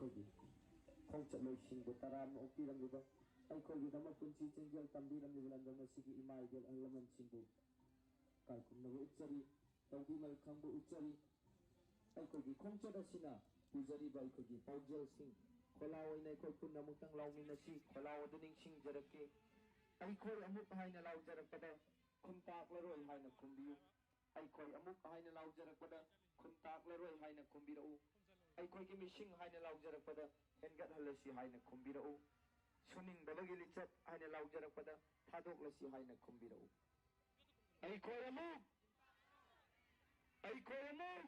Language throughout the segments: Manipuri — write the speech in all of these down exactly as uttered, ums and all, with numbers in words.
ꯑꯩꯈꯣꯏꯒꯤ ꯈꯣꯡꯆꯠꯂꯣꯏꯁꯤꯡꯕꯨ ꯇꯔꯥꯝꯅ ꯑꯣꯛꯄꯤꯔꯝꯂꯤꯕ, ꯑꯩꯈꯣꯏꯒꯤꯗꯃꯛ ꯄꯨꯟꯁꯤ ꯆꯦꯡꯖꯦꯜ ꯇꯝꯕꯤꯔꯝꯂꯤꯕ ꯂꯝꯗꯝ ꯑꯁꯤꯒꯤ ꯏꯃꯥ ꯏꯕꯦꯜ ꯑꯍꯜ ꯂꯃꯟꯁꯤꯡꯕꯨ ꯏꯀꯥꯏ ꯈꯨꯝꯅꯕ ꯎꯠꯆꯔꯤ꯫ ꯇꯧꯕꯤꯃꯜ ꯈꯪꯕ ꯎꯠꯆꯔꯤ꯫ ꯑꯩꯈꯣꯏꯒꯤ ꯈꯣꯡꯆꯠ ꯑꯁꯤꯅ ꯄꯨꯖꯔꯤꯕ ꯑꯩꯈꯣꯏꯒꯤ ꯄꯥꯎꯖꯦꯜꯁꯤꯡ ꯈꯣꯜꯂꯥꯎ ꯑꯣꯏꯅ ꯑꯩꯈꯣꯏ ꯄꯨꯟꯅ ꯑꯃꯨꯛꯇꯪ ꯂꯥꯎꯃꯤꯟꯅꯁꯤ꯫ ꯈꯣꯜꯂꯥꯎ ꯑꯗꯨ ꯅꯤꯡꯁꯤꯡꯖꯔꯛꯀꯦ꯫ ꯑꯩꯈꯣꯏ ꯑꯃꯨꯛ ꯍꯥꯏꯅ ꯂꯥꯎꯖꯔꯛꯄꯗ ꯈꯨꯟ ꯇꯥꯛꯂꯔꯣꯏ ꯍꯥꯏꯅ ꯈꯨꯝꯕꯤꯌꯨ꯫ ꯑꯩꯈꯣꯏ ꯑꯃꯨꯛ ꯍꯥꯏꯅ ꯂꯥꯎꯖꯔꯛꯄꯗ ꯈꯨꯟ ꯇꯥꯛꯂꯔꯣꯏ ꯍꯥꯏꯅ ꯈꯨꯝꯕꯤꯔꯛꯎ꯫ ꯑꯩꯈꯣꯏꯒꯤ ꯃꯤꯁꯤꯡ ꯍꯥꯏꯅ ꯂꯥꯎꯖꯔꯛꯄꯗ ꯍꯦꯟꯒꯠꯍꯜꯂꯁꯤ ꯍꯥꯏꯅ ꯈꯨꯝꯕꯤꯔꯛꯎ꯫ ꯁꯨꯅꯤꯡꯗꯕꯒꯤ ꯂꯤꯆꯠ ꯍꯥꯏꯅ ꯂꯥꯎꯖꯔꯛꯄꯗ ꯊꯥꯗꯣꯛꯂꯁꯤ ꯍꯥꯏꯅ ꯈꯨꯝꯕꯤꯔꯛꯎ꯫ ꯑꯩꯈꯣꯏ ꯑꯃꯨꯛ, ꯑꯩꯈꯣꯏ ꯑꯃꯨꯛ꯫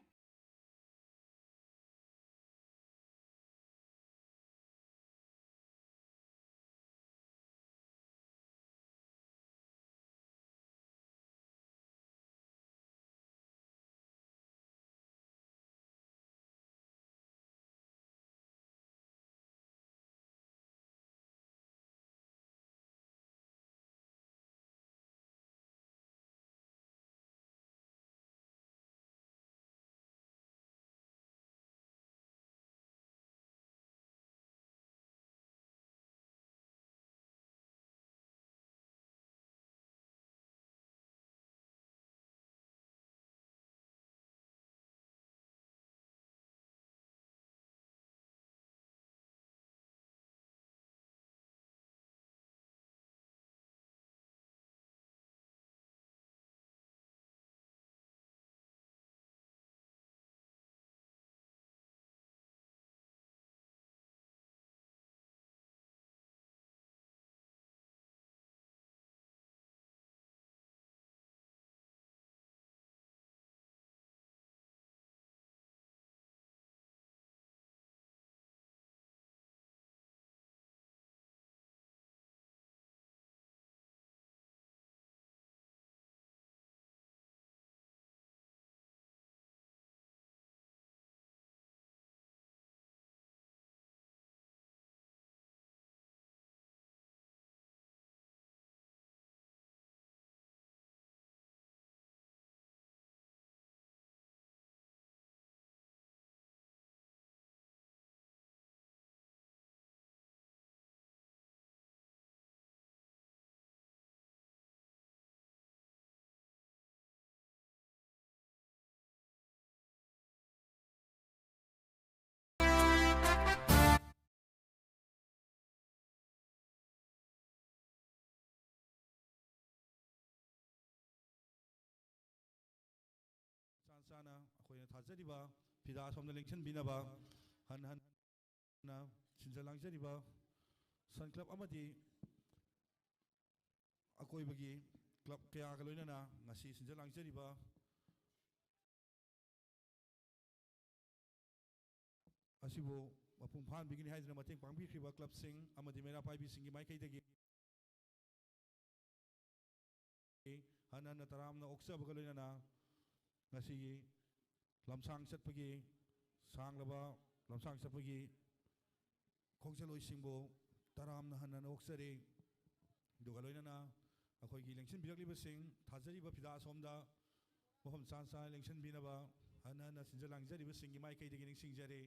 ꯊꯥꯖꯔꯤꯕ ꯐꯤꯗꯥ ꯁꯣꯝꯗ ꯂꯦꯡꯁꯤꯟꯕꯤꯅꯕ ꯍꯟ ꯍꯟꯅ ꯁꯤꯟꯖ ꯂꯥꯡꯖꯔꯤꯕ ꯁꯟ ꯀ꯭ꯂꯕ ꯑꯃꯗꯤ ꯑꯀꯣꯏꯕꯒꯤ ꯀ꯭ꯂꯕ ꯀꯌꯥꯒ ꯂꯣꯏꯅꯅ ꯉꯁꯤ ꯁꯤꯟꯖ ꯂꯥꯡꯖꯔꯤꯕ ꯑꯁꯤꯕꯨ ꯃꯄꯨꯡ ꯐꯥꯍꯟꯕꯤꯒꯅꯤ ꯍꯥꯏꯗꯨꯅ ꯃꯇꯦꯡ ꯄꯥꯡꯕꯤꯈ꯭ꯔꯤꯕ ꯀ꯭ꯂꯕꯁꯤꯡ ꯑꯃꯗꯤ ꯃꯩꯔꯥ ꯄꯥꯏꯕꯤꯁꯤꯡꯒꯤ ꯃꯥꯏꯀꯩꯗꯒꯤ ꯍꯟꯅ ꯍꯟꯅ ꯇꯔꯥꯝꯅ ꯑꯣꯛꯆꯕꯒ ꯂꯣꯏꯅꯅ ꯉꯁꯤꯒꯤ ꯂꯝꯁꯥꯡ ꯆꯠꯄꯒꯤ, ꯁꯥꯡꯂꯕ ꯂꯝꯁꯥꯡ ꯆꯠꯄꯒꯤ ꯈꯣꯡꯆꯠꯂꯣꯏꯁꯤꯡꯕꯨ ꯇꯔꯥꯝꯅ ꯍꯟꯅ ꯍꯟꯅ ꯑꯣꯛꯆꯔꯤ꯫ ꯑꯗꯨꯒ ꯂꯣꯏꯅꯅ ꯑꯩꯈꯣꯏꯒꯤ ꯂꯦꯡꯁꯤꯟꯕꯤꯔꯛꯂꯤꯕꯁꯤꯡ, ꯊꯥꯖꯔꯤꯕ ꯐꯤꯗꯥ ꯑꯁꯣꯝꯗ ꯃꯐꯝ ꯆꯥ ꯆꯥꯅ ꯂꯦꯡꯁꯤꯟꯕꯤꯅꯕ ꯍꯟꯅ ꯍꯟꯅ ꯁꯤꯟꯖ ꯂꯥꯡꯖꯔꯤꯕꯁꯤꯡꯒꯤ ꯃꯥꯏꯀꯩꯗꯒꯤ ꯅꯤꯡꯁꯤꯡꯖꯔꯤ꯫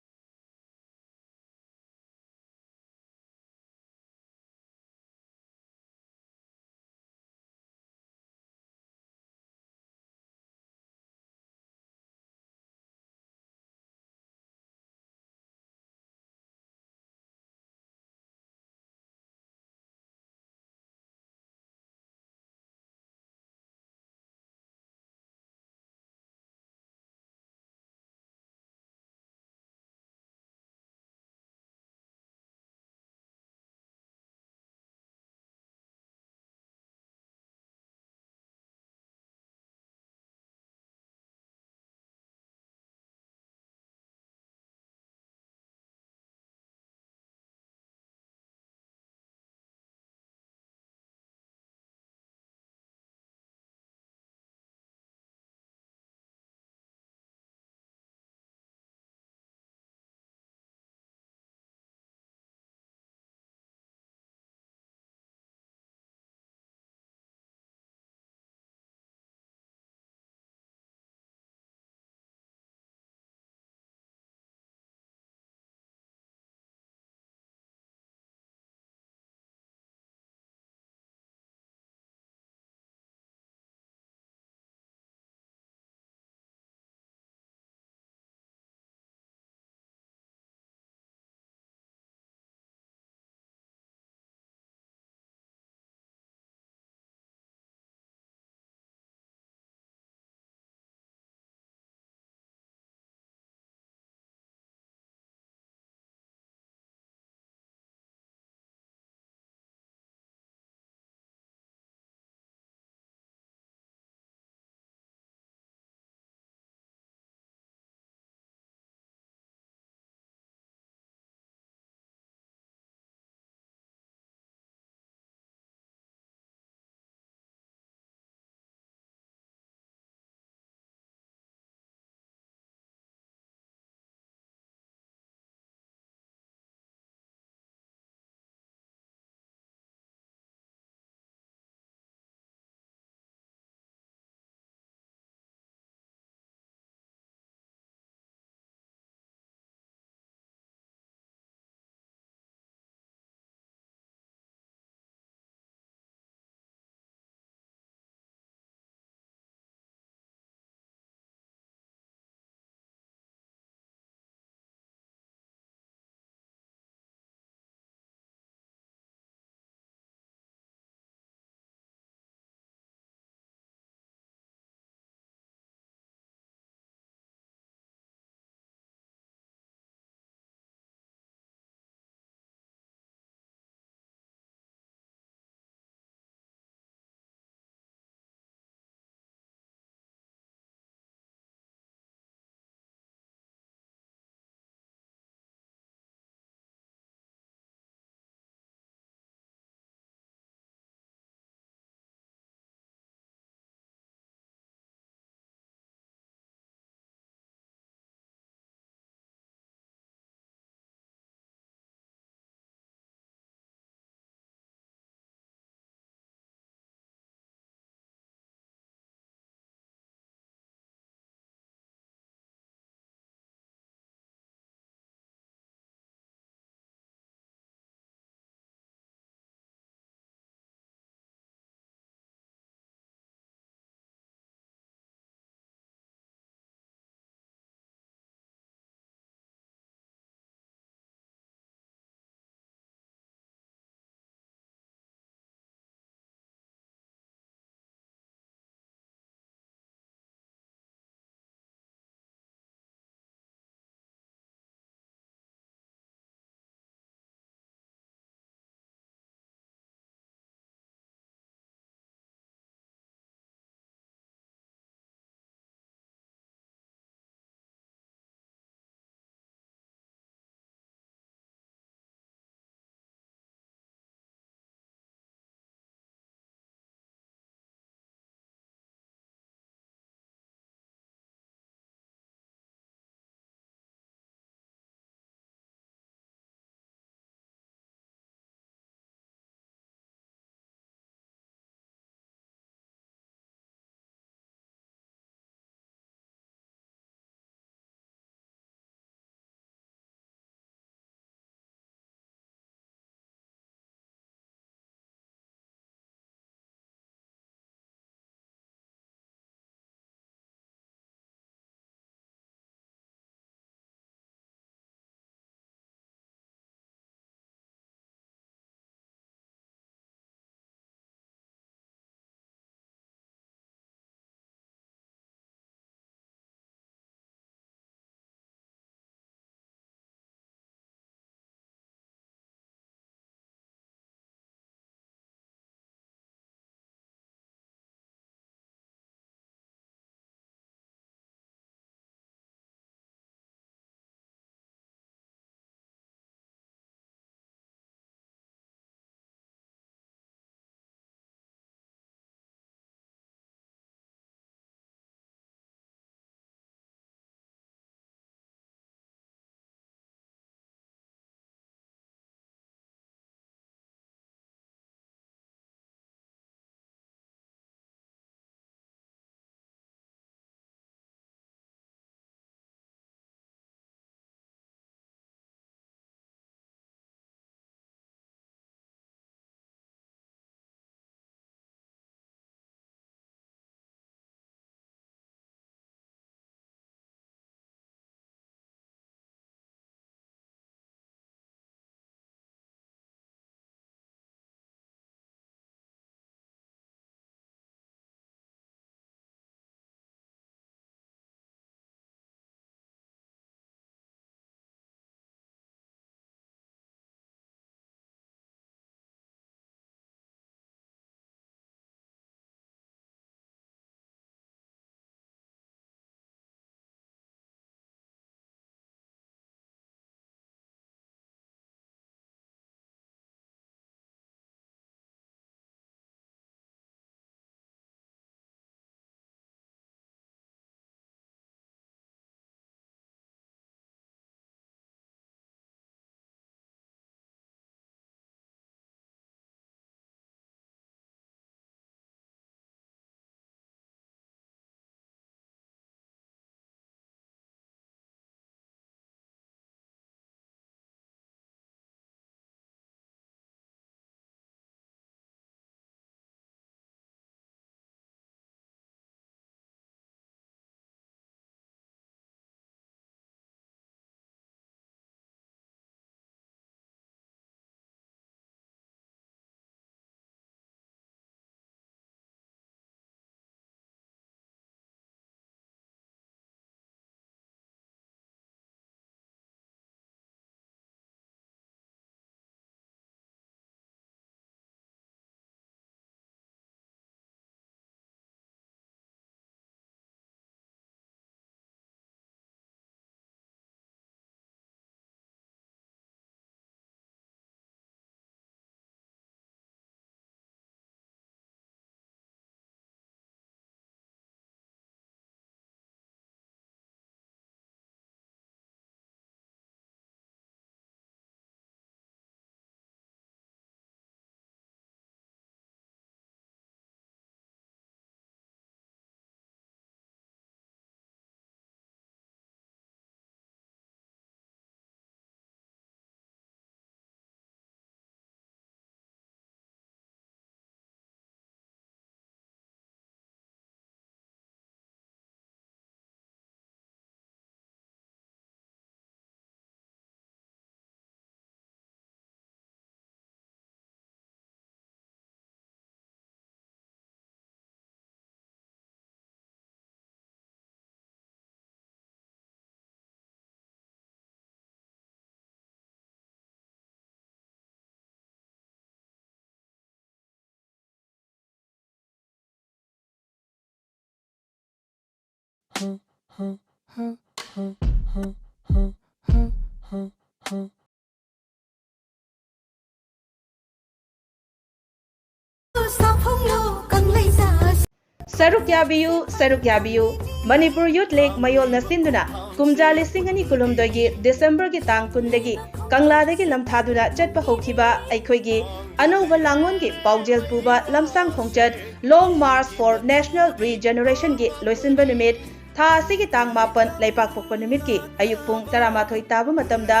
ꯁꯔꯨꯛ ꯌꯥꯕꯤꯌꯨ, ꯁꯔꯨꯛ ꯌꯥꯕꯤꯌꯨ꯫ ꯃꯅꯤꯄꯨꯔ ꯌꯨꯠ ꯂꯤꯒ ꯃꯌꯣꯜꯅ ꯁꯤꯟꯗꯨꯅ ꯀꯨꯝꯖꯥ ꯂꯤꯁꯤꯡ ꯑꯅꯤ ꯀꯨꯟꯍꯨꯝꯗꯣꯏꯒꯤ ꯗꯤꯁꯦꯝꯕꯔꯒꯤ ꯇꯥꯡ ꯀꯨꯟꯗꯒꯤ ꯀꯪꯂꯥꯗꯒꯤ ꯂꯝꯊꯥꯗꯨꯅ ꯆꯠꯄ ꯍꯧꯈꯤꯕ ꯑꯩꯈꯣꯏꯒꯤ ꯑꯅꯧꯕ ꯂꯥꯡꯑꯣꯟꯒꯤ ꯄꯥꯎꯖꯦꯜ ꯄꯨꯕ ꯂꯝꯁꯥꯡ ꯈꯣꯡꯆꯠ Long March for National Regeneration ꯒꯤ ꯂꯣꯏꯁꯤꯟꯕ ꯅꯨꯃꯤꯠ ꯊꯥ ꯑꯁꯤꯒꯤ ꯇꯥꯡ ꯃꯥꯄꯟ ꯂꯩꯄꯥꯛꯄꯣꯛꯄ ꯅꯨꯃꯤꯠꯀꯤ ꯑꯌꯨꯛ ꯄꯨꯡ ꯇꯔꯥꯃꯥꯊꯣꯏ ꯇꯥꯕ ꯃꯇꯝꯗ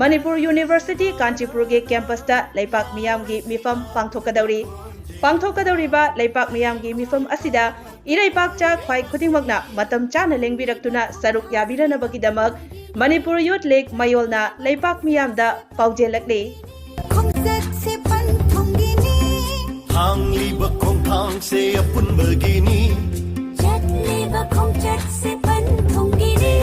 ꯃꯅꯤꯄꯨꯔ ꯌꯨꯅꯤꯚꯔꯁꯤꯇꯤ ꯀꯥꯟꯆꯤꯄꯨꯔꯒꯤ ꯀꯦꯝꯄꯁꯇ ꯂꯩꯄꯥꯛ ꯃꯤꯌꯥꯝꯒꯤ ꯃꯤꯐꯝ ꯄꯥꯡꯊꯣꯛꯀꯗꯧꯔꯤ꯫ ꯄꯥꯡꯊꯣꯛꯀꯗꯧꯔꯤꯕ ꯂꯩꯄꯥꯛ ꯃꯤꯌꯥꯝꯒꯤ ꯃꯤꯐꯝ ꯑꯁꯤꯗ ꯏꯔꯩꯄꯥꯛꯆꯥ ꯈ꯭ꯋꯥꯏ ꯈꯨꯗꯤꯡꯃꯛꯅ ꯃꯇꯝ ꯆꯥꯅ ꯂꯦꯡꯕꯤꯔꯛꯇꯨꯅ ꯁꯔꯨꯛ ꯌꯥꯕꯤꯔꯅꯕꯒꯤꯗꯃꯛ ꯃꯅꯤꯄꯨꯔ ꯌꯨꯠ ꯂꯤꯒ ꯃꯌꯣꯜꯅ ꯂꯩꯄꯥꯛ ꯃꯤꯌꯥꯝꯗ ꯄꯥꯎꯖꯦꯜꯂꯛꯂꯤ꯫ ꯈꯣꯡꯆꯠꯁꯦ ꯄꯟꯊꯨꯡꯒꯤꯅꯤ꯫ ꯊꯥꯡꯂꯤꯕ ꯈꯣꯡꯊꯥꯡꯁꯦ ꯑꯄꯨꯟꯕꯒꯤꯅꯤ꯫ ꯆꯠꯂꯤꯕ ꯈꯣꯡꯆꯠꯁꯦ ꯄꯟꯊꯨꯡꯒꯤꯅꯤ꯫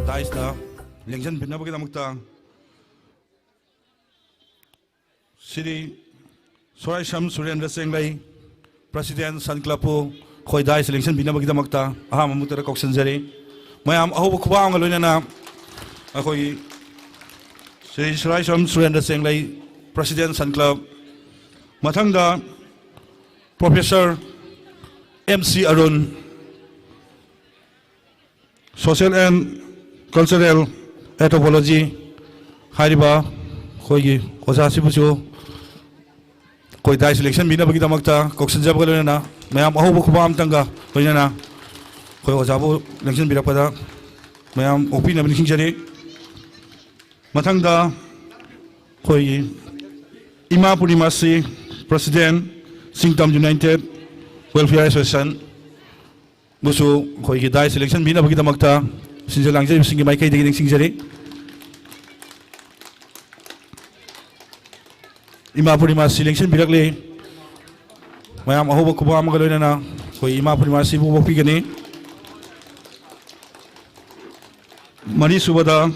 ꯗꯥꯏꯁꯇ ꯂꯦꯡꯁꯤꯟꯕꯤꯅꯕꯒꯤꯗꯃꯛꯇ ꯁ꯭ꯔꯤ ꯁꯣꯔꯥꯏꯁꯝ ꯁꯨꯔꯦꯟꯗ꯭ꯔ ꯆꯦꯡꯂꯩ, ꯄ꯭ꯔꯁꯤꯗꯦꯟ ꯁꯟ ꯀ꯭ꯂꯕꯄꯨ ꯑꯩꯈꯣꯏ ꯗꯥꯏꯁ ꯂꯦꯡꯁꯤꯟꯕꯤꯅꯕꯒꯤꯗꯃꯛꯇ ꯑꯍꯥꯟꯕ ꯃꯛꯇꯗ ꯀꯧꯁꯤꯟꯖꯔꯤ꯫ ꯃꯌꯥꯝ ꯑꯍꯧꯕ ꯈꯨꯕꯥꯛ ꯑꯃꯒ ꯂꯣꯏꯅꯅ ꯑꯩꯈꯣꯏꯒꯤ ꯁ꯭ꯔꯤ ꯁꯣꯔꯥꯏꯁꯝ ꯁꯨꯔꯦꯟꯗ꯭ꯔ ꯆꯦꯡꯂꯩ, ꯄ꯭ꯔꯁꯤꯗꯦꯟ ꯁꯟ ꯀ꯭ꯂꯕ, ꯃꯊꯪꯗ professor M C Arun, Social and Cultural Anthropology ꯍꯥꯏꯔꯤꯕ ꯑꯩꯈꯣꯏꯒꯤ ꯑꯣꯖꯥꯁꯤꯕꯨꯁꯨ ꯑꯩꯈꯣꯏ ꯗꯥꯏꯁ ꯂꯦꯡꯁꯤꯟꯕꯤꯅꯕꯒꯤꯗꯃꯛꯇ ꯀꯧꯁꯤꯟꯖꯕꯒ ꯂꯣꯏꯅꯅ ꯃꯌꯥꯝ ꯑꯍꯧꯕ ꯈꯨꯕꯥꯛ ꯑꯃꯇꯪꯒ ꯂꯣꯏꯅꯅ ꯑꯩꯈꯣꯏ ꯑꯣꯖꯥꯕꯨ ꯂꯦꯡꯁꯤꯟꯕꯤꯔꯛꯄꯗ ꯃꯌꯥꯝ ꯑꯣꯛꯄꯤꯅꯕ ꯅꯤꯡꯁꯤꯡꯖꯔꯤ꯫ ꯃꯊꯪꯗ ꯑꯩꯈꯣꯏꯒꯤ ꯏꯃꯥ ꯄꯨꯔꯅꯤꯃꯥꯁꯤ, ꯄ꯭ꯔꯁꯤꯗꯦꯟ, ꯆꯤꯡꯇꯝ United Welfare Association ꯕꯨꯁꯨ ꯑꯩꯈꯣꯏꯒꯤ ꯗꯥꯏꯁ ꯂꯦꯡꯁꯤꯟꯕꯤꯅꯕꯒꯤꯗꯃꯛꯇ ꯁꯤꯟꯖ ꯂꯥꯡꯖꯔꯤꯕꯁꯤꯡꯒꯤ ꯃꯥꯏꯀꯩꯗꯒꯤ ꯅꯤꯡꯁꯤꯡꯖꯔꯤ꯫ ꯏꯃꯥ ꯄꯨꯔꯅꯤꯃꯥꯁꯤ ꯂꯦꯡꯁꯤꯟꯕꯤꯔꯛꯂꯤ꯫ ꯃꯌꯥꯝ ꯑꯍꯧꯕ ꯈꯨꯕꯥꯛ ꯑꯃꯒ ꯂꯣꯏꯅꯅ ꯑꯩꯈꯣꯏ ꯏꯃꯥ ꯄꯨꯔꯅꯤꯃꯥꯁꯤꯕꯨ ꯑꯣꯛꯄꯤꯒꯅꯤ꯫ ꯃꯔꯤꯁꯨꯕꯗ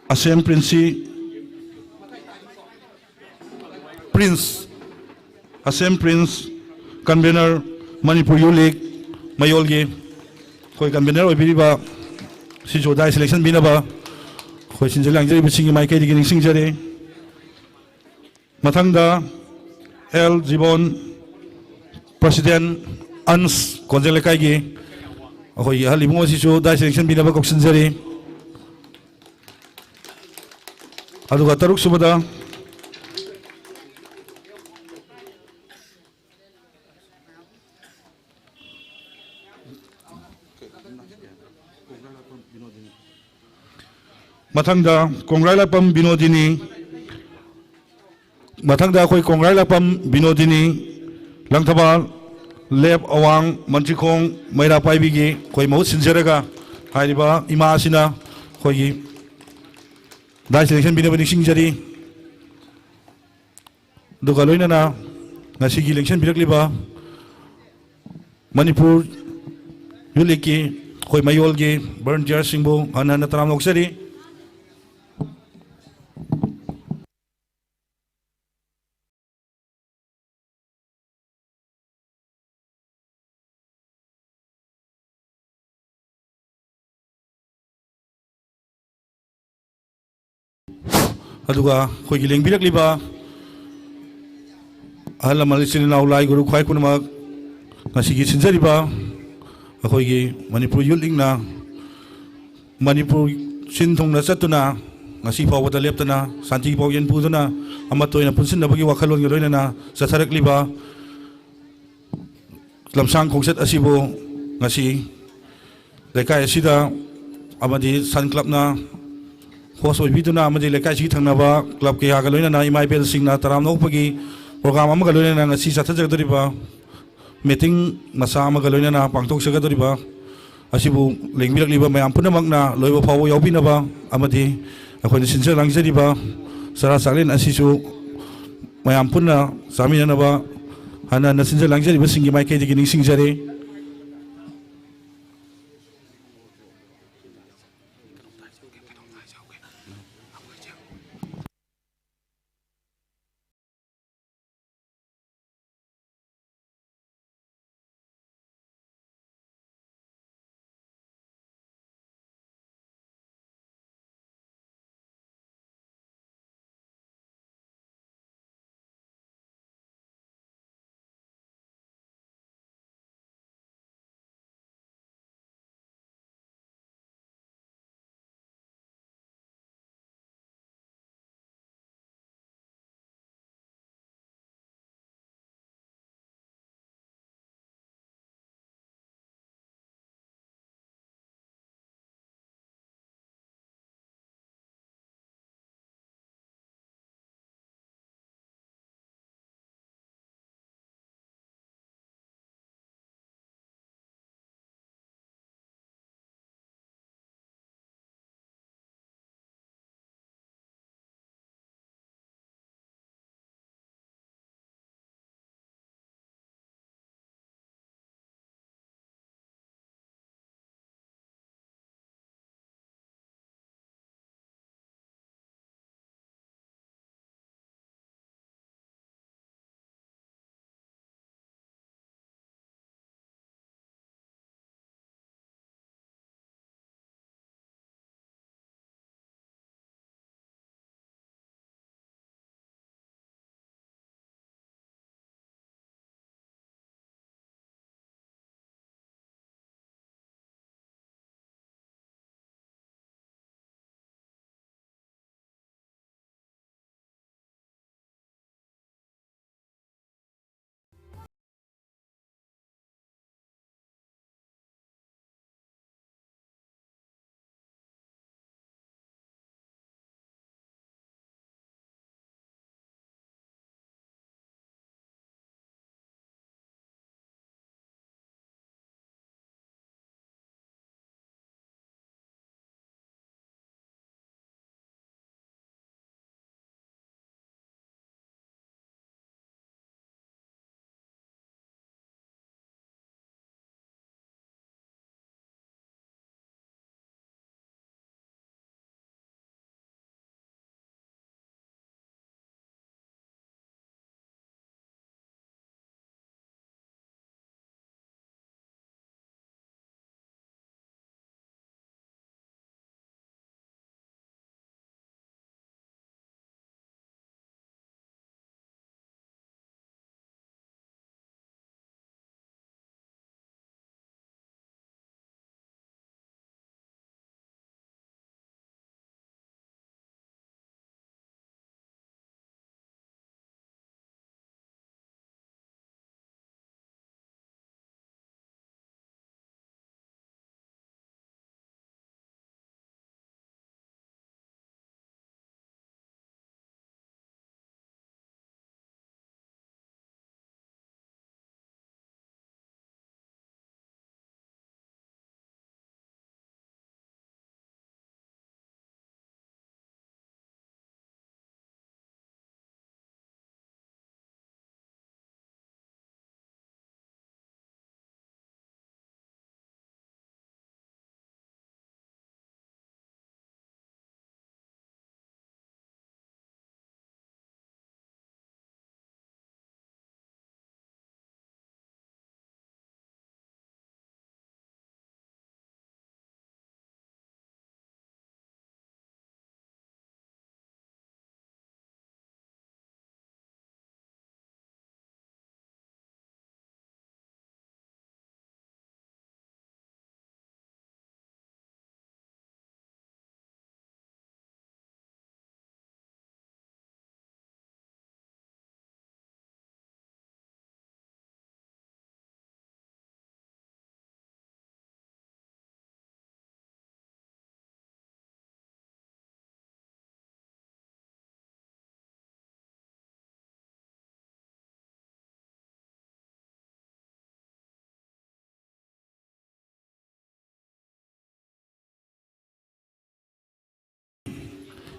ꯑꯁꯦꯝ ꯄ꯭ꯔꯤꯟꯁꯤ, Prince, Ashem Prince, convener, Manipur U league ꯃꯌꯣꯜꯒꯤ ꯑꯩꯈꯣꯏ convener ꯑꯣꯏꯕꯤꯔꯤꯕ ꯁꯤꯁꯨ ꯗꯥꯏꯁ ꯂꯦꯡꯁꯤꯟꯕꯤꯅꯕ ꯑꯩꯈꯣꯏ ꯁꯤꯟꯖ ꯂꯥꯡꯖꯔꯤꯕꯁꯤꯡꯒꯤ ꯃꯥꯏꯀꯩꯗꯒꯤ ꯅꯤꯡꯁꯤꯡꯖꯔꯤ꯫ ꯃꯊꯪꯗ ꯑꯦꯜ ꯖꯤꯕꯣꯟ, ꯄ꯭ꯔꯁꯤꯗꯦꯟ, ꯑꯟꯁ ꯀꯣꯟꯖꯦꯡ ꯂꯩꯀꯥꯏꯒꯤ ꯑꯩꯈꯣꯏꯒꯤ ꯑꯍꯜ ꯏꯕꯨꯡꯉꯣꯁꯤꯁꯨ ꯗꯥꯏꯁ ꯂꯦꯡꯁꯤꯟꯕꯤꯅꯕ ꯀꯧꯁꯤꯟꯖꯔꯤ꯫ ꯑꯗꯨꯒ ꯇꯔꯨꯛ ꯁꯨꯕꯗ ꯃꯊꯪꯗ ꯀꯣꯡꯒ꯭ꯔꯥꯏꯂꯥꯛꯄꯝ ꯕꯤꯅꯣꯗꯤꯅꯤ, ꯃꯊꯪꯗ ꯑꯩꯈꯣꯏ ꯀꯣꯡꯒ꯭ꯔꯥꯏꯂꯥꯛꯄꯝ ꯕꯤꯅꯣꯗꯤꯅꯤ, ꯂꯪꯊꯕꯥꯜ, ꯂꯦꯞ ꯑꯋꯥꯡ ꯃꯟꯇ꯭ꯔꯤꯈꯣꯡ ꯃꯩꯔꯥ ꯄꯥꯏꯕꯤꯒꯤ ꯑꯩꯈꯣꯏ ꯃꯍꯨꯠ ꯁꯤꯟꯖꯔꯒ ꯍꯥꯏꯔꯤꯕ ꯏꯃꯥ ꯑꯁꯤꯅ ꯑꯩꯈꯣꯏꯒꯤ ꯗꯥꯏꯁ ꯂꯦꯡꯁꯤꯟꯕꯤꯅꯕ ꯅꯤꯡꯁꯤꯡꯖꯔꯤ꯫ ꯑꯗꯨꯒ ꯂꯣꯏꯅꯅ ꯉꯁꯤꯒꯤ ꯂꯦꯡꯁꯤꯟꯕꯤꯔꯛꯂꯤꯕ ꯃꯅꯤꯄꯨꯔ ꯌꯨꯠ ꯂꯤꯛꯀꯤ ꯑꯩꯈꯣꯏ ꯃꯌꯣꯜꯒꯤ ꯚꯣꯂꯨꯟꯇꯤꯌꯔꯁꯤꯡꯕꯨ ꯍꯟꯅ ꯍꯟꯅ ꯇꯔꯥꯝꯅ ꯑꯣꯛꯆꯔꯤ꯫ ꯑꯗꯨꯒ ꯑꯩꯈꯣꯏꯒꯤ ꯂꯦꯡꯕꯤꯔꯛꯂꯤꯕ ꯑꯍꯜ ꯂꯃꯟ, ꯏꯆꯤꯜ ꯏꯅꯥꯎ, ꯂꯥꯏ ꯒꯨꯔꯨ ꯈ꯭ꯋꯥꯏ ꯄꯨꯝꯅꯃꯛ, ꯉꯁꯤꯒꯤ ꯁꯤꯟꯖꯔꯤꯕ ꯑꯩꯈꯣꯏꯒꯤ ꯃꯅꯤꯄꯨꯔ ꯌꯨꯠ ꯂꯤꯛꯅ ꯃꯅꯤꯄꯨꯔ ꯁꯤꯟ ꯊꯨꯡꯅ ꯆꯠꯇꯨꯅ, ꯉꯁꯤ ꯐꯥꯎꯕꯗ ꯂꯦꯞꯇꯅ ꯁꯥꯟꯇꯤꯒꯤ ꯄꯥꯎꯖꯦꯜ ꯄꯨꯗꯨꯅ ꯑꯃꯠꯇ ꯑꯣꯏꯅ ꯄꯨꯟꯁꯤꯟꯅꯕꯒꯤ ꯋꯥꯈꯜꯂꯣꯟꯒ ꯂꯣꯏꯅꯅ ꯆꯠꯊꯔꯛꯂꯤꯕ ꯂꯝꯁꯥꯡ ꯈꯣꯡꯆꯠ ꯑꯁꯤꯕꯨ ꯉꯁꯤ ꯂꯩꯀꯥꯏ ꯑꯁꯤꯗ ꯑꯃꯗꯤ ꯁꯟ ꯀ꯭ꯂꯕꯅ ꯍꯣꯁ ꯑꯣꯏꯕꯤꯗꯨꯅ ꯑꯃꯗꯤ ꯂꯩꯀꯥꯏꯁꯤꯒꯤ ꯊꯪꯅꯕ ꯀ꯭ꯂꯕ ꯀꯌꯥꯒ ꯂꯣꯏꯅꯅ ꯏꯃꯥ ꯏꯕꯦꯜꯁꯤꯡꯅ ꯇꯔꯥꯝꯅ ꯑꯣꯛꯄꯒꯤ ꯄ꯭ꯔꯣꯒ꯭ꯔꯥꯝ ꯑꯃꯒ ꯂꯣꯏꯅꯅ ꯉꯁꯤ ꯆꯠꯊꯖꯒꯗꯧꯔꯤꯕ ꯃꯤꯇꯤꯡ ꯃꯆꯥ ꯑꯃꯒ ꯂꯣꯏꯅꯅ ꯄꯥꯡꯊꯣꯛꯆꯒꯗꯧꯔꯤꯕ ꯑꯁꯤꯕꯨ ꯂꯦꯡꯕꯤꯔꯛꯂꯤꯕ ꯃꯌꯥꯝ ꯄꯨꯝꯅꯃꯛꯅ ꯂꯣꯏꯕ ꯐꯥꯎꯕ ꯌꯥꯎꯕꯤꯅꯕ ꯑꯃꯗꯤ ꯑꯩꯈꯣꯏꯅ ꯁꯤꯟꯖ ꯂꯥꯡꯖꯔꯤꯕ ꯆꯔꯥ ꯆꯥꯛꯂꯦꯟ ꯑꯁꯤꯁꯨ ꯃꯌꯥꯝ ꯄꯨꯟꯅ ꯆꯥꯃꯤꯟꯅꯅꯕ ꯍꯟꯅ ꯍꯟꯅ ꯁꯤꯟꯖ ꯂꯥꯡꯖꯔꯤꯕꯁꯤꯡꯒꯤ ꯃꯥꯏꯀꯩꯗꯒꯤ ꯅꯤꯡꯁꯤꯡꯖꯔꯤ꯫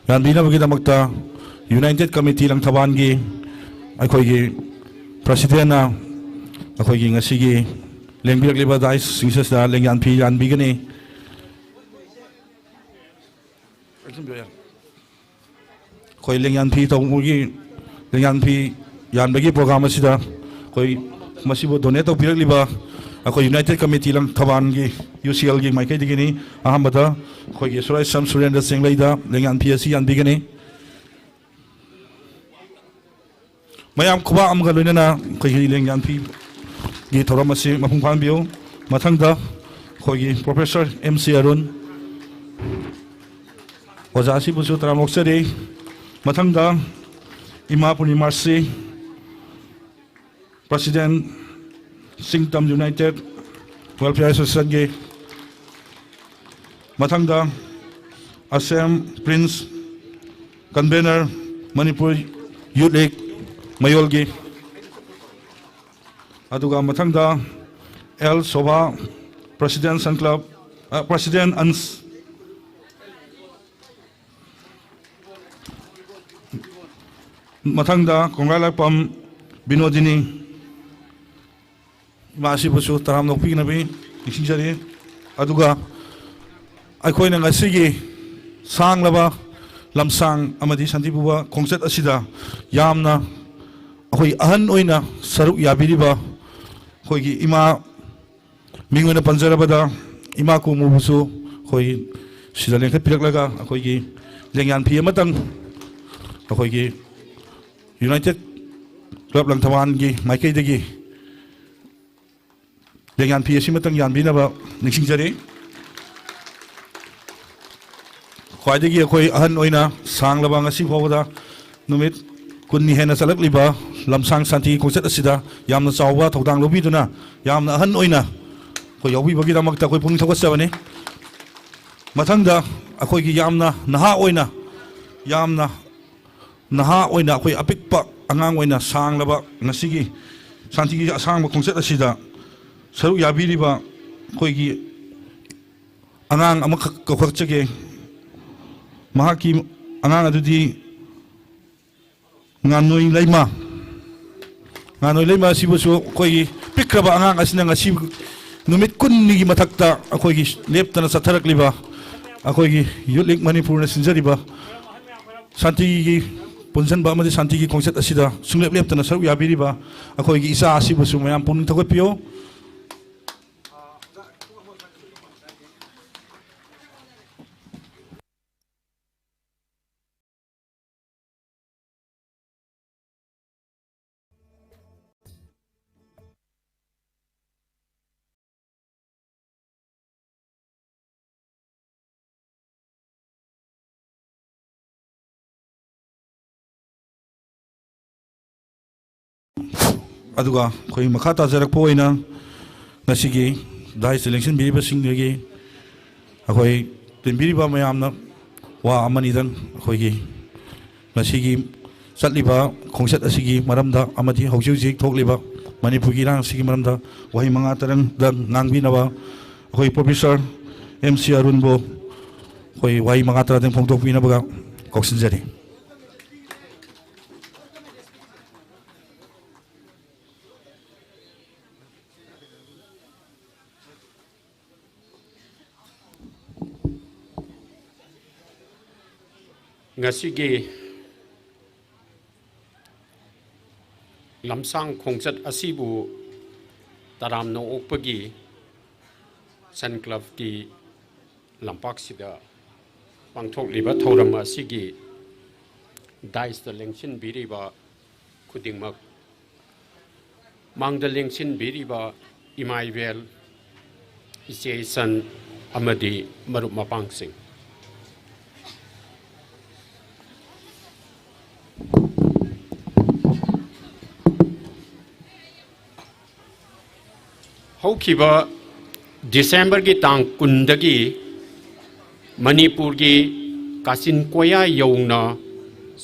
ꯌꯥꯟꯕꯤꯅꯕꯒꯤꯗꯃꯛꯇ United Committee ꯂꯪꯊꯕꯥꯜꯒꯤ ꯑꯩꯈꯣꯏꯒꯤ Presidentꯅ ꯑꯩꯈꯣꯏꯒꯤ ꯉꯁꯤꯒꯤ ꯂꯦꯡꯕꯤꯔꯛꯂꯤꯕ dais ꯁꯤꯡꯁꯤꯗ ꯂꯦꯡꯌꯥꯟ ꯐꯤ ꯌꯥꯟꯕꯤꯒꯅꯤ꯫ ꯑꯩꯈꯣꯏ ꯂꯦꯡꯌꯥꯟ ꯐꯤ ꯇꯧꯕꯒꯤ, ꯂꯦꯡꯌꯥꯟ ꯐꯤ ꯌꯥꯟꯕꯒꯤ program ꯑꯁꯤꯗ ꯑꯩꯈꯣꯏ ꯃꯁꯤꯕꯨ donate ꯇꯧꯕꯤꯔꯛꯂꯤꯕ ꯑꯩꯈꯣꯏ United Committee ꯂꯪꯊꯕꯥꯜꯒꯤ, UCLꯒꯤ ꯃꯥꯏꯀꯩꯗꯒꯤꯅꯤ꯫ ꯑꯍꯥꯟꯕꯗ ꯑꯩꯈꯣꯏꯒꯤ ꯁꯨꯔꯥꯏꯁꯝ ꯁꯨꯔꯦꯟꯗ꯭ꯔ ꯆꯦꯡꯂꯩꯗ ꯂꯦꯡꯌꯥꯟ ꯐꯤ ꯑꯁꯤ ꯌꯥꯟꯕꯤꯒꯅꯤ꯫ ꯃꯌꯥꯝ ꯈꯨꯕꯥꯛ ꯑꯃꯒ ꯂꯣꯏꯅꯅ ꯑꯩꯈꯣꯏꯒꯤ ꯂꯦꯡꯌꯥꯟ ꯐꯤꯒꯤ ꯊꯧꯔꯝ ꯑꯁꯤ ꯃꯄꯨꯡ ꯐꯥꯍꯟꯕꯤꯌꯨ꯫ ꯃꯊꯪꯗ ꯑꯩꯈꯣꯏꯒꯤ Professor M C ꯑꯔꯨꯟ, ꯑꯣꯖꯥ ꯑꯁꯤꯕꯨꯁꯨ ꯇꯔꯥꯝꯅ ꯑꯣꯛꯆꯔꯤ꯫ ꯃꯊꯪꯗ ꯏꯃꯥ ꯄꯨꯔꯅꯤꯃꯥꯁ꯭ꯔꯤ, President, ꯁꯤꯡꯇꯝ United Welfare Associationꯒꯤ, ꯃꯊꯪꯗ Assam Prince, Convener, Manipur Youth League ꯃꯌꯣꯜꯒꯤ, ꯑꯗꯨꯒ ꯃꯊꯪꯗ L Sobha, President Sun Club, ꯑ, President ꯑꯟꯁ, ꯃꯊꯪꯗ ꯀꯣꯡꯒ꯭ꯔꯥꯂꯥꯛꯄꯝ ꯕꯤꯅꯣꯗꯤꯅꯤ, ꯏꯃꯥ ꯑꯁꯤꯕꯨꯁꯨ ꯇꯔꯥꯝꯅ ꯑꯣꯛꯄꯤꯅꯕꯤ ꯅꯤꯡꯁꯤꯡꯖꯔꯤ꯫ ꯑꯗꯨꯒ ꯑꯩꯈꯣꯏꯅ ꯉꯁꯤꯒꯤ ꯁꯥꯡꯂꯕ ꯂꯝꯁꯥꯡ ꯑꯃꯗꯤ ꯁꯥꯟꯇꯤ ꯄꯨꯕ ꯈꯣꯡꯆꯠ ꯑꯁꯤꯗ ꯌꯥꯝꯅ ꯑꯩꯈꯣꯏ ꯑꯍꯟ ꯑꯣꯏꯅ ꯁꯔꯨꯛ ꯌꯥꯕꯤꯔꯤꯕ ꯑꯩꯈꯣꯏꯒꯤ ꯏꯃꯥ, ꯃꯤꯡ ꯑꯣꯏꯅ ꯄꯟꯖꯔꯕꯗ ꯏꯃꯥ ꯀꯣꯃꯨꯕꯨꯁꯨ ꯑꯩꯈꯣꯏ ꯁꯤꯗ ꯂꯦꯡꯈꯠꯄꯤꯔꯛꯂꯒ ꯑꯩꯈꯣꯏꯒꯤ ꯂꯦꯡꯌꯥꯟ ꯐꯤ ꯑꯃꯇꯪ ꯑꯩꯈꯣꯏꯒꯤ United Club ꯂꯪꯊꯕꯥꯜꯒꯤ ꯃꯥꯏꯀꯩꯗꯒꯤ ꯂꯦꯡꯌꯥꯟ ꯐꯤ ꯑꯁꯤꯃꯇꯪ ꯌꯥꯟꯕꯤꯅꯕ ꯅꯤꯡꯁꯤꯡꯖꯔꯤ꯫ ꯈ꯭ꯋꯥꯏꯗꯒꯤ ꯑꯩꯈꯣꯏ ꯑꯍꯟ ꯑꯣꯏꯅ ꯁꯥꯡꯂꯕ ꯉꯁꯤ ꯐꯥꯎꯕꯗ ꯅꯨꯃꯤꯠ ꯀꯨꯟꯅꯤ ꯍꯦꯟꯅ ꯆꯠꯂꯛꯂꯤꯕ ꯂꯝꯁꯥꯡ ꯁꯥꯟꯇꯤ ꯈꯣꯡꯆꯠ ꯑꯁꯤꯗ ꯌꯥꯝꯅ ꯆꯥꯎꯕ ꯊꯧꯗꯥꯡ ꯂꯧꯕꯤꯗꯨꯅ ꯌꯥꯝꯅ ꯑꯍꯟ ꯑꯣꯏꯅ ꯑꯩꯈꯣꯏ ꯌꯥꯎꯕꯤꯕꯒꯤꯗꯃꯛꯇ ꯑꯩꯈꯣꯏ ꯄꯨꯛꯅꯤꯡ ꯊꯧꯒꯠꯆꯕꯅꯤ꯫ ꯃꯊꯪꯗ ꯑꯩꯈꯣꯏꯒꯤ ꯌꯥꯝꯅ ꯅꯍꯥ ꯑꯣꯏꯅ, ꯌꯥꯝꯅ ꯅꯍꯥ ꯑꯣꯏꯅ ꯑꯩꯈꯣꯏ ꯑꯄꯤꯛꯄ ꯑꯉꯥꯡ ꯑꯣꯏꯅ ꯁꯥꯡꯂꯕ ꯉꯁꯤꯒꯤ ꯁꯥꯟꯇꯤꯒꯤ ꯑꯁꯥꯡꯕ ꯈꯣꯡꯆꯠ ꯑꯁꯤꯗ ꯁꯔꯨꯛ ꯌꯥꯕꯤꯔꯤꯕ ꯑꯩꯈꯣꯏꯒꯤ ꯑꯉꯥꯡ ꯑꯃꯈꯛ ꯀꯧꯈꯠꯆꯒꯦ꯫ ꯃꯍꯥꯛꯀꯤ ꯑꯉꯥꯡ ꯑꯗꯨꯗꯤ ꯉꯥꯟꯅꯣꯏ ꯂꯩꯃ꯫ ꯉꯥꯟꯅꯣꯏ ꯂꯩꯃ ꯑꯁꯤꯕꯨꯁꯨ ꯑꯩꯈꯣꯏꯒꯤ ꯄꯤꯛꯈ꯭ꯔꯕ ꯑꯉꯥꯡ ꯑꯁꯤꯅ ꯉꯁꯤ ꯅꯨꯃꯤꯠ ꯀꯨꯟꯅꯤꯒꯤ ꯃꯊꯛꯇ ꯑꯩꯈꯣꯏꯒꯤ ꯂꯦꯞꯇꯅ ꯆꯠꯊꯔꯛꯂꯤꯕ ꯑꯩꯈꯣꯏꯒꯤ ꯌꯨꯠ ꯂꯤꯒ ꯃꯅꯤꯄꯨꯔꯅ ꯁꯤꯟꯖꯔꯤꯕ ꯁꯥꯟꯇꯤꯒꯤ ꯄꯨꯟꯁꯤꯟꯕ ꯑꯃꯗꯤ ꯁꯥꯟꯇꯤꯒꯤ ꯈꯣꯡꯆꯠ ꯑꯁꯤꯗ ꯁꯨꯡꯂꯦꯞ ꯂꯦꯞꯇꯅ ꯁꯔꯨꯛ ꯌꯥꯕꯤꯔꯤꯕ ꯑꯩꯈꯣꯏꯒꯤ ꯏꯆꯥ ꯑꯁꯤꯕꯨꯁꯨ ꯃꯌꯥꯝ ꯄꯨꯛꯅꯤꯡ ꯊꯧꯒꯠꯄꯤꯌꯨ꯫ ꯑꯗꯨꯒ ꯑꯩꯈꯣꯏ ꯃꯈꯥ ꯇꯥꯖꯔꯛꯄ ꯑꯣꯏꯅ ꯉꯁꯤꯒꯤ ꯗꯥꯏꯁꯇ ꯂꯦꯡꯁꯤꯟꯕꯤꯔꯤꯕꯁꯤꯡꯗꯒꯤ ꯑꯩꯈꯣꯏ ꯇꯤꯟꯕꯤꯔꯤꯕ ꯃꯌꯥꯝꯅ ꯋꯥ ꯑꯃꯅꯤꯗꯪ ꯑꯩꯈꯣꯏꯒꯤ ꯉꯁꯤꯒꯤ ꯆꯠꯂꯤꯕ ꯈꯣꯡꯆꯠ ꯑꯁꯤꯒꯤ ꯃꯔꯝꯗ ꯑꯃꯗꯤ ꯍꯧꯖꯤꯛ ꯍꯧꯖꯤꯛ ꯊꯣꯛꯂꯤꯕ ꯃꯅꯤꯄꯨꯔꯒꯤ ꯏꯔꯥꯡ ꯑꯁꯤꯒꯤ ꯃꯔꯝꯗ ꯋꯥꯍꯩ ꯃꯉꯥ ꯇꯔꯪꯗꯪ ꯉꯥꯡꯕꯤꯅꯕ ꯑꯩꯈꯣꯏ ꯄ꯭ꯔꯣꯐꯦꯁꯔ ꯑꯦꯝ ꯁꯤ ꯑꯔꯨꯟꯕꯨ ꯑꯩꯈꯣꯏ ꯋꯥꯍꯩ ꯃꯉꯥ ꯇꯔꯥꯗꯪ ꯐꯣꯡꯗꯣꯛꯄꯤꯅꯕꯒ ꯀꯧꯁꯤꯟꯖꯔꯤ꯫ ꯉꯁꯤꯒꯤ ꯂꯝꯁꯥꯡ ꯈꯣꯡꯆꯠ ꯑꯁꯤꯕꯨ ꯇꯔꯥꯝꯅ ꯑꯣꯛꯄꯒꯤ ꯁꯟ ꯀ꯭ꯂꯕꯀꯤ ꯂꯝꯄꯥꯛꯁꯤꯗ ꯄꯥꯡꯊꯣꯛꯂꯤꯕ ꯊꯧꯔꯝ ꯑꯁꯤꯒꯤ ꯗꯥꯏꯁꯇ ꯂꯦꯡꯁꯤꯟꯕꯤꯔꯤꯕ ꯈꯨꯗꯤꯡꯃꯛ, ꯃꯥꯡꯗ ꯂꯦꯡꯁꯤꯟꯕꯤꯔꯤꯕ ꯏꯃꯥ ꯏꯕꯦꯜ, ꯏꯆꯦ ꯏꯆꯟ ꯑꯃꯗꯤ ꯃꯔꯨꯞ ꯃꯄꯥꯡꯁꯤꯡ, ꯍꯧꯈꯤꯕ ꯗꯤꯁꯦꯝꯕꯔꯒꯤ ꯇꯥꯡ ꯀꯨꯟꯗꯒꯤ ꯃꯅꯤꯄꯨꯔꯒꯤ ꯀꯥꯆꯤꯟ ꯀꯣꯌꯥ ꯌꯧꯅ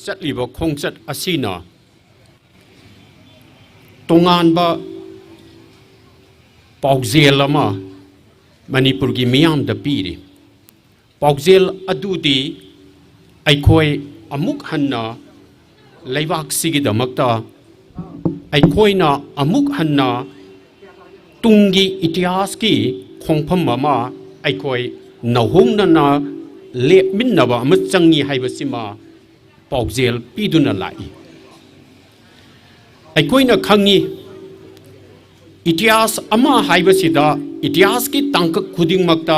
ꯆꯠꯂꯤꯕ ꯈꯣꯡꯆꯠ ꯑꯁꯤꯅ ꯇꯣꯉꯥꯟꯕ ꯄꯥꯎꯖꯦꯜ ꯑꯃ ꯃꯅꯤꯄꯨꯔꯒꯤ ꯃꯤꯌꯥꯝꯗ ꯄꯤꯔꯤ꯫ ꯄꯥꯎꯖꯦꯜ ꯑꯗꯨꯗꯤ ꯑꯩꯈꯣꯏ ꯑꯃꯨꯛ ꯍꯟꯅ ꯂꯩꯕꯥꯛꯁꯤꯒꯤꯗꯃꯛꯇ ꯑꯩꯈꯣꯏꯅ ꯑꯃꯨꯛ ꯍꯟꯅ ꯇꯨꯡꯒꯤ ꯏꯇꯤꯍꯥꯁꯀꯤ ꯈꯣꯡꯐꯝ ꯑꯃ ꯑꯩꯈꯣꯏ ꯅꯧꯍꯧꯅꯅ ꯂꯦꯞꯃꯤꯟꯅꯕ ꯑꯃ ꯆꯪꯉꯤ ꯍꯥꯏꯕꯁꯤꯃ ꯄꯥꯎꯖꯦꯜ ꯄꯤꯗꯨꯅ ꯂꯥꯛꯏ꯫ ꯑꯩꯈꯣꯏꯅ ꯈꯪꯉꯤ, ꯏꯇꯤꯍꯥꯁ ꯑꯃ ꯍꯥꯏꯕꯁꯤꯗ ꯏꯇꯤꯍꯥꯁꯀꯤ ꯇꯥꯡꯀꯛ ꯈꯨꯗꯤꯡꯃꯛꯇ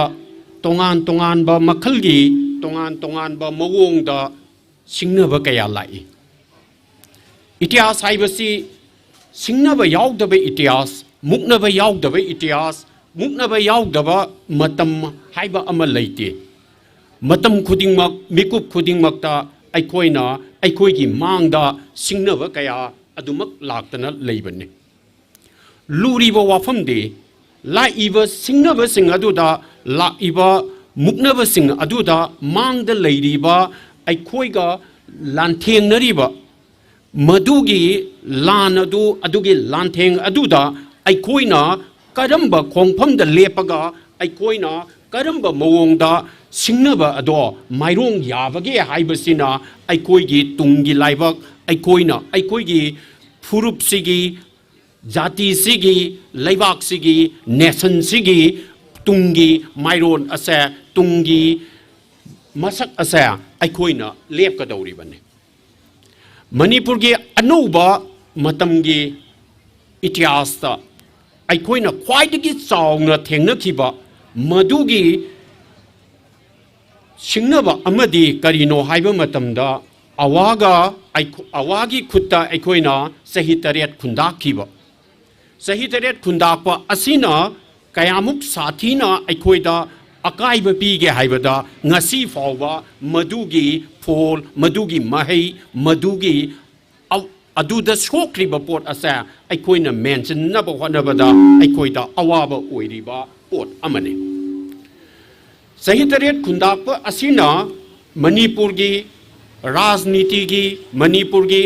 ꯇꯣꯉꯥꯟ ꯇꯣꯉꯥꯟꯕ ꯃꯈꯜꯒꯤ, ꯇꯣꯉꯥꯟ ꯇꯣꯉꯥꯟꯕ ꯃꯑꯣꯡꯗ ꯁꯤꯡꯅꯕ ꯀꯌꯥ ꯂꯥꯛꯏ꯫ ꯏꯇꯤꯍꯥꯁ ꯍꯥꯏꯕꯁꯤ ꯁꯤꯡꯅꯕ ꯌꯥꯎꯗꯕ ꯏꯇꯤꯍꯥꯁ, ꯃꯨꯛꯅꯕ ꯌꯥꯎꯗꯕ ꯏꯇꯤꯍꯥꯁ, ꯃꯨꯛꯅꯕ ꯌꯥꯎꯗꯕ ꯃꯇꯝ ꯍꯥꯏꯕ ꯑꯃ ꯂꯩꯇꯦ꯫ ꯃꯇꯝ ꯈꯨꯗꯤꯡꯃꯛ, ꯃꯤꯀꯨꯞ ꯈꯨꯗꯤꯡꯃꯛꯇ ꯑꯩꯈꯣꯏꯅ ꯑꯩꯈꯣꯏꯒꯤ ꯃꯥꯡꯗ ꯁꯤꯡꯅꯕ ꯀꯌꯥ ꯑꯗꯨꯃꯛ ꯂꯥꯛꯇꯅ ꯂꯩꯕꯅꯤ꯫ ꯂꯨꯔꯤꯕ ꯋꯥꯐꯝꯗꯤ, ꯂꯥꯛꯏꯕ ꯁꯤꯡꯅꯕꯁꯤꯡ ꯑꯗꯨꯗ, ꯂꯥꯛꯏꯕ ꯃꯨꯛꯅꯕꯁꯤꯡ ꯑꯗꯨꯗ ꯃꯥꯡꯗ ꯂꯩꯔꯤꯕ ꯑꯩꯈꯣꯏꯒ ꯂꯥꯟꯊꯦꯡꯅꯔꯤꯕ ꯃꯗꯨꯒꯤ ꯂꯥꯟ ꯑꯗꯨ, ꯑꯗꯨꯒꯤ ꯂꯥꯟꯊꯦꯡ ꯑꯗꯨꯗ ꯑꯩꯈꯣꯏꯅ ꯀꯔꯝꯕ ꯈꯣꯡꯐꯝꯗ ꯂꯦꯞꯄꯒ ꯑꯩꯈꯣꯏꯅ ꯀꯔꯝꯕ ꯃꯑꯣꯡꯗ ꯁꯤꯡꯅꯕ ꯑꯗꯣ ꯃꯥꯏꯔꯣꯡ ꯌꯥꯕꯒꯦ ꯍꯥꯏꯕꯁꯤꯅ ꯑꯩꯈꯣꯏꯒꯤ ꯇꯨꯡꯒꯤ ꯂꯥꯏꯕꯛ, ꯑꯩꯈꯣꯏꯅ ꯑꯩꯈꯣꯏꯒꯤ ꯐꯨꯔꯨꯞꯁꯤꯒꯤ, ꯖꯥꯇꯤꯁꯤꯒꯤ, ꯂꯩꯕꯥꯛꯁꯤꯒꯤ, ꯅꯦꯁꯟꯁꯤꯒꯤ ꯇꯨꯡꯒꯤ ꯃꯥꯏꯔꯣꯟ ꯑꯁꯦ, ꯇꯨꯡꯒꯤ ꯃꯁꯛ ꯑꯁꯦ ꯑꯩꯈꯣꯏꯅ ꯂꯦꯞꯀꯗꯧꯔꯤꯕꯅꯤ꯫ ꯃꯅꯤꯄꯨꯔꯒꯤ ꯑꯅꯧꯕ ꯃꯇꯝꯒꯤ ꯏꯇꯤꯍꯥꯁꯇ ꯑꯩꯈꯣꯏꯅ ꯈ꯭ꯋꯥꯏꯗꯒꯤ ꯆꯥꯎꯅ ꯊꯦꯡꯅꯈꯤꯕ ꯃꯗꯨꯒꯤ ꯁꯤꯡꯅꯕ ꯑꯃꯗꯤ ꯀꯔꯤꯅꯣ ꯍꯥꯏꯕ ꯃꯇꯝꯗ, ꯑꯋꯥꯒ ꯑꯩꯈꯣ-, ꯑꯋꯥꯒꯤ ꯈꯨꯠꯇ ꯑꯩꯈꯣꯏꯅ ꯆꯍꯤ ꯇꯔꯦꯠ ꯈꯨꯟꯗꯥꯈꯤꯕ꯫ ꯆꯍꯤ ꯇꯔꯦꯠ ꯈꯨꯟꯗꯥꯛꯄ ꯑꯁꯤꯅ ꯀꯌꯥꯃꯨꯛ ꯁꯥꯊꯤꯅ ꯑꯩꯈꯣꯏꯗ ꯑꯀꯥꯏꯕ ꯄꯤꯒꯦ ꯍꯥꯏꯕꯗ, ꯉꯁꯤ ꯐꯥꯎꯕ ꯃꯗꯨꯒꯤ ꯐꯣꯜ, ꯃꯗꯨꯒꯤ ꯃꯍꯩ, ꯃꯗꯨꯒꯤ ꯑ-, ꯑꯗꯨꯗ ꯁꯣꯛꯈ꯭ꯔꯤꯕ ꯄꯣꯠ ꯑꯁꯦ ꯑꯩꯈꯣꯏꯅ ꯃꯦꯟꯁꯤꯟꯅꯕ ꯍꯣꯠꯅꯕꯗ ꯑꯩꯈꯣꯏꯗ ꯑꯋꯥꯕ ꯑꯣꯏꯔꯤꯕ ꯄꯣꯠ ꯑꯃꯅꯤ꯫ ꯆꯍꯤ ꯇꯔꯦꯠ ꯈꯨꯟꯗꯥꯛꯄ ꯑꯁꯤꯅ ꯃꯅꯤꯄꯨꯔꯒꯤ ꯔꯥꯖꯅꯤꯇꯤꯒꯤ, ꯃꯅꯤꯄꯨꯔꯒꯤ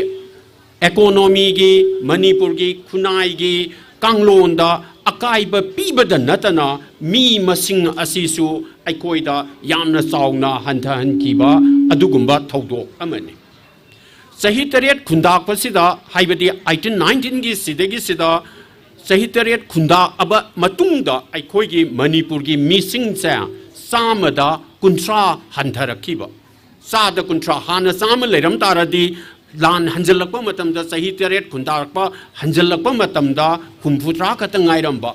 ꯏꯀꯣꯅꯣꯃꯤꯒꯤ, ꯃꯅꯤꯄꯨꯔꯒꯤ ꯈꯨꯟꯅꯥꯏꯒꯤ ꯀꯥꯡꯂꯣꯟꯗ ꯑꯀꯥꯏꯕ ꯄꯤꯕꯗ ꯅꯠꯇꯅ ꯃꯤ ꯃꯁꯤꯡ ꯑꯁꯤꯁꯨ ꯑꯩꯈꯣꯏꯗ ꯌꯥꯝꯅ ꯆꯥꯎꯅ ꯍꯟꯊꯍꯟꯈꯤꯕ ꯑꯗꯨꯒꯨꯝꯕ ꯊꯧꯗꯣꯛ ꯑꯃꯅꯤ꯫ ꯆꯍꯤ ꯇꯔꯦꯠ ꯈꯨꯟꯗꯥꯛꯄꯁꯤꯗ, ꯍꯥꯏꯕꯗꯤ eighteen nineteenꯒꯤ ꯁꯤꯗꯒꯤ ꯁꯤꯗ ꯆꯍꯤ ꯇꯔꯦꯠ ꯈꯨꯟꯗꯥꯛꯑꯕ ꯃꯇꯨꯡꯗ ꯑꯩꯈꯣꯏꯒꯤ ꯃꯅꯤꯄꯨꯔꯒꯤ ꯃꯤꯁꯤꯡꯁꯦ ꯆꯥꯝꯃꯗ ꯀꯨꯟꯊ꯭ꯔꯥ ꯍꯟꯊꯔꯛꯈꯤꯕ꯫ ꯆꯥꯗ ꯀꯨꯟꯊ꯭ꯔꯥ, ꯍꯥꯟꯅ ꯆꯥꯝꯃ ꯂꯩꯔꯝ ꯇꯥꯔꯗꯤ, ꯂꯥꯟ ꯍꯟꯖꯜꯂꯛꯄ ꯃꯇꯝꯗ, ꯆꯍꯤ ꯇꯔꯦꯠ ꯈꯨꯟꯗꯥꯔꯛꯄ ꯍꯟꯖꯜꯂꯛꯄ ꯃꯇꯝꯗ ꯍꯨꯝꯐꯨꯇꯔꯥ ꯈꯛꯇ ꯉꯥꯏꯔꯝꯕ꯫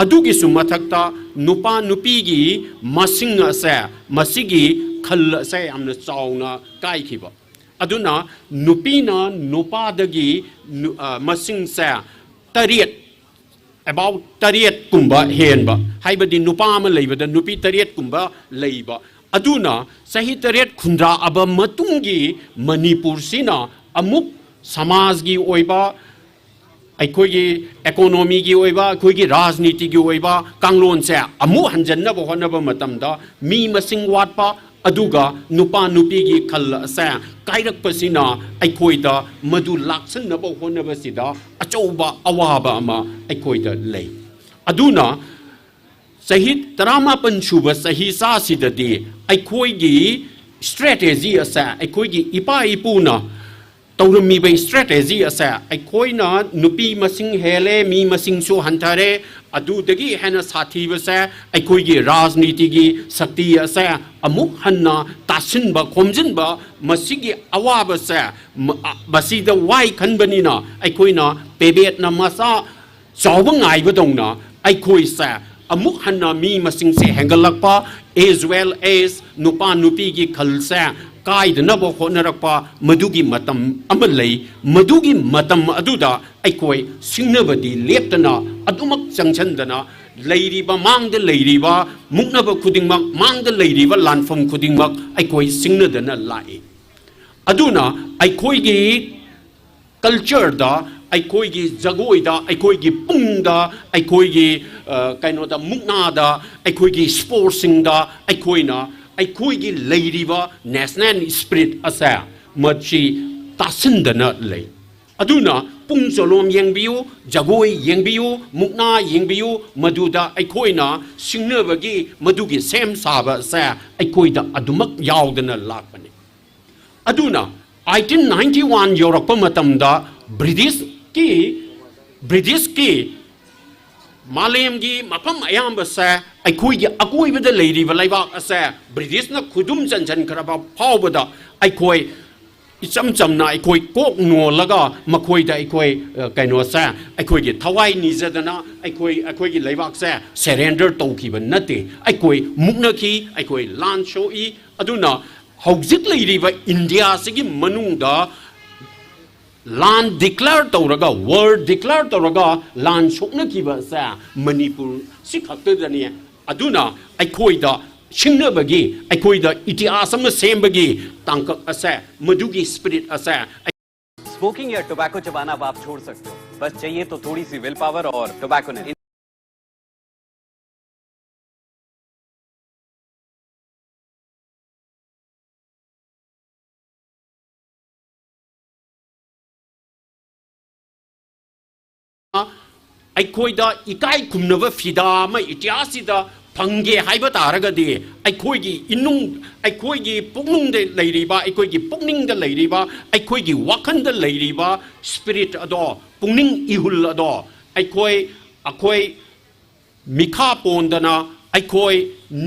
ꯑꯗꯨꯒꯤꯁꯨ ꯃꯊꯛꯇ ꯅꯨꯄꯥ ꯅꯨꯄꯤꯒꯤ ꯃꯁꯤꯡ ꯑꯁꯦ, ꯃꯁꯤꯒꯤ ꯈꯜ ꯑꯁꯦ ꯌꯥꯝꯅ ꯆꯥꯎꯅ ꯀꯥꯏꯈꯤꯕ꯫ ꯑꯗꯨꯅ ꯅꯨꯄꯤꯅ ꯅꯨꯄꯥꯗꯒꯤ ꯅꯨ-, ꯑ, ꯃꯁꯤꯡꯁꯦ ꯇꯔꯦꯠ, about ꯇꯔꯦꯠꯀꯨꯝꯕ ꯍꯦꯟꯕ, ꯍꯥꯏꯕꯗꯤ ꯅꯨꯄꯥ ꯑꯃ ꯂꯩꯕꯗ ꯅꯨꯄꯤ ꯇꯔꯦꯠꯀꯨꯝꯕ ꯂꯩꯕ꯫ ꯑꯗꯨꯅ ꯆꯍꯤ ꯇꯔꯦꯠ ꯈꯨꯟꯗꯥꯑꯕ ꯃꯇꯨꯡꯒꯤ ꯃꯅꯤꯄꯨꯔꯁꯤꯅ ꯑꯃꯨꯛ ꯁꯃꯥꯖꯒꯤ ꯑꯣꯏꯕ, ꯑꯩꯈꯣꯏꯒꯤ economyꯒꯤ ꯑꯣꯏꯕ, ꯑꯩꯈꯣꯏꯒꯤ ꯔꯥꯖꯅꯤꯇꯤꯒꯤ ꯑꯣꯏꯕ ꯀꯥꯡꯂꯣꯟꯁꯦ ꯑꯃꯨꯛ ꯍꯟꯖꯟꯅꯕ ꯍꯣꯠꯅꯕ ꯃꯇꯝꯗ ꯃꯤ ꯃꯁꯤꯡ ꯋꯥꯠꯄ, ꯑꯗꯨꯒ ꯅꯨꯄꯥ ꯅꯨꯄꯤꯒꯤ ꯈꯜ ꯑꯁꯦ ꯀꯥꯏꯔꯛꯄꯁꯤꯅ ꯑꯩꯈꯣꯏꯗ ꯃꯗꯨ ꯂꯥꯛꯁꯤꯟꯅꯕ ꯍꯣꯠꯅꯕꯁꯤꯗ ꯑꯆꯧꯕ ꯑꯋꯥꯕ ꯑꯃ ꯑꯩꯈꯣꯏꯗ ꯂꯩ꯫ ꯑꯗꯨꯅ ꯆꯍꯤ ꯇꯔꯥꯃꯥꯄꯟ ꯁꯨꯕ ꯆꯍꯤ ꯆꯥꯁꯤꯗꯗꯤ ꯑꯩꯈꯣꯏꯒꯤ strategy ꯑꯁꯦ, ꯑꯩꯈꯣꯏꯒꯤ ꯏꯄꯥ ꯏꯄꯨꯅ ꯇꯧꯔꯝꯃꯤꯕ strategy ꯑꯁꯦ, ꯑꯩꯈꯣꯏꯅ ꯅꯨꯄꯤ ꯃꯁꯤꯡ ꯍꯦꯜꯂꯦ, ꯃꯤ ꯃꯁꯤꯡꯁꯨ ꯍꯟꯊꯔꯦ, ꯑꯗꯨꯗꯒꯤ ꯍꯦꯟꯅ ꯁꯥꯊꯤꯕꯁꯦ ꯑꯩꯈꯣꯏꯒꯤ ꯔꯥꯖꯅꯤꯇꯤꯒꯤ ꯁꯛꯇꯤ ꯑꯁꯦ ꯑꯃꯨꯛ ꯍꯟꯅ ꯇꯥꯁꯤꯟꯕ, ꯈꯣꯝꯖꯤꯟꯕ, ꯃꯁꯤꯒꯤ ꯑꯋꯥꯕꯁꯦ, ꯃ-, ꯑ, ꯃꯁꯤꯗ ꯋꯥꯏ ꯈꯟꯕꯅꯤꯅ ꯑꯩꯈꯣꯏꯅ ꯄꯦꯕꯦꯠꯅ ꯃꯆꯥ ꯆꯥꯎꯕ ꯉꯥꯏꯕꯗꯧꯅ ꯑꯩꯈꯣꯏꯁꯦ ꯑꯃꯨꯛ ꯍꯟꯅ ꯃꯤ ꯃꯁꯤꯡꯁꯦ ꯍꯦꯟꯒꯠꯂꯛꯄ, as well as ꯅꯨꯄꯥ ꯅꯨꯄꯤꯒꯤ ꯈꯜꯁꯦ ꯀꯥꯏꯗꯅꯕ ꯍꯣꯠꯅꯔꯛꯄ, ꯃꯗꯨꯒꯤ ꯃꯇꯝ ꯑꯃ ꯂꯩ꯫ ꯃꯗꯨꯒꯤ ꯃꯇꯝ ꯑꯗꯨꯗ ꯑꯩꯈꯣꯏ ꯁꯤꯡꯅꯕꯗꯤ ꯂꯦꯞꯇꯅ ꯑꯗꯨꯃꯛ ꯆꯪꯁꯤꯟꯗꯅ ꯂꯩꯔꯤꯕ, ꯃꯥꯡꯗ ꯂꯩꯔꯤꯕ ꯃꯨꯛꯅꯕ ꯈꯨꯗꯤꯡꯃꯛ, ꯃꯥꯡꯗ ꯂꯩꯔꯤꯕ ꯂꯥꯟꯐꯝ ꯈꯨꯗꯤꯡꯃꯛ ꯑꯩꯈꯣꯏ ꯁꯤꯡꯅꯗꯅ ꯂꯥꯛꯏ꯫ ꯑꯗꯨꯅ ꯑꯩꯈꯣꯏꯒꯤ cultureꯗ, ꯑꯩꯈꯣꯏꯒꯤ ꯖꯒꯣꯏꯗ, ꯑꯩꯈꯣꯏꯒꯤ ꯄꯨꯡꯗ, ꯑꯩꯈꯣꯏꯒꯤ, ꯑ, ꯀꯩꯅꯣꯗ, ꯃꯨꯛꯅꯥꯗ, ꯑꯩꯈꯣꯏꯒꯤ sportsꯁꯤꯡꯗ ꯑꯩꯈꯣꯏꯅ ꯑꯩꯈꯣꯏꯒꯤ ꯂꯩꯔꯤꯕ national spirit ꯑꯁꯦ ꯃꯁꯤ ꯇꯥꯁꯤꯟꯗꯅ ꯂꯩ꯫ ꯑꯗꯨꯅ ꯄꯨꯡ ꯆꯣꯂꯣꯝ ꯌꯦꯡꯕꯤꯌꯨ, ꯖꯒꯣꯏ ꯌꯦꯡꯕꯤꯌꯨ, ꯃꯨꯛꯅꯥ ꯌꯦꯡꯕꯤꯌꯨ, ꯃꯗꯨꯗ ꯑꯩꯈꯣꯏꯅ ꯁꯤꯡꯅꯕꯒꯤ ꯃꯗꯨꯒꯤ ꯁꯦꯝ ꯁꯥꯕꯁꯦ ꯑꯩꯈꯣꯏꯗ ꯑꯗꯨꯃꯛ ꯌꯥꯎꯗꯅ ꯂꯥꯛꯄꯅꯤ꯫ ꯑꯗꯨꯅ eighteen ninety one ꯌꯧꯔꯛꯄ ꯃꯇꯝꯗ ꯕ꯭ꯔꯤꯇꯤꯁꯀꯤ, ꯕ꯭ꯔꯤꯇꯤꯁꯀꯤ ꯃꯥꯂꯦꯝꯒꯤ ꯃꯐꯝ ꯑꯌꯥꯝꯕꯁꯦ, ꯑꯩꯈꯣꯏꯒꯤ ꯑꯀꯣꯏꯕꯗ ꯂꯩꯔꯤꯕ ꯂꯩꯕꯥꯛ ꯑꯁꯦ ꯕ꯭ꯔꯤꯇꯤꯁꯅ ꯈꯨꯗꯨꯝ ꯆꯟꯁꯤꯟꯈ꯭ꯔꯕ ꯐꯥꯎꯕꯗ ꯑꯩꯈꯣꯏ ꯏꯆꯝ ꯆꯝꯅ ꯑꯩꯈꯣꯏ ꯀꯣꯛ ꯅꯣꯜꯂꯒ ꯃꯈꯣꯏꯗ ꯑꯩꯈꯣꯏ, ꯑ, ꯀꯩꯅꯣꯁꯦ, ꯑꯩꯈꯣꯏꯒꯤ ꯊꯋꯥꯏ ꯅꯤꯖꯗꯅ ꯑꯩꯈꯣꯏ, ꯑꯩꯈꯣꯏꯒꯤ ꯂꯩꯕꯥꯛꯁꯦ surrender ꯇꯧꯈꯤꯕ ꯅꯠꯇꯦ꯫ ꯑꯩꯈꯣꯏ ꯃꯨꯛꯅꯈꯤ, ꯑꯩꯈꯣꯏ ꯂꯥꯟ ꯁꯣꯛꯏ꯫ ꯑꯗꯨꯅ ꯍꯧꯖꯤꯛ ꯂꯩꯔꯤꯕ ꯏꯟꯗꯤꯌꯥꯁꯤꯒꯤ ꯃꯅꯨꯡꯗ ꯂꯥꯟ declare ꯇꯧꯔꯒ, war declare ꯇꯧꯔꯒ ꯂꯥꯟ ꯁꯣꯛꯅꯈꯤꯕꯁꯦ ꯃꯅꯤꯄꯨꯔ ꯁꯤ ꯈꯛꯇꯗꯅꯤ꯫ ꯑꯗꯨꯅ ꯑꯩꯈꯣꯏꯗ ꯁꯤꯡꯅꯕꯒꯤ, ꯑꯩꯈꯣꯏꯗ ꯏꯇꯤꯍꯥꯁ ꯑꯃ ꯁꯦꯝꯕꯒꯤ ꯇꯥꯡꯀꯛ ꯑꯁꯦ, ꯃꯗꯨꯒꯤ spirit ꯑꯁꯦ स्मोकिंग या टोबैको चबाना अब आप छोड़ सकते हो। बस चाहिए तो थोड़ी सी विल पावर और टोबैको नहीं। ꯑꯩꯈꯣꯏꯗ ꯏꯀꯥꯏ ꯈꯨꯝꯅꯕ ꯐꯤꯗꯥ ꯑꯃ ꯏꯇꯤꯍꯥꯁꯁꯤꯗ ꯐꯪꯒꯦ ꯍꯥꯏꯕ ꯇꯥꯔꯒꯗꯤ, ꯑꯩꯈꯣꯏꯒꯤ ꯏꯅꯨꯡ, ꯑꯩꯈꯣꯏꯒꯤ ꯄꯨꯛꯅꯨꯡꯗ ꯂꯩꯔꯤꯕ, ꯑꯩꯈꯣꯏꯒꯤ ꯄꯨꯛꯅꯤꯡꯗ ꯂꯩꯔꯤꯕ, ꯑꯩꯈꯣꯏꯒꯤ ꯋꯥꯈꯜꯗ ꯂꯩꯔꯤꯕ spirit ꯑꯗꯣ, ꯄꯨꯛꯅꯤꯡ ꯏꯍꯨꯜ ꯑꯗꯣ ꯑꯩꯈꯣꯏ, ꯑꯩꯈꯣꯏ ꯃꯤꯈꯥ ꯄꯣꯟꯗꯅ ꯑꯩꯈꯣꯏ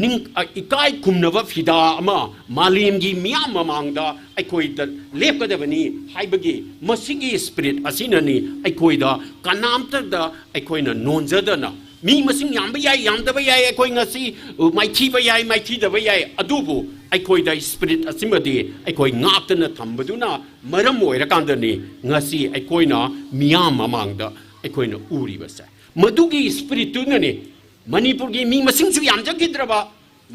ꯅꯤꯡ-, ꯑ, ꯏꯀꯥꯏ ꯈꯨꯝꯅꯕ ꯐꯤꯗꯥ ꯑꯃ ꯃꯥꯂꯦꯝꯒꯤ ꯃꯤꯌꯥꯝ ꯃꯃꯥꯡꯗ ꯑꯩꯈꯣꯏꯗ ꯂꯦꯞꯀꯗꯕꯅꯤ ꯍꯥꯏꯕꯒꯤ ꯃꯁꯤꯒꯤ spirit ꯑꯁꯤꯅꯅꯤ ꯑꯩꯈꯣꯏꯗ ꯀꯅꯥꯝꯇꯗ ꯑꯩꯈꯣꯏꯅ ꯅꯣꯟꯖꯗꯅ, ꯃꯤ ꯃꯁꯤꯡ ꯌꯥꯝꯕ ꯌꯥꯏ, ꯌꯥꯝꯗꯕ ꯌꯥꯏ, ꯑꯩꯈꯣꯏ ꯉꯁꯤ, ꯑ, ꯃꯥꯏꯊꯤꯕ ꯌꯥꯏ, ꯃꯥꯏꯊꯤꯗꯕ ꯌꯥꯏ, ꯑꯗꯨꯕꯨ ꯑꯩꯈꯣꯏꯗ spirit ꯑꯁꯤꯃꯗꯤ ꯑꯩꯈꯣꯏ ꯉꯥꯛꯇꯅ ꯊꯝꯕꯗꯨꯅ ꯃꯔꯝ ꯑꯣꯏꯔꯀꯥꯟꯗꯅꯤ ꯉꯁꯤ ꯑꯩꯈꯣꯏꯅ ꯃꯤꯌꯥꯝ ꯃꯃꯥꯡꯗ ꯑꯩꯈꯣꯏꯅ ꯎꯔꯤꯕꯁꯦ꯫ ꯃꯗꯨꯒꯤ spirit ꯇꯨꯅꯅꯤ ꯃꯅꯤꯄꯨꯔꯒꯤ ꯃꯤ ꯃꯁꯤꯡꯁꯨ ꯌꯥꯝꯖꯈꯤꯗ꯭ꯔꯕ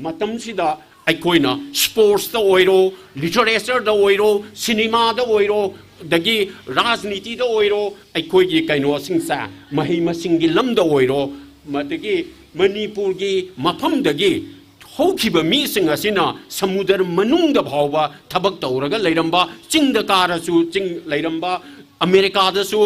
ꯃꯇꯝꯁꯤꯗ ꯑꯩꯈꯣꯏꯅ sports ꯇ ꯑꯣꯏꯔꯣ, literature ꯗ ꯑꯣꯏꯔꯣ, cinema ꯗ ꯑꯣꯏꯔꯣ, ꯑꯗꯒꯤ ꯔꯥꯖꯅꯤꯇꯤꯗ ꯑꯣꯏꯔꯣ, ꯑꯩꯈꯣꯏꯒꯤ ꯀꯩꯅꯣꯁꯤꯡꯁꯦ, ꯃꯍꯩ ꯃꯁꯤꯡꯒꯤ ꯂꯝꯗ ꯑꯣꯏꯔꯣ, ꯃꯗꯒꯤ ꯃꯅꯤꯄꯨꯔꯒꯤ ꯃꯐꯝꯗꯒꯤ ꯍꯧꯈꯤꯕ ꯃꯤꯁꯤꯡ ꯑꯁꯤꯅ ꯁꯃꯨꯗ꯭ꯔ ꯃꯅꯨꯡꯗ ꯐꯥꯎꯕ ꯊꯕꯛ ꯇꯧꯔꯒ ꯂꯩꯔꯝꯕ, ꯆꯤꯡꯗ ꯀꯥꯔꯁꯨ ꯆꯤꯡ ꯂꯩꯔꯝꯕ, ꯑꯃꯦꯔꯤꯀꯥꯗꯁꯨ,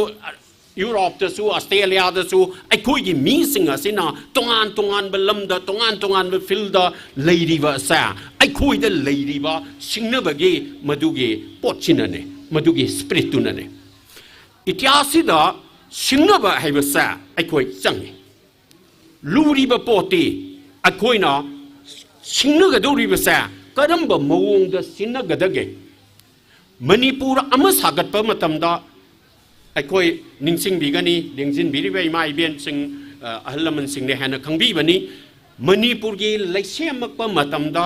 ꯌꯨꯔꯣꯞꯇꯁꯨ, ꯑꯁꯇ꯭ꯔꯦꯂꯤꯌꯥꯗꯁꯨ ꯑꯩꯈꯣꯏꯒꯤ ꯃꯤꯁꯤꯡ ꯑꯁꯤꯅ ꯇꯣꯉꯥꯟ ꯇꯣꯉꯥꯟꯕ ꯂꯝꯗ, ꯇꯣꯉꯥꯟ ꯇꯣꯉꯥꯟꯕ ꯐꯤꯜꯗ ꯂꯩꯔꯤꯕ ꯑꯁꯦ ꯑꯩꯈꯣꯏꯗ ꯂꯩꯔꯤꯕ ꯁꯤꯡꯅꯕꯒꯤ ꯃꯗꯨꯒꯤ ꯄꯣꯠꯁꯤꯅꯅꯦ, ꯃꯗꯨꯒꯤ ꯁ꯭ꯄꯤꯔꯤꯠꯇꯨꯅꯅꯦ꯫ ꯏꯇꯤꯍꯥꯁꯁꯤꯗ ꯁꯤꯡꯅꯕ ꯍꯥꯏꯕꯁꯦ ꯑꯩꯈꯣꯏ ꯆꯪꯉꯤ꯫ ꯂꯨꯔꯤꯕ ꯄꯣꯠꯇꯤ ꯑꯩꯈꯣꯏꯅ ꯁꯤꯡꯅꯒꯗꯧꯔꯤꯕꯁꯦ ꯀꯔꯝꯕ ꯃꯑꯣꯡꯗ ꯁꯤꯡꯅꯒꯗꯒꯦ? ꯃꯅꯤꯄꯨꯔ ꯑꯃ ꯁꯥꯒꯠꯄ ꯃꯇꯝꯗ ꯑꯩꯈꯣꯏ ꯅꯤꯡꯁꯤꯡꯕꯤꯒꯅꯤ, ꯂꯦꯡꯁꯤꯟꯕꯤꯔꯤꯕ ꯏꯃꯥ ꯏꯕꯦꯟꯁꯤꯡ, ꯑ, ꯑꯍꯜ ꯂꯃꯟꯁꯤꯡꯅ ꯍꯦꯟꯅ ꯈꯪꯕꯤꯕꯅꯤ꯫ ꯃꯅꯤꯄꯨꯔꯒꯤ ꯂꯩꯁꯦꯝꯃꯛꯄ ꯃꯇꯝꯗ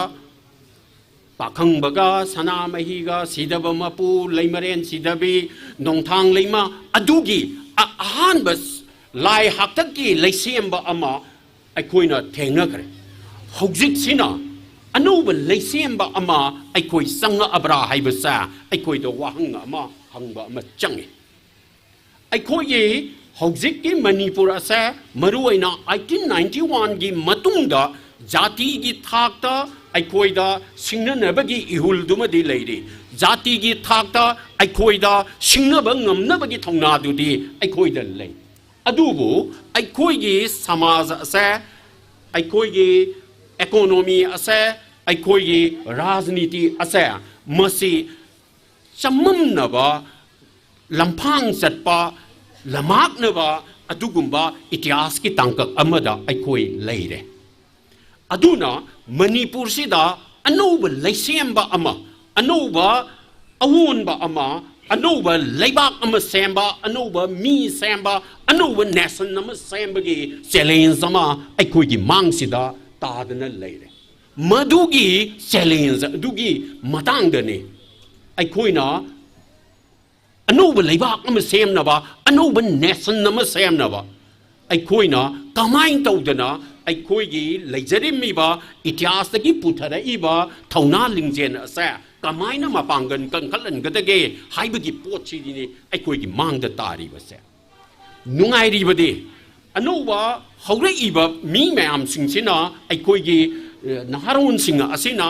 ꯄꯥꯈꯪꯕꯒ, ꯁꯅꯥꯃꯍꯤꯒ, ꯁꯤꯗꯕ ꯃꯄꯨ, ꯂꯩꯃꯔꯦꯟ ꯁꯤꯗꯕꯤ, ꯅꯣꯡꯊꯥꯡ ꯂꯩꯃ, ꯑꯗꯨꯒꯤ ꯑ-, ꯑꯍꯥꯟꯕ ꯂꯥꯏ ꯍꯥꯛꯇꯛꯀꯤ ꯂꯩꯁꯦꯝꯕ ꯑꯃ ꯑꯩꯈꯣꯏꯅ ꯊꯦꯡꯅꯈ꯭ꯔꯦ꯫ ꯍꯧꯖꯤꯛꯁꯤꯅ ꯑꯅꯧꯕ ꯂꯩꯁꯦꯝꯕ ꯑꯃ ꯑꯩꯈꯣꯏ ꯆꯪꯉꯛꯑꯕ꯭ꯔꯥ ꯍꯥꯏꯕꯁꯦ ꯑꯩꯈꯣꯏꯗ ꯋꯥꯍꯪ ꯑꯃ ꯍꯪꯕ ꯑꯃ ꯆꯪꯉꯤ꯫ ꯑꯩꯈꯣꯏꯒꯤ ꯍꯧꯖꯤꯛꯀꯤ ꯃꯅꯤꯄꯨꯔ ꯑꯁꯦ ꯃꯔꯨꯑꯣꯏꯅ eighteen ninety oneꯒꯤ ꯃꯇꯨꯡꯗ ꯖꯥꯇꯤꯒꯤ ꯊꯥꯛꯇ ꯑꯩꯈꯣꯏꯗ ꯁꯤꯡꯅꯅꯕꯒꯤ ꯏꯍꯨꯜꯗꯨꯃꯗꯤ ꯂꯩꯔꯤ꯫ ꯖꯥꯇꯤꯒꯤ ꯊꯥꯛꯇ ꯑꯩꯈꯣꯏꯗ ꯁꯤꯡꯅꯕ ꯉꯝꯅꯕꯒꯤ ꯊꯧꯅꯥꯗꯨꯗꯤ ꯑꯩꯈꯣꯏꯗ ꯂꯩ꯫ ꯑꯗꯨꯕꯨ ꯑꯩꯈꯣꯏꯒꯤ ꯁꯃꯥꯖ ꯑꯁꯦ, ꯑꯩꯈꯣꯏꯒꯤ ꯏꯀꯣꯅꯣꯃꯤ ꯑꯁꯦ, ꯑꯩꯈꯣꯏꯒꯤ ꯔꯥꯖꯅꯤꯇꯤ ꯑꯁꯦ, ꯃꯁꯤ ꯆꯃꯝꯅꯕ, ꯂꯝꯐꯥꯡ ꯆꯠꯄ, ꯂꯝꯃꯥꯛꯅꯕ ꯑꯗꯨꯒꯨꯝꯕ ꯏꯇꯤꯍꯥꯁꯀꯤ ꯇꯥꯡꯀꯛ ꯑꯃꯗ ꯑꯩꯈꯣꯏ ꯂꯩꯔꯦ꯫ ꯑꯗꯨꯅ ꯃꯅꯤꯄꯨꯔꯁꯤꯗ ꯑꯅꯧꯕ ꯂꯩꯁꯦꯝꯕ ꯑꯃ, ꯑꯅꯧꯕ ꯑꯑꯣꯟꯕ ꯑꯃ, ꯑꯅꯧꯕ ꯂꯩꯕꯥꯛ ꯑꯃ ꯁꯦꯝꯕ, ꯑꯅꯧꯕ ꯃꯤ ꯁꯦꯝꯕ, ꯑꯅꯧꯕ ꯅꯦꯁꯟ ꯑꯃ ꯁꯦꯝꯕꯒꯤ ꯆꯦꯂꯦꯟꯖ ꯑꯃ ꯑꯩꯈꯣꯏꯒꯤ ꯃꯥꯡꯁꯤꯗ ꯇꯥꯗꯅ ꯂꯩꯔꯦ꯫ ꯃꯗꯨꯒꯤ ꯆꯦꯂꯦꯟꯖ ꯑꯗꯨꯒꯤ ꯃꯇꯥꯡꯗꯅꯤ ꯑꯩꯈꯣꯏꯅ ꯑꯅꯧꯕ ꯂꯩꯕꯥꯛ ꯑꯃ ꯁꯦꯝꯅꯕ, ꯑꯅꯧꯕ ꯅꯦꯁꯟ ꯑꯃ ꯁꯦꯝꯅꯕ ꯑꯩꯈꯣꯏꯅ ꯀꯃꯥꯏꯅ ꯇꯧꯗꯅ ꯑꯩꯈꯣꯏꯒꯤ ꯂꯩꯖꯔꯝꯃꯤꯕ ꯏꯇꯤꯍꯥꯁꯇꯒꯤ ꯄꯨꯊꯔꯛꯏꯕ ꯊꯧꯅꯥ ꯂꯤꯡꯖꯦꯜ ꯑꯁꯦ ꯀꯃꯥꯏꯅ ꯃꯄꯥꯡꯒꯜ ꯀꯟꯈꯠꯍꯟꯒꯗꯒꯦ ꯍꯥꯏꯕꯒꯤ ꯄꯣꯠꯁꯤꯗꯤꯅꯤ ꯑꯩꯈꯣꯏꯒꯤ ꯃꯥꯡꯗ ꯇꯥꯔꯤꯕꯁꯦ꯫ ꯅꯨꯡꯉꯥꯏꯔꯤꯕꯗꯤ, ꯑꯅꯧꯕ ꯍꯧꯔꯛꯏꯕ ꯃꯤ ꯃꯌꯥꯝꯁꯤꯡꯁꯤꯅ, ꯑꯩꯈꯣꯏꯒꯤ, ꯑ, ꯅꯍꯥꯔꯣꯟꯁꯤꯡ ꯑꯁꯤꯅ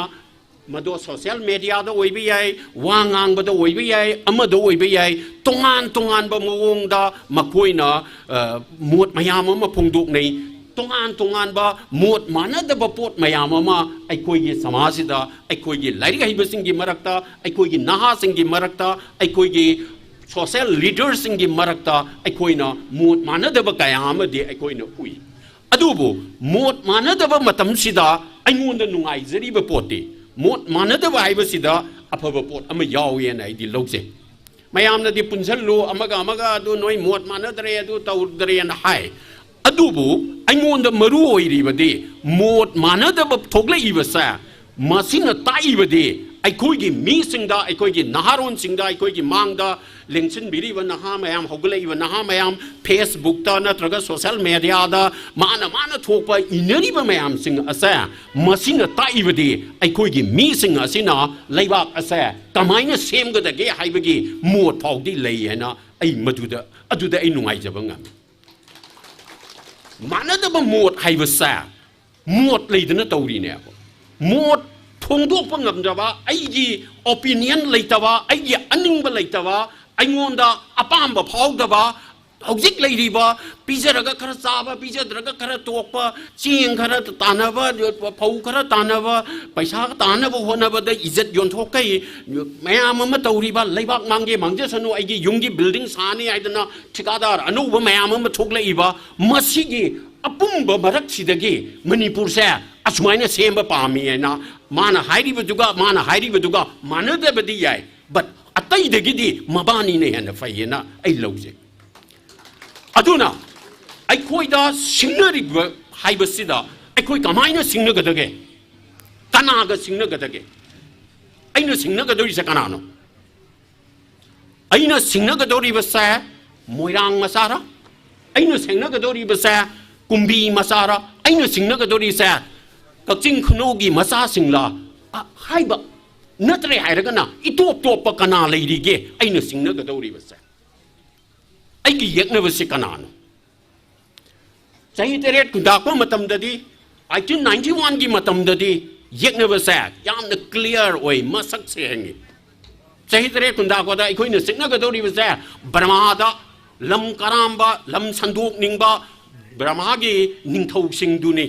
ꯃꯗꯣ ꯁꯣꯁꯤꯌꯦꯜ ꯃꯦꯗꯤꯌꯥꯗ ꯑꯣꯏꯕ ꯌꯥꯏ, ꯋꯥ ꯉꯥꯡꯕꯗ ꯑꯣꯏꯕ ꯌꯥꯏ, ꯑꯃꯗ ꯑꯣꯏꯕ ꯌꯥꯏ, ꯇꯣꯉꯥꯟ ꯇꯣꯉꯥꯟꯕ ꯃꯑꯣꯡꯗ ꯃꯈꯣꯏꯅ, ꯑ, ꯃꯣꯠ ꯃꯌꯥꯝ ꯑꯃ ꯐꯣꯡꯗꯣꯛꯅꯩ꯫ ꯇꯣꯉꯥꯟ ꯇꯣꯉꯥꯟꯕ ꯃꯣꯠ ꯃꯥꯟꯅꯗꯕ ꯄꯣꯠ ꯃꯌꯥꯝ ꯑꯃ ꯑꯩꯈꯣꯏꯒꯤ ꯁꯃꯥꯖꯁꯤꯗ, ꯑꯩꯈꯣꯏꯒꯤ ꯂꯥꯏꯔꯤꯛ ꯍꯩꯕꯁꯤꯡꯒꯤ ꯃꯔꯛꯇ, ꯑꯩꯈꯣꯏꯒꯤ ꯅꯍꯥꯁꯤꯡꯒꯤ ꯃꯔꯛꯇ, ꯑꯩꯈꯣꯏꯒꯤ ꯁꯣꯁꯤꯌꯦꯜ ꯂꯤꯗꯔꯁꯤꯡꯒꯤ ꯃꯔꯛꯇ ꯑꯩꯈꯣꯏꯅ ꯃꯣꯠ ꯃꯥꯟꯅꯗꯕ ꯀꯌꯥ ꯑꯃꯗꯤ ꯑꯩꯈꯣꯏꯅ ꯎꯏ꯫ ꯑꯗꯨꯕꯨ ꯃꯣꯠ ꯃꯥꯟꯅꯗꯕ ꯃꯇꯝꯁꯤꯗ ꯑꯩꯉꯣꯟꯗ ꯅꯨꯡꯉꯥꯏꯖꯔꯤꯕ ꯄꯣꯠꯇꯤ, ꯃꯣꯠ ꯃꯥꯟꯅꯗꯕ ꯍꯥꯏꯕꯁꯤꯗ ꯑꯐꯕ ꯄꯣꯠ ꯑꯃ ꯌꯥꯎꯋꯦꯅ ꯑꯩꯗꯤ ꯂꯧꯖꯩ꯫ ꯃꯌꯥꯝꯅꯗꯤ ꯄꯨꯟꯁꯜꯂꯨ, ꯑꯃꯒ ꯑꯃꯒ ꯑꯗꯨ ꯅꯣꯏ ꯃꯣꯠ ꯃꯥꯟꯅꯗ꯭ꯔꯦ, ꯑꯗꯨ ꯇꯧꯗ꯭ꯔꯦꯅ ꯍꯥꯏ꯫ ꯑꯗꯨꯕꯨ ꯑꯩꯉꯣꯟꯗ ꯃꯔꯨ ꯑꯣꯏꯔꯤꯕꯗꯤ ꯃꯣꯠ ꯃꯥꯟꯅꯗꯕ ꯊꯣꯛꯂꯛꯏꯕꯁꯦ, ꯃꯁꯤꯅ ꯇꯥꯛꯏꯕꯗꯤ ꯑꯩꯈꯣꯏꯒꯤ ꯃꯤꯁꯤꯡꯗ, ꯑꯩꯈꯣꯏꯒꯤ ꯅꯍꯥꯔꯣꯟꯁꯤꯡꯗ, ꯑꯩꯈꯣꯏꯒꯤ ꯃꯥꯡꯗ ꯂꯦꯡꯁꯤꯟꯕꯤꯔꯤꯕ ꯅꯍꯥ ꯃꯌꯥꯝ, ꯍꯧꯒꯠꯂꯛꯏꯕ ꯅꯍꯥ ꯃꯌꯥꯝ, ꯐꯦꯁꯕꯨꯛꯇ ꯅꯠꯇ꯭ꯔꯒ ꯁꯣꯁꯤꯌꯦꯜ ꯃꯦꯗꯤꯌꯥꯗ ꯃꯥꯅ ꯃꯥꯅ ꯊꯣꯛꯄ ꯏꯅꯔꯤꯕ ꯃꯌꯥꯝꯁꯤꯡ ꯑꯁꯦ, ꯃꯁꯤꯅ ꯇꯥꯛꯏꯕꯗꯤ ꯑꯩꯈꯣꯏꯒꯤ ꯃꯤꯁꯤꯡ ꯑꯁꯤꯅ ꯂꯩꯕꯥꯛ ꯑꯁꯦ ꯀꯃꯥꯏꯅ ꯁꯦꯝꯒꯗꯒꯦ ꯍꯥꯏꯕꯒꯤ ꯃꯣꯠ ꯐꯥꯎꯗꯤ ꯂꯩ ꯍꯥꯏꯅ ꯑꯩ ꯃꯗꯨꯗ, ꯑꯗꯨꯗ ꯑꯩ ꯅꯨꯡꯉꯥꯏꯖꯕ ꯉꯝꯃꯤ꯫ ꯃꯥꯟꯅꯗꯕ ꯃꯣꯠ ꯍꯥꯏꯕꯁꯦ ꯃꯣꯠ ꯂꯩꯗꯅ ꯇꯧꯔꯤꯅꯦꯕ꯫ ꯃꯣꯠ ꯐꯣꯡꯗꯣꯛꯄ ꯉꯝꯗ꯭ꯔꯕ, ꯑꯩꯒꯤ ꯑꯣꯄꯤꯅꯤꯌꯟ ꯂꯩꯇꯕ, ꯑꯩꯒꯤ ꯑꯅꯤꯡꯕ ꯂꯩꯇꯕ, ꯑꯩꯉꯣꯟꯗ ꯑꯄꯥꯝꯕ ꯐꯥꯎꯗꯕ, ꯍꯧꯖꯤꯛ ꯂꯩꯔꯤꯕ ꯄꯤꯖꯔꯒ ꯈꯔ ꯆꯥꯕ, ꯄꯤꯖꯗ꯭ꯔꯒ ꯈꯔ ꯇꯣꯛꯄ, ꯆꯦꯡ ꯈꯔ ꯇꯥꯅꯕ, ꯐꯧ ꯈꯔ ꯇꯥꯅꯕ, ꯄꯩꯁꯥ ꯇꯥꯅꯕ ꯍꯣꯠꯅꯕꯗ ꯏꯖꯠ ꯌꯣꯟꯊꯣꯛꯀꯩ ꯃꯌꯥꯝ ꯑꯃ ꯇꯧꯔꯤꯕ, ꯂꯩꯕꯥꯛ ꯃꯥꯡꯒꯦ ꯃꯥꯡꯖꯁꯅꯨ, ꯑꯩꯒꯤ ꯌꯨꯝꯒꯤ ꯕꯤꯜꯗꯤꯡ ꯁꯥꯅꯤ ꯍꯥꯏꯗꯅ ꯊꯤꯀꯥꯗꯥꯔ ꯑꯅꯧꯕ ꯃꯌꯥꯝ ꯑꯃ ꯊꯣꯛꯂꯛꯏꯕ, ꯃꯁꯤꯒꯤ ꯑꯄꯨꯝꯕ ꯃꯔꯛꯁꯤꯗꯒꯤ ꯃꯅꯤꯄꯨꯔꯁꯦ ꯑꯁꯨꯃꯥꯏꯅ ꯁꯦꯝꯕ ꯄꯥꯝꯃꯤ ꯍꯥꯏꯅ ꯃꯥꯅ ꯍꯥꯏꯔꯤꯕꯗꯨꯒ ꯃꯥꯅ ꯍꯥꯏꯔꯤꯕꯗꯨꯒ ꯃꯥꯟꯅꯗꯕꯗꯤ ꯌꯥꯏ, but ꯑꯇꯩꯗꯒꯤꯗꯤ ꯃꯕꯥꯅꯤꯅ ꯍꯦꯟꯅ ꯐꯩꯌꯦꯅ ꯑꯩ ꯂꯧꯖꯩ꯫ ꯑꯗꯨꯅ ꯑꯩꯈꯣꯏꯗ ꯁꯤꯡꯅꯔꯤꯕ ꯍꯥꯏꯕꯁꯤꯗ ꯑꯩꯈꯣꯏ ꯀꯃꯥꯏꯅ ꯁꯤꯡꯅꯒꯗꯒꯦ? ꯀꯅꯥꯒ ꯁꯤꯡꯅꯒꯗꯒꯦ? ꯑꯩꯅ ꯁꯤꯡꯅꯒꯗꯧꯔꯤꯁꯦ ꯀꯅꯥꯅꯣ? ꯑꯩꯅ ꯁꯤꯡꯅꯒꯗꯧꯔꯤꯕꯁꯦ ꯃꯣꯏꯔꯥꯡ ꯃꯆꯥꯔ? ꯑꯩꯅ ꯁꯤꯡꯅꯒꯗꯧꯔꯤꯕꯁꯦ ꯀꯨꯝꯕꯤ ꯃꯆꯥꯔ? ꯑꯩꯅ ꯁꯤꯡꯅꯒꯗꯧꯔꯤꯁꯦ ꯀꯛꯆꯤꯡ ꯈꯨꯅꯧꯒꯤ ꯃꯆꯥꯁꯤꯡꯂ? ꯑ, ꯍꯥꯏꯕ ꯅꯠꯇ꯭ꯔꯦ ꯍꯥꯏꯔꯒꯅ ꯏꯇꯣꯞ ꯇꯣꯞꯄ ꯀꯅꯥ ꯂꯩꯔꯤꯒꯦ ꯑꯩꯅ ꯁꯤꯡꯅꯒꯗꯧꯔꯤꯕꯁꯦ? ꯑꯩꯒꯤ ꯌꯦꯛꯅꯕꯁꯤ ꯀꯅꯥꯅꯣ? ꯆꯍꯤ ꯇꯔꯦꯠ ꯈꯨꯟꯗꯥꯛꯄ ꯃꯇꯝꯗꯗꯤ, ꯑꯩꯠꯇꯤꯟ ꯅꯥꯏꯟꯇꯤ ꯋꯥꯟꯒꯤ ꯃꯇꯝꯗꯗꯤ ꯌꯦꯛꯅꯕꯁꯦ ꯌꯥꯝꯅ clear ꯑꯣꯏ, ꯃꯁꯛ ꯁꯦꯡꯉꯤ꯫ ꯆꯍꯤ ꯇꯔꯦꯠ ꯈꯨꯟꯗꯥꯀꯣꯗ ꯑꯩꯈꯣꯏꯅ ꯆꯤꯡꯅꯒꯗꯧꯔꯤꯕꯁꯦ ꯕꯔꯃꯥꯗ ꯂꯝ ꯀꯔꯥꯝꯕ, ꯂꯝ ꯁꯟꯗꯣꯛꯅꯤꯡꯕ ꯕꯔꯃꯥꯒꯤ ꯅꯤꯡꯊꯧꯁꯤꯡꯗꯨꯅꯤ꯫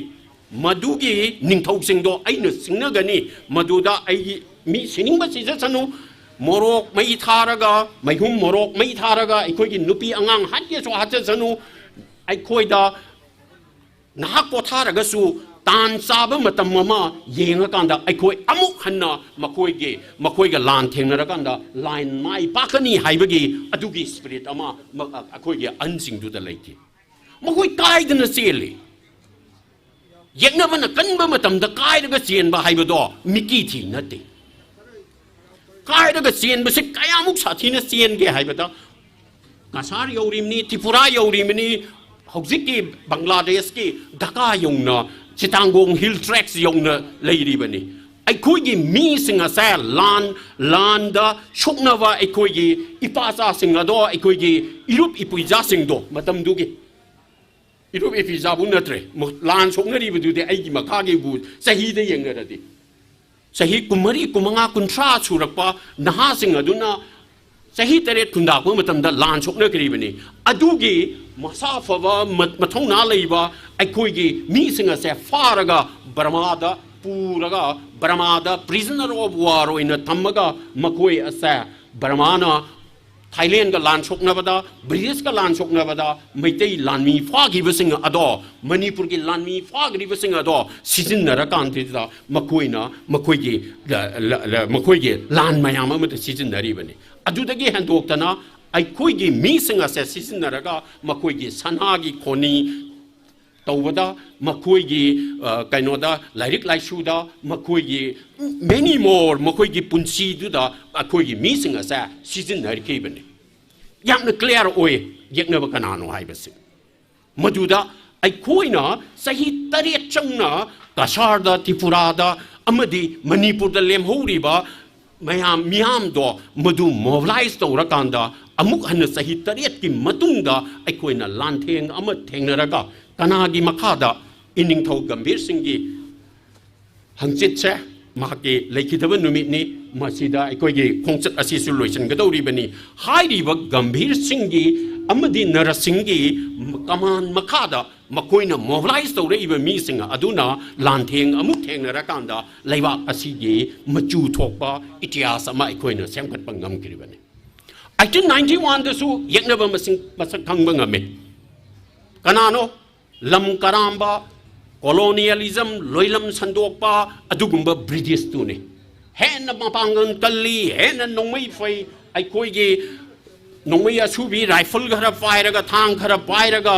ꯃꯗꯨꯒꯤ ꯅꯤꯡꯊꯧꯁꯤꯡꯗꯣ ꯑꯩꯅ ꯆꯤꯡꯅꯒꯅꯤ꯫ ꯃꯗꯨꯗ ꯑꯩꯒꯤ ꯃꯤ ꯁꯤꯅꯤꯡꯕ ꯁꯤꯖꯁꯅꯨ, ꯃꯣꯔꯣꯛ ꯃꯩ ꯊꯥꯔꯒ, ꯃꯩꯍꯨꯝ ꯃꯣꯔꯣꯛ ꯃꯩ ꯊꯥꯔꯒ ꯑꯩꯈꯣꯏꯒꯤ ꯅꯨꯄꯤ ꯑꯉꯥꯡ ꯍꯥꯠꯀꯦꯁꯨ ꯍꯥꯠꯆꯁꯅꯨ, ꯑꯩꯈꯣꯏꯗ ꯉꯥꯏꯍꯥꯛ ꯄꯣꯊꯥꯔꯒꯁꯨ ꯇꯥꯟ ꯆꯥꯕ ꯃꯇꯝ ꯑꯃ ꯌꯦꯡꯉꯀꯥꯟꯗ ꯑꯩꯈꯣꯏ ꯑꯃꯨꯛ ꯍꯟꯅ ꯃꯈꯣꯏꯒꯤ, ꯃꯈꯣꯏꯒ ꯂꯥꯟ ꯊꯦꯡꯅꯔꯀꯥꯟꯗ ꯂꯥꯟ ꯃꯥꯏ ꯄꯥꯛꯀꯅꯤ ꯍꯥꯏꯕꯒꯤ ꯑꯗꯨꯒꯤ spirit ꯑꯃ ꯃ-, ꯑꯩꯈꯣꯏꯒꯤ ꯑꯍꯟꯁꯤꯡꯗꯨꯗ ꯂꯩꯈꯤ꯫ ꯃꯈꯣꯏ ꯀꯥꯏꯗꯅ ꯆꯦꯜꯂꯤ꯫ ꯌꯦꯛꯅꯕꯅ ꯀꯟꯕ ꯃꯇꯝꯗ ꯀꯥꯏꯔꯒ ꯆꯦꯟꯕ ꯍꯥꯏꯕꯗꯣ ꯃꯤꯀꯤ ꯊꯤ ꯅꯠꯇꯦ꯫ ꯀꯥꯏꯔꯒ ꯆꯦꯟꯕꯁꯦ ꯀꯌꯥꯃꯨꯛ ꯁꯥꯊꯤꯅ ꯆꯦꯟꯒꯦ ꯍꯥꯏꯕꯗ, ꯀꯁꯥꯔ ꯌꯧꯔꯤꯕꯅꯤ, ꯇ꯭ꯔꯤꯄꯨꯔꯥ ꯌꯧꯔꯤꯕꯅꯤ, ꯍꯧꯖꯤꯛꯀꯤ ꯕꯪꯒ꯭ꯂꯥꯗꯦꯁꯀꯤ ꯙꯥꯀꯥ ꯌꯧꯅ, ꯆꯤꯇꯥꯡꯒꯣꯡ hill tracts ꯌꯧꯅ ꯂꯩꯔꯤꯕꯅꯤ꯫ ꯑꯩꯈꯣꯏꯒꯤ ꯃꯤꯁꯤꯡ ꯑꯁꯦ ꯂꯥꯟ, ꯂꯥꯟꯗ ꯁꯣꯛꯅꯕ ꯑꯩꯈꯣꯏꯒꯤ ꯏꯄꯥꯆꯥꯁꯤꯡ ꯑꯗꯣ, ꯑꯩꯈꯣꯏꯒꯤ ꯏꯔꯨꯞ ꯏꯄꯨꯏꯖꯥꯁꯤꯡꯗꯣ, ꯃꯇꯝꯗꯨꯒꯤ ꯏꯔꯨꯞ ꯏꯄꯨꯏꯖꯥꯕꯨ ꯅꯠꯇ꯭ꯔꯦ, ꯂꯥꯟ ꯁꯣꯛꯅꯔꯤꯕꯗꯨꯗꯤ ꯑꯩꯒꯤ ꯃꯈꯥꯒꯤꯕꯨ ꯆꯍꯤꯗ ꯌꯦꯡꯅꯔꯗꯤ꯫ ꯆꯍꯤ ꯀꯨꯟꯃꯔꯤ, ꯀꯨꯟꯃꯉꯥ, ꯀꯨꯟꯊ꯭ꯔꯥ ꯁꯨꯔꯛꯄ ꯅꯍꯥꯁꯤꯡ ꯑꯗꯨꯅ ꯆꯍꯤ ꯇꯔꯦꯠ ꯈꯨꯟꯗꯥꯛꯄ ꯃꯇꯝꯗ ꯂꯥꯟ ꯁꯣꯛꯅꯈ꯭ꯔꯤꯕꯅꯤ꯫ ꯑꯗꯨꯒꯤ ꯃꯁꯥ ꯐꯕ, ꯃ-, ꯃꯊꯧꯅꯥ ꯂꯩꯕ ꯑꯩꯈꯣꯏꯒꯤ ꯃꯤꯁꯤꯡ ꯑꯁꯦ ꯐꯥꯔꯒ ꯕꯔꯃꯥꯗ ꯄꯨꯔꯒ, ꯕꯔꯃꯥꯗ prisoner of war ꯑꯣꯏꯅ ꯊꯝꯃꯒ ꯃꯈꯣꯏ ꯑꯁꯦ ꯕꯔꯃꯥꯅ ꯊꯥꯏꯂꯦꯟꯒ ꯂꯥꯟ ꯁꯣꯛꯅꯕꯗ, ꯕ꯭ꯔꯤꯇꯤꯁꯀ ꯂꯥꯟ ꯁꯣꯛꯅꯕꯗ ꯃꯩꯇꯩ ꯂꯥꯟꯃꯤ ꯐꯥꯈꯤꯕꯁꯤꯡ ꯑꯗꯣ, ꯃꯅꯤꯄꯨꯔꯒꯤ ꯂꯥꯟꯃꯤ ꯐꯥꯈ꯭ꯔꯤꯕꯁꯤꯡ ꯑꯗꯣ ꯁꯤꯖꯤꯟꯅꯔꯀꯥꯟꯁꯤꯗ ꯃꯈꯣꯏꯅ ꯃꯈꯣꯏꯒꯤ, ꯂ-, ꯂ-, ꯂ-, ꯃꯈꯣꯏꯒꯤ ꯂꯥꯟ ꯃꯌꯥꯝ ꯑꯃꯗ ꯁꯤꯖꯤꯟꯅꯔꯤꯕꯅꯤ꯫ ꯑꯗꯨꯗꯒꯤ ꯍꯦꯟꯗꯣꯛꯇꯅ ꯑꯩꯈꯣꯏꯒꯤ ꯃꯤꯁꯤꯡ ꯑꯁꯦ ꯁꯤꯖꯤꯟꯅꯔꯒ ꯃꯈꯣꯏꯒꯤ ꯁꯅꯥꯒꯤ ꯈꯣꯅꯤ ꯇꯧꯕꯗ, ꯃꯈꯣꯏꯒꯤ, ꯑ, ꯀꯩꯅꯣꯗ, ꯂꯥꯏꯔꯤꯛ ꯂꯥꯏꯁꯨꯗ, ꯃꯈꯣꯏꯒꯤ many more, ꯃꯈꯣꯏꯒꯤ ꯄꯨꯟꯁꯤꯗꯨꯗ ꯑꯩꯈꯣꯏꯒꯤ ꯃꯤꯁꯤꯡ ꯑꯁꯦ ꯁꯤꯖꯤꯟꯅꯔꯤꯈꯤꯕꯅꯤ꯫ ꯌꯥꯝꯅ clear ꯑꯣꯏ ꯌꯦꯛꯅꯕ ꯀꯅꯥꯅꯣ ꯍꯥꯏꯕꯁꯤ꯫ ꯃꯗꯨꯗ ꯑꯩꯈꯣꯏꯅ ꯆꯍꯤ ꯇꯔꯦꯠ ꯆꯪꯅ ꯀꯁꯥꯔꯗ, ꯇ꯭ꯔꯤꯄꯨꯔꯥꯗ ꯑꯃꯗꯤ ꯃꯅꯤꯄꯨꯔꯗ ꯂꯦꯝꯍꯧꯔꯤꯕ ꯃꯌꯥꯝ, ꯃꯤꯌꯥꯝꯗꯣ ꯃꯗꯨ mobilize ꯇꯧꯔꯀꯥꯟꯗ ꯑꯃꯨꯛ ꯍꯟꯅ ꯆꯍꯤ ꯇꯔꯦꯠꯀꯤ ꯃꯇꯨꯡꯗ ꯑꯩꯈꯣꯏꯅ ꯂꯥꯟꯊꯦꯡ ꯑꯃ ꯊꯦꯡꯅꯔꯒ ꯀꯅꯥꯒꯤ ꯃꯈꯥꯗ? ꯏꯅꯤꯡꯊꯧ ꯒꯝꯚꯤꯔ ꯁꯤꯡꯒꯤ ꯍꯪꯆꯤꯠꯁꯦ ꯃꯍꯥꯛꯀꯤ ꯂꯩꯈꯤꯗꯕ ꯅꯨꯃꯤꯠꯅꯤ꯫ ꯃꯁꯤꯗ ꯑꯩꯈꯣꯏꯒꯤ ꯈꯣꯡꯆꯠ ꯑꯁꯤꯁꯨ ꯂꯣꯏꯁꯤꯟꯒꯗꯧꯔꯤꯕꯅꯤ꯫ ꯍꯥꯏꯔꯤꯕ ꯒꯝꯚꯤꯔ ꯁꯤꯡꯒꯤ ꯑꯃꯗꯤ ꯅꯔꯁꯤꯡꯒꯤ ꯀꯃꯥꯟ ꯃꯈꯥꯗ ꯃꯈꯣꯏꯅ ꯃꯣꯕꯤꯂꯥꯏꯖ ꯇꯧꯔꯛꯏꯕ ꯃꯤꯁꯤꯡ ꯑꯗꯨꯅ ꯂꯥꯟꯊꯦꯡ ꯑꯃꯨꯛ ꯊꯦꯡꯅꯔꯀꯥꯟꯗ ꯂꯩꯕꯥꯛ ꯑꯁꯤꯒꯤ ꯃꯆꯨ ꯊꯣꯛꯄ ꯏꯇꯤꯍꯥꯁ ꯑꯃ ꯑꯩꯈꯣꯏꯅ ꯁꯦꯝꯒꯠꯄ ꯉꯝꯈ꯭ꯔꯤꯕꯅꯤ꯫ ꯑꯩꯠꯇꯤꯟ ꯅꯥꯏꯟꯇꯤ ꯋꯥꯟꯗꯁꯨ ꯌꯦꯛꯅꯕ ꯃꯁꯤꯡ ꯃꯁꯛ ꯈꯪꯕ ꯉꯝꯃꯤ꯫ ꯀꯅꯥꯅꯣ? ꯂꯝ ꯀꯔꯥꯝꯕ, ꯀꯣꯂꯣꯅꯤꯌꯦꯂꯤꯖꯝ, ꯂꯣꯏꯂꯝ ꯁꯟꯗꯣꯛꯄ, ꯑꯗꯨꯒꯨꯝꯕ ꯕ꯭ꯔꯤꯇꯤꯁꯇꯨꯅꯤ꯫ ꯍꯦꯟꯅ ꯃꯄꯥꯡꯒꯜ ꯀꯜꯂꯤ, ꯍꯦꯟꯅ ꯅꯣꯡꯃꯩ ꯐꯩ꯫ ꯑꯩꯈꯣꯏꯒꯤ ꯅꯣꯡꯃꯩ ꯑꯁꯨꯕꯤ ꯔꯥꯏꯐꯜ ꯈꯔ ꯄꯥꯏꯔꯒ, ꯊꯥꯡ ꯈꯔ ꯄꯥꯏꯔꯒ,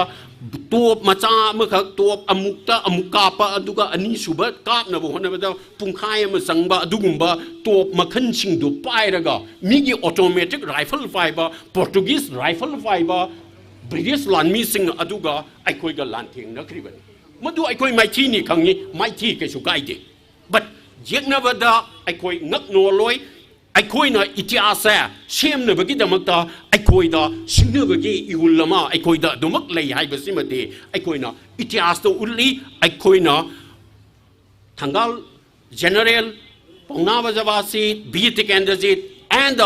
ꯇꯣꯞ ꯃꯆꯥ ꯑꯃꯈꯛ, ꯇꯣꯞ ꯑꯃꯨꯛꯇ ꯑꯃꯨꯛ ꯀꯥꯞꯄ, ꯑꯗꯨꯒ ꯑꯅꯤꯁꯨꯕ ꯀꯥꯞꯅꯕ ꯍꯣꯠꯅꯕꯗ ꯄꯨꯡꯈꯥꯏ ꯑꯃ ꯆꯪꯕ, ꯑꯗꯨꯒꯨꯝꯕ ꯇꯣꯞ ꯃꯈꯜꯁꯤꯡꯗꯨ ꯄꯥꯏꯔꯒ, ꯃꯤꯒꯤ ꯑꯣꯇꯣꯃꯦꯇꯤꯛ ꯔꯥꯏꯐꯜ ꯄꯥꯏꯕ, ꯄꯣꯔꯇꯨꯒꯤꯁ ꯔꯥꯏꯐꯜ ꯄꯥꯏꯕ ꯕ꯭ꯔꯤꯇꯤꯁ ꯂꯥꯟꯃꯤꯁꯤꯡ ꯑꯗꯨꯒ ꯑꯩꯈꯣꯏꯒ ꯂꯥꯟꯊꯦꯡꯅꯈ꯭ꯔꯤꯕꯅꯤ꯫ ꯃꯗꯨ ꯑꯩꯈꯣꯏ ꯃꯥꯏꯊꯤꯅꯤ ꯈꯪꯉꯤ, ꯃꯥꯏꯊꯤ ꯀꯩꯁꯨ ꯀꯥꯏꯗꯦ꯫ ꯕꯠ ꯌꯦꯛꯅꯕꯗ ꯑꯩꯈꯣꯏ ꯉꯛ ꯅꯣꯜꯂꯣꯏ꯫ ꯑꯩꯈꯣꯏꯅ ꯏꯇꯤꯍꯥꯁꯁꯦ ꯁꯦꯝꯅꯕꯒꯤꯗꯃꯛꯇ ꯑꯩꯈꯣꯏꯗ ꯁꯤꯡꯅꯕꯒꯤ ꯏꯍꯨꯜ ꯑꯃ ꯑꯩꯈꯣꯏꯗ ꯑꯗꯨꯃꯛ ꯂꯩ ꯍꯥꯏꯕꯁꯤꯃꯗꯤ ꯑꯩꯈꯣꯏꯅ ꯏꯇꯤꯍꯥꯁꯇ ꯎꯠꯂꯤ꯫ ꯑꯩꯈꯣꯏꯅ ꯊꯪꯒꯥꯜ ꯖꯦꯅꯔꯦꯜ, ꯄꯥꯎꯅꯥ ꯕ꯭ꯔꯖꯕꯥꯁꯤ, ꯕꯤꯔ ꯇꯤꯀꯦꯟꯗ꯭ꯔꯖꯤꯠ, and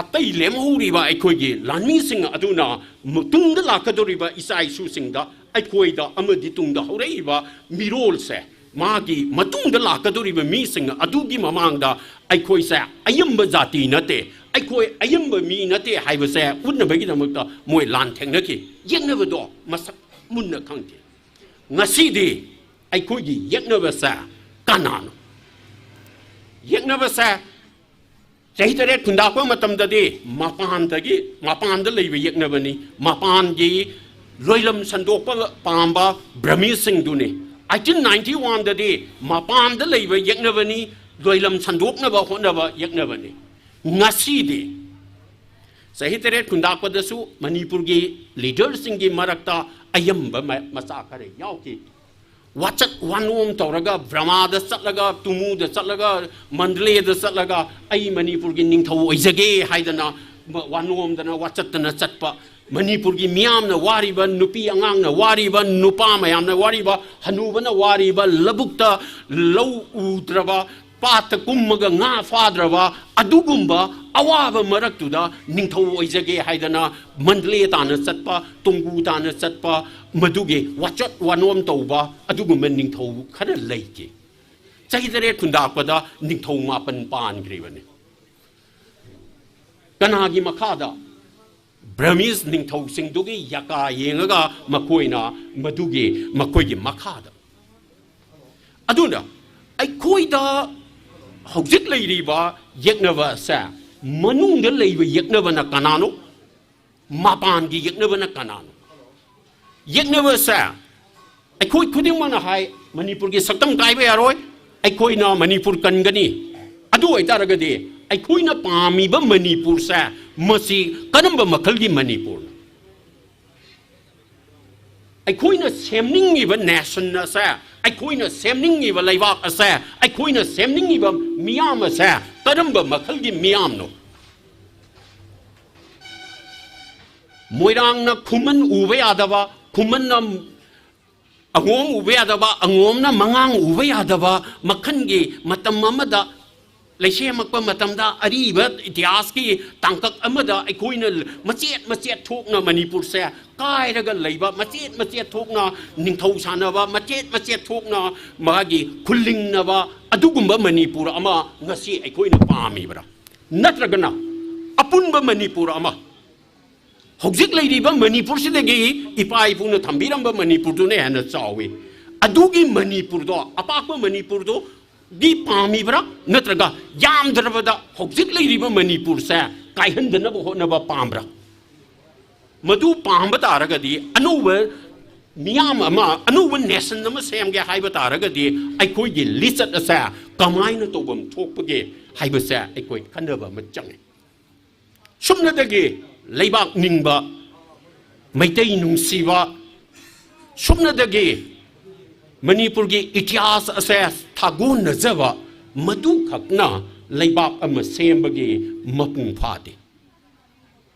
ꯑꯇꯩ ꯂꯦꯝꯍꯧꯔꯤꯕ ꯑꯩꯈꯣꯏꯒꯤ ꯂꯥꯟꯃꯤꯁꯤꯡ ꯑꯗꯨꯅ ꯃꯇꯨꯡꯗ ꯂꯥꯛꯀꯗꯧꯔꯤꯕ ꯏꯆꯥ ꯏꯁꯨꯁꯤꯡꯗ, ꯑꯩꯈꯣꯏꯗ ꯑꯃꯗꯤ ꯇꯨꯡꯗ ꯍꯧꯔꯛꯏꯕ ꯃꯤꯔꯣꯜꯁꯦ, ꯃꯥꯒꯤ ꯃꯇꯨꯡꯗ ꯂꯥꯛꯀꯗꯧꯔꯤꯕ ꯃꯤꯁꯤꯡ ꯑꯗꯨꯒꯤ ꯃꯃꯥꯡꯗ ꯑꯩꯈꯣꯏꯁꯦ ꯑꯌꯝꯕ ꯖꯥꯇꯤ ꯅꯠꯇꯦ, ꯑꯩꯈꯣꯏ ꯑꯌꯝꯕ ꯃꯤ ꯅꯠꯇꯦ ꯍꯥꯏꯕꯁꯦ ꯎꯠꯅꯕꯒꯤꯗꯃꯛꯇ ꯃꯣꯏ ꯂꯥꯟ ꯊꯦꯡꯅꯈꯤ꯫ ꯌꯦꯛꯅꯕꯗꯣ ꯃꯁꯛ ꯃꯨꯟꯅ ꯈꯪꯈꯤ꯫ ꯉꯁꯤꯗꯤ ꯑꯩꯈꯣꯏꯒꯤ ꯌꯦꯛꯅꯕꯁꯦ ꯀꯅꯥꯅꯣ? ꯌꯦꯛꯅꯕꯁꯦ ꯆꯍꯤ ꯇꯔꯦꯠ ꯈꯨꯟꯗꯥꯛꯄ ꯃꯇꯝꯗꯗꯤ ꯃꯄꯥꯟꯗꯒꯤ, ꯃꯄꯥꯟꯗ ꯂꯩꯕ ꯌꯦꯛꯅꯕꯅꯤ, ꯃꯄꯥꯟꯒꯤ ꯂꯣꯏꯂꯝ ꯁꯟꯗꯣꯛꯄ ꯄꯥꯝꯕ ꯕ꯭ꯔꯃꯤꯁꯤꯡꯗꯨꯅꯤ꯫ ꯑꯩꯠꯇꯤꯟ ꯅꯥꯏꯟꯇꯤ ꯋꯥꯟꯗꯗꯤ ꯃꯄꯥꯟꯗ ꯂꯩꯕ ꯌꯦꯛꯅꯕꯅꯤ, ꯂꯣꯏꯂꯝ ꯁꯟꯗꯣꯛꯅꯕ ꯍꯣꯠꯅꯕ ꯌꯦꯛꯅꯕꯅꯤ꯫ ꯉꯁꯤꯗꯤ ꯆꯍꯤ ꯇꯔꯦꯠ ꯈꯨꯟꯗꯥꯛꯄꯗꯁꯨ ꯃꯅꯤꯄꯨꯔꯒꯤ ꯂꯤꯗꯔꯁꯤꯡꯒꯤ ꯃꯔꯛꯇ ꯑꯌꯝꯕ ꯃ-, ꯃꯆꯥ ꯈꯔ ꯌꯥꯎꯈꯤ꯫ ꯋꯥꯆꯠ ꯋꯥꯅꯣꯝ ꯇꯧꯔꯒ ꯕ꯭ꯔꯃꯥꯗ ꯆꯠꯂꯒ, ꯇꯨꯃꯨꯗ ꯆꯠꯂꯒ, ꯃꯟꯗꯂꯦꯗ ꯆꯠꯂꯒ ꯑꯩ ꯃꯅꯤꯄꯨꯔꯒꯤ ꯅꯤꯡꯊꯧ ꯑꯣꯏꯖꯒꯦ ꯍꯥꯏꯗꯅ ꯃ-, ꯋꯥꯅꯣꯝꯗꯅ ꯋꯥꯆꯠꯇꯅ ꯆꯠꯄ ꯃꯅꯤꯄꯨꯔꯒꯤ ꯃꯤꯌꯥꯝꯅ ꯋꯥꯔꯤꯕ, ꯅꯨꯄꯤ ꯑꯉꯥꯡꯅ ꯋꯥꯔꯤꯕ, ꯅꯨꯄꯥ ꯃꯌꯥꯝꯅ ꯋꯥꯔꯤꯕ, ꯍꯅꯨꯕꯅ ꯋꯥꯔꯤꯕ, ꯂꯧꯕꯨꯛꯇ ꯂꯧ ꯎꯗ꯭ꯔꯕ, ꯄꯥꯠꯇ ꯀꯨꯝꯃꯒ ꯉꯥ ꯐꯥꯗ꯭ꯔꯕ, ꯑꯗꯨꯒꯨꯝꯕ ꯑꯋꯥꯕ ꯃꯔꯛꯇꯨꯗ ꯅꯤꯡꯊꯧ ꯑꯣꯏꯖꯒꯦ ꯍꯥꯏꯗꯅ ꯃꯟꯗꯂꯦ ꯇꯥꯅ ꯆꯠꯄ, ꯇꯨꯡꯒꯨ ꯇꯥꯅ ꯆꯠꯄ, ꯃꯗꯨꯒꯤ ꯋꯥꯆꯠ ꯋꯥꯅꯣꯝ ꯇꯧꯕ ꯑꯗꯨꯒꯨꯝꯕ ꯅꯤꯡꯊꯧ ꯈꯔ ꯂꯩꯈꯤ꯫ ꯆꯍꯤ ꯇꯔꯦꯠ ꯈꯨꯟꯗꯥꯛꯄꯗ ꯅꯤꯡꯊꯧ ꯃꯥꯄꯟ ꯄꯥꯟꯈ꯭ꯔꯤꯕꯅꯤ꯫ ꯀꯅꯥꯒꯤ ꯃꯈꯥꯗ? ꯕ꯭ꯔꯃꯤꯁ ꯅꯤꯡꯊꯧꯁꯤꯡꯗꯨꯒꯤ ꯌꯥꯀꯥ ꯌꯦꯡꯉꯒ ꯃꯈꯣꯏꯅ ꯃꯗꯨꯒꯤ, ꯃꯈꯣꯏꯒꯤ ꯃꯈꯥꯗ꯫ ꯑꯗꯨꯅ ꯑꯩꯈꯣꯏꯗ ꯍꯧꯖꯤꯛ ꯂꯩꯔꯤꯕ ꯌꯦꯛꯅꯕ ꯑꯁꯦ, ꯃꯅꯨꯡꯗ ꯂꯩꯕ ꯌꯦꯛꯅꯕꯅ ꯀꯅꯥꯅꯣ? ꯃꯄꯥꯟꯒꯤ ꯌꯦꯛꯅꯕꯅ ꯀꯅꯥꯅꯣ? ꯌꯦꯛꯅꯕꯁꯦ ꯑꯩꯈꯣꯏ ꯈꯨꯗꯤꯡꯃꯛꯅ ꯍꯥꯏ, "ꯃꯅꯤꯄꯨꯔꯒꯤ ꯁꯛꯇꯝ ꯀꯥꯏꯕ ꯌꯥꯔꯣꯏ, ꯑꯩꯈꯣꯏꯅ ꯃꯅꯤꯄꯨꯔ ꯀꯟꯒꯅꯤ"꯫ ꯑꯗꯨ ꯑꯣꯏꯇꯥꯔꯒꯗꯤ ꯑꯩꯈꯣꯏꯅ ꯄꯥꯝꯃꯤꯕ ꯃꯅꯤꯄꯨꯔꯁꯦ, ꯃꯁꯤ ꯀꯔꯝꯕ ꯃꯈꯜꯒꯤ ꯃꯅꯤꯄꯨꯔꯅꯣ? ꯑꯩꯈꯣꯏꯅ ꯁꯦꯝꯅꯤꯡꯉꯤꯕ ꯅꯦꯁꯟ ꯑꯁꯦ, ꯑꯩꯈꯣꯏꯅ ꯁꯦꯝꯅꯤꯡꯉꯤꯕ ꯂꯩꯕꯥꯛ ꯑꯁꯦ, ꯑꯩꯈꯣꯏꯅ ꯁꯦꯝꯅꯤꯡꯉꯤꯕ ꯃꯤꯌꯥꯝ ꯑꯁꯦ ꯀꯔꯝꯕ ꯃꯈꯜꯒꯤ ꯃꯤꯌꯥꯝꯅꯣ? ꯃꯣꯏꯔꯥꯡꯅ ꯈꯨꯃꯟ ꯎꯕ ꯌꯥꯗꯕ, ꯈꯨꯃꯟꯅ ꯑꯉꯣꯝ ꯎꯕ ꯌꯥꯗꯕ, ꯑꯉꯣꯝꯅ ꯃꯉꯥꯡ ꯎꯕ ꯌꯥꯗꯕ ꯃꯈꯜꯒꯤ ꯃꯇꯝ ꯑꯃꯗ ꯂꯩꯁꯦꯝꯃꯛꯄ ꯃꯇꯝꯗ, ꯑꯔꯤꯕ ꯏꯇꯤꯍꯥꯁꯀꯤ ꯇꯥꯡꯀꯛ ꯑꯃꯗ ꯑꯩꯈꯣꯏꯅ ꯃꯆꯦꯠ ꯃꯆꯦꯠ ꯊꯣꯛꯅ ꯃꯅꯤꯄꯨꯔꯁꯦ ꯀꯥꯏꯔꯒ ꯂꯩꯕ, ꯃꯆꯦꯠ ꯃꯆꯦꯠ ꯊꯣꯛꯅ ꯅꯤꯡꯊꯧ ꯁꯥꯟꯅꯕ, ꯃꯆꯦꯠ ꯃꯆꯦꯠ ꯊꯣꯛꯅ ꯃꯥꯒꯤ ꯈꯨꯜꯂꯤꯡꯅꯕ, ꯑꯗꯨꯒꯨꯝꯕ ꯃꯅꯤꯄꯨꯔ ꯑꯃ ꯉꯁꯤ ꯑꯩꯈꯣꯏꯅ ꯄꯥꯝꯃꯤꯕ꯭ꯔꯥ? ꯅꯠꯇ꯭ꯔꯒꯅ ꯑꯄꯨꯟꯕ ꯃꯅꯤꯄꯨꯔ ꯑꯃ, ꯍꯧꯖꯤꯛ ꯂꯩꯔꯤꯕ ꯃꯅꯤꯄꯨꯔꯁꯤꯗꯒꯤ ꯏꯄꯥ ꯏꯄꯨꯅ ꯊꯝꯕꯤꯔꯝꯕ ꯃꯅꯤꯄꯨꯔꯗꯨꯅ ꯍꯦꯟꯅ ꯆꯥꯎꯏ, ꯑꯗꯨꯒꯤ ꯃꯅꯤꯄꯨꯔꯗꯣ, ꯑꯄꯥꯛꯄ ꯃꯅꯤꯄꯨꯔꯗꯨꯒꯤ ꯄꯥꯝꯃꯤꯕ꯭ꯔꯥ? ꯅꯠꯇ꯭ꯔꯒ ꯌꯥꯝꯗ꯭ꯔꯕꯗ ꯍꯧꯖꯤꯛ ꯂꯩꯔꯤꯕ ꯃꯅꯤꯄꯨꯔꯁꯦ ꯀꯥꯏꯍꯟꯗꯅꯕ ꯍꯣꯠꯅꯕ ꯄꯥꯝꯕ꯭ꯔꯥ? ꯃꯗꯨ ꯄꯥꯝꯕ ꯇꯥꯔꯒꯗꯤ, ꯑꯅꯧꯕ ꯃꯤꯌꯥꯝ ꯑꯃ, ꯑꯅꯧꯕ ꯅꯦꯁꯟ ꯑꯃ ꯁꯦꯝꯒꯦ ꯍꯥꯏꯕ ꯇꯥꯔꯒꯗꯤ, ꯑꯩꯈꯣꯏꯒꯤ ꯂꯤꯆꯠ ꯑꯁꯦ ꯀꯃꯥꯏꯅ ꯇꯧꯐꯝ ꯊꯣꯛꯄꯒꯦ ꯍꯥꯏꯕꯁꯦ ꯑꯩꯈꯣꯏ ꯈꯟꯅꯕ ꯑꯃ ꯆꯪꯉꯤ꯫ ꯁꯨꯞꯅꯗꯒꯤ ꯂꯩꯕꯥꯛ ꯅꯤꯡꯕ, ꯃꯩꯇꯩ ꯅꯨꯡꯁꯤꯕ, ꯁꯨꯞꯅꯗꯒꯤ ꯃꯅꯤꯄꯨꯔꯒꯤ ꯏꯇꯤꯍꯥꯁ ꯑꯁꯦ ꯊꯥꯒꯣꯟꯅꯖꯕ, ꯃꯗꯨꯈꯛꯅ ꯂꯩꯕꯥꯛ ꯑꯃ ꯁꯦꯝꯕꯒꯤ ꯃꯄꯨꯡ ꯐꯥꯗꯦ꯫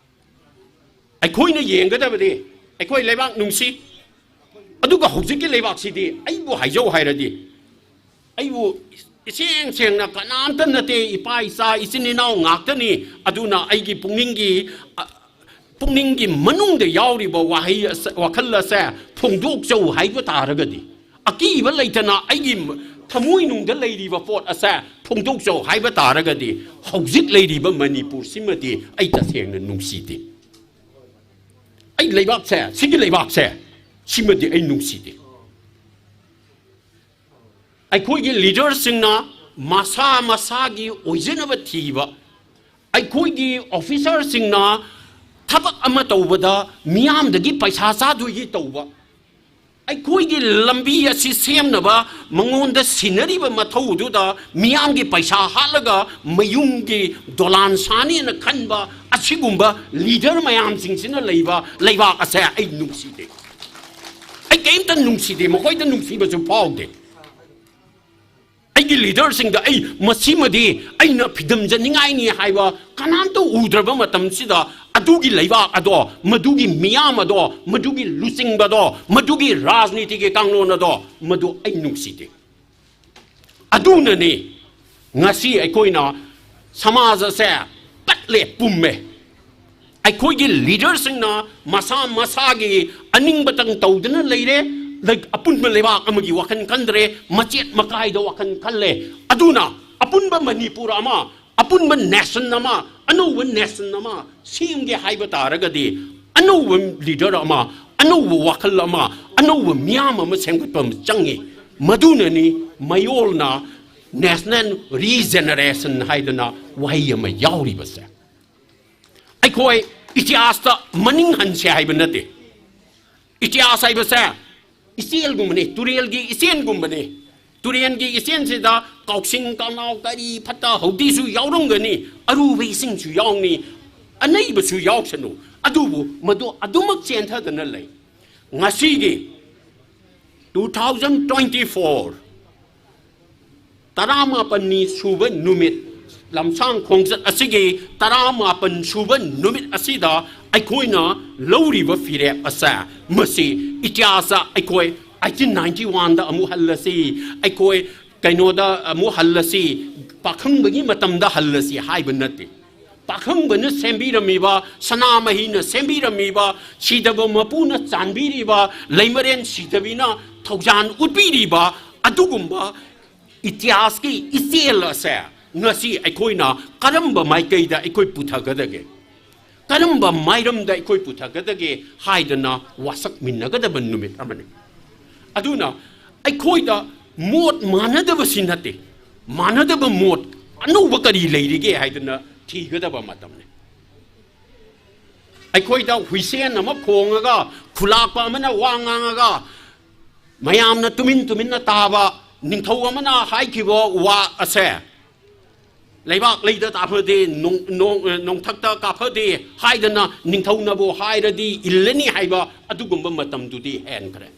ꯑꯩꯈꯣꯏꯅ ꯌꯦꯡꯒꯗꯕꯗꯤ ꯑꯩꯈꯣꯏ ꯂꯩꯕꯥꯛ ꯅꯨꯡꯁꯤ, ꯑꯗꯨꯒ ꯍꯧꯖꯤꯛꯀꯤ ꯂꯩꯕꯥꯛꯁꯤꯗꯤ ꯑꯩꯕꯨ ꯍꯥꯏꯖꯧ ꯍꯥꯏꯔꯗꯤ, ꯑꯩꯕꯨ ꯏꯁꯦꯡ ꯁꯦꯡꯅ ꯀꯅꯥꯝꯇ ꯅꯠꯇꯦ, ꯏꯄꯥ ꯏꯆꯥ ꯏꯆꯤꯟ ꯏꯅꯥꯎ ꯉꯥꯛꯇꯅꯤ꯫ ꯑꯗꯨꯅ ꯑꯩꯒꯤ ꯄꯨꯛꯅꯤꯡꯒꯤ, ꯑ, ꯄꯨꯛꯅꯤꯡꯒꯤ ꯃꯅꯨꯡꯗ ꯌꯥꯎꯔꯤꯕ ꯋꯥꯍꯩ ꯑꯁ-, ꯋꯥꯈꯜ ꯑꯁꯦ ꯐꯣꯡꯗꯣꯛꯆꯧ ꯍꯥꯏꯕ ꯇꯥꯔꯒꯗꯤ, ꯑꯀꯤꯕ ꯂꯩꯇꯅ ꯑꯩꯒꯤ ꯊꯃꯣꯏꯅꯨꯡꯗ ꯂꯩꯔꯤꯕ ꯄꯣꯠ ꯑꯁꯦ ꯐꯣꯡꯗꯣꯛꯆꯧ ꯍꯥꯏꯕ ꯇꯥꯔꯒꯗꯤ, ꯍꯧꯖꯤꯛ ꯂꯩꯔꯤꯕ ꯃꯅꯤꯄꯨꯔꯁꯤꯃꯗꯤ ꯑꯩ ꯇꯁꯦꯡꯅ ꯅꯨꯡꯁꯤꯗꯦ꯫ ꯑꯩ ꯂꯩꯕꯥꯛꯁꯦ, ꯁꯤꯒꯤ ꯂꯩꯕꯥꯛꯁꯦ, ꯁꯤꯃꯗꯤ ꯑꯩ ꯅꯨꯡꯁꯤꯗꯦ꯫ ꯑꯩꯈꯣꯏꯒꯤ ꯂꯤꯗꯔꯁꯤꯡꯅ ꯃꯁꯥ ꯃꯁꯥꯒꯤ ꯑꯣꯏꯖꯅꯕ ꯊꯤꯕ, ꯑꯩꯈꯣꯏꯒꯤ ꯑꯣꯐꯤꯁꯔꯁꯤꯡꯅ ꯊꯕꯛ ꯑꯃ ꯇꯧꯕꯗ ꯃꯤꯌꯥꯝꯗꯒꯤ ꯄꯩꯁꯥ ꯆꯥꯗꯣꯏꯒꯤ ꯇꯧꯕ, ꯑꯩꯈꯣꯏꯒꯤ ꯂꯝꯕꯤ ꯑꯁꯤ ꯁꯦꯝꯅꯕ ꯃꯉꯣꯟꯗ ꯁꯤꯟꯅꯔꯤꯕ ꯃꯊꯧꯗꯨꯗ ꯃꯤꯌꯥꯝꯒꯤ ꯄꯩꯁꯥ ꯍꯥꯠꯂꯒ ꯃꯌꯨꯝꯒꯤ ꯗꯣꯂꯥꯟ ꯁꯥꯅꯦꯅ ꯈꯟꯕ ꯑꯁꯤꯒꯨꯝꯕ ꯂꯤꯗꯔ ꯃꯌꯥꯝꯁꯤꯡꯁꯤꯅ ꯂꯩꯕ ꯂꯩꯕꯥꯛ ꯑꯁꯦ ꯑꯩ ꯅꯨꯡꯁꯤꯗꯦ꯫ ꯑꯩ ꯀꯔꯤꯝꯇ ꯅꯨꯡꯁꯤꯗꯦ, ꯃꯈꯣꯏꯗ ꯅꯨꯡꯁꯤꯕꯁꯨ ꯐꯥꯎꯗꯦ꯫ ꯑꯩꯒꯤ ꯂꯤꯗꯔꯁꯤꯡꯗ ꯑꯩ ꯃꯁꯤꯃꯗꯤ ꯑꯩꯅ ꯐꯤꯗꯝꯖꯅꯤꯡꯉꯥꯏꯅꯤ ꯍꯥꯏꯕ ꯀꯅꯥꯝꯇ ꯎꯗ꯭ꯔꯕ ꯃꯇꯝꯁꯤꯗ, ꯑꯗꯨꯒꯤ ꯂꯩꯕꯥꯛ ꯑꯗꯣ, ꯃꯗꯨꯒꯤ ꯃꯤꯌꯥꯝ ꯑꯗꯣ, ꯃꯗꯨꯒꯤ ꯂꯨꯆꯤꯡꯕꯗꯣ, ꯃꯗꯨꯒꯤ ꯔꯥꯖꯅꯤꯇꯤꯒꯤ ꯀꯥꯡꯂꯣꯟ ꯑꯗꯣ, ꯃꯗꯨ ꯑꯩ ꯅꯨꯡꯁꯤꯗꯦ꯫ ꯑꯗꯨꯅꯅꯤ ꯉꯁꯤ ꯑꯩꯈꯣꯏꯅ ꯁꯃꯥꯖ ꯑꯁꯦ ꯄꯠꯂꯦ, ꯄꯨꯝꯃꯦ꯫ ꯑꯩꯈꯣꯏꯒꯤ ꯂꯤꯗꯔꯁꯤꯡꯅ ꯃꯁꯥ ꯃꯁꯥꯒꯤ ꯑꯅꯤꯡꯕꯇꯪ ꯇꯧꯗꯨꯅ ꯂꯩꯔꯦ꯫ ꯂꯩ-, ꯑꯄꯨꯟꯕ ꯂꯩꯕꯥꯛ ꯑꯃꯒꯤ ꯋꯥꯈꯜ ꯈꯟꯗ꯭ꯔꯦ, ꯃꯆꯦꯠ ꯃꯀꯥꯏꯗ ꯋꯥꯈꯜ ꯈꯜꯂꯦ꯫ ꯑꯗꯨꯅ ꯑꯄꯨꯟꯕ ꯃꯅꯤꯄꯨꯔ ꯑꯃ, ꯑꯄꯨꯟꯕ ꯅꯦꯁꯟ ꯑꯃ, ꯑꯅꯧꯕ ꯅꯦꯁꯟ ꯑꯃ ꯁꯦꯝꯒꯦ ꯍꯥꯏꯕ ꯇꯥꯔꯒꯗꯤ, ꯑꯅꯧꯕ ꯂꯤꯗꯔ ꯑꯃ, ꯑꯅꯧꯕ ꯋꯥꯈꯜ ꯑꯃ, ꯑꯅꯧꯕ ꯃꯤꯌꯥꯝ ꯑꯃ ꯁꯦꯝꯒꯠꯄ ꯑꯃ ꯆꯪꯉꯤ꯫ ꯃꯗꯨꯅꯅꯤ ꯃꯌꯣꯜꯅ ꯅꯦꯁꯅꯦꯜ ꯔꯤꯖꯦꯅꯔꯦꯁꯟ ꯍꯥꯏꯗꯅ ꯋꯥꯍꯩ ꯑꯃ ꯌꯥꯎꯔꯤꯕꯁꯦ꯫ ꯑꯩꯈꯣꯏ ꯏꯇꯤꯍꯥꯁꯇ ꯃꯅꯤꯡ ꯍꯟꯁꯦ ꯍꯥꯏꯕ ꯅꯠꯇꯦ꯫ ꯏꯇꯤꯍꯥꯁ ꯍꯥꯏꯕꯁꯦ ꯏꯆꯦꯜꯒꯨꯝꯕꯅꯤ, ꯇꯨꯔꯦꯜꯒꯤ ꯏꯆꯦꯜꯒꯨꯝꯕꯅꯤ꯫ ꯇꯨꯔꯦꯜꯒꯤ ꯏꯆꯦꯜꯁꯤꯗ ꯀꯥꯎꯁꯤꯡ ꯀꯥꯎꯅꯥꯎ ꯀꯔꯤ ꯐꯠꯇ ꯍꯥꯎꯗꯤꯁꯨ ꯌꯥꯎꯔꯝꯒꯅꯤ, ꯑꯔꯨꯕ ꯏꯁꯤꯡꯁꯨ ꯌꯥꯎꯅꯤ, ꯑꯅꯩꯕꯁꯨ ꯌꯥꯎꯁꯅꯨ꯫ ꯑꯗꯨꯕꯨ ꯃꯗꯨ ꯑꯗꯨꯃꯛ ꯆꯦꯟꯊꯗꯅ ꯂꯩ꯫ ꯉꯁꯤꯒꯤ two thousand twenty four ꯇꯔꯥꯃꯥꯄꯟꯅꯤ ꯁꯨꯕ ꯅꯨꯃꯤꯠ, ꯂꯝꯁꯥꯡ ꯈꯣꯡꯆꯠ ꯑꯁꯤꯒꯤ ꯇꯔꯥꯃꯥꯄꯟ ꯁꯨꯕ ꯅꯨꯃꯤꯠ ꯑꯁꯤꯗ ꯑꯩꯈꯣꯏꯅ ꯂꯧꯔꯤꯕ ꯐꯤꯔꯦꯞ ꯑꯁꯦ, ꯃꯁꯤ ꯏꯇꯤꯍꯥꯁꯇ ꯑꯩꯈꯣꯏ eighteen ninety one ꯗ ꯑꯃꯨꯛ ꯍꯜꯂꯁꯤ, ꯑꯩꯈꯣꯏ ꯀꯩꯅꯣꯗ ꯑꯃꯨꯛ ꯍꯜꯂꯁꯤ, ꯄꯥꯈꯪꯕꯒꯤ ꯃꯇꯝꯗ ꯍꯜꯂꯁꯤ ꯍꯥꯏꯕ ꯅꯠꯇꯦ꯫ ꯄꯥꯈꯪꯕꯅ ꯁꯦꯝꯕꯤꯔꯝꯃꯤꯕ, ꯁꯅꯥꯃꯍꯤꯅ ꯁꯦꯝꯕꯤꯔꯝꯃꯤꯕ, ꯁꯤꯗꯕ ꯃꯄꯨꯅ ꯆꯥꯟꯕꯤꯔꯤꯕ, ꯂꯩꯃꯔꯦꯟ ꯁꯤꯗꯕꯤꯅ ꯊꯧꯖꯥꯟ ꯎꯠꯄꯤꯔꯤꯕ ꯑꯗꯨꯒꯨꯝꯕ ꯏꯇꯤꯍꯥꯁꯀꯤ ꯏꯆꯦꯜ ꯑꯁꯦ ꯉꯁꯤ ꯑꯩꯈꯣꯏꯅ ꯀꯔꯝꯕ ꯃꯥꯏꯀꯩꯗ ꯑꯩꯈꯣꯏ ꯄꯨꯊꯒꯗꯒꯦ? ꯀꯔꯝꯕ ꯃꯥꯏꯔꯝꯗ ꯑꯩꯈꯣꯏ ꯄꯨꯊꯒꯗꯒꯦ ꯍꯥꯏꯗꯅ ꯋꯥꯁꯛꯃꯤꯟꯅꯒꯗꯕ ꯅꯨꯃꯤꯠ ꯑꯃꯅꯤ꯫ ꯑꯗꯨꯅ ꯑꯩꯈꯣꯏꯗ ꯃꯣꯠ ꯃꯥꯟꯅꯗꯕꯁꯤ ꯅꯠꯇꯦ, ꯃꯥꯟꯅꯗꯕ ꯃꯣꯠ ꯑꯅꯧꯕ ꯀꯔꯤ ꯂꯩꯔꯤꯒꯦ ꯍꯥꯏꯗꯅ ꯊꯤꯒꯗꯕ ꯃꯇꯝꯅꯤ꯫ ꯑꯩꯈꯣꯏꯗ ꯍꯨꯏꯁꯦꯟ ꯑꯃ ꯈꯣꯡꯉꯒ, ꯈꯨꯂꯥꯛꯄ ꯑꯃꯅ ꯋꯥ ꯉꯥꯡꯉꯒ, ꯃꯌꯥꯝꯅ ꯇꯨꯃꯤꯟ ꯇꯨꯃꯤꯟꯅ ꯇꯥꯕ, ꯅꯤꯡꯊꯧ ꯑꯃꯅ ꯍꯥꯏꯈꯤꯕ ꯋꯥ ꯑꯁꯦ ꯂꯩꯕꯥꯛ ꯂꯩꯗ ꯇꯥꯐꯗꯦ, ꯅꯣꯡ-, ꯅꯣꯡ-, ꯅꯣꯡꯊꯛꯇ ꯀꯥꯐꯗꯦ ꯍꯥꯏꯗꯅ ꯅꯤꯡꯊꯧꯅꯕꯨ ꯍꯥꯏꯔꯗꯤ ꯏꯜꯂꯅꯤ ꯍꯥꯏꯕ ꯑꯗꯨꯒꯨꯝꯕ ꯃꯇꯝꯗꯨꯗꯤ ꯍꯦꯟꯈ꯭ꯔꯦ꯫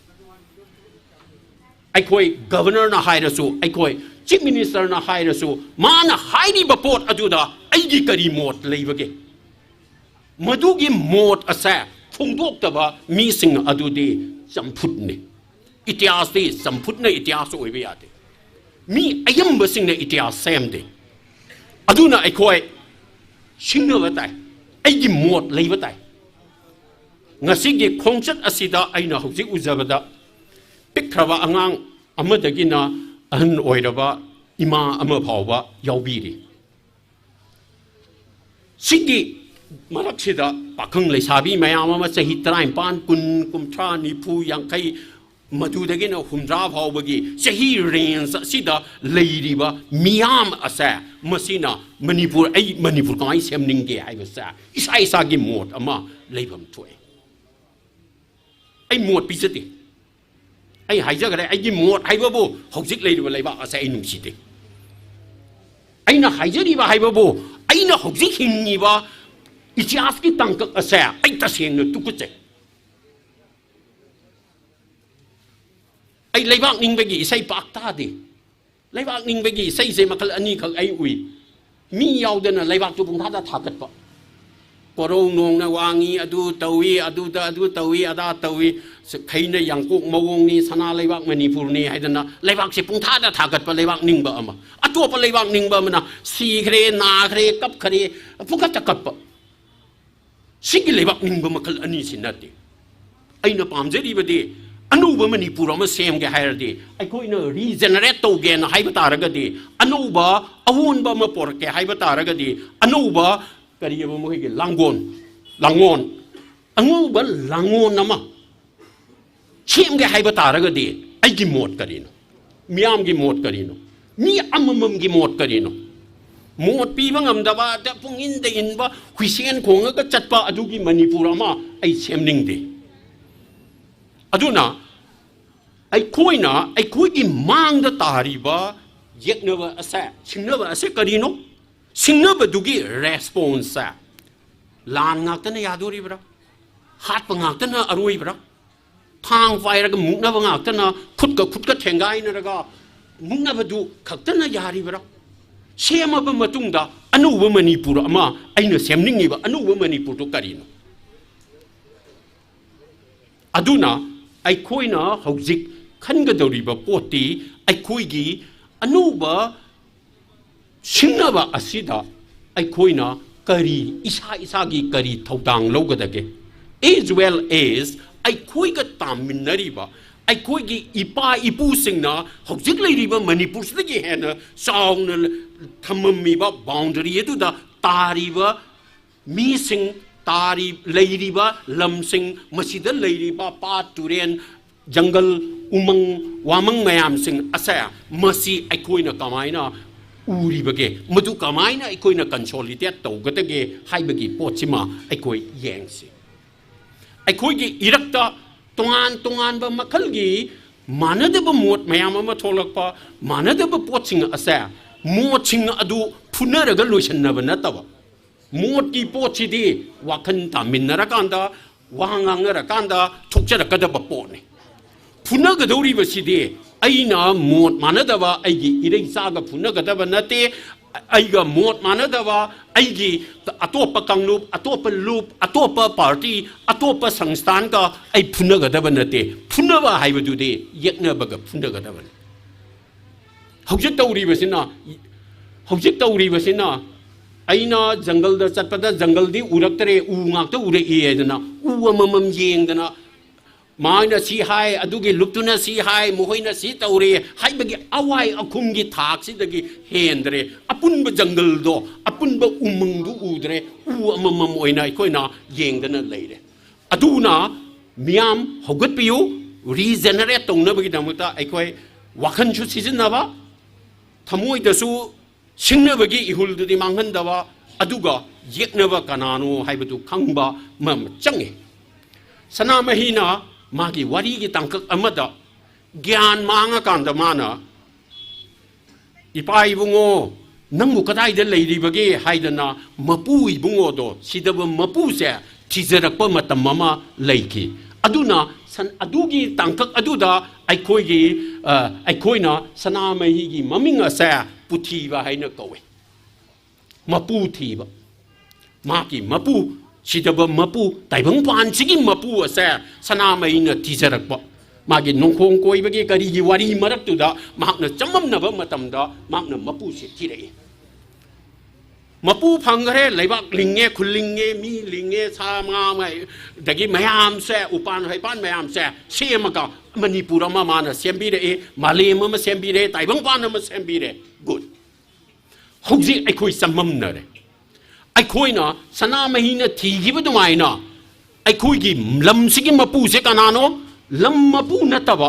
ꯑꯩꯈꯣꯏ ꯒꯕꯔꯅꯔꯅ ꯍꯥꯏꯔꯁꯨ, ꯑꯩꯈꯣꯏ ꯆꯤꯐ ꯃꯤꯅꯤꯁꯇꯔꯅ ꯍꯥꯏꯔꯁꯨ, ꯃꯥꯅ ꯍꯥꯏꯔꯤꯕ ꯄꯣꯠ ꯑꯗꯨꯗ ꯑꯩꯒꯤ ꯀꯔꯤ ꯃꯣꯠ ꯂꯩꯕꯒꯦ? ꯃꯗꯨꯒꯤ ꯃꯣꯠ ꯑꯁꯦ ꯐꯣꯡꯗꯣꯛꯇꯕ ꯃꯤꯁꯤꯡ ꯑꯗꯨꯗꯤ ꯆꯝꯐꯨꯠꯅꯤ꯫ ꯏꯇꯤꯍꯥꯁꯇꯤ ꯆꯝꯐꯨꯠꯅ ꯏꯇꯤꯍꯥꯁ ꯑꯣꯏꯕ ꯌꯥꯗꯦ꯫ ꯃꯤ ꯑꯌꯥꯝꯕꯁꯤꯡꯅ ꯏꯇꯤꯍꯥꯁ ꯁꯦꯝꯗꯦ꯫ ꯑꯗꯨꯅ ꯑꯩꯈꯣꯏ ꯁꯤꯡꯅꯕ ꯇꯥꯏ꯫ ꯑꯩꯒꯤ ꯃꯣꯠ ꯂꯩꯕ ꯇꯥꯏ꯫ ꯉꯁꯤꯒꯤ ꯈꯣꯡꯆꯠ ꯑꯁꯤꯗ ꯑꯩꯅ ꯍꯧꯖꯤꯛ ꯎꯖꯕꯗ ꯄꯤꯛꯈ꯭ꯔꯕ ꯑꯉꯥꯡ ꯑꯃꯗꯒꯤꯅ ꯑꯍꯟ ꯑꯣꯏꯔꯕ ꯏꯃꯥ ꯑꯃ ꯐꯥꯎꯕ ꯌꯥꯎꯕꯤꯔꯤ꯫ ꯁꯤꯒꯤ ꯃꯔꯛꯁꯤꯗ ꯄꯥꯈꯪ ꯂꯩꯁꯥꯕꯤ ꯃꯌꯥꯝ ꯑꯃ ꯆꯍꯤ ꯇꯔꯥꯅꯤꯄꯥꯟ, ꯀꯨꯟ, ꯀꯨꯟꯊ꯭ꯔꯥ, ꯅꯤꯐꯨ, ꯌꯥꯡꯈꯩ, ꯃꯗꯨꯗꯒꯤꯅ ꯍꯨꯝꯗ꯭ꯔꯥ ꯐꯥꯎꯕꯒꯤ ꯆꯍꯤ ꯔꯦꯟꯖ ꯑꯁꯤꯗ ꯂꯩꯔꯤꯕ ꯃꯤꯌꯥꯝ ꯑꯁꯦ, ꯃꯁꯤꯅ ꯃꯅꯤꯄꯨꯔ, ꯑꯩ ꯃꯅꯤꯄꯨꯔ ꯀꯃꯥꯏꯅ ꯁꯦꯝꯅꯤꯡꯒꯦ ꯍꯥꯏꯕꯁꯦ ꯏꯁꯥ ꯏꯁꯥꯒꯤ ꯃꯣꯠ ꯑꯃ ꯂꯩꯐꯝ ꯊꯣꯛꯑꯦ꯫ ꯑꯩ ꯃꯣꯠ ꯄꯤꯖꯗꯦ꯫ ꯑꯩ ꯍꯥꯏꯖꯈ꯭ꯔꯦ, ꯑꯩꯒꯤ ꯃꯣꯠ ꯍꯥꯏꯕꯕꯨ ꯍꯧꯖꯤꯛ ꯂꯩꯔꯤꯕ ꯂꯩꯕꯥꯛ ꯑꯁꯦ ꯑꯩ ꯅꯨꯡꯁꯤꯗꯦ꯫ ꯑꯩꯅ ꯍꯥꯏꯖꯔꯤꯕ ꯍꯥꯏꯕꯕꯨ, ꯑꯩꯅ ꯍꯧꯖꯤꯛ ꯍꯤꯡꯉꯤꯕ ꯏꯇꯤꯍꯥꯁꯀꯤ ꯇꯥꯡꯀꯛ ꯑꯁꯦ ꯑꯩ ꯇꯁꯦꯡꯅ ꯇꯨꯀꯠꯆꯩ꯫ ꯑꯩ ꯂꯩꯕꯥꯛ ꯅꯤꯡꯕꯒꯤ ꯏꯁꯩ ꯄꯥꯛ ꯇꯥꯗꯦ꯫ ꯂꯩꯕꯥꯛ ꯅꯤꯡꯕꯒꯤ ꯏꯁꯩꯁꯦ ꯃꯈꯜ ꯑꯅꯤꯈꯛ ꯑꯩ ꯎꯏ꯫ ꯃꯤ ꯌꯥꯎꯗꯅ ꯂꯩꯕꯥꯛꯇꯨ ꯄꯨꯡꯊꯥꯗ ꯊꯥꯒꯠꯄ꯫ ꯄꯣꯔꯧ ꯅꯣꯡꯅ ꯋꯥꯡꯉꯤ, ꯑꯗꯨ ꯇꯧꯏ, ꯑꯗꯨꯗ ꯑꯗꯨ ꯇꯧꯏ, ꯑꯗꯥ ꯇꯧꯏ, ꯈꯩꯅ ꯌꯥꯡꯀꯣꯛ ꯃꯑꯣꯡꯅꯤ, ꯁꯅꯥ ꯂꯩꯕꯥꯛ ꯃꯅꯤꯄꯨꯔꯅꯤ ꯍꯥꯏꯗꯅ ꯂꯩꯕꯥꯛꯁꯦ ꯄꯨꯡꯊꯥꯗ ꯊꯥꯒꯠꯄ ꯂꯩꯕꯥꯛ ꯅꯤꯡꯕ ꯑꯃ, ꯑꯇꯣꯞꯄ ꯂꯩꯕꯥꯛ ꯅꯤꯡꯕ ꯑꯃꯅ ꯁꯤꯈ꯭ꯔꯦ, ꯅꯥꯈ꯭ꯔꯦ, ꯀꯞꯈ꯭ꯔꯦ, ꯄꯨꯡꯀꯠꯇ ꯀꯞꯄ꯫ ꯁꯤꯒꯤ ꯂꯩꯕꯥꯛ ꯅꯤꯡꯕ ꯃꯈꯜ ꯑꯅꯤꯁꯤ ꯅꯠꯇꯦ꯫ ꯑꯩꯅ ꯄꯥꯝꯖꯔꯤꯕꯗꯤ ꯑꯅꯧꯕ ꯃꯅꯤꯄꯨꯔ ꯑꯃ ꯁꯦꯝꯒꯦ ꯍꯥꯏꯔꯗꯤ, ꯑꯩꯈꯣꯏꯅ ꯔꯤꯖꯦꯅꯔꯦꯠ ꯇꯧꯒꯦꯅ ꯍꯥꯏꯕ ꯇꯥꯔꯒꯗꯤ, ꯑꯅꯧꯕ ꯑꯑꯣꯟꯕ ꯑꯃ ꯄꯣꯔꯛꯀꯦ ꯍꯥꯏꯕ ꯇꯥꯔꯒꯗꯤ, ꯑꯅꯧꯕ ꯀꯔꯤ ꯑꯃ ꯃꯈꯣꯏꯒꯤ ꯂꯥꯡꯒꯣꯜ, ꯂꯥꯡꯒꯣꯜ, ꯑꯉꯧꯕ ꯂꯥꯡꯒꯣꯜ ꯑꯃ ꯁꯦꯝꯒꯦ ꯍꯥꯏꯕ ꯇꯥꯔꯒꯗꯤ, ꯑꯩꯒꯤ ꯃꯣꯠ ꯀꯔꯤꯅꯣ? ꯃꯤꯌꯥꯝꯒꯤ ꯃꯣꯠ ꯀꯔꯤꯅꯣ? ꯃꯤ ꯑꯃꯃꯝꯒꯤ ꯃꯣꯠ ꯀꯔꯤꯅꯣ? ꯃꯣꯠ ꯄꯤꯕ ꯉꯝꯗꯕ, ꯑꯗ ꯄꯨꯡꯏꯟꯗ ꯏꯟꯕ, ꯍꯨꯏꯁꯦꯟ ꯈꯣꯡꯉꯒ ꯆꯠꯄ ꯑꯗꯨꯒꯤ ꯃꯅꯤꯄꯨꯔ ꯑꯃ ꯑꯩ ꯁꯦꯝꯅꯤꯡꯗꯦ꯫ ꯑꯗꯨꯅ ꯑꯩꯈꯣꯏꯅ, ꯑꯩꯈꯣꯏꯒꯤ ꯃꯥꯡꯗ ꯇꯥꯔꯤꯕ ꯌꯦꯛꯅꯕ ꯑꯁꯦ, ꯁꯤꯡꯅꯕ ꯑꯁꯦ ꯀꯔꯤꯅꯣ? ꯁꯤꯡꯅꯕꯗꯨꯒꯤ ꯔꯦꯁꯄꯣꯟꯁꯁꯦ ꯂꯥꯟ ꯉꯥꯛꯇꯅ ꯌꯥꯗꯣꯔꯤꯕ꯭ꯔꯥ? ꯍꯥꯠꯄ ꯉꯥꯛꯇꯅ ꯑꯔꯣꯏꯕ꯭ꯔꯥ? ꯊꯥꯡ ꯄꯥꯏꯔꯒ ꯃꯨꯛꯅꯕ ꯉꯥꯛꯇꯅ, ꯈꯨꯠꯀ ꯈꯨꯠꯀ ꯊꯦꯡꯒꯥꯏꯅꯔꯒ ꯃꯨꯛꯅꯕꯗꯨ ꯈꯛꯇꯅ ꯌꯥꯔꯤꯕ꯭ꯔꯥ? ꯁꯦꯝꯃꯕ ꯃꯇꯨꯡꯗ ꯑꯅꯧꯕ ꯃꯅꯤꯄꯨꯔ ꯑꯃ, ꯑꯩꯅ ꯁꯦꯝꯅꯤꯡꯉꯤꯕ ꯑꯅꯧꯕ ꯃꯅꯤꯄꯨꯔꯗꯨ ꯀꯔꯤꯅꯣ? ꯑꯗꯨꯅ ꯑꯩꯈꯣꯏꯅ ꯍꯧꯖꯤꯛ ꯈꯟꯒꯗꯧꯔꯤꯕ ꯄꯣꯠꯇꯤ, ꯑꯩꯈꯣꯏꯒꯤ ꯑꯅꯧꯕ ꯁꯤꯡꯅꯕ ꯑꯁꯤꯗ ꯑꯩꯈꯣꯏꯅ ꯀꯔꯤ, ꯏꯁꯥ ꯏꯁꯥꯒꯤ ꯀꯔꯤ ꯊꯧꯗꯥꯡ ꯂꯧꯒꯗꯒꯦ? As well as ꯑꯩꯈꯣꯏꯒ ꯇꯥꯃꯤꯟꯅꯔꯤꯕ, ꯑꯩꯈꯣꯏꯒꯤ ꯏꯄꯥ ꯏꯄꯨꯁꯤꯡꯅ ꯍꯧꯖꯤꯛ ꯂꯩꯔꯤꯕ ꯃꯅꯤꯄꯨꯔꯁꯤꯗꯒꯤ ꯍꯦꯟꯅ ꯆꯥꯎꯅ ꯊꯝꯃꯝꯃꯤꯕ ꯕꯥꯎꯟꯗꯔꯤ ꯑꯗꯨꯗ ꯇꯥꯔꯤꯕ ꯃꯤꯁꯤꯡ, ꯇꯥꯔꯤ, ꯂꯩꯔꯤꯕ ꯂꯝꯁꯤꯡ, ꯃꯁꯤꯗ ꯂꯩꯔꯤꯕ ꯄꯥꯠ, ꯇꯨꯔꯦꯟ, ꯖꯪꯒꯜ, ꯎꯃꯪ ꯋꯥꯃꯪ ꯃꯌꯥꯝꯁꯤꯡ ꯑꯁꯦ, ꯃꯁꯤ ꯑꯩꯈꯣꯏꯅ ꯀꯃꯥꯏꯅ ꯎꯔꯤꯕꯒꯦ, ꯃꯗꯨ ꯀꯃꯥꯏꯅ ꯑꯩꯈꯣꯏꯅ ꯀꯟꯁꯣꯂꯤꯗꯦꯠ ꯇꯧꯒꯗꯒꯦ ꯍꯥꯏꯕꯒꯤ ꯄꯣꯠꯁꯤꯃ ꯑꯩꯈꯣꯏ ꯌꯦꯡꯁꯤ꯫ ꯑꯩꯈꯣꯏꯒꯤ ꯏꯔꯛꯇ ꯇꯣꯉꯥꯟ ꯇꯣꯉꯥꯟꯕ ꯃꯈꯜꯒꯤ ꯃꯥꯟꯅꯗꯕ ꯃꯣꯠ ꯃꯌꯥꯝ ꯑꯃ ꯊꯣꯛꯂꯛꯄ, ꯃꯥꯟꯅꯗꯕ ꯄꯣꯠꯁꯤꯡ ꯑꯁꯦ, ꯃꯣꯠꯁꯤꯡ ꯑꯗꯨ ꯐꯨꯅꯔꯒ ꯂꯣꯏꯁꯤꯟꯅꯕ ꯅꯠꯇꯕ, ꯃꯣꯠꯀꯤ ꯄꯣꯠꯁꯤꯗꯤ ꯋꯥꯈꯜ ꯇꯥꯃꯤꯟꯅꯔꯀꯥꯟꯗ, ꯋꯥ ꯉꯥꯡꯅꯔꯀꯥꯟꯗ ꯊꯣꯛꯆꯔꯛꯀꯗꯕ ꯄꯣꯠꯅꯤ꯫ ꯐꯨꯅꯒꯗꯧꯔꯤꯕꯁꯤꯗꯤ ꯑꯩꯅ ꯃꯣꯠ ꯃꯥꯟꯅꯗꯕ ꯑꯩꯒꯤ ꯏꯔꯩꯆꯥꯒ ꯐꯨꯅꯒꯗꯕ ꯅꯠꯇꯦ, ꯑꯩꯒ ꯃꯣꯠ ꯃꯥꯟꯅꯗꯕ, ꯑꯩꯒꯤ ꯑꯇꯣꯞꯄ ꯀꯥꯡꯂꯨꯞ, ꯑꯇꯣꯞꯄ ꯂꯨꯞ, ꯑꯇꯣꯞꯄ ꯄꯥꯔꯇꯤ, ꯑꯇꯣꯞꯄ ꯁꯪꯁꯊꯥꯟꯒ ꯑꯩ ꯐꯨꯅꯒꯗꯕ ꯅꯠꯇꯦ꯫ ꯐꯨꯅꯕ ꯍꯥꯏꯕꯗꯨꯗꯤ ꯌꯦꯛꯅꯕꯒ ꯐꯨꯅꯒꯗꯕꯅꯤ꯫ ꯍꯧꯖꯤꯛ ꯇꯧꯔꯤꯕꯁꯤꯅ, ꯍꯧꯖꯤꯛ ꯇꯧꯔꯤꯕꯁꯤꯅ ꯑꯩꯅ ꯖꯪꯒꯜꯗ ꯆꯠꯄꯗ ꯖꯪꯒꯜꯗꯤ ꯎꯔꯛꯇ꯭ꯔꯦ, ꯎ ꯉꯥꯛꯇ ꯎꯔꯛꯏ ꯍꯥꯏꯗꯅ ꯎ ꯑꯃꯃꯝ ꯌꯦꯡꯗꯅ ꯃꯥꯅ ꯁꯤ ꯍꯥꯏ, ꯑꯗꯨꯒꯤ ꯂꯨꯞꯇꯨꯅ ꯁꯤ ꯍꯥꯏ, ꯃꯈꯣꯏꯅ ꯁꯤ ꯇꯧꯔꯦ ꯍꯥꯏꯕꯒꯤ ꯑꯋꯥꯏ ꯑꯈꯨꯝꯒꯤ ꯊꯥꯛꯁꯤꯗꯒꯤ ꯍꯦꯟꯗ꯭ꯔꯦ꯫ ꯑꯄꯨꯟꯕ ꯖꯪꯒꯜꯗꯣ, ꯑꯄꯨꯟꯕ ꯎꯃꯪꯗꯨ ꯎꯗ꯭ꯔꯦ꯫ ꯎ ꯑꯃꯃꯝ ꯑꯣꯏꯅ ꯑꯩꯈꯣꯏꯅ ꯌꯦꯡꯗꯅ ꯂꯩꯔꯦ꯫ ꯑꯗꯨꯅ ꯃꯤꯌꯥꯝ ꯍꯧꯒꯠꯄꯤꯌꯨ, ꯔꯤꯖꯦꯅꯔꯦꯠ ꯇꯧꯅꯕꯒꯤꯗꯃꯛꯇ ꯑꯩꯈꯣꯏ ꯋꯥꯈꯜꯁꯨ ꯁꯤꯖꯤꯟꯅꯕ, ꯊꯃꯣꯏꯗꯁꯨ ꯁꯤꯡꯅꯕꯒꯤ ꯏꯍꯨꯜꯗꯨꯗꯤ ꯃꯥꯡꯍꯟꯗꯕ, ꯑꯗꯨꯒ ꯌꯦꯛꯅꯕ ꯀꯅꯥꯅꯣ ꯍꯥꯏꯕꯗꯨ ꯈꯪꯕ ꯑꯃ ꯆꯪꯉꯤ꯫ ꯁꯅꯥꯃꯍꯤꯅ ꯃꯥꯒꯤ ꯋꯥꯔꯤꯒꯤ ꯇꯥꯡꯀꯛ ꯑꯃꯗ ꯒ꯭ꯌꯥꯟ ꯃꯥꯡꯉꯀꯥꯟꯗ ꯃꯥꯅ, "ꯏꯄꯥ ꯏꯕꯨꯡꯉꯣ, ꯅꯪꯕꯨ ꯀꯗꯥꯏꯗ ꯂꯩꯔꯤꯕꯒꯦ?" ꯍꯥꯏꯗꯅ ꯃꯄꯨ ꯏꯕꯨꯡꯉꯣꯗꯣ, ꯁꯤꯗꯕ ꯃꯄꯨꯁꯦ ꯊꯤꯖꯔꯛꯄ ꯃꯇꯝ ꯑꯃ ꯂꯩꯈꯤ꯫ ꯑꯗꯨꯅ ꯁꯟ-, ꯑꯗꯨꯒꯤ ꯇꯥꯡꯀꯛ ꯑꯗꯨꯗ ꯑꯩꯈꯣꯏꯒꯤ, ꯑ, ꯑꯩꯈꯣꯏꯅ ꯁꯅꯥꯃꯍꯤꯒꯤ ꯃꯃꯤꯡ ꯑꯁꯦ ꯄꯨꯊꯤꯕ ꯍꯥꯏꯅ ꯀꯧꯋꯦ꯫ ꯃꯄꯨ ꯊꯤꯕ꯫ ꯃꯍꯥꯛꯀꯤ ꯃꯄꯨ, ꯁꯤꯗꯕ ꯃꯄꯨ, ꯇꯥꯏꯕꯪꯄꯥꯟꯁꯤꯒꯤ ꯃꯄꯨ ꯑꯁꯦ ꯁꯅꯥꯃꯍꯤꯅ ꯊꯤꯖꯔꯛꯄ꯫ ꯃꯥꯒꯤ ꯅꯣꯡꯈꯣꯡ ꯀꯣꯏꯕꯒꯤ ꯀꯔꯤꯒꯤ ꯋꯥꯔꯤ ꯃꯔꯛꯇꯨꯗ ꯃꯍꯥꯛꯅ ꯆꯃꯝꯅꯕ ꯃꯇꯝꯗ ꯃꯍꯥꯛꯅ ꯃꯄꯨꯁꯦ ꯊꯤꯔꯛꯏ꯫ ꯃꯄꯨ ꯐꯪꯈ꯭ꯔꯦ, ꯂꯩꯕꯥꯛ ꯂꯤꯡꯉꯦ, ꯈꯨꯜ ꯂꯤꯡꯉꯦ, ꯃꯤ ꯂꯤꯡꯉꯦ, ꯁꯥ ꯉꯥ ꯃꯩ-, ꯑꯗꯒꯤ ꯃꯌꯥꯝꯁꯦ, ꯎꯄꯥꯟ ꯍꯩꯄꯥꯟ ꯃꯌꯥꯝꯁꯦ ꯁꯦꯝꯃꯒ ꯃꯅꯤꯄꯨꯔ ꯑꯃ ꯃꯥꯅ ꯁꯦꯝꯕꯤꯔꯛꯏ, ꯃꯥꯂꯦꯝ ꯑꯃ ꯁꯦꯝꯕꯤꯔꯦ, ꯇꯥꯏꯕꯪꯄꯥꯟ ꯑꯃ ꯁꯦꯝꯕꯤꯔꯦ꯫ ꯒꯨꯗ꯫ ꯍꯧꯖꯤꯛ ꯑꯩꯈꯣꯏ ꯆꯃꯝꯅꯔꯦ꯫ ꯑꯩꯈꯣꯏꯅ ꯁꯅꯥꯃꯍꯤꯅ ꯊꯤꯈꯤꯕ ꯑꯗꯨꯃꯥꯏꯅ ꯑꯩꯈꯣꯏꯒꯤ ꯂꯝꯁꯤꯒꯤ ꯃꯄꯨꯁꯦ ꯀꯅꯥꯅꯣ? ꯂꯝ ꯃꯄꯨ ꯅꯠꯇꯕ,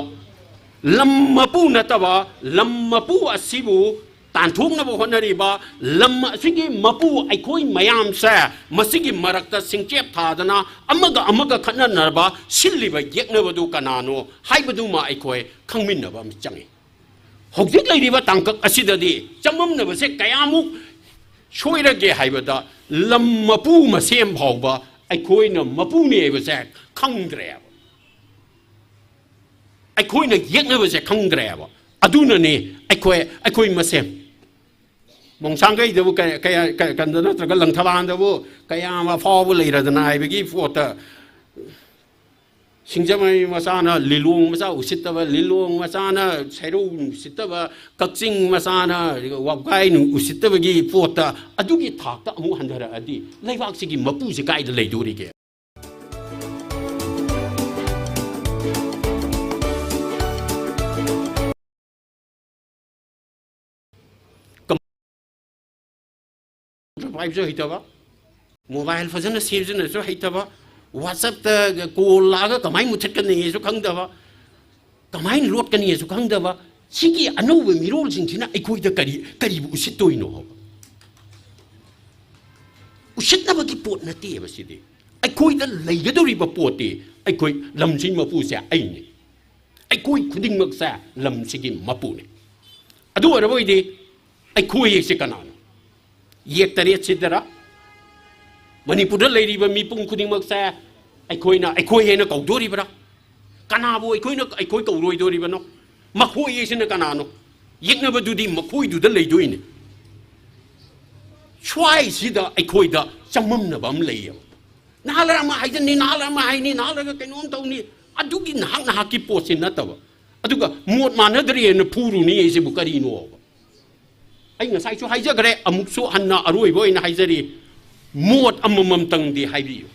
ꯂꯝ ꯃꯄꯨ ꯅꯠꯇꯕ, ꯂꯝ ꯃꯄꯨ ꯑꯁꯤꯕꯨ ꯇꯥꯟꯊꯣꯛꯅꯕ ꯍꯣꯠꯅꯔꯤꯕ ꯂꯝ ꯑꯁꯤꯒꯤ ꯃꯄꯨ ꯑꯩꯈꯣꯏ ꯃꯌꯥꯝꯁꯦ, ꯃꯁꯤꯒꯤ ꯃꯔꯛꯇ ꯁꯤꯡꯆꯦꯞ ꯊꯥꯗꯅ ꯑꯃꯒ ꯑꯃꯒ ꯈꯠꯅꯅꯕ ꯁꯤꯜꯂꯤꯕ ꯌꯦꯛꯅꯕꯗꯨ ꯀꯅꯥꯅꯣ ꯍꯥꯏꯕꯗꯨꯃ ꯑꯩꯈꯣꯏ ꯈꯪꯃꯤꯟꯅꯕ ꯑꯃ ꯆꯪꯉꯤ꯫ ꯍꯧꯖꯤꯛ ꯂꯩꯔꯤꯕ ꯇꯥꯡꯀꯛ ꯑꯁꯤꯗꯗꯤ ꯆꯃꯝꯅꯕꯁꯦ ꯀꯌꯥꯃꯨꯛ ꯁꯣꯏꯔꯒꯦ ꯍꯥꯏꯕꯗ, ꯂꯝ ꯃꯄꯨ ꯃꯁꯦꯝ ꯐꯥꯎꯕ ꯑꯩꯈꯣꯏꯅ ꯃꯄꯨꯅꯦ ꯍꯥꯏꯕꯁꯦ ꯈꯪꯗ꯭ꯔꯦꯕ꯫ ꯑꯩꯈꯣꯏꯅ ꯌꯦꯛꯅꯕꯁꯦ ꯈꯪꯗ꯭ꯔꯦꯕ꯫ ꯑꯗꯨꯅꯅꯦ ꯑꯩꯈꯣꯏ, ꯑꯩꯈꯣꯏ ꯃꯁꯦꯝ ꯃꯣꯡꯁꯥꯡꯒꯩꯗꯕꯨ ꯀꯌꯥ ꯀꯌꯥ ꯀꯟꯗ ꯅꯠꯇ꯭ꯔꯒ ꯂꯪꯊꯕꯥꯜꯗꯕꯨ ꯀꯌꯥꯝ ꯑꯐꯥꯎꯕ ꯂꯩꯔꯗꯅ ꯍꯥꯏꯕꯒꯤ ꯄꯣꯠꯇ, ꯁꯤꯡꯖꯃꯩ ꯃꯆꯥꯅ ꯂꯤꯂꯣꯡ ꯃꯆꯥ ꯎꯁꯤꯠꯇꯕ, ꯂꯤꯂꯣꯡ ꯃꯆꯥꯅ ꯁꯩꯔꯧ ꯎꯁꯤꯠꯇꯕ, ꯀꯛꯆꯤꯡ ꯃꯆꯥꯅ ꯋꯥꯕꯒꯥꯏ ꯎꯁꯤꯠꯇꯕꯒꯤ ꯄꯣꯠꯇ ꯑꯗꯨꯒꯤ ꯊꯥꯛꯇ ꯑꯃꯨꯛ ꯍꯟꯊꯔꯛꯑꯗꯤ ꯂꯩꯕꯥꯛꯁꯤꯒꯤ ꯃꯄꯨꯁꯦ ꯀꯥꯏꯗ ꯂꯩꯗꯣꯔꯤꯒꯦ? ꯄꯥꯏꯕꯁꯨ ꯍꯩꯇꯕ, ꯃꯣꯕꯥꯏꯜ ꯐꯖꯅ ꯁꯤꯖꯤꯟꯅꯕꯁꯨ ꯍꯩꯇꯕ, ꯋꯥꯆꯞꯇ ꯀꯣꯜ ꯂꯥꯛꯑꯒ ꯀꯃꯥꯏꯅ ꯃꯨꯊꯠꯀꯅꯤꯁꯨ ꯈꯪꯗꯕ, ꯀꯃꯥꯏꯅ ꯂꯣꯠꯀꯅꯤꯁꯨ ꯈꯪꯗꯕ, ꯁꯤꯒꯤ ꯑꯅꯧꯕ ꯃꯤꯔꯣꯜꯁꯤꯡꯁꯤꯅ ꯑꯩꯈꯣꯏꯗ ꯀꯔꯤ, ꯀꯔꯤꯕꯨ ꯎꯁꯤꯠꯇꯣꯏꯅꯣ ꯍꯥꯏꯕ? ꯎꯁꯤꯠꯅꯕꯒꯤ ꯄꯣꯠ ꯅꯠꯇꯦꯕ ꯁꯤꯗꯤ꯫ ꯑꯩꯈꯣꯏꯗ ꯂꯩꯒꯗꯧꯔꯤꯕ ꯄꯣꯠꯇꯤ ꯑꯩꯈꯣꯏ ꯂꯝꯁꯤ ꯃꯄꯨꯁꯦ ꯑꯩꯅꯤ꯫ ꯑꯩꯈꯣꯏ ꯈꯨꯗꯤꯡꯃꯛꯁꯦ ꯂꯝꯁꯤꯒꯤ ꯃꯄꯨꯅꯤ꯫ ꯑꯗꯨ ꯑꯣꯏꯔꯕ ꯑꯣꯏꯗꯤ ꯑꯩꯈꯣꯏ ꯑꯁꯤ ꯀꯅꯥꯅꯣ? ꯌꯦꯛ ꯇꯔꯦꯠꯁꯤꯗꯔ ꯃꯅꯤꯄꯨꯔꯗ ꯂꯩꯔꯤꯕ ꯃꯤꯄꯨꯝ ꯈꯨꯗꯤꯡꯃꯛꯁꯦ ꯑꯩꯈꯣꯏꯅ ꯑꯩꯈꯣꯏ ꯍꯥꯏꯅ ꯀꯧꯗꯣꯔꯤꯕ꯭ꯔꯥ? ꯀꯅꯥꯕꯨ ꯑꯩꯈꯣꯏꯅ ꯑꯩꯈꯣꯏ ꯀꯧꯔꯣꯏꯗꯣꯔꯤꯕꯅꯣ? ꯃꯈꯣꯏ ꯍꯥꯏꯁꯤꯅ ꯀꯅꯥꯅꯣ? ꯌꯦꯛꯅꯕꯗꯨꯗꯤ ꯃꯈꯣꯏꯗꯨꯗ ꯂꯩꯗꯣꯏꯅꯤ꯫ ꯁ꯭ꯋꯥꯏꯁꯤꯗ ꯑꯩꯈꯣꯏꯗ ꯆꯃꯝꯅꯕ ꯑꯃ ꯂꯩꯌꯦꯕ꯫ ꯅꯍꯥꯟ ꯑꯃ ꯍꯥꯏꯖꯅꯤ, ꯅꯍꯥꯟ ꯑꯃ ꯍꯥꯏꯅꯤ, ꯅꯍꯥꯟ ꯀꯩꯅꯣꯝ ꯇꯧꯅꯤ꯫ ꯑꯗꯨꯒꯤ ꯅꯍꯥꯛ ꯅꯍꯥꯛꯀꯤ ꯄꯣꯠꯁꯤ ꯅꯠꯇꯕ꯫ ꯑꯗꯨꯒ ꯃꯣꯠ ꯃꯥꯟꯅꯗ꯭ꯔꯦꯅ ꯐꯨꯔꯨꯅꯤ ꯑꯩꯁꯤꯕꯨ ꯀꯔꯤꯅꯣꯕ? ꯑꯩ ꯉꯁꯥꯏꯁꯨ ꯍꯥꯏꯖꯈ꯭ꯔꯦ, ꯑꯃꯨꯛꯁꯨ ꯍꯟꯅ ꯑꯔꯣꯏꯕ ꯑꯣꯏꯅ ꯍꯥꯏꯖꯔꯤ, ꯃꯣꯠ ꯑꯃꯃꯝꯇꯪꯗꯤ ꯍꯥꯏꯕꯤꯌꯨ꯫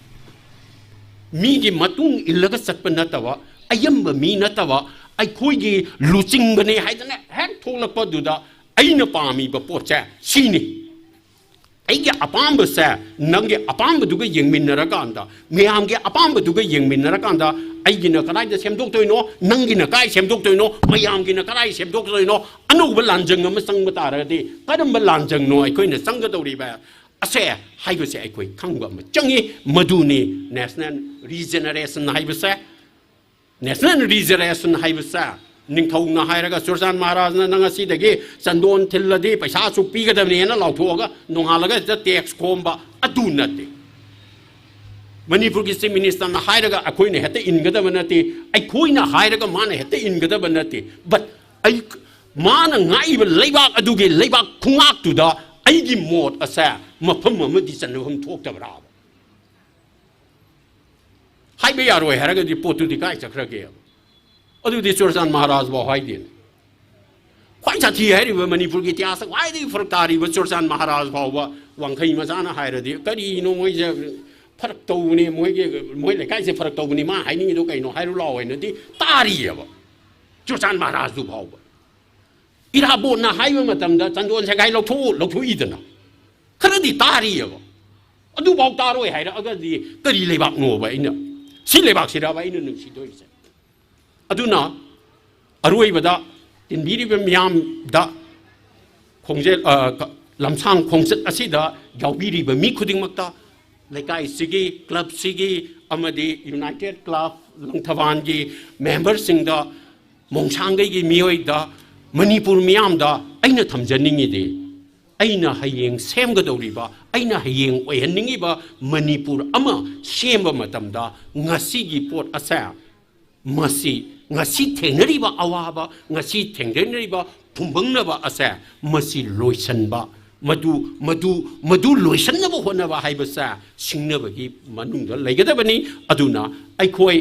ꯃꯤꯒꯤ ꯃꯇꯨꯡ ꯏꯜꯂꯒ ꯆꯠꯄ ꯅꯠꯇꯕ, ꯑꯌꯥꯝꯕ ꯃꯤ ꯅꯠꯇꯕ, ꯑꯩꯈꯣꯏꯒꯤ ꯂꯨꯆꯤꯡꯕꯅꯦ ꯍꯥꯏꯗꯅ ꯍꯦꯛ ꯊꯣꯛꯂꯛꯄꯗꯨꯗ ꯑꯩꯅ ꯄꯥꯝꯃꯤꯕ ꯄꯣꯠꯁꯦ ꯁꯤꯅꯤ꯫ ꯑꯩꯒꯤ ꯑꯄꯥꯝꯕꯁꯦ ꯅꯪꯒꯤ ꯑꯄꯥꯝꯕꯗꯨꯒ ꯌꯦꯡꯃꯤꯟꯅꯔꯀꯥꯟꯗ, ꯃꯌꯥꯝꯒꯤ ꯑꯄꯥꯝꯕꯗꯨꯒ ꯌꯦꯡꯃꯤꯟꯅꯔꯀꯥꯟꯗ, ꯑꯩꯒꯤꯅ ꯀꯗꯥꯏꯗ ꯁꯦꯝꯗꯣꯛꯇꯣꯏꯅꯣ, ꯅꯪꯒꯤꯅ ꯀꯥꯏ ꯁꯦꯝꯗꯣꯛꯇꯣꯏꯅꯣ, ꯃꯌꯥꯝꯒꯤꯅ ꯀꯗꯥꯏ ꯁꯦꯝꯗꯣꯛꯇꯣꯏꯅꯣ, ꯑꯅꯧꯕ ꯂꯥꯟꯖꯪ ꯑꯃ ꯆꯪꯕ ꯇꯥꯔꯒꯗꯤ ꯀꯔꯝꯕ ꯂꯥꯟꯖꯪꯅꯣ ꯑꯩꯈꯣꯏꯅ ꯆꯪꯒꯗꯧꯔꯤꯕ ꯑꯁꯦ ꯍꯥꯏꯕꯁꯦ ꯑꯩꯈꯣꯏ ꯈꯪꯕ ꯑꯃ ꯆꯪꯉꯤ꯫ ꯃꯗꯨꯅꯤ ꯅꯦꯁꯅꯦꯜ ꯔꯤꯖꯦꯅꯔꯦꯁꯟ ꯍꯥꯏꯕꯁꯦ꯫ ꯅꯦꯁꯅꯦꯜ ꯔꯤꯖꯔꯦꯁꯟ ꯍꯥꯏꯕꯁꯦ ꯅꯤꯡꯊꯧꯅ ꯍꯥꯏꯔꯒ, ꯆꯨꯔꯆꯥꯟ ꯃꯍꯥꯔꯥꯖꯅ ꯅꯪ ꯑꯁꯤꯗꯒꯤ ꯆꯟꯗꯣꯟ ꯊꯤꯜꯂꯗꯤ ꯄꯩꯁꯥ ꯑꯁꯨꯛ ꯄꯤꯒꯗꯕꯅꯦꯅ ꯂꯥꯎꯊꯣꯛꯑꯒ ꯅꯣꯡꯉꯥꯜꯂꯒ ꯍꯦꯛꯇ ꯇꯦꯛꯁ ꯈꯣꯝꯕ ꯑꯗꯨ ꯅꯠꯇꯦ꯫ ꯃꯅꯤꯄꯨꯔꯒꯤ ꯆꯤꯐ ꯃꯤꯅꯤꯁꯇꯔꯅ ꯍꯥꯏꯔꯒ ꯑꯩꯈꯣꯏꯅ ꯍꯦꯛꯇ ꯏꯟꯒꯗꯕ ꯅꯠꯇꯦ, ꯑꯩꯈꯣꯏꯅ ꯍꯥꯏꯔꯒ ꯃꯥꯅ ꯍꯦꯛꯇ ꯏꯟꯒꯗꯕ ꯅꯠꯇꯦ꯫ But ꯑꯩ ꯃꯥꯅ ꯉꯥꯛꯏꯕ ꯂꯩꯕꯥꯛ ꯑꯗꯨꯒꯤ ꯂꯩꯕꯥꯛ ꯈꯨꯉꯥꯛꯇꯨꯗ ꯑꯩꯒꯤ ꯃꯣꯠ ꯑꯁꯦ ꯃꯐꯝ ꯑꯃꯗꯤ ꯆꯟꯅꯐꯝ ꯊꯣꯛꯇꯕ꯭ꯔꯥꯕ? ꯍꯥꯏꯕ ꯌꯥꯔꯣꯏ ꯍꯥꯏꯔꯒꯗꯤ ꯄꯣꯠꯇꯨꯗꯤ ꯀꯥꯏ ꯆꯠꯈ꯭ꯔꯒꯦꯕ? ꯑꯗꯨꯗꯤ ꯆꯨꯔꯆꯥꯟ ꯃꯍꯥꯔꯥꯖ ꯐꯥꯎ ꯍꯥꯏꯗꯦꯅꯦ꯫ ꯈ꯭ꯋꯥꯏ ꯁꯥꯊꯤ ꯍꯥꯏꯔꯤꯕ ꯃꯅꯤꯄꯨꯔꯒꯤ ꯏꯇꯤꯍꯥꯁꯇ ꯈ꯭ꯋꯥꯏꯗꯒꯤ ꯐꯔꯛ ꯇꯥꯔꯤꯕ ꯆꯨꯔꯆꯥꯟ ꯃꯍꯥꯔꯥꯖ ꯐꯥꯎꯕ ꯋꯥꯡꯈꯩ ꯃꯆꯥꯅ ꯍꯥꯏꯔꯗꯤ ꯀꯔꯤꯅꯣ ꯃꯣꯏꯁꯦ ꯐꯔꯛ ꯇꯧꯕꯅꯦ, ꯃꯣꯏꯒꯤ, ꯃꯣꯏ ꯂꯩꯀꯥꯏꯁꯦ ꯐꯔꯛ ꯇꯧꯕꯅꯤ, ꯃꯥ ꯍꯥꯏꯅꯤꯡꯉꯤꯗꯣ ꯀꯩꯅꯣ ꯍꯥꯏꯔꯨ ꯂꯥꯎ ꯍꯥꯏꯅꯗꯤ ꯇꯥꯔꯤꯑꯕ꯫ ꯆꯨꯔꯆꯥꯟ ꯃꯍꯥꯔꯥꯖꯗꯨ ꯐꯥꯎꯕ ꯏꯔꯥꯕꯣꯠꯅ ꯍꯥꯏꯕ ꯃꯇꯝꯗ ꯆꯟꯗꯣꯟ ꯁꯦꯒꯥꯏ ꯂꯧꯊꯣꯛꯎ ꯂꯧꯊꯣꯛꯏꯗꯅ ꯈꯔꯗꯤ ꯇꯥꯔꯤꯑꯕ꯫ ꯑꯗꯨꯐꯥꯎ ꯇꯥꯔꯣꯏ ꯍꯥꯏꯔꯛꯑꯒꯗꯤ ꯀꯔꯤ ꯂꯩꯕꯥꯛꯅꯣꯕ ꯑꯩꯅ, ꯁꯤ ꯂꯩꯕꯥꯛꯁꯤꯔꯕ ꯑꯩꯅ ꯅꯨꯡꯁꯤꯗꯣꯏꯁꯦ? ꯑꯗꯨꯅ ꯑꯔꯣꯏꯕꯗ ꯇꯤꯟꯕꯤꯔꯤꯕ ꯃꯤꯌꯥꯝꯗ ꯈꯣꯡꯖꯦꯜ, ꯑ, ꯀ-, ꯂꯝꯁꯥꯡ ꯈꯣꯡꯆꯠ ꯑꯁꯤꯗ ꯌꯥꯎꯕꯤꯔꯤꯕ ꯃꯤ ꯈꯨꯗꯤꯡꯃꯛꯇ, ꯂꯩꯀꯥꯏꯁꯤꯒꯤ, ꯀ꯭ꯂꯕꯁꯤꯒꯤ ꯑꯃꯗꯤ ꯌꯨꯅꯥꯏꯇꯦꯠ ꯀ꯭ꯂꯕ ꯂꯪꯊꯕꯥꯜꯒꯤ ꯃꯦꯝꯕꯔꯁꯤꯡꯗ, ꯃꯣꯡꯁꯥꯡꯒꯩꯒꯤ ꯃꯤꯑꯣꯏꯗ, ꯃꯅꯤꯄꯨꯔ ꯃꯤꯌꯥꯝꯗ ꯑꯩꯅ ꯊꯝꯖꯅꯤꯡꯉꯤꯗꯤ, ꯑꯩꯅ ꯍꯌꯦꯡ ꯁꯦꯝꯒꯗꯧꯔꯤꯕ, ꯑꯩꯅ ꯍꯌꯦꯡ ꯑꯣꯏꯍꯟꯅꯤꯡꯉꯤꯕ ꯃꯅꯤꯄꯨꯔ ꯑꯃ ꯁꯦꯝꯕ ꯃꯇꯝꯗ ꯉꯁꯤꯒꯤ ꯄꯣꯠ ꯑꯁꯦ, ꯃꯁꯤ ꯉꯁꯤ ꯊꯦꯡꯅꯔꯤꯕ ꯑꯋꯥꯕ, ꯉꯁꯤ ꯊꯦꯡꯅꯔꯤꯕ ꯐꯨꯝꯕꯪꯅꯕ ꯑꯁꯦ, ꯃꯁꯤ ꯂꯣꯏꯁꯟꯕ, ꯃꯗꯨ, ꯃꯗꯨ, ꯃꯗꯨ ꯂꯣꯏꯁꯟꯅꯕ ꯍꯣꯠꯅꯕ ꯍꯥꯏꯕꯁꯦ ꯁꯤꯡꯅꯕꯒꯤ ꯃꯅꯨꯡꯗ ꯂꯩꯒꯗꯕꯅꯤ꯫ ꯑꯗꯨꯅ ꯑꯩꯈꯣꯏ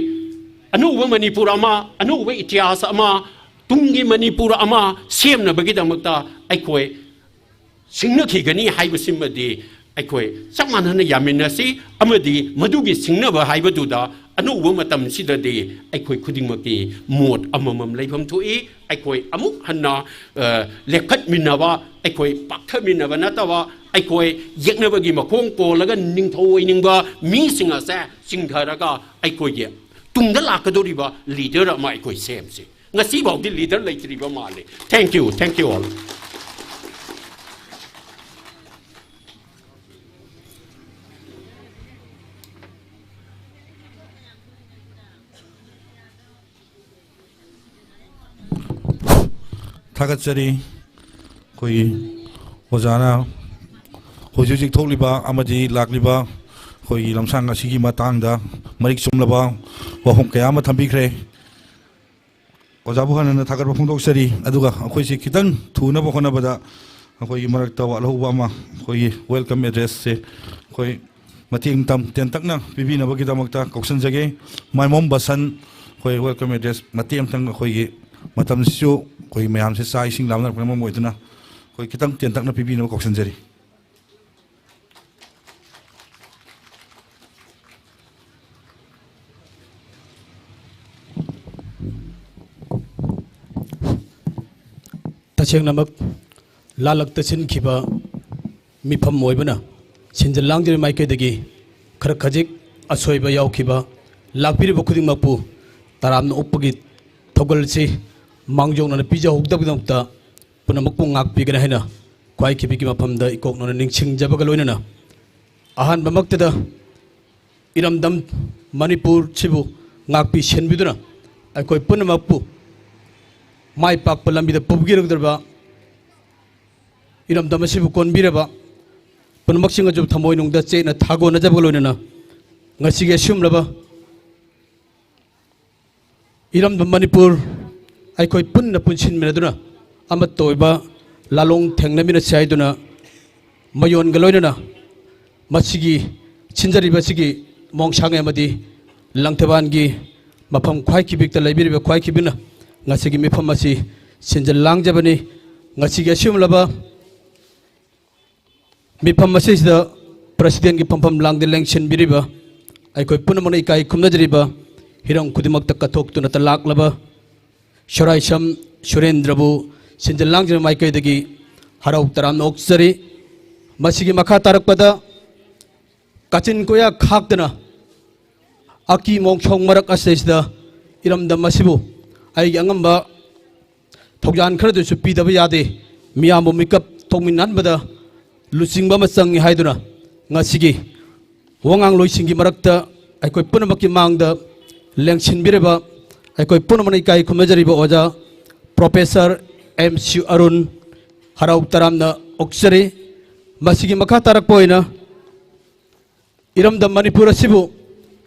ꯑꯅꯧꯕ ꯃꯅꯤꯄꯨꯔ ꯑꯃ, ꯑꯅꯧꯕ ꯏꯇꯤꯍꯥꯁ ꯑꯃ, ꯇꯨꯡꯒꯤ ꯃꯅꯤꯄꯨꯔ ꯑꯃ ꯁꯦꯝꯅꯕꯒꯤꯗꯃꯛꯇ ꯑꯩꯈꯣꯏ ꯁꯤꯡꯅꯈꯤꯒꯅꯤ ꯍꯥꯏꯕꯁꯤꯃꯗꯤ ꯑꯩꯈꯣꯏ ꯆꯞ ꯃꯥꯟꯅꯅ ꯌꯥꯃꯤꯟꯅꯁꯤ, ꯑꯃꯗꯤ ꯃꯗꯨꯒꯤ ꯁꯤꯡꯅꯕ ꯍꯥꯏꯕꯗꯨꯗ ꯑꯅꯧꯕ ꯃꯇꯝꯁꯤꯗꯗꯤ ꯑꯩꯈꯣꯏ ꯈꯨꯗꯤꯡꯃꯛꯀꯤ ꯃꯣꯠ ꯑꯃꯃꯝ ꯂꯩꯐꯝ ꯊꯣꯛꯏ꯫ ꯑꯩꯈꯣꯏ ꯑꯃꯨꯛ ꯍꯟꯅ, ꯑ, ꯂꯦꯞꯈꯠꯃꯤꯟꯅꯕ, ꯑꯩꯈꯣꯏ ꯄꯥꯛꯊꯃꯤꯟꯅꯕ ꯅꯠꯇꯕ, ꯑꯩꯈꯣꯏ ꯌꯦꯛꯅꯕꯒꯤ ꯃꯈꯣꯡ ꯀꯣꯜꯂꯒ ꯅꯤꯡꯊꯧ ꯑꯣꯏꯅꯤꯡꯕ ꯃꯤꯁꯤꯡ ꯑꯁꯦ ꯆꯤꯡꯊꯔꯒ ꯑꯩꯈꯣꯏꯒꯤ ꯇꯨꯡꯗ ꯂꯥꯛꯀꯗꯧꯔꯤꯕ ꯂꯤꯗꯔ ꯑꯃ ꯑꯩꯈꯣꯏ ꯁꯦꯝꯁꯤ꯫ ꯉꯁꯤꯐꯥꯎꯗꯤ ꯂꯤꯗꯔ ꯂꯩꯇ꯭ꯔꯤꯕ ꯃꯥꯜꯂꯤ꯫ Thank you, thank you all. ꯊꯥꯒꯠꯆꯔꯤ꯫ ꯑꯩꯈꯣꯏꯒꯤ ꯑꯣꯖꯥꯅ ꯍꯧꯖꯤꯛ ꯍꯧꯖꯤꯛ ꯊꯣꯛꯂꯤꯕ ꯑꯃꯗꯤ ꯂꯥꯛꯂꯤꯕ ꯑꯩꯈꯣꯏꯒꯤ ꯂꯝꯁꯥꯡ ꯑꯁꯤꯒꯤ ꯃꯇꯥꯡꯗ ꯃꯔꯤꯛ ꯆꯨꯝꯂꯕ ꯋꯥꯐꯝ ꯀꯌꯥ ꯑꯃ ꯊꯝꯕꯤꯈ꯭ꯔꯦ꯫ ꯑꯣꯖꯥꯕꯨ ꯍꯥꯟꯅ ꯊꯥꯒꯠꯄ ꯐꯣꯡꯗꯣꯛꯆꯔꯤ꯫ ꯑꯗꯨꯒ ꯑꯩꯈꯣꯏꯁꯤ ꯈꯤꯇꯪ ꯊꯨꯅꯕ ꯍꯣꯠꯅꯕꯗ ꯑꯩꯈꯣꯏꯒꯤ ꯃꯔꯛꯇ ꯋꯥꯠꯍꯧꯕ ꯑꯃ, ꯑꯩꯈꯣꯏꯒꯤ welcome address ꯁꯦ ꯑꯩꯈꯣꯏ ꯃꯇꯦꯡ ꯇꯝ ꯇꯦꯟꯇꯛꯅ ꯄꯤꯕꯤꯅꯕꯒꯤꯗꯃꯛꯇ ꯀꯧꯁꯤꯟꯖꯒꯦ꯫ ꯃꯥꯏꯃꯣꯝ ꯕꯁꯟ, ꯑꯩꯈꯣꯏ welcome address ꯃꯇꯦꯛ ꯑꯃꯇꯪ, ꯑꯩꯈꯣꯏꯒꯤ ꯃꯇꯝꯁꯤꯁꯨ ꯑꯩꯈꯣꯏ ꯃꯌꯥꯝꯁꯦ ꯆꯥꯛ ꯏꯁꯤꯡ ꯂꯥꯝꯅꯔꯛꯄꯅ ꯃꯔꯝ ꯑꯣꯏꯗꯨꯅ ꯑꯩꯈꯣꯏ ꯈꯤꯇꯪ ꯇꯦꯟꯇꯛꯅ ꯄꯤꯕꯤꯅꯕ ꯀꯧꯁꯤꯟꯖꯔꯤ꯫ ꯇꯁꯦꯡꯅꯃꯛ ꯂꯥꯜꯂꯛꯇ ꯁꯤꯟꯈꯤꯕ ꯃꯤꯐꯝ ꯑꯣꯏꯕꯅ ꯁꯤꯟꯖ ꯂꯥꯡꯖꯕ ꯃꯥꯏꯀꯩꯗꯒꯤ ꯈꯔ ꯈꯖꯤꯛ ꯑꯁꯣꯏꯕ ꯌꯥꯎꯈꯤꯕ ꯂꯥꯛꯄꯤꯔꯤꯕ ꯈꯨꯗꯤꯡꯃꯛꯄꯨ ꯇꯔꯥꯝꯅ ꯑꯣꯛꯄꯒꯤ ꯊꯧꯒꯜꯁꯤ ꯃꯥꯡꯖꯧꯅꯅ ꯄꯤꯖꯍꯧꯗꯕꯒꯤꯗꯃꯛꯇ ꯄꯨꯝꯅꯃꯛꯄꯨ ꯉꯥꯛꯄꯤꯒꯅꯤ ꯍꯥꯏꯅ ꯈ꯭ꯋꯥꯏ ꯈꯤꯕꯤꯒꯤ ꯃꯐꯝꯗ ꯏꯀꯣꯛꯅꯅ ꯅꯤꯡꯁꯤꯡꯖꯕꯒ ꯂꯣꯏꯅꯅ ꯑꯍꯥꯟꯕꯃꯛꯇꯗ ꯏꯔꯝꯗꯝ ꯃꯅꯤꯄꯨꯔꯁꯤꯕꯨ ꯉꯥꯛꯄꯤ ꯁꯦꯟꯕꯤꯗꯨꯅ ꯑꯩꯈꯣꯏ ꯄꯨꯝꯅꯃꯛꯄꯨ ꯃꯥꯏ ꯄꯥꯛꯄ ꯂꯝꯕꯤꯗ ꯄꯨꯕꯤꯔꯛꯇ꯭ꯔꯕ ꯏꯔꯝꯗꯝ ꯑꯁꯤꯕꯨ ꯀꯣꯟꯕꯤꯔꯕ ꯄꯨꯝꯅꯃꯛꯁꯤꯡ ꯑꯁꯤꯕꯨ ꯊꯃꯣꯏꯅꯨꯡꯗ ꯆꯦꯠꯅ ꯊꯥꯒꯣꯟꯅꯖꯕꯒ ꯂꯣꯏꯅꯅ ꯉꯁꯤꯒꯤ ꯑꯁꯤꯒꯨꯝꯂꯕ ꯏꯔꯝꯗꯝ ꯃꯅꯤꯄꯨꯔ ꯑꯩꯈꯣꯏ ꯄꯨꯟꯅ ꯄꯨꯟꯁꯤꯟꯃꯤꯟꯅꯗꯨꯅ ꯑꯃꯠꯇ ꯑꯣꯏꯕ ꯂꯥꯂꯣꯡ ꯊꯦꯡꯅꯃꯤꯟꯅꯁꯤ ꯍꯥꯏꯗꯨꯅ ꯃꯌꯣꯟꯒ ꯂꯣꯏꯅꯅ ꯃꯁꯤꯒꯤ ꯁꯤꯟꯖꯔꯤꯕ ꯑꯁꯤꯒꯤ ꯃꯣꯡꯁꯥꯡ ꯑꯃꯗꯤ ꯂꯪꯊꯕꯥꯜꯒꯤ ꯃꯐꯝ ꯈ꯭ꯋꯥꯏ ꯈꯤꯕꯤꯛꯇ ꯂꯩꯕꯤꯔꯤꯕ ꯈ꯭ꯋꯥꯏ ꯈꯤꯕꯤꯛꯅ ꯉꯁꯤꯒꯤ ꯃꯤꯐꯝ ꯑꯁꯤ ꯁꯤꯟꯖ ꯂꯥꯡꯖꯕꯅꯤ꯫ ꯉꯁꯤꯒꯤ ꯑꯁꯤꯒꯨꯝꯂꯕ ꯃꯤꯐꯝ ꯑꯁꯤꯁꯤꯗ ꯄ꯭ꯔꯁꯤꯗꯦꯟꯒꯤ ꯐꯝꯐꯝ ꯂꯥꯡꯗ ꯂꯦꯡꯁꯤꯟꯕꯤꯔꯤꯕ ꯑꯩꯈꯣꯏ ꯄꯨꯝꯅꯃꯛꯅ ꯏꯀꯥꯏ ꯈꯨꯝꯅꯖꯔꯤꯕ ꯍꯤꯔꯝ ꯈꯨꯗꯤꯡꯃꯛꯇ ꯀꯠꯊꯣꯛꯇꯨꯅꯇ ꯂꯥꯛꯂꯕ ꯁꯣꯔꯥꯏꯁꯝ ꯁꯨꯔꯦꯟꯗ꯭ꯔꯕꯨ ꯁꯤꯟꯖ ꯂꯥꯡꯖꯕ ꯃꯥꯏꯀꯩꯗꯒꯤ ꯍꯔꯥꯎ ꯇꯔꯥꯝꯅ ꯑꯣꯛꯆꯔꯤ꯫ ꯃꯁꯤꯒꯤ ꯃꯈꯥ ꯇꯥꯔꯛꯄꯗ ꯀꯥꯆꯤꯟ ꯀꯣꯌꯥ ꯈꯥꯛꯇꯅ ꯑꯀꯤ ꯃꯣꯡꯁꯣꯡ ꯃꯔꯛ ꯑꯁꯤꯗꯩꯁꯤꯗ ꯏꯔꯝꯗꯝ ꯑꯁꯤꯕꯨ ꯑꯩꯒꯤ ꯑꯉꯝꯕ ꯊꯧꯖꯥꯟ ꯈꯔꯗꯁꯨ ꯄꯤꯗꯕ ꯌꯥꯗꯦ꯫ ꯃꯤꯌꯥꯝꯕꯨ ꯃꯤꯀꯞ ꯊꯣꯛꯃꯤꯟꯅꯍꯟꯕꯗ ꯂꯨꯆꯤꯡꯕ ꯑꯃ ꯆꯪꯏ ꯍꯥꯏꯗꯨꯅ ꯉꯁꯤꯒꯤ ꯋꯥꯉꯥꯡꯂꯣꯏꯁꯤꯡꯒꯤ ꯃꯔꯛꯇ ꯑꯩꯈꯣꯏ ꯄꯨꯝꯅꯃꯛꯀꯤ ꯃꯥꯡꯗ ꯂꯦꯡꯁꯤꯟꯕꯤꯔꯤꯕ ꯑꯩꯈꯣꯏ ꯄꯨꯝꯅꯃꯛꯅ ꯏꯀꯥꯏ ꯈꯨꯝꯅꯖꯔꯤꯕ ꯑꯣꯖꯥ ꯄ꯭ꯔꯣꯐꯦꯁꯔ ꯑꯦꯝ ꯁꯤ ꯑꯔꯨꯟ ꯍꯔꯥꯎ ꯇꯔꯥꯝꯅ ꯑꯣꯛꯆꯔꯤ꯫ ꯃꯁꯤꯒꯤ ꯃꯈꯥ ꯇꯥꯔꯛꯄ ꯑꯣꯏꯅ ꯏꯔꯝꯗꯝ ꯃꯅꯤꯄꯨꯔ ꯑꯁꯤꯕꯨ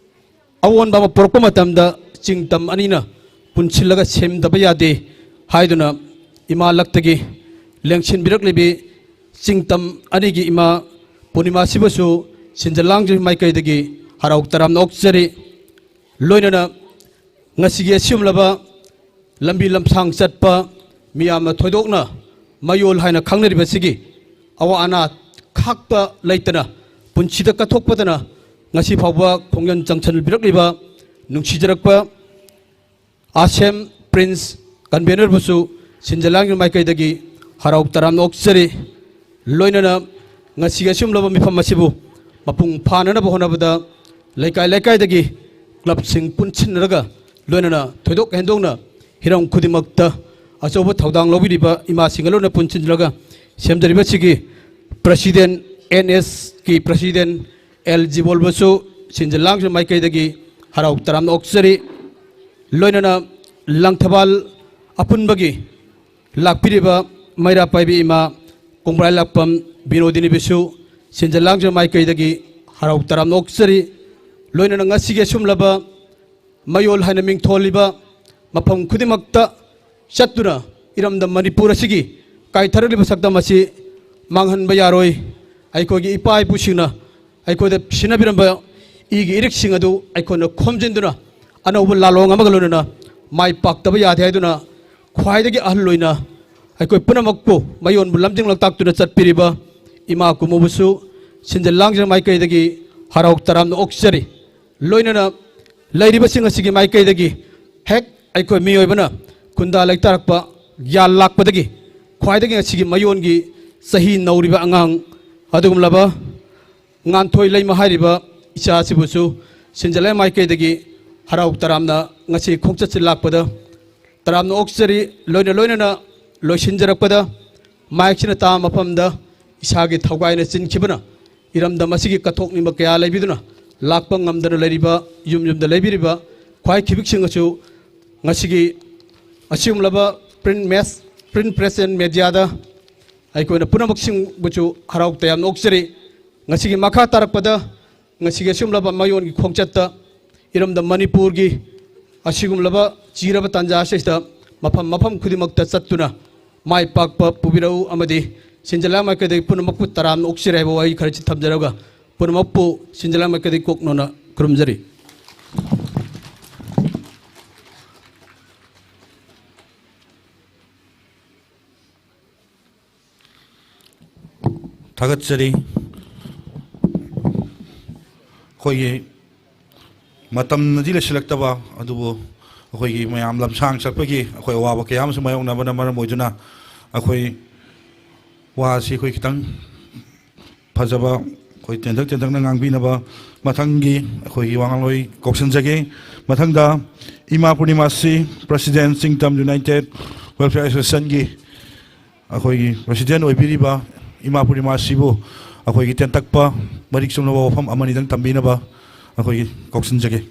ꯑꯑꯣꯟꯕ ꯑꯃ ꯄꯨꯔꯛꯄ ꯃꯇꯝꯗ ꯆꯤꯡ ꯇꯝ ꯑꯅꯤꯅ ꯄꯨꯟꯁꯤꯜꯂꯒ ꯁꯦꯝꯗꯕ ꯌꯥꯗꯦ ꯍꯥꯏꯗꯨꯅ ꯏꯃꯥ ꯂꯛꯇꯒꯤ ꯂꯦꯡꯁꯤꯟꯕꯤꯔꯛꯂꯤꯕꯤ ꯆꯤꯡꯇꯝ ꯑꯅꯤꯒꯤ ꯏꯃꯥ ꯄꯨꯔꯅꯤꯃꯥꯁꯤꯕꯨꯁꯨ ꯁꯤꯟꯖ ꯂꯥꯡꯖ ꯃꯥꯏꯀꯩꯗꯒꯤ ꯍꯔꯥꯎ ꯇꯔꯥꯝꯅ ꯑꯣꯛꯆꯔꯤ꯫ ꯂꯣꯏꯅꯅ ꯉꯁꯤꯒꯤ ꯑꯁꯤꯒꯨꯝꯂꯕ ꯂꯝꯕꯤ ꯂꯝꯁꯥꯡ ꯆꯠꯄ ꯃꯤꯌꯥꯝꯅ ꯊꯣꯏꯗꯣꯛꯅ ꯃꯌꯣꯜ ꯍꯥꯏꯅ ꯈꯪꯅꯔꯤꯕꯁꯤꯒꯤ ꯑꯋꯥ ꯑꯅꯥ ꯈꯥꯛꯄ ꯂꯩꯇꯅ ꯄꯨꯟꯁꯤꯗ ꯀꯠꯊꯣꯛꯄꯗꯅ ꯉꯁꯤ ꯐꯥꯎꯕ ꯈꯣꯡꯖꯪ ꯆꯪꯁꯤꯟꯕꯤꯔꯛꯂꯤꯕ ꯅꯨꯡꯁꯤꯖꯔꯛꯄ ꯑꯥꯁꯦꯝ ꯄ꯭ꯔꯤꯟꯁ ꯀꯟꯚꯦꯅꯔꯕꯨꯁꯨ ꯁꯤꯟꯖ ꯂꯥꯡꯖ ꯃꯥꯏꯀꯩꯗꯒꯤ ꯍꯔꯥꯎ ꯇꯔꯥꯝꯅ ꯑꯣꯛꯆꯔꯤ꯫ ꯂꯣꯏꯅꯅ ꯉꯁꯤꯒꯤ ꯑꯁꯤꯒꯨꯝꯂꯕ ꯃꯤꯐꯝ ꯑꯁꯤꯕꯨ ꯃꯄꯨꯡ ꯐꯥꯅꯅꯕ ꯍꯣꯠꯅꯕꯗ ꯂꯩꯀꯥꯏ ꯂꯩꯀꯥꯏꯗꯒꯤ ꯀ꯭ꯂꯕꯁꯤꯡ ꯄꯨꯟꯁꯤꯟꯅꯔꯒ ꯂꯣꯏꯅꯅ ꯊꯣꯏꯗꯣꯛ ꯍꯦꯟꯗꯣꯛꯅ ꯍꯤꯔꯝ ꯈꯨꯗꯤꯡꯃꯛꯇ ꯑꯆꯧꯕ ꯊꯧꯗꯥꯡ ꯂꯧꯕꯤꯔꯤꯕ ꯏꯃꯥꯁꯤꯡꯒ ꯂꯣꯏꯅ ꯄꯨꯟꯁꯤꯟꯅꯔꯒ ꯁꯦꯝꯖꯔꯤꯕꯁꯤꯒꯤ ꯄ꯭ꯔꯁꯤꯗꯦꯟ, ꯑꯦꯟ ꯑꯦꯁꯀꯤ ꯄ꯭ꯔꯁꯤꯗꯦꯟ ꯑꯦꯜ ꯖꯤꯕꯣꯜꯕꯨꯁꯨ ꯁꯤꯟꯖ ꯂꯥꯡꯖ ꯃꯥꯏꯀꯩꯗꯒꯤ ꯍꯔꯥꯎ ꯇꯔꯥꯝꯅ ꯑꯣꯛꯆꯔꯤ꯫ ꯂꯣꯏꯅꯅ ꯂꯪꯊꯕꯥꯜ ꯑꯄꯨꯟꯕꯒꯤ ꯂꯥꯛꯄꯤꯔꯤꯕ ꯃꯩꯔꯥ ꯄꯥꯏꯕꯤ ꯏꯃꯥ ꯀꯣꯡꯕ꯭ꯔꯥꯏ ꯂꯥꯛꯄꯝ ꯕꯤꯅꯣꯗꯤꯅꯤꯕꯨꯁꯨ ꯁꯤꯟꯖ ꯂꯥꯡꯖ ꯃꯥꯏꯀꯩꯗꯒꯤ ꯍꯔꯥꯎ ꯇꯔꯥꯝꯅ ꯑꯣꯛꯆꯔꯤ꯫ ꯂꯣꯏꯅꯅ ꯉꯁꯤꯒꯤ ꯑꯁꯨꯝꯂꯕ ꯃꯌꯣꯜ ꯍꯥꯏꯅ ꯃꯤꯡꯊꯣꯜꯂꯤꯕ ꯃꯐꯝ ꯈꯨꯗꯤꯡꯃꯛꯇ ꯆꯠꯇꯨꯅ ꯏꯔꯝꯗꯝ ꯃꯅꯤꯄꯨꯔ ꯑꯁꯤꯒꯤ ꯀꯥꯏꯊꯔꯛꯂꯤꯕ ꯁꯛꯇꯝ ꯑꯁꯤ ꯃꯥꯡꯍꯟꯕ ꯌꯥꯔꯣꯏ꯫ ꯑꯩꯈꯣꯏꯒꯤ ꯏꯄꯥ ꯏꯄꯨꯁꯤꯡꯅ ꯑꯩꯈꯣꯏꯗ ꯁꯤꯟꯅꯕꯤꯔꯝꯕ ꯏꯒꯤ ꯏꯔꯤꯛꯁꯤꯡ ꯑꯗꯨ ꯑꯩꯈꯣꯏꯅ ꯈꯣꯝꯖꯤꯟꯗꯨꯅ ꯑꯅꯧꯕ ꯂꯥꯂꯣꯡ ꯑꯃꯒ ꯂꯣꯏꯅꯅ ꯃꯥꯏ ꯄꯥꯛꯇꯕ ꯌꯥꯗꯦ ꯍꯥꯏꯗꯨꯅ ꯈ꯭ꯋꯥꯏꯗꯒꯤ ꯑꯍꯜ ꯑꯣꯏꯅ ꯑꯩꯈꯣꯏ ꯄꯨꯝꯅꯃꯛꯄꯨ ꯃꯌꯣꯟꯕꯨ ꯂꯝꯖꯤꯡ ꯂꯝꯇꯥꯛꯇꯨꯅ ꯆꯠꯄꯤꯔꯤꯕ ꯏꯃꯥ ꯀꯨꯝꯃꯨꯕꯨꯁꯨ ꯁꯤꯟꯖ ꯂꯥꯡꯖ ꯃꯥꯏꯀꯩꯗꯒꯤ ꯍꯔꯥꯎ ꯇꯔꯥꯝꯅ ꯑꯣꯛꯆꯔꯤ꯫ ꯂꯣꯏꯅꯅ ꯂꯩꯔꯤꯕꯁꯤꯡ ꯑꯁꯤꯒꯤ ꯃꯥꯏꯀꯩꯗꯒꯤ ꯍꯦꯛ ꯑꯩꯈꯣꯏ ꯃꯤꯑꯣꯏꯕꯅ ꯈꯨꯟꯗꯥ ꯂꯩꯇꯥꯔꯛꯄ ꯒ꯭ꯌꯥꯟ ꯂꯥꯛꯄꯗꯒꯤ ꯈ꯭ꯋꯥꯏꯗꯒꯤ ꯑꯁꯤꯒꯤ ꯃꯌꯣꯟꯒꯤ ꯆꯍꯤ ꯅꯧꯔꯤꯕ ꯑꯉꯥꯡ ꯑꯗꯨꯒꯨꯝꯂꯕ ꯉꯥꯟꯊꯣꯏ ꯂꯩꯃ ꯍꯥꯏꯔꯤꯕ ꯏꯆꯥ ꯑꯁꯤꯕꯨꯁꯨ ꯁꯤꯟꯖꯂꯥꯏ ꯃꯥꯏꯀꯩꯗꯒꯤ ꯍꯔꯥꯎ ꯇꯔꯥꯝꯅ ꯉꯁꯤ ꯈꯣꯡꯆꯠꯁꯤ ꯂꯥꯛꯄꯗ ꯇꯔꯥꯝꯅ ꯑꯣꯛꯆꯔꯤ꯫ ꯂꯣꯏꯅ ꯂꯣꯏꯅꯅ ꯂꯣꯏꯁꯤꯟꯖꯔꯛꯄꯗ ꯃꯥꯏꯛꯁꯤꯅ ꯇꯥꯕ ꯃꯐꯝꯗ ꯏꯁꯥꯒꯤ ꯊꯧꯒꯥꯏꯅ ꯆꯤꯟꯈꯤꯕꯅ ꯏꯔꯝꯗꯝ ꯑꯁꯤꯒꯤ ꯀꯠꯊꯣꯛꯅꯤꯡꯕ ꯀꯌꯥ ꯂꯩꯕꯤꯗꯨꯅ ꯂꯥꯛꯄ ꯉꯝꯗꯅ ꯂꯩꯔꯤꯕ ꯌꯨꯝ ꯌꯨꯝꯗ ꯂꯩꯕꯤꯔꯤꯕ ꯈ꯭ꯋꯥꯏ ꯈꯤꯕꯤꯛꯁꯤꯡ ꯑꯁꯨ ꯉꯁꯤꯒꯤ ꯑꯁꯤꯒꯨꯝꯂꯕ print mass, print press and mediaꯗ ꯑꯩꯈꯣꯏꯅ ꯄꯨꯝꯅꯃꯛꯁꯤꯡꯕꯨꯁꯨ ꯍꯔꯥꯎ ꯇꯌꯥꯝꯅ ꯑꯣꯛꯆꯔꯤ꯫ ꯉꯁꯤꯒꯤ ꯃꯈꯥ ꯇꯥꯔꯛꯄꯗ ꯉꯁꯤꯒꯤ ꯑꯁꯤꯒꯨꯝꯂꯕ ꯃꯌꯣꯟꯒꯤ ꯈꯣꯡꯆꯠꯇ ꯏꯔꯝꯗꯝ ꯃꯅꯤꯄꯨꯔꯒꯤ ꯑꯁꯤꯒꯨꯝꯂꯕ ꯆꯤꯔꯕ ꯇꯥꯟꯖꯥ ꯑꯁꯤꯗ ꯃꯐꯝ ꯃꯐꯝ ꯈꯨꯗꯤꯡꯃꯛꯇ ꯆꯠꯇꯨꯅ ꯃꯥꯏ ꯄꯥꯛꯄ ꯄꯨꯕꯤꯔꯛꯎ ꯑꯃꯗꯤ ꯁꯤꯟꯖꯂꯥ ꯃꯥꯏꯀꯩꯗꯒꯤ ꯄꯨꯝꯅꯃꯛꯄꯨ ꯇꯔꯥꯝꯅ ꯑꯣꯛꯆꯔꯤ ꯍꯥꯏꯕ ꯋꯥꯍꯩ ꯈꯔꯁꯤ ꯊꯝꯖꯔꯒ ꯄꯨꯝꯅꯃꯛꯄꯨ ꯁꯤꯟꯖꯂꯥ ꯃꯥꯏꯀꯩꯗꯒꯤ ꯀꯣꯛ ꯅꯣꯟꯅ ꯈꯨꯔꯨꯝꯖꯔꯤ꯫ ꯊꯥꯒꯠꯆꯔꯤ꯫ ꯑꯩꯈꯣꯏꯒꯤ ꯃꯇꯝꯅꯗꯤ ꯂꯩꯁꯤꯜꯂꯛꯇꯕ, ꯑꯗꯨꯕꯨ ꯑꯩꯈꯣꯏꯒꯤ ꯃꯌꯥꯝ ꯂꯝꯁꯥꯡ ꯆꯠꯄꯒꯤ ꯑꯩꯈꯣꯏ ꯑꯋꯥꯕ ꯀꯌꯥ ꯑꯃꯁꯨ ꯃꯥꯌꯣꯛꯅꯕꯅ ꯃꯔꯝ ꯑꯣꯏꯗꯨꯅ ꯑꯩꯈꯣꯏ ꯋꯥꯁꯤ ꯑꯩꯈꯣꯏ ꯈꯤꯇꯪ ꯐꯖꯕ, ꯑꯩꯈꯣꯏ ꯇꯦꯟꯇꯛ ꯇꯦꯟꯇꯛꯅ ꯉꯥꯡꯕꯤꯅꯕ ꯃꯊꯪꯒꯤ ꯑꯩꯈꯣꯏꯒꯤ ꯋꯥ ꯉꯥꯡꯂꯣꯏ ꯀꯧꯁꯤꯟꯖꯒꯦ꯫ ꯃꯊꯪꯗ ꯏꯃꯥ ꯄꯨꯔꯅꯤꯃꯥꯁꯤ President ꯆꯤꯡꯇꯝ United Welfare Associationꯒꯤ ꯑꯩꯈꯣꯏꯒꯤ President ꯑꯣꯏꯕꯤꯔꯤꯕ ꯏꯃꯥ ꯄꯨꯔꯅꯤꯃꯥꯁꯤꯕꯨ ꯑꯩꯈꯣꯏꯒꯤ ꯇꯦꯟꯇꯛꯄ ꯃꯔꯤꯛ ꯆꯨꯝꯂꯕ ꯋꯥꯐꯝ ꯑꯃꯅꯤꯗꯪ ꯇꯝꯕꯤꯅꯕ ꯑꯩꯈꯣꯏꯒꯤ ꯀꯧꯁꯤꯟꯖꯒꯦ꯫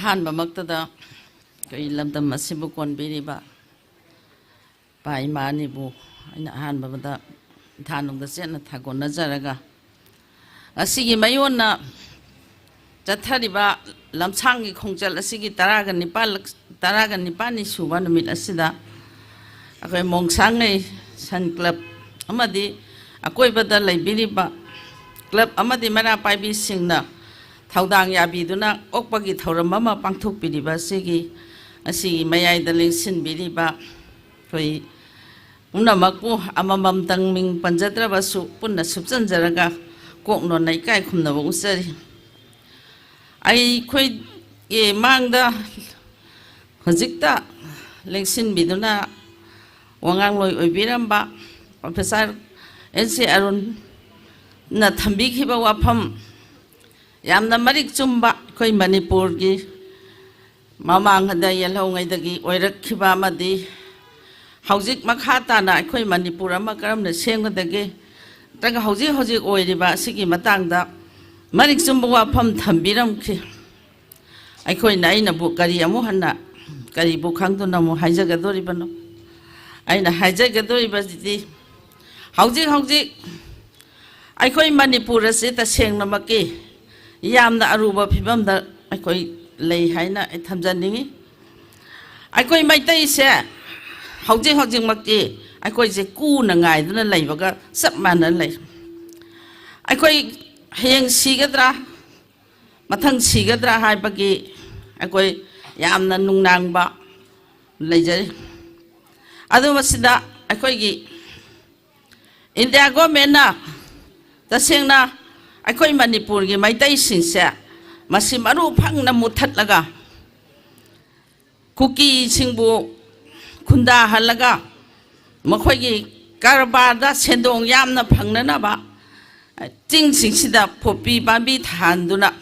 ꯑꯍꯥꯟꯕꯃꯛꯇꯗ ꯑꯩꯈꯣꯏ ꯂꯝꯗꯝ ꯑꯁꯤꯕꯨ ꯀꯣꯟꯕꯤꯔꯤꯕ ꯏꯄꯥ ꯏꯃꯥ ꯑꯅꯤꯕꯨ ꯑꯩꯅ ꯑꯍꯥꯟꯕꯗ ꯏꯊꯥꯅꯨꯡꯗ ꯆꯦꯠꯅ ꯊꯥꯒꯣꯟꯅꯖꯔꯒ, ꯉꯁꯤꯒꯤ ꯃꯌꯣꯟꯅ ꯆꯠꯊꯔꯤꯕ ꯂꯝꯁꯥꯡꯒꯤ ꯈꯣꯡꯆꯠ ꯑꯁꯤꯒꯤ ꯇꯔꯥꯒ ꯅꯤꯄꯥꯜ, ꯇꯔꯥꯒ ꯅꯤꯄꯥꯜꯅꯤ ꯁꯨꯕ ꯅꯨꯃꯤꯠ ꯑꯁꯤꯗ ꯑꯩꯈꯣꯏ ꯃꯣꯡꯁꯥꯡꯉꯩ ꯁꯟ ꯀ꯭ꯂꯕ ꯑꯃꯗꯤ ꯑꯀꯣꯏꯕꯗ ꯂꯩꯕꯤꯔꯤꯕ ꯀ꯭ꯂꯕ ꯑꯃꯗꯤ ꯃꯩꯔꯥ ꯄꯥꯏꯕꯤꯁꯤꯡꯅ ꯊꯧꯗꯥꯡ ꯌꯥꯕꯤꯗꯨꯅ ꯑꯣꯛꯄꯒꯤ ꯊꯧꯔꯝ ꯑꯃ ꯄꯥꯡꯊꯣꯛꯄꯤꯔꯤꯕ ꯑꯁꯤꯒꯤ, ꯑꯁꯤꯒꯤ ꯃꯌꯥꯏꯗ ꯂꯦꯡꯁꯤꯟꯕꯤꯔꯤꯕ ꯑꯩꯈꯣꯏ ꯄꯨꯝꯅꯃꯛꯄꯨ ꯑꯃꯃꯝꯇꯪ ꯃꯤꯡ ꯄꯟꯖꯗ꯭ꯔꯕꯁꯨ ꯄꯨꯟꯅ ꯁꯨꯞꯆꯟꯖꯔꯒ ꯀꯣꯛ ꯅꯣꯟꯅ ꯏꯀꯥꯏ ꯈꯨꯝꯅꯕ ꯎꯠꯆꯔꯤ꯫ ꯑꯩꯈꯣꯏꯒꯤ ꯃꯥꯡꯗ ꯍꯧꯖꯤꯛꯇ ꯂꯦꯡꯁꯤꯟꯕꯤꯗꯨꯅ ꯋꯥꯉꯥꯡꯂꯣꯏ ꯑꯣꯏꯕꯤꯔꯝꯕ Professor N C ꯑꯔꯨꯟꯅ ꯊꯝꯕꯤꯈꯤꯕ ꯋꯥꯐꯝ ꯌꯥꯝꯅ ꯃꯔꯤꯛ ꯆꯨꯝꯕ, ꯑꯩꯈꯣꯏ ꯃꯅꯤꯄꯨꯔꯒꯤ ꯃꯃꯥꯡꯗ ꯌꯦꯜꯍꯧꯉꯩꯗꯒꯤ ꯑꯣꯏꯔꯛꯈꯤꯕ ꯑꯃꯗꯤ ꯍꯧꯖꯤꯛ ꯃꯈꯥ ꯇꯥꯅ ꯑꯩꯈꯣꯏ ꯃꯅꯤꯄꯨꯔ ꯑꯃ ꯀꯔꯝꯅ ꯁꯦꯝꯒꯗꯒꯦ, ꯅꯠꯇ꯭ꯔꯒ ꯍꯧꯖꯤꯛ ꯍꯧꯖꯤꯛ ꯑꯣꯏꯔꯤꯕ ꯑꯁꯤꯒꯤ ꯃꯇꯥꯡꯗ ꯃꯔꯤꯛ ꯆꯨꯝꯕ ꯋꯥꯐꯝ ꯊꯝꯕꯤꯔꯝꯈꯤ꯫ ꯑꯩꯈꯣꯏꯅ, ꯑꯩꯅꯕꯨ ꯀꯔꯤ ꯑꯃꯨꯛ ꯍꯟꯅ, ꯀꯔꯤꯕꯨ ꯈꯪꯗꯨꯅ ꯑꯃꯨꯛ ꯍꯥꯏꯖꯒꯗꯣꯔꯤꯕꯅꯣ? ꯑꯩꯅ ꯍꯥꯏꯖꯒꯗꯣꯔꯤꯕꯁꯤꯗꯤ, ꯍꯧꯖꯤꯛ ꯍꯧꯖꯤꯛ ꯑꯩꯈꯣꯏ ꯃꯅꯤꯄꯨꯔ ꯑꯁꯤ ꯇꯁꯦꯡꯅꯃꯛꯀꯤ ꯌꯥꯝꯅ ꯑꯔꯨꯕ ꯐꯤꯕꯝꯗ ꯑꯩꯈꯣꯏ ꯂꯩ ꯍꯥꯏꯅ ꯑꯩ ꯊꯝꯖꯅꯤꯡꯉꯤ꯫ ꯑꯩꯈꯣꯏ ꯃꯩꯇꯩꯁꯦ ꯍꯧꯖꯤꯛ ꯍꯧꯖꯤꯛꯃꯛꯇꯤ ꯑꯩꯈꯣꯏꯁꯦ ꯀꯨꯅ ꯉꯥꯏꯗꯨꯅ ꯂꯩꯕꯒ ꯆꯞ ꯃꯥꯟꯅꯅ ꯂꯩ꯫ ꯑꯩꯈꯣꯏ ꯍꯌꯦꯡ ꯁꯤꯒꯗ꯭ꯔꯥ, ꯃꯊꯪ ꯁꯤꯒꯗ꯭ꯔꯥ ꯍꯥꯏꯕꯒꯤ ꯑꯩꯈꯣꯏ ꯌꯥꯝꯅ ꯅꯨꯡꯅꯥꯡꯕ ꯂꯩꯖꯔꯤ꯫ ꯑꯗꯨ ꯃꯁꯤꯗ ꯑꯩꯈꯣꯏꯒꯤ ꯏꯟꯗꯤꯌꯥ ꯒꯣꯔꯃꯦꯟꯅ ꯇꯁꯦꯡꯅ ꯑꯩꯈꯣꯏ ꯃꯅꯤꯄꯨꯔꯒꯤ ꯃꯩꯇꯩꯁꯤꯡꯁꯦ ꯃꯁꯤ ꯃꯔꯨ ꯐꯪꯅ ꯃꯨꯠꯊꯠꯂꯒ, ꯀꯨꯀꯤꯁꯤꯡꯕꯨ ꯈꯨꯟꯗꯥꯍꯜꯂꯒ, ꯃꯈꯣꯏꯒꯤ ꯀꯔꯕꯥꯔꯗ ꯁꯦꯟꯗꯣꯡ ꯌꯥꯝꯅ ꯐꯪꯅꯅꯕ ꯆꯤꯡꯁꯤꯡꯁꯤꯗ ꯄꯣꯄꯤ ꯄꯥꯝꯕꯤ ꯊꯥꯍꯟꯗꯨꯅ,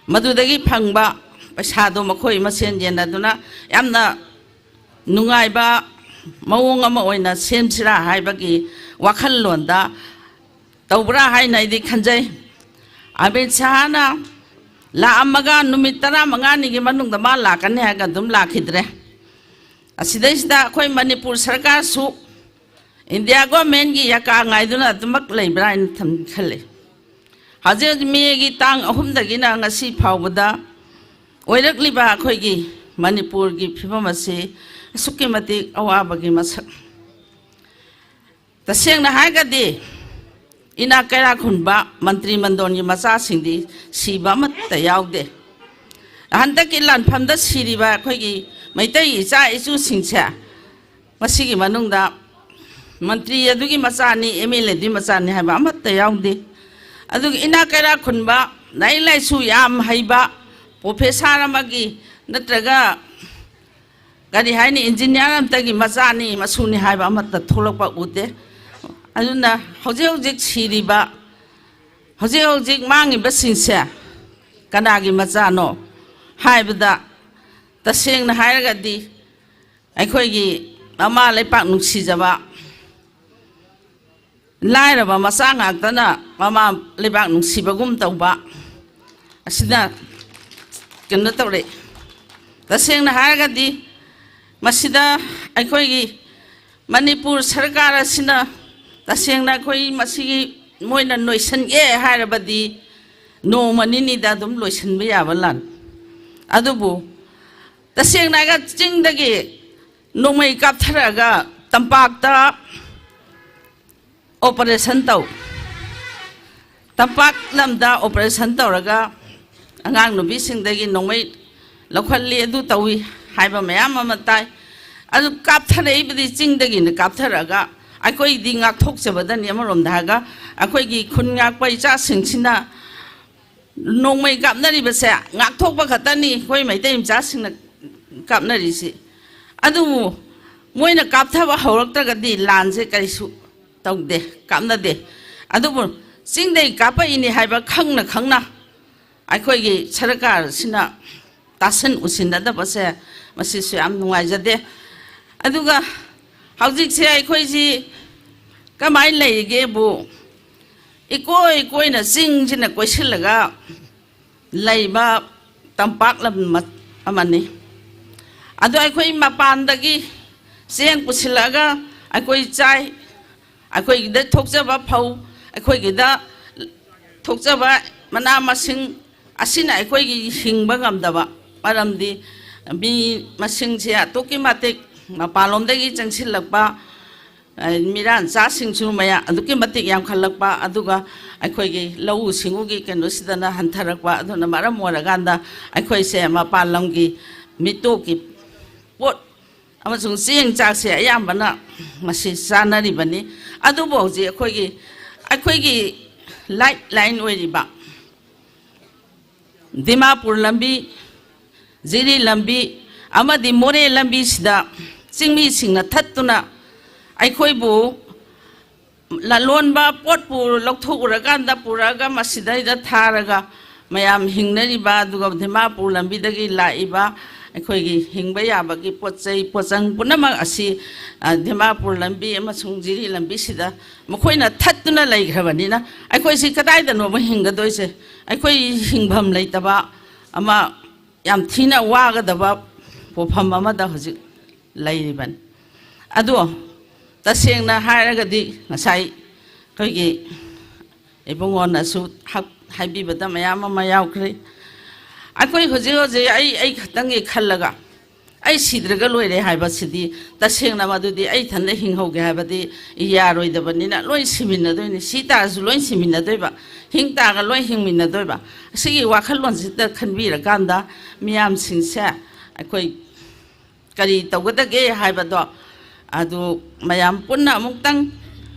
ꯃꯗꯨꯗꯒꯤ ꯐꯪꯕ ꯄꯩꯁꯥꯗꯣ ꯃꯈꯣꯏ ꯃꯁꯦꯟ ꯌꯦꯟꯅꯗꯨꯅ ꯌꯥꯝꯅ ꯅꯨꯡꯉꯥꯏꯕ ꯃꯑꯣꯡ ꯑꯃ ꯑꯣꯏꯅ ꯁꯦꯝꯁꯤꯔꯥ ꯍꯥꯏꯕꯒꯤ ꯋꯥꯈꯜꯂꯣꯟꯗ ꯇꯧꯕ꯭ꯔꯥ ꯍꯥꯏꯅ ꯑꯩꯗꯤ ꯈꯟꯖꯩ꯫ ꯑꯃꯤꯠ ꯁꯍꯥꯅ ꯂꯥꯛꯑꯝꯃꯒ ꯅꯨꯃꯤꯠ ꯇꯔꯥꯃꯉꯥꯅꯤꯒꯤ ꯃꯅꯨꯡꯗ ꯃꯥ ꯂꯥꯛꯀꯅꯤ ꯍꯥꯏꯔꯒ ꯑꯗꯨꯝ ꯂꯥꯛꯈꯤꯗ꯭ꯔꯦ꯫ ꯑꯁꯤꯗꯩꯁꯤꯗ ꯑꯩꯈꯣꯏ ꯃꯅꯤꯄꯨꯔ ꯁꯔꯀꯥꯔꯁꯨ ꯏꯟꯗꯤꯌꯥ ꯒꯣꯔꯃꯦꯟꯒꯤ ꯌꯥꯀꯥ ꯉꯥꯏꯗꯨꯅ ꯑꯗꯨꯃꯛ ꯂꯩꯕ꯭ꯔꯥ ꯍꯥꯏꯅ ꯊꯝ-, ꯈꯜꯂꯤ꯫ ꯍꯧꯖꯤꯛ ꯍꯧꯖꯤꯛ ꯃꯦꯒꯤ ꯇꯥꯡ ꯑꯍꯨꯝꯗꯒꯤꯅ ꯉꯁꯤ ꯐꯥꯎꯕꯗ ꯑꯣꯏꯔꯛꯂꯤꯕ ꯑꯩꯈꯣꯏꯒꯤ ꯃꯅꯤꯄꯨꯔꯒꯤ ꯐꯤꯕꯝ ꯑꯁꯤ ꯑꯁꯨꯛꯀꯤ ꯃꯇꯤꯛ ꯑꯋꯥꯕꯒꯤ ꯃꯁꯛ꯫ ꯇꯁꯦꯡꯅ ꯍꯥꯏꯔꯒꯗꯤ ꯏꯅꯥꯛ ꯀꯩꯔꯥꯛ ꯈꯨꯟꯕ ꯃꯟꯇ꯭ꯔꯤ ꯃꯟꯗꯣꯟꯒꯤ ꯃꯆꯥꯁꯤꯡꯗꯤ ꯁꯤꯕ ꯑꯃꯠꯇ ꯌꯥꯎꯗꯦ꯫ ꯍꯟꯗꯛꯀꯤ ꯂꯥꯟꯐꯝꯗ ꯁꯤꯔꯤꯕ ꯑꯩꯈꯣꯏꯒꯤ ꯃꯩꯇꯩ ꯏꯆꯥ ꯏꯁꯨꯁꯤꯡꯁꯦ, ꯃꯁꯤꯒꯤ ꯃꯅꯨꯡꯗ ꯃꯟꯇ꯭ꯔꯤ ꯑꯗꯨꯒꯤ ꯃꯆꯥꯅꯤ, ꯑꯦꯝ ꯑꯦꯜ ꯑꯦ ꯑꯗꯨꯒꯤ ꯃꯆꯥꯅꯤ ꯍꯥꯏꯕ ꯑꯃꯠꯇ ꯌꯥꯎꯗꯦ꯫ ꯑꯗꯨꯒ ꯏꯅꯥꯛ ꯀꯩꯔꯥꯛ ꯈꯨꯟꯕ, ꯂꯥꯏꯔꯤꯛ ꯂꯥꯏꯁꯨ ꯌꯥꯝ ꯍꯩꯕ, ꯄ꯭ꯔꯣꯐꯦꯁꯥꯔ ꯑꯃꯒꯤ ꯅꯠꯇ꯭ꯔꯒ ꯀꯔꯤ ꯍꯥꯏꯅꯤ, ꯏꯟꯖꯤꯅꯤꯌꯥꯔ ꯑꯝꯇꯒꯤ ꯃꯆꯥꯅꯤ, ꯃꯁꯨꯅꯤ ꯍꯥꯏꯕ ꯑꯃꯠꯇ ꯊꯣꯛꯂꯛꯄ ꯎꯗꯦ꯫ ꯑꯗꯨꯅ ꯍꯧꯖꯤꯛ ꯍꯧꯖꯤꯛ ꯁꯤꯔꯤꯕ, ꯍꯧꯖꯤꯛ ꯍꯧꯖꯤꯛ ꯃꯥꯡꯉꯤꯕꯁꯤꯡꯁꯦ ꯀꯅꯥꯒꯤ ꯃꯆꯥꯅꯣ ꯍꯥꯏꯕꯗ, ꯇꯁꯦꯡꯅ ꯍꯥꯏꯔꯒꯗꯤ ꯑꯩꯈꯣꯏꯒꯤ ꯃꯃꯥ ꯂꯩꯄꯥꯛ ꯅꯨꯡꯁꯤꯖꯕ ꯂꯥꯏꯔꯕ ꯃꯆꯥ ꯉꯥꯛꯇꯅ ꯃꯃꯥ ꯂꯩꯕꯥꯛ ꯅꯨꯡꯁꯤꯕꯒꯨꯝ ꯇꯧꯕ ꯑꯁꯤꯅ ꯀꯩꯅꯣ ꯇꯧꯔꯦ꯫ ꯇꯁꯦꯡꯅ ꯍꯥꯏꯔꯒꯗꯤ ꯃꯁꯤꯗ ꯑꯩꯈꯣꯏꯒꯤ ꯃꯅꯤꯄꯨꯔ ꯁꯔꯀꯥꯔ ꯑꯁꯤꯅ ꯇꯁꯦꯡꯅ ꯑꯩꯈꯣꯏ ꯃꯁꯤꯒꯤ ꯃꯣꯏꯅ ꯅꯣꯏꯁꯟꯒꯦ ꯍꯥꯏꯔꯕꯗꯤ ꯅꯣꯡꯃ ꯅꯤꯅꯤꯗ ꯑꯗꯨꯝ ꯂꯣꯏꯁꯤꯟꯕ ꯌꯥꯕ ꯂꯥꯟ꯫ ꯑꯗꯨꯕꯨ ꯇꯁꯦꯡꯅ ꯍꯥꯏꯔꯒ ꯆꯤꯡꯗꯒꯤ ꯅꯣꯡꯃꯩ ꯀꯥꯞꯊꯔꯛꯑꯒ ꯇꯝꯄꯥꯛꯇ operation ꯇꯧ, ꯇꯝꯄꯥꯛ ꯂꯝꯗ operation ꯇꯧꯔꯒ ꯑꯉꯥꯡ ꯅꯨꯄꯤꯁꯤꯡꯗꯒꯤ ꯅꯣꯡꯃꯩ ꯂꯧꯈꯠꯂꯤ, ꯑꯗꯨ ꯇꯧꯏ ꯍꯥꯏꯕ ꯃꯌꯥꯝ ꯑꯃ ꯇꯥꯏ꯫ ꯑꯗꯨ ꯀꯥꯞꯊꯔꯛꯏꯕꯗꯤ ꯆꯤꯡꯗꯒꯤꯅ ꯀꯥꯞꯊꯔꯛꯑꯒ ꯑꯩꯈꯣꯏꯗꯤ ꯉꯥꯛꯊꯣꯛꯆꯕꯗꯅꯤ꯫ ꯑꯃꯔꯣꯝꯗ ꯍꯥꯏꯔꯒ ꯑꯩꯈꯣꯏꯒꯤ ꯈꯨꯟ ꯉꯥꯛꯄ ꯏꯆꯥꯁꯤꯡꯁꯤꯅ ꯅꯣꯡꯃꯩ ꯀꯥꯞꯅꯔꯤꯕꯁꯦ ꯉꯥꯛꯊꯣꯛꯄ ꯈꯛꯇꯅꯤ ꯑꯩꯈꯣꯏ ꯃꯩꯇꯩ ꯃꯆꯥꯁꯤꯡꯅ ꯀꯥꯞꯅꯔꯤꯁꯤ꯫ ꯑꯗꯨꯕꯨ ꯃꯣꯏꯅ ꯀꯥꯞꯊꯕ ꯍꯧꯔꯛꯇ꯭ꯔꯒꯗꯤ ꯂꯥꯟꯁꯦ ꯀꯔꯤꯁꯨ ꯇꯧꯗꯦ, ꯀꯥꯞꯅꯗꯦ꯫ ꯑꯗꯨꯕꯨ ꯆꯤꯡꯗꯒꯤ ꯀꯥꯞꯄꯛꯏꯅꯤ ꯍꯥꯏꯕ ꯈꯪꯅ ꯈꯪꯅ ꯑꯩꯈꯣꯏꯒꯤ ꯁꯔꯀꯥꯔꯁꯤꯅ ꯇꯥꯁꯤꯟ ꯎꯁꯤꯟꯅꯗꯕꯁꯦ ꯃꯁꯤꯁꯨ ꯌꯥꯝ ꯅꯨꯡꯉꯥꯏꯖꯗꯦ꯫ ꯑꯗꯨꯒ ꯍꯧꯖꯤꯛꯁꯦ ꯑꯩꯈꯣꯏꯁꯤ ꯀꯃꯥꯏꯅ ꯂꯩꯔꯤꯒꯦꯕꯨ ꯏꯀꯣꯏ ꯀꯣꯏꯅ ꯆꯤꯡꯁꯤꯅ ꯀꯣꯏꯁꯤꯜꯂꯒ ꯂꯩꯕ ꯇꯝꯄꯥꯛ ꯂꯝ ꯑꯃꯅꯤ꯫ ꯑꯗꯣ ꯑꯩꯈꯣꯏ ꯃꯄꯥꯟꯗꯒꯤ ꯆꯦꯡ ꯄꯨꯁꯤꯜꯂꯛꯑꯒ ꯑꯩꯈꯣꯏ ꯆꯥꯏ꯫ ꯑꯩꯈꯣꯏꯒꯤꯗ ꯊꯣꯛꯆꯕ ꯐꯧ, ꯑꯩꯈꯣꯏꯒꯤꯗ ꯊꯣꯛꯆꯕ ꯃꯅꯥ ꯃꯁꯤꯡ ꯑꯁꯤꯅ ꯑꯩꯈꯣꯏꯒꯤ ꯍꯤꯡꯕ ꯉꯝꯗꯕ ꯃꯔꯝꯗꯤ ꯃꯤ ꯃꯁꯤꯡꯁꯦ ꯑꯗꯨꯛꯀꯤ ꯃꯇꯤꯛ ꯃꯄꯥꯟꯂꯣꯝꯗꯒꯤ ꯆꯪꯁꯤꯜꯂꯛꯄ ꯃꯤꯔꯥꯟ ꯆꯥꯁꯤꯡꯁꯨ ꯃꯌꯥꯝ ꯑꯗꯨꯛꯀꯤ ꯃꯇꯤꯛ ꯌꯥꯝꯈꯠꯂꯛꯄ, ꯑꯗꯨꯒ ꯑꯩꯈꯣꯏꯒꯤ ꯂꯧꯎ ꯁꯤꯡꯎꯒꯤ ꯀꯩꯅꯣꯁꯤꯗꯅ ꯍꯟꯊꯔꯛꯄ, ꯑꯗꯨꯅ ꯃꯔꯝ ꯑꯣꯏꯔꯀꯥꯟꯗ ꯑꯩꯈꯣꯏꯁꯦ ꯃꯄꯥꯟ ꯂꯝꯒꯤ ꯃꯤꯇꯣꯞꯀꯤ ꯄꯣꯠ ꯑꯃꯁꯨꯡ ꯆꯦꯡ ꯆꯥꯛꯁꯦ ꯑꯌꯥꯝꯕꯅ ꯃꯁꯤ ꯆꯥꯅꯔꯤꯕꯅꯤ꯫ ꯑꯗꯨꯕꯨ ꯍꯧꯖꯤꯛ ꯑꯩꯈꯣꯏꯒꯤ ꯑꯩꯈꯣꯏꯒꯤ ꯂꯥꯏꯠ ꯂꯥꯏꯟ ꯑꯣꯏꯔꯤꯕ ꯗꯤꯃꯥꯄꯨꯔ ꯂꯝꯕꯤ, ꯖꯤꯔꯤ ꯂꯝꯕꯤ ꯑꯃꯗꯤ ꯃꯣꯔꯦ ꯂꯝꯕꯤꯁꯤꯗ ꯆꯤꯡꯃꯤꯁꯤꯡꯅ ꯊꯠꯇꯨꯅ ꯑꯩꯈꯣꯏꯕꯨ ꯂꯂꯣꯟꯕ ꯄꯣꯠꯄꯨ ꯂꯧꯊꯣꯛꯎꯔꯀꯥꯟꯗ ꯄꯨꯔꯛꯑꯒ ꯃꯁꯤꯗꯩꯗ ꯊꯥꯔꯒ ꯃꯌꯥꯝ ꯍꯤꯡꯅꯔꯤꯕ, ꯑꯗꯨꯒ ꯗꯤꯃꯥꯄꯨꯔ ꯂꯝꯕꯤꯗꯒꯤ ꯂꯥꯛꯏꯕ ꯑꯩꯈꯣꯏꯒꯤ ꯍꯤꯡꯕ ꯌꯥꯕꯒꯤ ꯄꯣꯠ ꯆꯩ ꯄꯣꯠꯆꯪ ꯄꯨꯝꯅꯃꯛ ꯑꯁꯤ, ꯑ, ꯗꯤꯃꯥꯄꯨꯔ ꯂꯝꯕꯤ ꯑꯃꯁꯨꯡ ꯖꯤꯔꯤ ꯂꯝꯕꯤꯁꯤꯗ ꯃꯈꯣꯏꯅ ꯊꯠꯇꯨꯅ ꯂꯩꯈ꯭ꯔꯕꯅꯤꯅ, ꯑꯩꯈꯣꯏꯁꯤ ꯀꯗꯥꯏꯗꯅꯣꯕ ꯍꯤꯡꯒꯗꯣꯏꯁꯦ? ꯑꯩꯈꯣꯏ ꯍꯤꯡꯐꯝ ꯂꯩꯇꯕ ꯑꯃ, ꯌꯥꯝ ꯊꯤꯅ ꯋꯥꯒꯗꯕ ꯄꯣꯠꯐꯝ ꯑꯃꯗ ꯍꯧꯖꯤꯛ ꯂꯩꯔꯤꯕꯅꯤ꯫ ꯑꯗꯣ ꯇꯁꯦꯡꯅ ꯍꯥꯏꯔꯒꯗꯤ, ꯉꯁꯥꯏ ꯑꯩꯈꯣꯏꯒꯤ ꯏꯕꯨꯡꯉꯣꯅꯁꯨ ꯍꯛ-, ꯍꯥꯏꯕꯤꯕꯗ ꯃꯌꯥꯝ ꯑꯃ ꯌꯥꯎꯈ꯭ꯔꯦ꯫ ꯑꯩꯈꯣꯏ ꯍꯧꯖꯤꯛ ꯍꯧꯖꯤꯛ ꯑꯩ, ꯑꯩ ꯈꯛꯇꯪꯒꯤ ꯈꯜꯂꯒ, ꯑꯩ ꯁꯤꯗ꯭ꯔꯒ ꯂꯣꯏꯔꯦ ꯍꯥꯏꯕꯁꯤꯗꯤ, ꯇꯁꯦꯡꯅ ꯃꯗꯨꯗꯤ ꯑꯩ ꯏꯊꯟꯗ ꯍꯤꯡꯍꯧꯒꯦ ꯍꯥꯏꯕꯗꯤ ꯌꯥꯔꯣꯏꯗꯕꯅꯤꯅ, ꯂꯣꯏ ꯁꯤꯃꯤꯟꯅꯗꯣꯏꯅꯤ꯫ ꯁꯤ ꯇꯥꯔꯁꯨ ꯂꯣꯏ ꯁꯤꯃꯤꯟꯅꯗꯣꯏꯕ, ꯍꯤꯡ ꯇꯥꯔꯒ ꯂꯣꯏ ꯍꯤꯡꯃꯤꯟꯅꯗꯣꯏꯕ꯫ ꯑꯁꯤꯒꯤ ꯋꯥꯈꯜꯂꯣꯟꯁꯤꯗ ꯈꯟꯕꯤꯔꯀꯥꯟꯗ, ꯃꯤꯌꯥꯝꯁꯤꯡꯁꯦ ꯑꯩꯈꯣꯏ ꯀꯔꯤ ꯇꯧꯒꯗꯒꯦ ꯍꯥꯏꯕꯗꯣ, ꯑꯗꯨ ꯃꯌꯥꯝ ꯄꯨꯟꯅ ꯑꯃꯨꯛꯇꯪ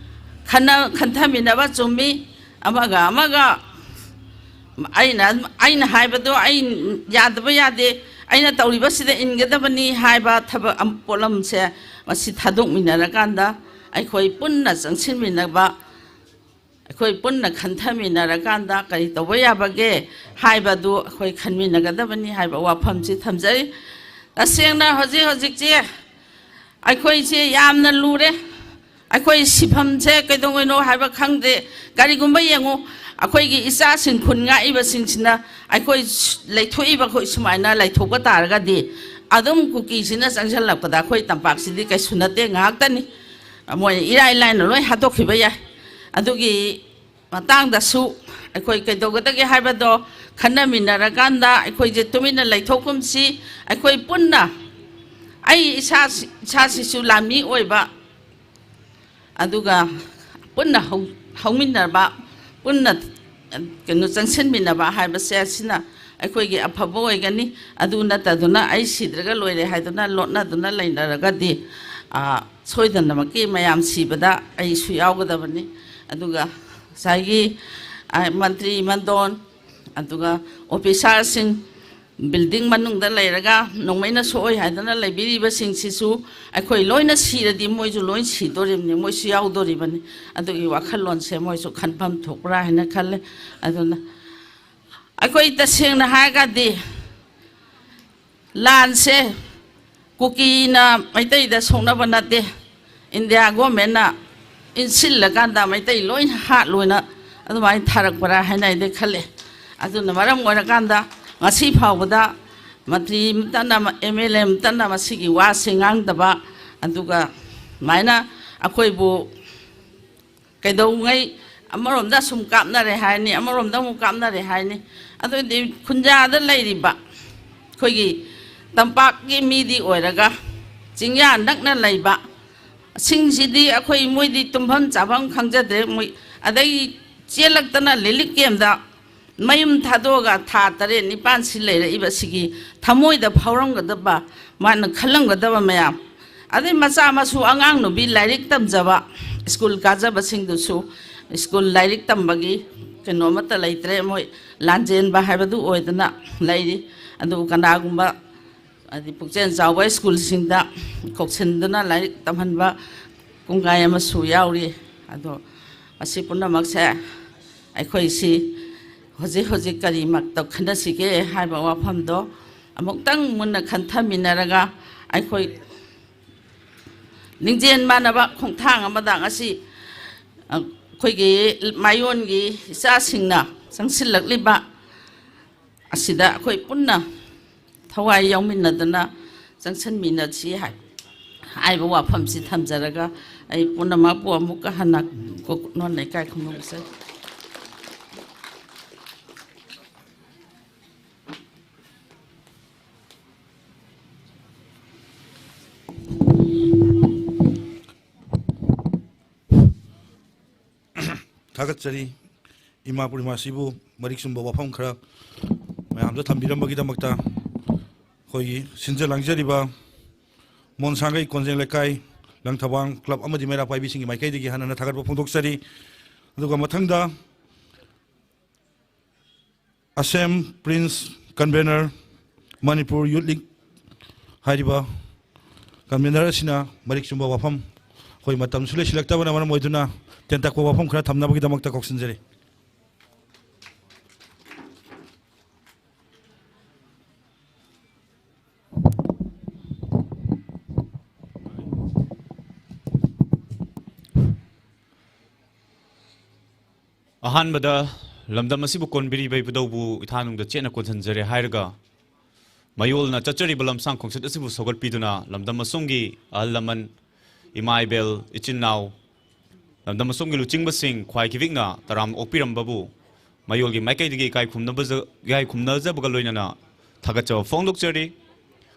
ꯈꯟꯅ-, ꯈꯟꯊꯃꯤꯟꯅꯕ ꯆꯨꯝꯃꯤ꯫ ꯑꯃꯒ ꯑꯃꯒ ꯑꯩꯅ, ꯑꯩꯅ ꯍꯥꯏꯕꯗꯣ ꯑꯩ ꯌꯥꯗꯕ ꯌꯥꯗꯦ, ꯑꯩꯅ ꯇꯧꯔꯤꯕꯁꯤꯗ ꯏꯟꯒꯗꯕꯅꯤ ꯍꯥꯏꯕ ꯊꯕꯛ ꯑꯃ, ꯄꯣꯠꯂꯝꯁꯦ, ꯃꯁꯤ ꯊꯥꯗꯣꯛꯃꯤꯟꯅꯔꯀꯥꯟꯗ ꯑꯩꯈꯣꯏ ꯄꯨꯟꯅ ꯆꯪꯁꯤꯟꯃꯤꯟꯅꯕ, ꯑꯩꯈꯣꯏ ꯄꯨꯟꯅ ꯈꯟꯊꯃꯤꯟꯅꯔꯀꯥꯟꯗ ꯀꯔꯤ ꯇꯧꯕ ꯌꯥꯕꯒꯦ ꯍꯥꯏꯕꯗꯨ ꯑꯩꯈꯣꯏ ꯈꯟꯃꯤꯟꯅꯒꯗꯕꯅꯤ ꯍꯥꯏꯕ ꯋꯥꯐꯝꯁꯤ ꯊꯝꯖꯔꯤ꯫ ꯇꯁꯦꯡꯅ ꯍꯧꯖꯤꯛ ꯍꯧꯖꯤꯛꯁꯦ ꯑꯩꯈꯣꯏꯁꯦ ꯌꯥꯝꯅ ꯂꯨꯔꯦ꯫ ꯑꯩꯈꯣꯏ ꯁꯤꯐꯝꯁꯦ ꯀꯩꯗꯧꯉꯩꯅꯣ ꯍꯥꯏꯕ ꯈꯪꯗ꯭ꯔꯦ꯫ ꯀꯔꯤꯒꯨꯝꯕ ꯌꯦꯡꯉꯨ, ꯑꯩꯈꯣꯏꯒꯤ ꯏꯆꯥꯁꯤꯡ ꯈꯨꯟ ꯉꯥꯛꯏꯕꯁꯤꯡꯁꯤꯅ ꯑꯩꯈꯣꯏ ꯂꯩꯊꯣꯛꯏꯕ, ꯑꯩꯈꯣꯏ ꯁꯨꯃꯥꯏꯅ ꯂꯩꯊꯣꯛꯄ ꯇꯥꯔꯒꯗꯤ, ꯑꯗꯨꯝ ꯀꯨꯀꯤꯁꯤꯅ ꯆꯪꯁꯤꯜꯂꯛꯄꯗ ꯑꯩꯈꯣꯏ ꯇꯝꯄꯥꯛꯁꯤꯗꯤ ꯀꯩꯁꯨ ꯅꯠꯇꯦ, ꯉꯥꯏꯍꯥꯛꯇꯅꯤ꯫ ꯃꯣꯏ ꯏꯔꯥꯏ ꯂꯥꯏꯅ ꯂꯣꯏ ꯍꯥꯠꯇꯣꯛꯈꯤꯕ ꯌꯥꯏ꯫ ꯑꯗꯨꯒꯤ ꯃꯇꯥꯡꯗꯁꯨ ꯑꯩꯈꯣꯏ ꯀꯩꯗꯧꯒꯗꯒꯦ ꯍꯥꯏꯕꯗꯣ ꯈꯟꯅꯃꯤꯟꯅꯔꯀꯥꯟꯗ, ꯑꯩꯈꯣꯏꯁꯦ ꯇꯨꯃꯤꯟꯅ ꯂꯩꯊꯣꯛꯀꯨꯝꯁꯤ꯫ ꯑꯩꯈꯣꯏ ꯄꯨꯟꯅ, ꯑꯩ ꯏꯁꯥ, ꯏꯁꯥꯁꯤꯁꯨ ꯂꯥꯟꯃꯤ ꯑꯣꯏꯕ, ꯑꯗꯨꯒ ꯄꯨꯟꯅ ꯍꯧ-, ꯍꯧꯃꯤꯟꯅꯕ, ꯄꯨꯟꯅ, ꯑ, ꯀꯩꯅꯣ, ꯆꯪꯁꯤꯟꯃꯤꯟꯅꯕ ꯍꯥꯏꯕꯁꯦ ꯑꯁꯤꯅ ꯑꯩꯈꯣꯏꯒꯤ ꯑꯐꯕ ꯑꯣꯏꯒꯅꯤ꯫ ꯑꯗꯨ ꯅꯠꯇꯗꯨꯅ ꯑꯩ ꯁꯤꯗ꯭ꯔꯒ ꯂꯣꯏꯔꯦ ꯍꯥꯏꯗꯨꯅ ꯂꯣꯠꯅꯗꯨꯅ ꯂꯩꯅꯔꯒꯗꯤ, ꯑ, ꯁꯣꯏꯗꯅꯃꯛꯀꯤ ꯃꯌꯥꯝ ꯁꯤꯕꯗ ꯑꯩꯁꯨ ꯌꯥꯎꯒꯗꯕꯅꯤ꯫ ꯑꯗꯨꯒ ꯉꯁꯥꯏꯒꯤ, ꯑ, ꯃꯟꯇ꯭ꯔꯤ ꯃꯟꯗꯣꯟ, ꯑꯗꯨꯒ ꯑꯣꯐꯤꯁꯥꯔꯁꯤꯡ, ꯕꯤꯜꯗꯤꯡ ꯃꯅꯨꯡꯗ ꯂꯩꯔꯒ ꯅꯣꯡꯃꯩꯅ ꯁꯣꯛꯑꯣꯏ ꯍꯥꯏꯗꯅ ꯂꯩꯕꯤꯔꯤꯕꯁꯤꯡꯁꯤꯁꯨ ꯑꯩꯈꯣꯏ ꯂꯣꯏꯅ ꯁꯤꯔꯗꯤ ꯃꯣꯏꯁꯨ ꯂꯣꯏ ꯁꯤꯗꯣꯔꯤꯕꯅꯤ, ꯃꯣꯏꯁꯨ ꯌꯥꯎꯗꯣꯔꯤꯕꯅꯤ꯫ ꯑꯗꯨꯒꯤ ꯋꯥꯈꯜꯂꯣꯟꯁꯦ ꯃꯣꯏꯁꯨ ꯈꯟꯐꯝ ꯊꯣꯛꯄ꯭ꯔꯥ ꯍꯥꯏꯅ ꯈꯜꯂꯦ꯫ ꯑꯗꯨꯅ ꯑꯩꯈꯣꯏ ꯇꯁꯦꯡꯅ ꯍꯥꯏꯔꯒꯗꯤ ꯂꯥꯟꯁꯦ ꯀꯨꯀꯤꯅ ꯃꯩꯇꯩꯗ ꯁꯣꯛꯅꯕ ꯅꯠꯇꯦ, ꯏꯟꯗꯤꯌꯥ ꯒꯣꯔꯃꯦꯟꯅ ꯏꯟꯁꯤꯜꯂꯀꯥꯟꯗ ꯃꯩꯇꯩ ꯂꯣꯏꯅ ꯍꯥꯠꯂꯣꯏꯅ ꯑꯗꯨꯃꯥꯏꯅ ꯊꯥꯔꯛꯄ꯭ꯔꯥ ꯍꯥꯏꯅ ꯑꯩꯗꯤ ꯈꯜꯂꯦ꯫ ꯑꯗꯨꯅ ꯃꯔꯝ ꯑꯣꯏꯔꯀꯥꯟꯗ ꯉꯁꯤ ꯐꯥꯎꯕꯗ ꯃꯟꯇ꯭ꯔꯤ ꯑꯃꯇꯅ, ꯑꯦꯝ ꯑꯦꯜ ꯑꯦ ꯑꯃꯇꯅ ꯃꯁꯤꯒꯤ ꯋꯥꯁꯦ ꯉꯥꯡꯗꯕ, ꯑꯗꯨꯒ ꯁꯨꯃꯥꯏꯅ ꯑꯩꯈꯣꯏꯕꯨ ꯀꯩꯗꯧꯉꯩ ꯑꯃꯔꯣꯝꯗ ꯁꯨꯝ ꯀꯥꯞꯅꯔꯦ ꯍꯥꯏꯅꯤ, ꯑꯃꯔꯣꯝꯗ ꯑꯃꯨꯛ ꯀꯥꯞꯅꯔꯦ ꯍꯥꯏꯅꯤ꯫ ꯑꯗꯨꯗꯤ ꯈꯨꯟꯖꯥꯗ ꯂꯩꯔꯤꯕ ꯑꯩꯈꯣꯏꯒꯤ ꯇꯝꯄꯥꯛꯀꯤ ꯃꯤꯗꯤ ꯑꯣꯏꯔꯒ ꯆꯤꯡꯌꯥ ꯅꯛꯅ ꯂꯩꯕ ꯁꯤꯡꯁꯤꯗꯤ ꯑꯩꯈꯣꯏ, ꯃꯣꯏꯗꯤ ꯇꯨꯝꯐꯝ ꯆꯥꯐꯝ ꯈꯪꯖꯗ꯭ꯔꯦ꯫ ꯃꯣꯏ ꯑꯗꯒꯤ ꯆꯦꯜꯂꯛꯇꯅ ꯔꯤꯂꯤꯐ ꯀꯦꯝꯗ ꯃꯌꯨꯝ ꯊꯥꯗꯣꯛꯑꯒ ꯊꯥ ꯇꯔꯦꯠ ꯅꯤꯄꯥꯟꯁꯤ ꯂꯩꯔꯛꯏꯕ ꯁꯤꯒꯤ ꯊꯃꯣꯏꯗ ꯐꯥꯎꯔꯝꯒꯗꯕ, ꯃꯥꯅ ꯈꯜꯂꯝꯒꯗꯕ ꯃꯌꯥꯝ, ꯑꯗꯩ ꯃꯆꯥ ꯃꯁꯨ ꯑꯉꯥꯡ ꯅꯨꯕꯤ ꯂꯥꯏꯔꯤꯛ ꯇꯝꯖꯕ, ꯁ꯭ꯀꯨꯜ ꯀꯥꯖꯕꯁꯤꯡꯗꯨꯁꯨ ꯁ꯭ꯀꯨꯜ ꯂꯥꯏꯔꯤꯛ ꯇꯝꯕꯒꯤ ꯀꯩꯅꯣ ꯑꯃꯠꯇ ꯂꯩꯇ꯭ꯔꯦ꯫ ꯃꯣꯏ ꯂꯥꯟꯖꯦꯟꯕ ꯍꯥꯏꯕꯗꯨ ꯑꯣꯏꯗꯅ ꯂꯩꯔꯤ꯫ ꯑꯗꯨꯕꯨ ꯀꯅꯥꯒꯨꯝꯕ ꯍꯥꯏꯗꯤ ꯄꯨꯛꯆꯦꯜ ꯆꯥꯎꯕ ꯁ꯭ꯀꯨꯜꯁꯤꯡꯗ ꯀꯧꯁꯤꯟꯗꯨꯅ ꯂꯥꯏꯔꯤꯛ ꯇꯝꯍꯟꯕ ꯀꯣꯡꯒꯥꯏ ꯑꯃꯁꯨ ꯌꯥꯎꯔꯤ꯫ ꯑꯗꯣ ꯃꯁꯤ ꯄꯨꯝꯅꯃꯛꯁꯦ ꯑꯩꯈꯣꯏꯁꯤ ꯍꯧꯖꯤꯛ ꯍꯧꯖꯤꯛ ꯀꯔꯤ ꯃꯇꯧ ꯈꯟꯅꯁꯤꯒꯦ ꯍꯥꯏꯕ ꯋꯥꯐꯝꯗꯣ ꯑꯃꯨꯛꯇꯪ ꯃꯨꯟꯅ ꯈꯟꯊꯃꯤꯟꯅꯔꯒ ꯑꯩꯈꯣꯏ ꯂꯤꯡꯖꯦꯜ ꯃꯥꯟꯅꯕ ꯈꯣꯡꯊꯥꯡ ꯑꯃꯗ ꯉꯁꯤ ꯑꯩꯈꯣꯏꯒꯤ ꯃꯥꯏꯌꯣꯟꯒꯤ ꯏꯆꯥꯁꯤꯡꯅ ꯆꯪꯁꯤꯜꯂꯛꯂꯤꯕ ꯑꯁꯤꯗ ꯑꯩꯈꯣꯏ ꯄꯨꯟꯅ ꯊꯋꯥꯏ ꯌꯥꯎꯃꯤꯟꯅꯗꯅ ꯆꯪꯁꯤꯟꯃꯤꯟꯅꯁꯤ ꯍꯥꯏ-, ꯍꯥꯏꯕ ꯋꯥꯐꯝꯁꯤ ꯊꯝꯖꯔꯒ ꯑꯩ ꯄꯨꯝꯅꯃꯛꯄꯨ ꯑꯃꯨꯛꯀ ꯍꯟꯅ ꯀꯣꯛꯅꯣꯟ ꯂꯩꯀꯥꯏ ꯈꯨꯃꯨꯛꯆꯩ꯫ ꯊꯥꯒꯠꯆꯔꯤ꯫ ꯏꯃꯥ ꯄꯨꯔꯅꯤꯃꯥꯁꯤꯕꯨ ꯃꯔꯤꯛ ꯆꯨꯝꯕ ꯋꯥꯐꯝ ꯈꯔ ꯃꯌꯥꯝꯗ ꯊꯝꯕꯤꯔꯝꯕꯒꯤꯗꯃꯛꯇ꯫ ꯑꯩꯈꯣꯏꯒꯤ ꯁꯤꯟꯖ ꯂꯥꯡꯖꯔꯤꯕ ꯃꯣꯟꯁꯥꯡꯒꯩ ꯀꯣꯟꯖꯦꯡ ꯂꯩꯀꯥꯏ, ꯂꯪꯊꯕꯥꯜ ꯀ꯭ꯂꯕ ꯑꯃꯗꯤ ꯃꯩꯔꯥ ꯄꯥꯏꯕꯤꯁꯤꯡꯒꯤ ꯃꯥꯏꯀꯩꯗꯒꯤ ꯍꯥꯟꯅ ꯊꯥꯒꯠꯄ ꯐꯣꯡꯗꯣꯛꯆꯔꯤ꯫ ꯑꯗꯨꯒ ꯃꯊꯪꯗ ꯑꯁꯦꯝ ꯄ꯭ꯔꯤꯟꯁ, ꯀꯟꯚꯦꯅꯔ, ꯃꯅꯤꯄꯨꯔ ꯌꯨꯠ ꯂꯤꯒ ꯍꯥꯏꯔꯤꯕ ꯀꯟꯚꯦꯅꯔ ꯑꯁꯤꯅ ꯃꯔꯤꯛ ꯆꯨꯝꯕ ꯋꯥꯐꯝ, ꯑꯩꯈꯣꯏ ꯃꯇꯝꯁꯨ ꯂꯩꯁꯤꯜꯂꯛꯇꯕꯅ ꯃꯔꯝ ꯑꯣꯏꯗꯨꯅ ꯇꯦꯟꯇꯛꯄ ꯋꯥꯐꯝ ꯈꯔ ꯊꯝꯅꯕꯒꯤꯗꯃꯛꯇ ꯀꯧꯁꯤꯟꯖꯔꯤ꯫ ꯑꯍꯥꯟꯕꯗ ꯂꯝꯗꯝ ꯑꯁꯤꯕꯨ ꯀꯣꯟꯕꯤꯔꯤꯕ ꯏꯕꯨꯙꯧꯕꯨ ꯏꯊꯥꯅꯨꯡꯗ ꯆꯦꯠꯅ ꯀꯣꯟꯁꯤꯟꯖꯔꯦ ꯍꯥꯏꯔꯒ, ꯃꯌꯣꯜꯅ ꯆꯠꯆꯔꯤꯕ ꯂꯝꯁꯥꯡ ꯈꯣꯡꯆꯠ ꯑꯁꯤꯕꯨ ꯁꯧꯒꯠꯄꯤꯗꯨꯅ ꯂꯝꯗꯝ ꯑꯁꯣꯝꯒꯤ ꯑꯍꯜ ꯂꯃꯟ, ꯏꯃꯥ ꯏꯕꯦꯜ, ꯏꯆꯤꯟ ꯏꯅꯥꯎ, ꯂꯝꯗꯝ ꯑꯁꯣꯝꯒꯤ ꯂꯨꯆꯤꯡꯕꯁꯤꯡ ꯈ꯭ꯋꯥꯏ ꯈꯤꯕꯤꯛꯅ ꯇꯔꯥꯝꯅ ꯑꯣꯛꯄꯤꯔꯝꯕꯕꯨ ꯃꯌꯣꯜꯒꯤ ꯃꯥꯏꯀꯩꯗꯒꯤ ꯏꯀꯥꯏ ꯈꯨꯝꯅꯕꯖ-, ꯏꯀꯥꯏ ꯈꯨꯝꯅꯖꯕꯒ ꯂꯣꯏꯅꯅ ꯊꯥꯒꯠꯆꯕ ꯐꯣꯡꯗꯣꯛꯆꯔꯤ꯫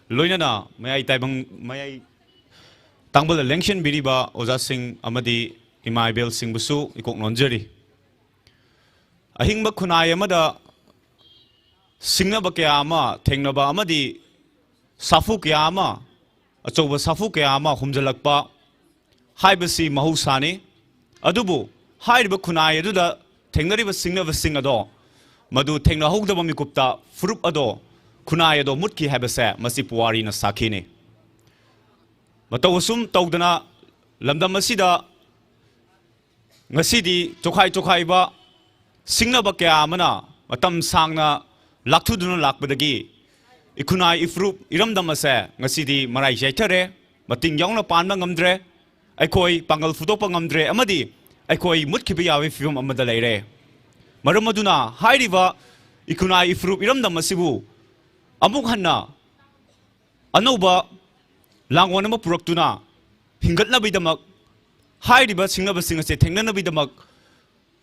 ꯂꯣꯏꯅꯅ ꯃꯌꯥꯏ ꯇꯥꯏꯕꯪ, ꯃꯌꯥꯏ ꯇꯥꯡꯕꯜꯗ ꯂꯦꯡꯁꯤꯟꯕꯤꯔꯤꯕ ꯑꯣꯖꯥꯁꯤꯡ ꯑꯃꯗꯤ ꯏꯃꯥ ꯏꯕꯦꯜꯁꯤꯡꯕꯨꯁꯨ ꯏꯀꯣꯛ ꯅꯣꯟꯖꯔꯤ꯫ ꯑꯍꯤꯡꯕ ꯈꯨꯟꯅꯥꯏ ꯑꯃꯗ ꯁꯤꯡꯅꯕ ꯀꯌꯥ ꯑꯃ ꯊꯦꯡꯅꯕ ꯑꯃꯗꯤ ꯁꯥꯐꯨ ꯀꯌꯥ ꯑꯃ, ꯑꯆꯧꯕ ꯁꯥꯐꯨ ꯀꯌꯥ ꯑꯃ ꯍꯨꯝꯖꯤꯜꯂꯛꯄ ꯍꯥꯏꯕꯁꯤ ꯃꯍꯧꯁꯥꯅꯤ꯫ ꯑꯗꯨꯕꯨ ꯍꯥꯏꯔꯤꯕ ꯈꯨꯟꯅꯥꯏ ꯑꯗꯨꯗ ꯊꯦꯡꯅꯔꯤꯕ ꯁꯤꯡꯅꯕꯁꯤꯡ ꯑꯗꯣ, ꯃꯗꯨ ꯊꯦꯡꯅꯍꯧꯗꯕ ꯃꯤꯀꯨꯞꯇ ꯐꯨꯔꯨꯞ ꯑꯗꯣ, ꯈꯨꯟꯅꯥꯏ ꯑꯗꯣ ꯃꯨꯠꯈꯤ ꯍꯥꯏꯕꯁꯦ ꯃꯁꯤ ꯄꯨꯋꯥꯔꯤꯅ ꯁꯥꯈꯤꯅꯤ꯫ ꯃꯇꯧ ꯑꯁꯨꯝ ꯇꯧꯗꯅ ꯂꯝꯗꯝ ꯑꯁꯤꯗ ꯉꯁꯤꯗꯤ ꯆꯣꯈꯥꯏ ꯆꯣꯈꯥꯏꯕ ꯁꯤꯡꯅꯕ ꯀꯌꯥ ꯑꯃꯅ ꯃꯇꯝ ꯁꯥꯡꯅ ꯂꯥꯛꯊꯨꯗꯨꯅ ꯂꯥꯛꯄꯗꯒꯤ ꯏꯈꯨꯟꯅꯥꯏ ꯏꯐꯨꯔꯨꯞ ꯏꯔꯝꯗꯝ ꯑꯁꯦ ꯉꯁꯤꯗꯤ ꯃꯔꯥꯏ ꯆꯥꯏꯊꯔꯦ, ꯃꯇꯤꯡ ꯌꯥꯎꯅ ꯄꯥꯟꯕ ꯉꯝꯗ꯭ꯔꯦ, ꯑꯩꯈꯣꯏ ꯄꯥꯡꯒꯜ ꯐꯨꯗꯣꯛꯄ ꯉꯝꯗ꯭ꯔꯦ ꯑꯃꯗꯤ ꯑꯩꯈꯣꯏ ꯃꯨꯠꯈꯤꯕ ꯌꯥꯕꯒꯤ ꯐꯤꯕꯝ ꯑꯃꯗ ꯂꯩꯔꯦ꯫ ꯃꯔꯝ ꯑꯗꯨꯅ ꯍꯥꯏꯔꯤꯕ ꯏꯈꯨꯟꯅꯥꯏ ꯏꯐꯨꯔꯨꯞ ꯏꯔꯝꯗꯝ ꯑꯁꯤꯕꯨ ꯑꯃꯨꯛ ꯍꯟꯅ ꯑꯅꯧꯕ ꯂꯥꯡꯑꯣꯟ ꯑꯃ ꯄꯨꯔꯛꯇꯨꯅ ꯍꯤꯡꯒꯠꯅꯕꯒꯤꯗꯃꯛ, ꯍꯥꯏꯔꯤꯕ ꯁꯤꯡꯅꯕꯁꯤꯡ ꯑꯁꯦ ꯊꯦꯡꯅꯅꯕꯒꯤꯗꯃꯛ,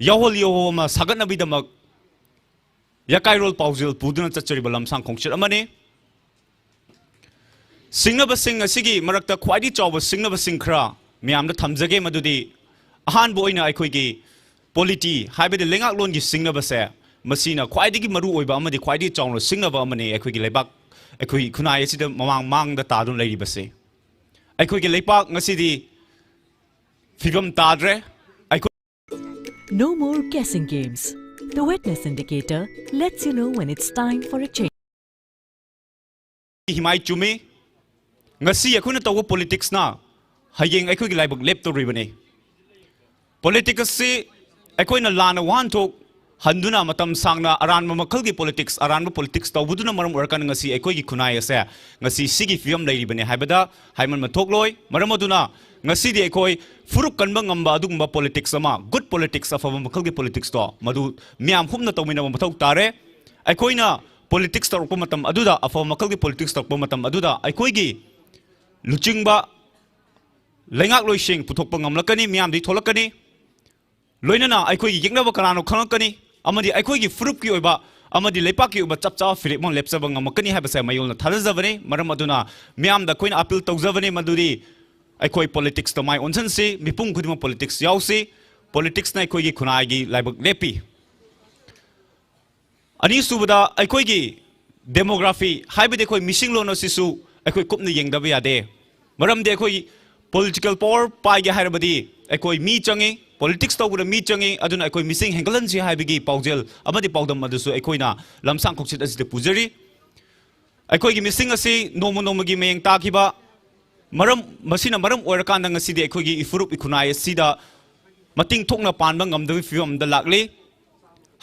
ꯌꯥꯑꯣꯍꯜ ꯌꯥꯑꯣꯍꯧ ꯑꯃ ꯁꯥꯒꯠꯅꯕꯒꯤꯗꯃꯛ ꯌꯥꯀꯥꯏꯔꯣꯜ ꯄꯥꯎꯖꯦꯜ ꯄꯨꯗꯨꯅ ꯆꯠꯆꯔꯤꯕ ꯂꯝꯁꯥꯡ ꯈꯣꯡꯆꯠ ꯑꯃꯅꯤ꯫ ꯁꯤꯡꯅꯕꯁꯤꯡ ꯑꯁꯤꯒꯤ ꯃꯔꯛꯇ ꯈ꯭ꯋꯥꯏꯗꯒꯤ ꯆꯥꯎꯕ ꯁꯤꯡꯅꯕꯁꯤꯡ ꯈꯔ ꯃꯌꯥꯝꯗ ꯊꯝꯖꯒꯦ, ꯃꯗꯨꯗꯤ ꯑꯍꯥꯟꯕ ꯑꯣꯏꯅ ꯑꯩꯈꯣꯏꯒꯤ polity ꯍꯥꯏꯕꯗꯤ ꯂꯩꯉꯥꯛꯂꯣꯟꯒꯤ ꯁꯤꯡꯅꯕꯁꯦ, ꯃꯁꯤꯅ ꯈ꯭ꯋꯥꯏꯗꯒꯤ ꯃꯔꯨ ꯑꯣꯏꯕ ꯑꯃꯗꯤ ꯈ꯭ꯋꯥꯏꯗꯒꯤ ꯆꯥꯎꯅ ꯁꯤꯡꯅꯕ ꯑꯃꯅꯤ ꯑꯩꯈꯣꯏꯒꯤ ꯂꯩꯕꯥꯛ, ꯑꯩꯈꯣꯏ ꯈꯨꯟꯅꯥꯏ ꯑꯁꯤꯗ ꯃꯃꯥꯡ ꯃꯥꯡꯗ ꯇꯥꯗꯨꯅ ꯂꯩꯔꯤꯕꯁꯦ꯫ ꯑꯩꯈꯣꯏꯒꯤ ꯂꯩꯄꯥꯛ ꯉꯁꯤꯗꯤ ꯐꯤꯕꯝ ꯇꯥꯗ꯭ꯔꯦ꯫ ꯑꯩꯈꯣꯏ No more guessing games. The witness indicator lets you know when it's time for a change. ꯍꯤꯃꯥꯏ ꯆꯨꯝꯃꯤ꯫ ꯉꯁꯤ ꯑꯩꯈꯣꯏꯅ ꯇꯧꯕ politicsꯅ ꯍꯌꯦꯡ ꯑꯩꯈꯣꯏꯒꯤ ꯂꯥꯏꯕꯛ ꯂꯦꯞꯇꯧꯔꯤꯕꯅꯤ꯫ Politics ꯑꯁꯤ ꯑꯩꯈꯣꯏꯅ ꯂꯥꯟꯅ ꯋꯥꯍꯟꯊꯣꯛ ꯍꯟꯗꯨꯅ ꯃꯇꯝ ꯁꯥꯡꯅ ꯑꯔꯥꯟꯕ ꯃꯈꯜꯒꯤ ꯄꯣꯂꯤꯇꯤꯛꯁ, ꯑꯔꯥꯟꯕ ꯄꯣꯂꯤꯇꯤꯛꯁ ꯇꯧꯕꯗꯨꯅ ꯃꯔꯝ ꯑꯣꯏꯔꯀꯥꯟꯗ ꯉꯁꯤ ꯑꯩꯈꯣꯏꯒꯤ ꯈꯨꯟꯅꯥꯏ ꯑꯁꯦ ꯉꯁꯤ ꯁꯤꯒꯤ ꯐꯤꯕꯝ ꯂꯩꯔꯤꯕꯅꯤ ꯍꯥꯏꯕꯗ ꯍꯥꯏꯃꯟꯕ ꯊꯣꯛꯂꯣꯏ꯫ ꯃꯔꯝ ꯑꯗꯨꯅ ꯉꯁꯤꯗꯤ ꯑꯩꯈꯣꯏ ꯐꯨꯔꯨꯞ ꯀꯟꯕ ꯉꯝꯕ ꯑꯗꯨꯒꯨꯝꯕ ꯄꯣꯂꯤꯇꯤꯛꯁ ꯑꯃ, ꯒꯨꯗ ꯄꯣꯂꯤꯇꯤꯛꯁ, ꯑꯐꯕ ꯃꯈꯜꯒꯤ ꯄꯣꯂꯤꯇꯤꯛꯁꯇꯣ, ꯃꯗꯨ ꯃꯤꯌꯥꯝ ꯍꯨꯞꯅ ꯇꯧꯃꯤꯟꯅꯕ ꯃꯊꯧ ꯇꯥꯔꯦ꯫ ꯑꯩꯈꯣꯏꯅ ꯄꯣꯂꯤꯇꯤꯛꯁ ꯇꯧꯔꯛꯄ ꯃꯇꯝ ꯑꯗꯨꯗ, ꯑꯐꯕ ꯃꯈꯜꯒꯤ ꯄꯣꯂꯤꯇꯤꯛꯁ ꯇꯧꯔꯛꯄ ꯃꯇꯝ ꯑꯗꯨꯗ ꯑꯩꯈꯣꯏꯒꯤ ꯂꯨꯆꯤꯡꯕ ꯂꯩꯉꯥꯛꯂꯣꯏꯁꯤꯡ ꯄꯨꯊꯣꯛꯄ ꯉꯝꯂꯛꯀꯅꯤ, ꯃꯤꯌꯥꯝꯗꯒꯤ ꯊꯣꯛꯂꯛꯀꯅꯤ꯫ ꯂꯣꯏꯅꯅ ꯑꯩꯈꯣꯏꯒꯤ ꯌꯦꯛꯅꯕ ꯀꯅꯥꯅꯣ ꯈꯪꯂꯛꯀꯅꯤ, ꯑꯃꯗꯤ ꯑꯩꯈꯣꯏꯒꯤ ꯐꯨꯔꯨꯞꯀꯤ ꯑꯣꯏꯕ ꯑꯃꯗꯤ ꯂꯩꯄꯥꯛꯀꯤ ꯑꯣꯏꯕ ꯆꯞ ꯆꯥꯕ ꯐꯤꯔꯦꯞ ꯑꯃ ꯂꯦꯞꯆꯕ ꯉꯝꯂꯛꯀꯅꯤ ꯍꯥꯏꯕꯁꯦ ꯃꯌꯣꯜꯅ ꯊꯥꯖꯖꯕꯅꯤ꯫ ꯃꯔꯝ ꯑꯗꯨꯅ ꯃꯤꯌꯥꯝꯗ ꯑꯩꯈꯣꯏꯅ ꯑꯄꯤꯜ ꯇꯧꯖꯕꯅꯤ, ꯃꯗꯨꯗꯤ ꯑꯩꯈꯣꯏ ꯄꯣꯂꯤꯇꯤꯛꯁꯇ ꯃꯥꯏ ꯑꯣꯟꯁꯤꯟꯁꯤ, ꯃꯤꯄꯨꯝ ꯈꯨꯗꯤꯡꯃꯛ ꯄꯣꯂꯤꯇꯤꯛꯁ ꯌꯥꯎꯁꯤ, ꯄꯣꯂꯤꯇꯤꯛꯁꯅ ꯑꯩꯈꯣꯏꯒꯤ ꯈꯨꯟꯅꯥꯏꯒꯤ ꯂꯥꯏꯕꯛ ꯂꯦꯞꯄꯤ꯫ ꯑꯅꯤꯁꯨꯕꯗ, ꯑꯩꯈꯣꯏꯒꯤ ꯗꯦꯃꯣꯒ꯭ꯔꯥꯐꯤ ꯍꯥꯏꯕꯗꯤ ꯑꯩꯈꯣꯏ ꯃꯤꯁꯤꯡꯂꯣꯟ ꯑꯁꯤꯁꯨ ꯑꯩꯈꯣꯏ ꯀꯨꯞꯅ ꯌꯦꯡꯗꯕ ꯌꯥꯗꯦ꯫ ꯃꯔꯝꯗꯤ ꯑꯩꯈꯣꯏ ꯄꯣꯂꯤꯇꯤꯀꯦꯜ ꯄꯥꯋꯔ ꯄꯥꯏꯒꯦ ꯍꯥꯏꯔꯕꯗꯤ ꯑꯩꯈꯣꯏ ꯃꯤ ꯆꯪꯉꯤ, ꯄꯣꯂꯤꯇꯤꯛꯁ ꯇꯧꯕꯗ ꯃꯤ ꯆꯪꯉꯤ꯫ ꯑꯗꯨꯅ ꯑꯩꯈꯣꯏ ꯃꯤꯁꯤꯡ ꯍꯦꯟꯒꯠꯍꯟꯁꯤ ꯍꯥꯏꯕꯒꯤ ꯄꯥꯎꯖꯦꯜ ꯑꯃꯗꯤ ꯄꯥꯎꯗꯝ ꯑꯗꯨꯁꯨ ꯑꯩꯈꯣꯏꯅ ꯂꯝꯁꯥꯡ ꯈꯣꯡꯆꯠ ꯑꯁꯤꯗ ꯄꯨꯖꯔꯤ꯫ ꯑꯩꯈꯣꯏꯒꯤ ꯃꯤꯁꯤꯡ ꯑꯁꯤ ꯅꯣꯡꯃ ꯅꯣꯡꯃꯒꯤ ꯃꯌꯦꯡ ꯇꯥꯈꯤꯕ ꯃꯔꯝ, ꯃꯁꯤꯅ ꯃꯔꯝ ꯑꯣꯏꯔꯀꯥꯟꯗ ꯉꯁꯤꯗꯤ ꯑꯩꯈꯣꯏꯒꯤ ꯏꯐꯨꯔꯨꯞ ꯏꯈꯨꯟꯅꯥꯏ ꯑꯁꯤꯗ ꯃꯇꯤꯡ ꯊꯣꯛꯅ ꯄꯥꯟꯕ ꯉꯝꯗꯕꯒꯤ ꯐꯤꯕꯝ ꯑꯃꯗ ꯂꯥꯛꯂꯤ꯫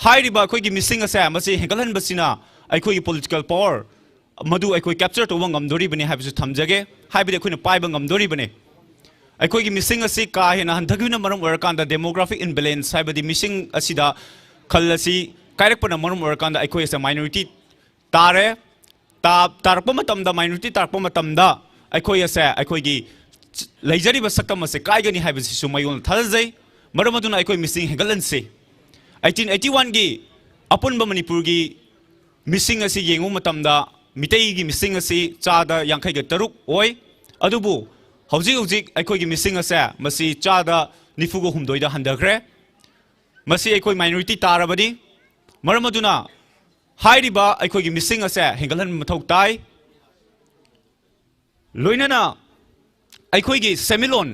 ꯍꯥꯏꯔꯤꯕ ꯑꯩꯈꯣꯏꯒꯤ ꯃꯤꯁꯤꯡ ꯑꯁꯦ, ꯃꯁꯤ ꯍꯦꯟꯒꯠꯍꯟꯕꯁꯤꯅ ꯑꯩꯈꯣꯏꯒꯤ ꯄꯣꯂꯤꯇꯤꯀꯦꯜ ꯄꯥꯋꯔ ꯃꯗꯨ ꯑꯩꯈꯣꯏ ꯀꯦꯞꯆꯔ ꯇꯧꯕ ꯉꯝꯗꯣꯔꯤꯕꯅꯤ ꯍꯥꯏꯕꯁꯨ ꯊꯝꯖꯒꯦ꯫ ꯍꯥꯏꯕꯗꯤ ꯑꯩꯈꯣꯏꯅ ꯄꯥꯏꯕ ꯉꯝꯗꯣꯔꯤꯕꯅꯤ꯫ ꯑꯩꯈꯣꯏꯒꯤ ꯃꯤꯁꯤꯡ ꯑꯁꯤ ꯀꯥ ꯍꯦꯟꯅ ꯍꯟꯊꯈꯤꯕꯅ ꯃꯔꯝ ꯑꯣꯏꯔꯀꯥꯟꯗ ꯗꯦꯃꯣꯒ꯭ꯔꯥꯐꯤꯛ ꯏꯝꯕꯦꯂꯦꯟꯁ ꯍꯥꯏꯕꯗꯤ ꯃꯤꯁꯤꯡ ꯑꯁꯤꯗ ꯈꯜ ꯑꯁꯤ ꯀꯥꯏꯔꯛꯄꯅ ꯃꯔꯝ ꯑꯣꯏꯔꯀꯥꯟꯗ ꯑꯩꯈꯣꯏ ꯑꯁꯦ ꯃꯥꯏꯅꯣꯔꯤꯇꯤ ꯇꯥꯔꯦ꯫ ꯇꯥ-, ꯇꯥꯔꯛꯄ ꯃꯇꯝꯗ, ꯃꯥꯏꯅꯣꯔꯤꯇꯤ ꯇꯥꯔꯛꯄ ꯃꯇꯝꯗ ꯑꯩꯈꯣꯏ ꯑꯁꯦ, ꯑꯩꯈꯣꯏꯒꯤ ꯂꯩꯖꯔꯤꯕ ꯁꯛꯇꯝ ꯑꯁꯦ ꯀꯥꯏꯒꯅꯤ ꯍꯥꯏꯕꯁꯤꯁꯨ ꯃꯌꯣꯜ ꯊꯥꯖꯖꯩ꯫ ꯃꯔꯝ ꯑꯗꯨꯅ ꯑꯩꯈꯣꯏ ꯃꯤꯁꯤꯡ ꯍꯦꯟꯒꯠꯍꯟꯁꯤ꯫ ꯑꯩꯇꯤꯟ ꯑꯩꯇꯤ ꯋꯥꯟꯒꯤ ꯑꯄꯨꯟꯕ ꯃꯅꯤꯄꯨꯔꯒꯤ ꯃꯤꯁꯤꯡ ꯑꯁꯤ ꯌꯦꯡꯕ ꯃꯇꯝꯗ ꯃꯤꯇꯩꯒꯤ ꯃꯤꯁꯤꯡ ꯑꯁꯤ ꯆꯥꯗ ꯌꯥꯡꯈꯩꯒ ꯇꯔꯨꯛ ꯑꯣꯏ꯫ ꯑꯗꯨꯕꯨ ꯍꯧꯖꯤꯛ ꯍꯧꯖꯤꯛ ꯑꯩꯈꯣꯏꯒꯤ ꯃꯤꯁꯤꯡ ꯑꯁꯦ ꯃꯁꯤ ꯆꯥꯗ ꯅꯤꯐꯨꯒ ꯍꯨꯝꯗꯣꯏꯗ ꯍꯟꯊꯈ꯭ꯔꯦ꯫ ꯃꯁꯤ ꯑꯩꯈꯣꯏ ꯃꯥꯏꯅꯣꯔꯤꯇꯤ ꯇꯥꯔꯕꯗꯤ꯫ ꯃꯔꯝ ꯑꯗꯨꯅ ꯍꯥꯏꯔꯤꯕ ꯑꯩꯈꯣꯏꯒꯤ ꯃꯤꯁꯤꯡ ꯑꯁꯦ ꯍꯦꯟꯒꯠꯍꯟꯕ ꯃꯊꯧ ꯇꯥꯏ꯫ ꯂꯣꯏꯅꯅ ꯑꯩꯈꯣꯏꯒꯤ ꯁꯦꯟꯃꯤꯠꯂꯣꯟ,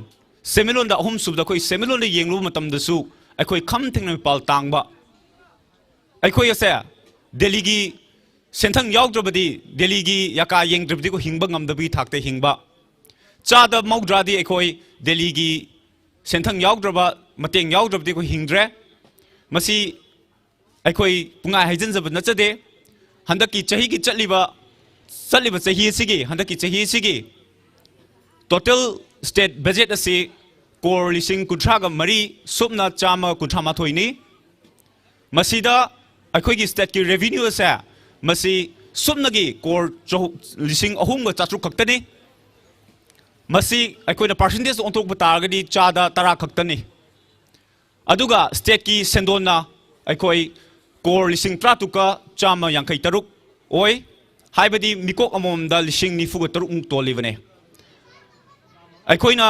ꯁꯦꯟꯃꯤꯠꯂꯣꯟꯗ ꯑꯍꯨꯝꯁꯨꯕꯗ ꯑꯩꯈꯣꯏ ꯁꯦꯟꯃꯤꯠꯂꯣꯟꯗ ꯌꯦꯡꯂꯨꯕ ꯃꯇꯝꯗꯁꯨ ꯑꯩꯈꯣꯏ ꯈꯝ ꯊꯦꯡꯅ ꯃꯤꯄꯥꯜ ꯇꯥꯡꯕ꯫ ꯑꯩꯈꯣꯏ ꯑꯁꯦ ꯗꯦꯜꯂꯤꯒꯤ ꯁꯦꯟꯊꯪ ꯌꯥꯎꯗ꯭ꯔꯕꯗꯤ, ꯗꯦꯜꯂꯤꯒꯤ ꯌꯥꯀꯥ ꯌꯦꯡꯗ꯭ꯔꯕꯗꯤ ꯑꯩꯈꯣꯏ ꯍꯤꯡꯕ ꯉꯝꯗꯕꯒꯤ ꯊꯥꯛꯇ ꯍꯤꯡꯕ꯫ ꯆꯥꯗ ꯃꯧꯗ꯭ꯔꯥꯗꯤ ꯑꯩꯈꯣꯏ ꯗꯦꯜꯂꯤꯒꯤ ꯁꯦꯟꯊꯪ ꯌꯥꯎꯗ꯭ꯔꯕ, ꯃꯇꯦꯡ ꯌꯥꯎꯗ꯭ꯔꯕꯗꯤ ꯑꯩꯈꯣꯏ ꯍꯤꯡꯗ꯭ꯔꯦ꯫ ꯃꯁꯤ ꯑꯩꯈꯣꯏ ꯄꯨꯡꯍꯥꯏ ꯍꯥꯏꯖꯤꯟꯖꯕ ꯅꯠꯆꯗꯦ꯫ ꯍꯟꯗꯛꯀꯤ ꯆꯍꯤꯒꯤ ꯆꯠꯂꯤꯕ, ꯆꯠꯂꯤꯕ ꯆꯍꯤ ꯑꯁꯤꯒꯤ, ꯍꯟꯗꯛꯀꯤ ꯆꯍꯤ ꯑꯁꯤꯒꯤ total state budget ꯑꯁꯤ ꯀ꯭ꯔꯣꯔ ꯂꯤꯁꯤꯡ ꯀꯨꯟꯊ꯭ꯔꯥꯒ ꯃꯔꯤ ꯁꯨꯞꯅ ꯆꯥꯝꯃ ꯀꯨꯟꯊ꯭ꯔꯥ ꯃꯥꯊꯣꯏꯅꯤ꯫ ꯃꯁꯤꯗ ꯑꯩꯈꯣꯏꯒꯤ stateꯀꯤ revenue ꯑꯁꯦ ꯃꯁꯤ ꯁꯨꯞꯅꯒꯤ ꯀ꯭ꯔꯣꯔ ꯆꯍꯨꯝ, ꯂꯤꯁꯤꯡ ꯑꯍꯨꯝꯒ ꯆꯥꯇ꯭ꯔꯨꯛ ꯈꯛꯇꯅꯤ꯫ ꯃꯁꯤ ꯑꯩꯈꯣꯏꯅ percentage ꯑꯣꯟꯊꯣꯛꯄ ꯇꯥꯔꯒꯗꯤ ꯆꯥꯗ ꯇꯔꯥ ꯈꯛꯇꯅꯤ꯫ ꯑꯗꯨꯒ stateꯀꯤ ꯁꯦꯟꯗꯣꯟꯅ ꯑꯩꯈꯣꯏ ꯀ꯭ꯔꯣꯔ ꯂꯤꯁꯤꯡ ꯇꯔꯥꯇꯔꯨꯛꯀ ꯆꯥꯝꯃ ꯌꯥꯡꯈꯩ ꯇꯔꯨꯛ ꯑꯣꯏ, ꯍꯥꯏꯕꯗꯤ ꯃꯤꯀꯣꯛ ꯑꯃꯃꯝꯗ ꯂꯤꯁꯤꯡ ꯅꯤꯐꯨꯒ ꯇꯔꯨꯛꯃꯨꯛ ꯇꯣꯜꯂꯤꯕꯅꯦ꯫ ꯑꯩꯈꯣꯏꯅ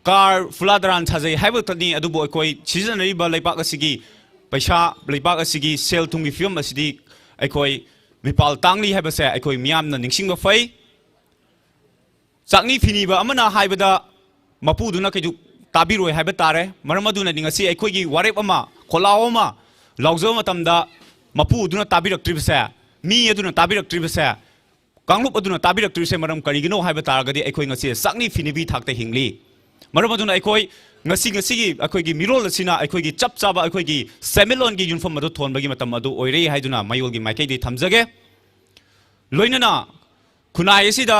ꯀꯥꯔ ꯐꯨꯂꯥ ꯗꯔꯥꯟ ꯁꯥꯖꯩ ꯍꯥꯏꯕ ꯈꯛꯇꯅꯤ, ꯑꯗꯨꯕꯨ ꯑꯩꯈꯣꯏ ꯁꯤꯖꯤꯟꯅꯔꯤꯕ ꯂꯩꯕꯥꯛ ꯑꯁꯤꯒꯤ ꯄꯩꯁꯥ, ꯂꯩꯕꯥꯛ ꯑꯁꯤꯒꯤ ꯁꯦꯜ ꯊꯨꯝꯒꯤ ꯐꯤꯕꯝ ꯑꯁꯤꯗꯤ ꯑꯩꯈꯣꯏ ꯃꯤꯄꯥꯜ ꯇꯥꯡꯂꯤ ꯍꯥꯏꯕꯁꯦ ꯑꯩꯈꯣꯏ ꯃꯤꯌꯥꯝꯅ ꯅꯤꯡꯁꯤꯡꯕ ꯐꯩ꯫ ꯆꯥꯛꯅꯤ ꯐꯤꯅꯤꯕ ꯑꯃꯅ ꯍꯥꯏꯕꯗ ꯃꯄꯨꯗꯨꯅ ꯀꯩꯁꯨ ꯇꯥꯕꯤꯔꯣꯏ ꯍꯥꯏꯕ ꯇꯥꯔꯦ꯫ ꯃꯔꯝ ꯑꯗꯨꯅꯅꯤ ꯉꯁꯤ ꯑꯩꯈꯣꯏꯒꯤ ꯋꯥꯔꯦꯞ ꯑꯃ, ꯈꯣꯜꯂꯥꯎ ꯑꯃ ꯂꯥꯎꯖꯕ ꯃꯇꯝꯗ ꯃꯄꯨ ꯑꯗꯨꯅ ꯇꯥꯕꯤꯔꯛꯇ꯭ꯔꯤꯕꯁꯦ, ꯃꯤ ꯑꯗꯨꯅ ꯇꯥꯕꯤꯔꯛꯇ꯭ꯔꯤꯕꯁꯦ, ꯀꯥꯡꯂꯨꯞ ꯑꯗꯨꯅ ꯇꯥꯕꯤꯔꯛꯇ꯭ꯔꯤꯕꯁꯦ ꯃꯔꯝ ꯀꯔꯤꯒꯤꯅꯣ ꯍꯥꯏꯕ ꯇꯥꯔꯒꯗꯤ ꯑꯩꯈꯣꯏ ꯉꯁꯤ ꯆꯥꯛꯅꯤ ꯐꯤꯅꯤꯕꯤ ꯊꯥꯛꯇ ꯍꯤꯡꯂꯤ꯫ ꯃꯔꯝ ꯑꯗꯨꯅ ꯑꯩꯈꯣꯏ ꯉꯁꯤ, ꯉꯁꯤꯒꯤ ꯑꯩꯈꯣꯏꯒꯤ ꯃꯤꯔꯣꯜ ꯑꯁꯤꯅ ꯑꯩꯈꯣꯏꯒꯤ ꯆꯞ ꯆꯥꯕ ꯑꯩꯈꯣꯏꯒꯤ ꯁꯦꯟꯃꯤꯠꯂꯣꯟꯒꯤ ꯌꯨꯝꯐꯝ ꯑꯗꯨ ꯊꯣꯟꯕꯒꯤ ꯃꯇꯝ ꯑꯗꯨ ꯑꯣꯏꯔꯦ ꯍꯥꯏꯗꯨꯅ ꯃꯌꯣꯜꯒꯤ ꯃꯥꯏꯀꯩꯗꯒꯤ ꯊꯝꯖꯒꯦ꯫ ꯂꯣꯏꯅꯅ ꯈꯨꯟꯅꯥꯏ ꯑꯁꯤꯗ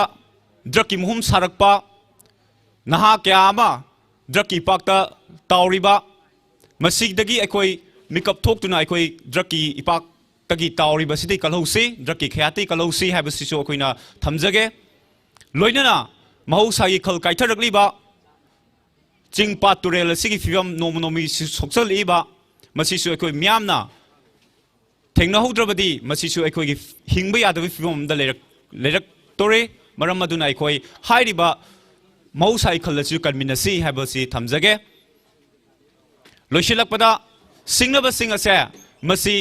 drugꯀꯤ ꯃꯍꯨꯝ ꯁꯥꯔꯛꯄ, ꯅꯍꯥ ꯀꯌꯥ ꯑꯃ drugꯀꯤ ꯏꯄꯥꯛꯇ ꯇꯥꯎꯔꯤꯕ, ꯃꯁꯤꯗꯒꯤ ꯑꯩꯈꯣꯏ ꯃꯤꯀꯞ ꯊꯣꯛꯇꯨꯅ ꯑꯩꯈꯣꯏ drugꯀꯤ ꯏꯄꯥꯛꯇꯒꯤ ꯇꯥꯎꯔꯤꯕꯁꯤꯗꯤ ꯀꯜꯍꯧꯁꯤ, drugꯀꯤ ꯈꯌꯥꯠꯇꯤ ꯀꯜꯍꯧꯁꯤ ꯍꯥꯏꯕꯁꯤꯁꯨ ꯑꯩꯈꯣꯏꯅ ꯊꯝꯖꯒꯦ꯫ ꯂꯣꯏꯅꯅ ꯃꯍꯧꯁꯥꯒꯤ ꯈꯜ ꯀꯥꯏꯊꯔꯛꯂꯤꯕ, ꯆꯤꯡ ꯄꯥꯠ ꯇꯨꯔꯦꯜ ꯑꯁꯤꯒꯤ ꯐꯤꯕꯝ ꯅꯣꯡꯃ ꯅꯣꯡꯃꯒꯤ ꯁꯤ-, ꯁꯣꯛꯆꯜꯂꯛꯏꯕ, ꯃꯁꯤꯁꯨ ꯑꯩꯈꯣꯏ ꯃꯤꯌꯥꯝꯅ ꯊꯦꯡꯅꯍꯧꯗ꯭ꯔꯕꯗꯤ ꯃꯁꯤꯁꯨ ꯑꯩꯈꯣꯏꯒꯤ ꯍꯤꯡꯕ ꯌꯥꯗꯕꯒꯤ ꯐꯤꯕꯝ ꯑꯃꯗ ꯂꯩꯔꯛ-, ꯂꯩꯔꯛꯇꯣꯔꯦ꯫ ꯃꯔꯝ ꯑꯗꯨꯅ ꯑꯩꯈꯣꯏ ꯍꯥꯏꯔꯤꯕ ꯃꯍꯧꯁꯥꯒꯤ ꯈꯜ ꯑꯁꯤꯁꯨ ꯀꯟꯃꯤꯟꯅꯁꯤ ꯍꯥꯏꯕꯁꯤ ꯊꯝꯖꯒꯦ꯫ ꯂꯣꯏꯁꯤꯜꯂꯛꯄꯗ, ꯁꯤꯡꯅꯕꯁꯤꯡ ꯑꯁꯦ ꯃꯁꯤ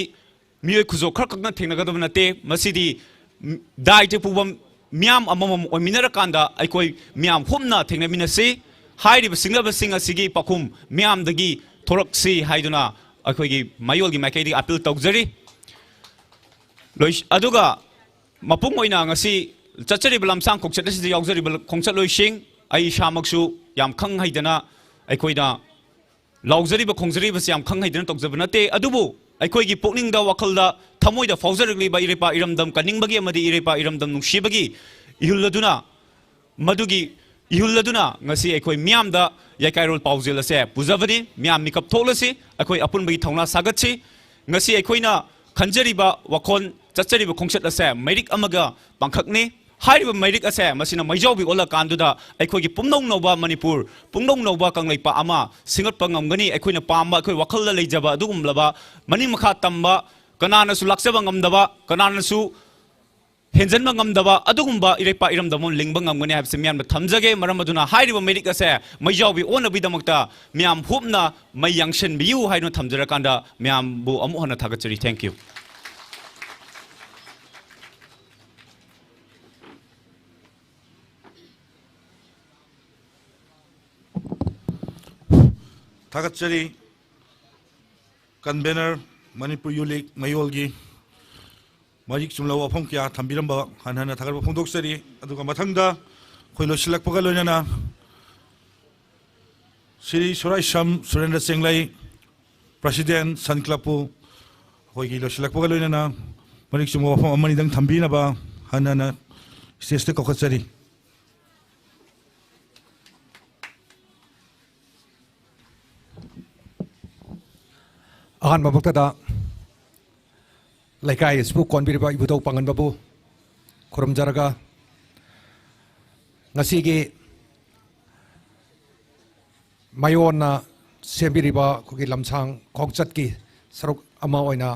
ꯃꯤꯑꯣꯏ ꯈꯨꯖꯣꯞ ꯈꯔꯈꯛꯅ ꯊꯦꯡꯅꯒꯗꯕ ꯅꯠꯇꯦ꯫ ꯃꯁꯤꯗꯤ ꯗꯥꯏꯇ ꯄꯨꯕ ꯃꯤꯌꯥꯝ ꯑꯃꯃꯝ ꯑꯣꯏꯃꯤꯟꯅꯔꯀꯥꯟꯗ ꯑꯩꯈꯣꯏ ꯃꯤꯌꯥꯝ ꯍꯨꯝꯅ ꯊꯦꯡꯅꯃꯤꯟꯅꯁꯤ꯫ ꯍꯥꯏꯔꯤꯕ ꯁꯤꯡꯅꯕꯁꯤꯡ ꯑꯁꯤꯒꯤ ꯄꯥꯎꯈꯨꯝ ꯃꯤꯌꯥꯝꯗꯒꯤ ꯊꯣꯔꯛꯁꯤ ꯍꯥꯏꯗꯨꯅ ꯑꯩꯈꯣꯏꯒꯤ ꯃꯌꯣꯜꯒꯤ ꯃꯥꯏꯀꯩꯗꯒꯤ appeal ꯇꯧꯖꯔꯤ꯫ ꯂꯣꯏ-, ꯑꯗꯨꯒ ꯃꯄꯨꯡ ꯑꯣꯏꯅ ꯉꯁꯤ ꯆꯠꯆꯔꯤꯕ ꯂꯝꯁꯥꯡ ꯈꯣꯡꯆꯠ ꯑꯁꯤꯗ ꯌꯥꯎꯖꯔꯤꯕ ꯈꯣꯡꯆꯠꯂꯣꯏꯁꯤꯡ, ꯑꯩ ꯏꯁꯥꯃꯛꯁꯨ ꯌꯥꯝ ꯈꯪ ꯍꯩꯗꯅ ꯑꯩꯈꯣꯏꯅ ꯂꯥꯎꯖꯔꯤꯕ ꯈꯣꯡꯖꯔꯤꯕꯁꯤ ꯌꯥꯝ ꯈꯪ ꯍꯩꯗꯅ ꯇꯧꯖꯕ ꯅꯠꯇꯦ, ꯑꯗꯨꯕꯨ ꯑꯩꯈꯣꯏꯒꯤ ꯄꯨꯛꯅꯤꯡꯗ, ꯋꯥꯈꯜꯗ, ꯊꯃꯣꯏꯗ ꯐꯥꯎꯖꯔꯛꯂꯤꯕ ꯏꯔꯩꯄꯥꯛ ꯏꯔꯝꯗꯝ ꯀꯟꯅꯤꯡꯕꯒꯤ ꯑꯃꯗꯤ ꯏꯔꯩꯄꯥꯛ ꯏꯔꯝꯗꯝ ꯅꯨꯡꯁꯤꯕꯒꯤ ꯏꯍꯨꯜ ꯑꯗꯨꯅ, ꯃꯗꯨꯒꯤ ꯏꯍꯨꯜ ꯑꯗꯨꯅ ꯉꯁꯤ ꯑꯩꯈꯣꯏ ꯃꯤꯌꯥꯝꯗ ꯌꯥꯏꯀꯥꯏꯔꯣꯜ ꯄꯥꯎꯖꯦꯜ ꯑꯁꯦ ꯄꯨꯖꯕꯅꯤ꯫ ꯃꯤꯌꯥꯝ ꯃꯤꯀꯞ ꯊꯣꯛꯂꯁꯤ, ꯑꯩꯈꯣꯏ ꯑꯄꯨꯟꯕꯒꯤ ꯊꯧꯅꯥ ꯁꯥꯒꯠꯁꯤ꯫ ꯉꯁꯤ ꯑꯩꯈꯣꯏꯅ ꯈꯟꯖꯔꯤꯕ ꯋꯥꯈꯜ, ꯆꯠꯆꯔꯤꯕ ꯈꯣꯡꯆꯠ ꯑꯁꯦ ꯃꯩꯔꯤꯛ ꯑꯃꯒ ꯄꯥꯡꯈꯛꯅꯤ꯫ ꯍꯥꯏꯔꯤꯕ ꯃꯩꯔꯤꯛ ꯑꯁꯦ ꯃꯁꯤꯅ ꯃꯩꯖꯥꯎꯕꯤ ꯑꯣꯜꯂꯀꯥꯟꯗꯨꯗ ꯑꯩꯈꯣꯏꯒꯤ ꯄꯨꯝꯅꯧ ꯅꯧꯕ ꯃꯅꯤꯄꯨꯔ, ꯄꯨꯝꯅꯧ ꯅꯧꯕ ꯀꯪꯂꯩꯄꯥꯛ ꯑꯃ ꯁꯦꯝꯒꯠꯄ ꯉꯝꯒꯅꯤ꯫ ꯑꯩꯈꯣꯏꯅ ꯄꯥꯝꯕ, ꯑꯩꯈꯣꯏ ꯋꯥꯈꯜꯗ ꯂꯩꯖꯕ ꯑꯗꯨꯒꯨꯝꯂꯕ ꯃꯅꯤꯡ ꯃꯈꯥ ꯇꯝꯕ, ꯀꯅꯥꯅꯁꯨ ꯂꯥꯛꯆꯕ ꯉꯝꯗꯕ, ꯀꯅꯥꯅꯁꯨ ꯍꯦꯟꯖꯟꯕ ꯉꯝꯗꯕ ꯑꯗꯨꯒꯨꯝꯕ ꯏꯔꯩꯄꯥꯛ ꯏꯔꯝꯗꯝ ꯑꯃ ꯂꯤꯡꯕ ꯉꯝꯒꯅꯤ ꯍꯥꯏꯕꯁꯤ ꯃꯤꯌꯥꯝꯗ ꯊꯝꯖꯒꯦ꯫ ꯃꯔꯝ ꯑꯗꯨꯅ ꯍꯥꯏꯔꯤꯕ ꯃꯩꯔꯤꯛ ꯑꯁꯦ ꯃꯩꯖꯥꯎꯕꯤ ꯑꯣꯟꯅꯕꯒꯤꯗꯃꯛꯇ ꯃꯤꯌꯥꯝ ꯍꯨꯞꯅ ꯃꯩ ꯌꯥꯡꯁꯟꯕꯤꯌꯨ ꯍꯥꯏꯗꯨꯅ ꯊꯝꯖꯔꯀꯥꯟꯗ ꯃꯌꯥꯝꯕꯨ ꯑꯃꯨꯛ ꯍꯟꯅ ꯊꯥꯒꯠꯆꯔꯤ꯫ Thank you꯫ ꯊꯥꯒꯠꯆꯔꯤ꯫ Convener, ꯃꯅꯤꯄꯨꯔ ꯌꯨ ꯂꯤꯒ ꯃꯌꯣꯜꯒꯤ ꯃꯔꯤꯛ ꯆꯨꯝꯂꯕ ꯋꯥꯐꯝ ꯀꯌꯥ ꯊꯝꯕꯤꯔꯝꯕ ꯍꯟꯅ ꯍꯟꯅ ꯊꯥꯒꯠꯄ ꯐꯣꯡꯗꯣꯛꯆꯔꯤ꯫ ꯑꯗꯨꯒ ꯃꯊꯪꯗ ꯑꯩꯈꯣꯏ ꯂꯣꯏꯁꯤꯜꯂꯛꯄꯒ ꯂꯣꯏꯅꯅ ꯁ꯭ꯔꯤ ꯁꯣꯔꯥꯏꯁꯝ ꯁꯨꯔꯦꯟꯗ꯭ꯔ ꯆꯦꯡꯂꯩ, President, Sun Club ꯄꯨ ꯑꯩꯈꯣꯏꯒꯤ ꯂꯣꯏꯁꯤꯜꯂꯛꯄꯒ ꯂꯣꯏꯅꯅ ꯃꯔꯤꯛ ꯆꯨꯝꯕ ꯋꯥꯐꯝ ꯑꯃꯅꯤꯗꯪ ꯊꯝꯕꯤꯅꯕ ꯍꯟꯅ ꯍꯟꯅ stage ꯇ ꯀꯧꯈꯠꯆꯔꯤ꯫ ꯑꯍꯥꯟꯕ ꯃꯛꯇꯗ ꯂꯩꯀꯥꯏ ꯑꯁꯤꯕꯨ ꯀꯣꯟꯕꯤꯔꯤꯕ ꯏꯕꯨꯙꯧ ꯄꯥꯡꯒꯟꯕꯕꯨ ꯈꯨꯔꯨꯝꯖꯔꯒ, ꯉꯁꯤꯒꯤ ꯃꯌꯣꯟꯅ ꯁꯦꯝꯕꯤꯔꯤꯕ ꯑꯩꯈꯣꯏꯒꯤ ꯂꯝꯁꯥꯡ ꯈꯣꯡꯆꯠꯀꯤ ꯁꯔꯨꯛ ꯑꯃ ꯑꯣꯏꯅ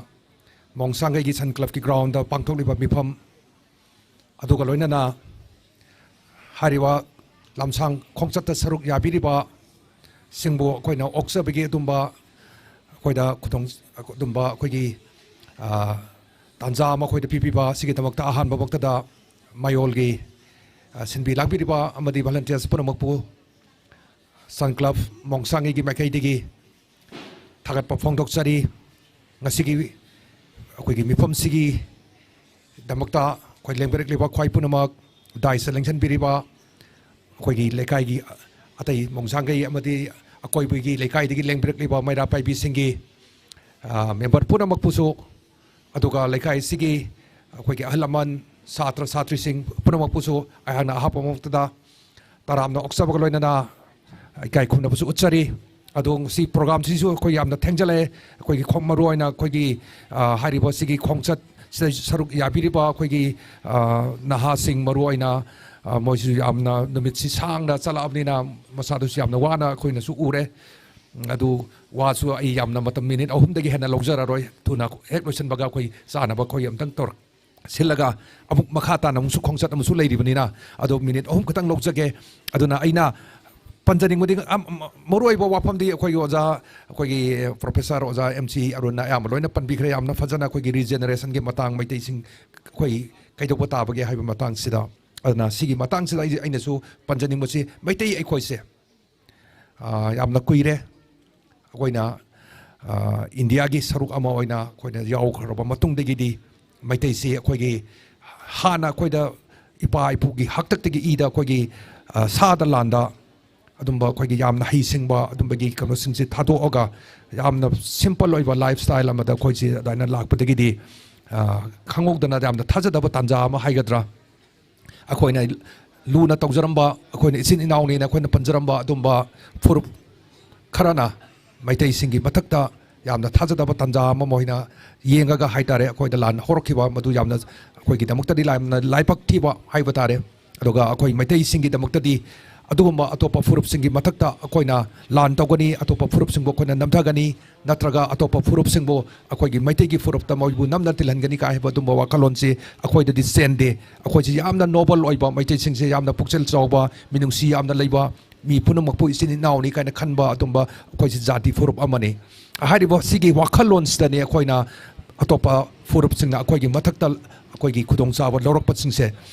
ꯃꯣꯡꯁꯥꯡꯒꯩꯒꯤ Sun Club ꯀꯤ ground ꯗ ꯄꯥꯡꯊꯣꯛꯂꯤꯕ ꯃꯤꯐꯝ ꯑꯗꯨꯒ ꯂꯣꯏꯅꯅ ꯍꯥꯏꯔꯤꯕ ꯂꯝꯁꯥꯡ ꯈꯣꯡꯆꯠꯇ ꯁꯔꯨꯛ ꯌꯥꯕꯤꯔꯤꯕ ꯁꯤꯡꯕꯨ ꯑꯩꯈꯣꯏꯅ ꯑꯣꯛꯆꯕꯒꯤ ꯑꯗꯨꯝꯕ ꯑꯩꯈꯣꯏꯗ ꯈꯨꯗꯣꯡ ꯑꯗꯨꯝꯕ ꯑꯩꯈꯣꯏꯒꯤ ꯇꯥꯟꯖꯥ ꯑꯃ ꯑꯩꯈꯣꯏꯗ ꯄꯤꯕꯤꯕ ꯑꯁꯤꯒꯤꯗꯃꯛꯇ ꯑꯍꯥꯟꯕꯃꯛꯇꯗ ꯃꯌꯣꯜꯒꯤ ꯁꯤꯟꯕꯤ ꯂꯥꯡꯕꯤꯔꯤꯕ ꯑꯃꯗꯤ volunteers ꯄꯨꯝꯅꯃꯛꯄꯨ Sun Club ꯃꯣꯡꯁꯥꯡꯒꯩꯒꯤ ꯃꯥꯏꯀꯩꯗꯒꯤ ꯊꯥꯒꯠꯄ ꯐꯣꯡꯗꯣꯛꯆꯔꯤ꯫ ꯉꯁꯤꯒꯤ ꯑꯩꯈꯣꯏꯒꯤ ꯃꯤꯐꯝꯁꯤꯒꯤ ꯗꯃꯛꯇ ꯑꯩꯈꯣꯏ ꯂꯦꯡꯕꯤꯔꯛꯂꯤꯕ ꯈ꯭ꯋꯥꯏ ꯄꯨꯝꯅꯃꯛ, dais ꯇ ꯂꯦꯡꯁꯤꯟꯕꯤꯔꯤꯕ ꯑꯩꯈꯣꯏꯒꯤ ꯂꯩꯀꯥꯏꯒꯤ ꯑꯇꯩ ꯃꯣꯡꯁꯥꯡꯒꯩ ꯑꯃꯗꯤ ꯑꯀꯣꯏꯕꯒꯤ ꯂꯩꯀꯥꯏꯗꯒꯤ ꯂꯦꯡꯕꯤꯔꯛꯂꯤꯕ ꯃꯩꯔꯥ ꯄꯥꯏꯕꯤꯁꯤꯡꯒꯤ ꯑ, ꯃꯦꯝꯕꯔ ꯄꯨꯝꯅꯃꯛꯄꯨꯁꯨ, ꯑꯗꯨꯒ ꯂꯩꯀꯥꯏꯁꯤꯒꯤ ꯑꯩꯈꯣꯏꯒꯤ ꯑꯍꯜ ꯂꯃꯟ, ꯁꯥꯇ꯭ꯔ ꯁꯥꯇ꯭ꯔꯤꯁꯤꯡ ꯄꯨꯝꯅꯃꯛꯄꯨꯁꯨ ꯑꯩꯍꯥꯛꯅ ꯑꯍꯥꯞꯄ ꯃꯛꯇꯗ ꯇꯔꯥꯝꯅ ꯑꯣꯛꯆꯕꯒ ꯂꯣꯏꯅꯅ ꯏꯀꯥꯏ ꯈꯨꯝꯅꯕꯁꯨ ꯎꯠꯆꯔꯤ꯫ ꯑꯗꯣ ꯉꯁꯤ ꯄ꯭ꯔꯣꯒ꯭ꯔꯥꯝꯁꯤꯁꯨ ꯑꯩꯈꯣꯏ ꯌꯥꯝꯅ ꯊꯦꯡꯖꯜꯂꯛꯑꯦ꯫ ꯑꯩꯈꯣꯏꯒꯤ ꯈꯣꯡ-, ꯃꯔꯨꯑꯣꯏꯅ ꯑꯩꯈꯣꯏꯒꯤ, ꯑ, ꯍꯥꯏꯔꯤꯕ ꯁꯤꯒꯤ ꯈꯣꯡꯆꯠ ꯁꯤꯗ ꯁꯔꯨꯛ ꯌꯥꯕꯤꯔꯤꯕ ꯑꯩꯈꯣꯏꯒꯤ, ꯑ, ꯅꯍꯥꯁꯤꯡ ꯃꯔꯨꯑꯣꯏꯅ, ꯑ, ꯃꯣꯏꯁꯨ ꯌꯥꯝꯅ ꯅꯨꯃꯤꯠꯁꯤ ꯁꯥꯡꯅ ꯆꯠꯂꯛꯑꯕꯅꯤꯅ ꯃꯁꯥꯗꯨꯁꯨ ꯌꯥꯝꯅ ꯋꯥꯅ ꯑꯩꯈꯣꯏꯅꯁꯨ ꯎꯔꯦ꯫ ꯑꯗꯨ ꯋꯥꯁꯨ ꯑꯩ ꯌꯥꯝꯅ ꯃꯇꯝ ꯃꯤꯅꯤꯠ ꯑꯍꯨꯝꯗꯒꯤ ꯍꯦꯟꯅ ꯂꯧꯖꯔꯔꯣꯏ꯫ ꯊꯨꯅ ꯍꯦꯛ ꯂꯣꯏꯁꯤꯟꯕꯒ ꯑꯩꯈꯣꯏ ꯆꯥꯅꯕ ꯑꯩꯈꯣꯏ ꯑꯝꯇꯪ ꯇꯧꯔꯛ-, ꯁꯤꯜꯂꯒ ꯑꯃꯨꯛ ꯃꯈꯥ ꯇꯥꯅ ꯑꯃꯨꯛꯁꯨ ꯈꯣꯡꯆꯠ ꯑꯃꯁꯨ ꯂꯩꯔꯤꯕꯅꯤꯅ, ꯑꯗꯣ ꯃꯤꯅꯤꯠ ꯑꯍꯨꯝ ꯈꯛꯇꯪ ꯂꯧꯖꯒꯦ꯫ ꯑꯗꯨꯅ ꯑꯩꯅ ꯄꯟꯖꯅꯤꯡꯕꯗꯤ, ꯑꯝ, ꯑꯝ, ꯃꯔꯨꯑꯣꯏꯕ ꯋꯥꯐꯝꯗꯤ ꯑꯩꯈꯣꯏꯒꯤ ꯑꯣꯖꯥ, ꯑꯩꯈꯣꯏꯒꯤ ꯄ꯭ꯔꯣꯐꯦꯁꯔ ꯑꯣꯖꯥ ꯑꯦꯝ ꯁꯤ ꯑꯔꯨꯟꯅ ꯑꯌꯥꯝꯕ ꯂꯣꯏꯅ ꯄꯟꯕꯤꯈ꯭ꯔꯦ꯫ ꯌꯥꯝꯅ ꯐꯖꯅ ꯑꯩꯈꯣꯏꯒꯤ ꯔꯤꯖꯦꯅꯔꯦꯁꯟꯒꯤ ꯃꯇꯥꯡ, ꯃꯩꯇꯩꯁꯤꯡ ꯑꯩꯈꯣꯏ ꯀꯩꯗꯧꯕ ꯇꯥꯕꯒꯦ ꯍꯥꯏꯕ ꯃꯇꯥꯡꯁꯤꯗ꯫ ꯑꯗꯨꯅ ꯁꯤꯒꯤ ꯃꯇꯥꯡꯁꯤꯗ ꯑꯩ, ꯑꯩꯅꯁꯨ ꯄꯟꯖꯅꯤꯡꯕꯁꯤ, ꯃꯩꯇꯩ ꯑꯩꯈꯣꯏꯁꯦ, ꯑ, ꯌꯥꯝꯅ ꯀꯨꯏꯔꯦ꯫ ꯑꯩꯈꯣꯏꯅ, ꯑ, ꯏꯟꯗꯤꯌꯥꯒꯤ ꯁꯔꯨꯛ ꯑꯃ ꯑꯣꯏꯅ ꯑꯩꯈꯣꯏꯅ ꯌꯥꯎꯈ꯭ꯔꯕ ꯃꯇꯨꯡꯗꯒꯤꯗꯤ ꯃꯩꯇꯩꯁꯤ ꯑꯩꯈꯣꯏꯒꯤ ꯍꯥꯟꯅ ꯑꯩꯈꯣꯏꯗ ꯏꯄꯥ ꯏꯄꯨꯒꯤ ꯍꯥꯛꯇꯛꯇꯒꯤ ꯏꯗ ꯑꯩꯈꯣꯏꯒꯤ, ꯑ, ꯁꯥꯗ ꯂꯥꯟꯗ ꯑꯗꯨꯝꯕ ꯑꯩꯈꯣꯏꯒꯤ ꯌꯥꯝꯅ ꯍꯩꯁꯤꯡꯕ ꯑꯗꯨꯝꯕꯒꯤ ꯀꯩꯅꯣꯁꯤꯡꯁꯦ ꯊꯥꯗꯣꯛꯑꯒ ꯌꯥꯝꯅ ꯁꯤꯝꯄꯜ ꯑꯣꯏꯕ ꯂꯥꯏꯐ ꯁ꯭ꯇꯥꯏꯜ ꯑꯃꯗ ꯑꯩꯈꯣꯏꯁꯦ ꯑꯗꯨꯃꯥꯏꯅ ꯂꯥꯛꯄꯗꯒꯤꯗꯤ, ꯑ, ꯈꯪꯍꯧꯗꯅ ꯌꯥꯝꯅ ꯊꯥꯖꯗꯕ ꯇꯥꯟꯖꯥ ꯑꯃ ꯍꯥꯏꯒꯗ꯭ꯔꯥ, ꯑꯩꯈꯣꯏꯅ ꯂꯨꯅ ꯇꯧꯖꯔꯝꯕ, ꯑꯩꯈꯣꯏꯅ ꯏꯆꯤꯟ ꯏꯅꯥꯎꯅꯤꯅ ꯑꯩꯈꯣꯏꯅ ꯄꯟꯖꯔꯝꯕ ꯑꯗꯨꯝꯕ ꯐꯨꯔꯨꯞ ꯈꯔꯅ ꯃꯩꯇꯩꯁꯤꯡꯒꯤ ꯃꯊꯛꯇ ꯌꯥꯝꯅ ꯊꯥꯖꯗꯕ ꯇꯥꯟꯖꯥ ꯑꯃ ꯑꯣꯏꯅ ꯌꯦꯡꯉꯒ ꯍꯥꯏ ꯇꯥꯔꯦ, ꯑꯩꯈꯣꯏꯗ ꯂꯥꯟ ꯍꯧꯔꯛꯈꯤꯕ ꯃꯗꯨ ꯌꯥꯝꯅ ꯑꯩꯈꯣꯏꯒꯤꯗꯃꯛꯇꯗꯤ ꯌꯥꯝꯅ ꯂꯥꯏꯕꯛ ꯊꯤꯕ ꯍꯥꯏꯕ ꯇꯥꯔꯦ꯫ ꯑꯗꯨꯒ ꯑꯩꯈꯣꯏ ꯃꯩꯇꯩꯁꯤꯡꯒꯤꯗꯃꯛꯇꯗꯤ ꯑꯗꯨꯒꯨꯝꯕ ꯑꯇꯣꯞꯄ ꯐꯨꯔꯨꯞꯁꯤꯡꯒꯤ ꯃꯊꯛꯇ ꯑꯩꯈꯣꯏꯅ ꯂꯥꯟ ꯇꯧꯒꯅꯤ, ꯑꯇꯣꯞꯄ ꯐꯨꯔꯨꯞꯁꯤꯡꯕꯨ ꯑꯩꯈꯣꯏꯅ ꯅꯝꯊꯒꯅꯤ, ꯅꯠꯇ꯭ꯔꯒ ꯑꯇꯣꯞꯄ ꯐꯨꯔꯨꯞꯁꯤꯡꯕꯨ ꯑꯩꯈꯣꯏꯒꯤ ꯃꯩꯇꯩꯒꯤ ꯐꯨꯔꯨꯞꯇ ꯃꯣꯏꯕꯨ ꯅꯝꯅ ꯇꯤꯜꯍꯟꯒꯅꯤ ꯀꯥꯏ ꯍꯥꯏꯕ ꯑꯗꯨꯝꯕ ꯋꯥꯈꯜꯂꯣꯟꯁꯤ ꯑꯩꯈꯣꯏꯗꯗꯤ ꯆꯦꯟꯗꯦ꯫ ꯑꯩꯈꯣꯏꯁꯤ ꯌꯥꯝꯅ ꯅꯣꯕꯜ ꯑꯣꯏꯕ, ꯃꯩꯇꯩꯁꯤꯡꯁꯦ ꯌꯥꯝꯅ ꯄꯨꯛꯆꯦꯜ ꯆꯥꯎꯕ, ꯃꯤꯅꯨꯡꯁꯤ ꯌꯥꯝꯅ ꯂꯩꯕ, ꯃꯤ ꯄꯨꯝꯅꯃꯛꯄꯨ ꯏꯆꯤꯟ ꯏꯅꯥꯎꯅꯤ ꯀꯥꯏꯅ ꯈꯟꯕ ꯑꯗꯨꯝꯕ ꯑꯩꯈꯣꯏꯁꯤ ꯖꯥꯇꯤ ꯐꯨꯔꯨꯞ ꯑꯃꯅꯤ꯫ ꯍꯥꯏꯔꯤꯕ ꯁꯤꯒꯤ ꯋꯥꯈꯜꯂꯣꯟꯁꯤꯗꯅꯤ ꯑꯩꯈꯣꯏꯅ ꯑꯇꯣꯞꯄ ꯐꯨꯔꯨꯞꯁꯤꯡꯅ ꯑꯩꯈꯣꯏꯒꯤ ꯃꯊꯛꯇ ꯑꯩꯈꯣꯏꯒꯤ ꯈꯨꯗꯣꯡꯆꯥꯕ ꯂꯧꯔꯛꯄꯁꯤꯡꯁꯦ꯫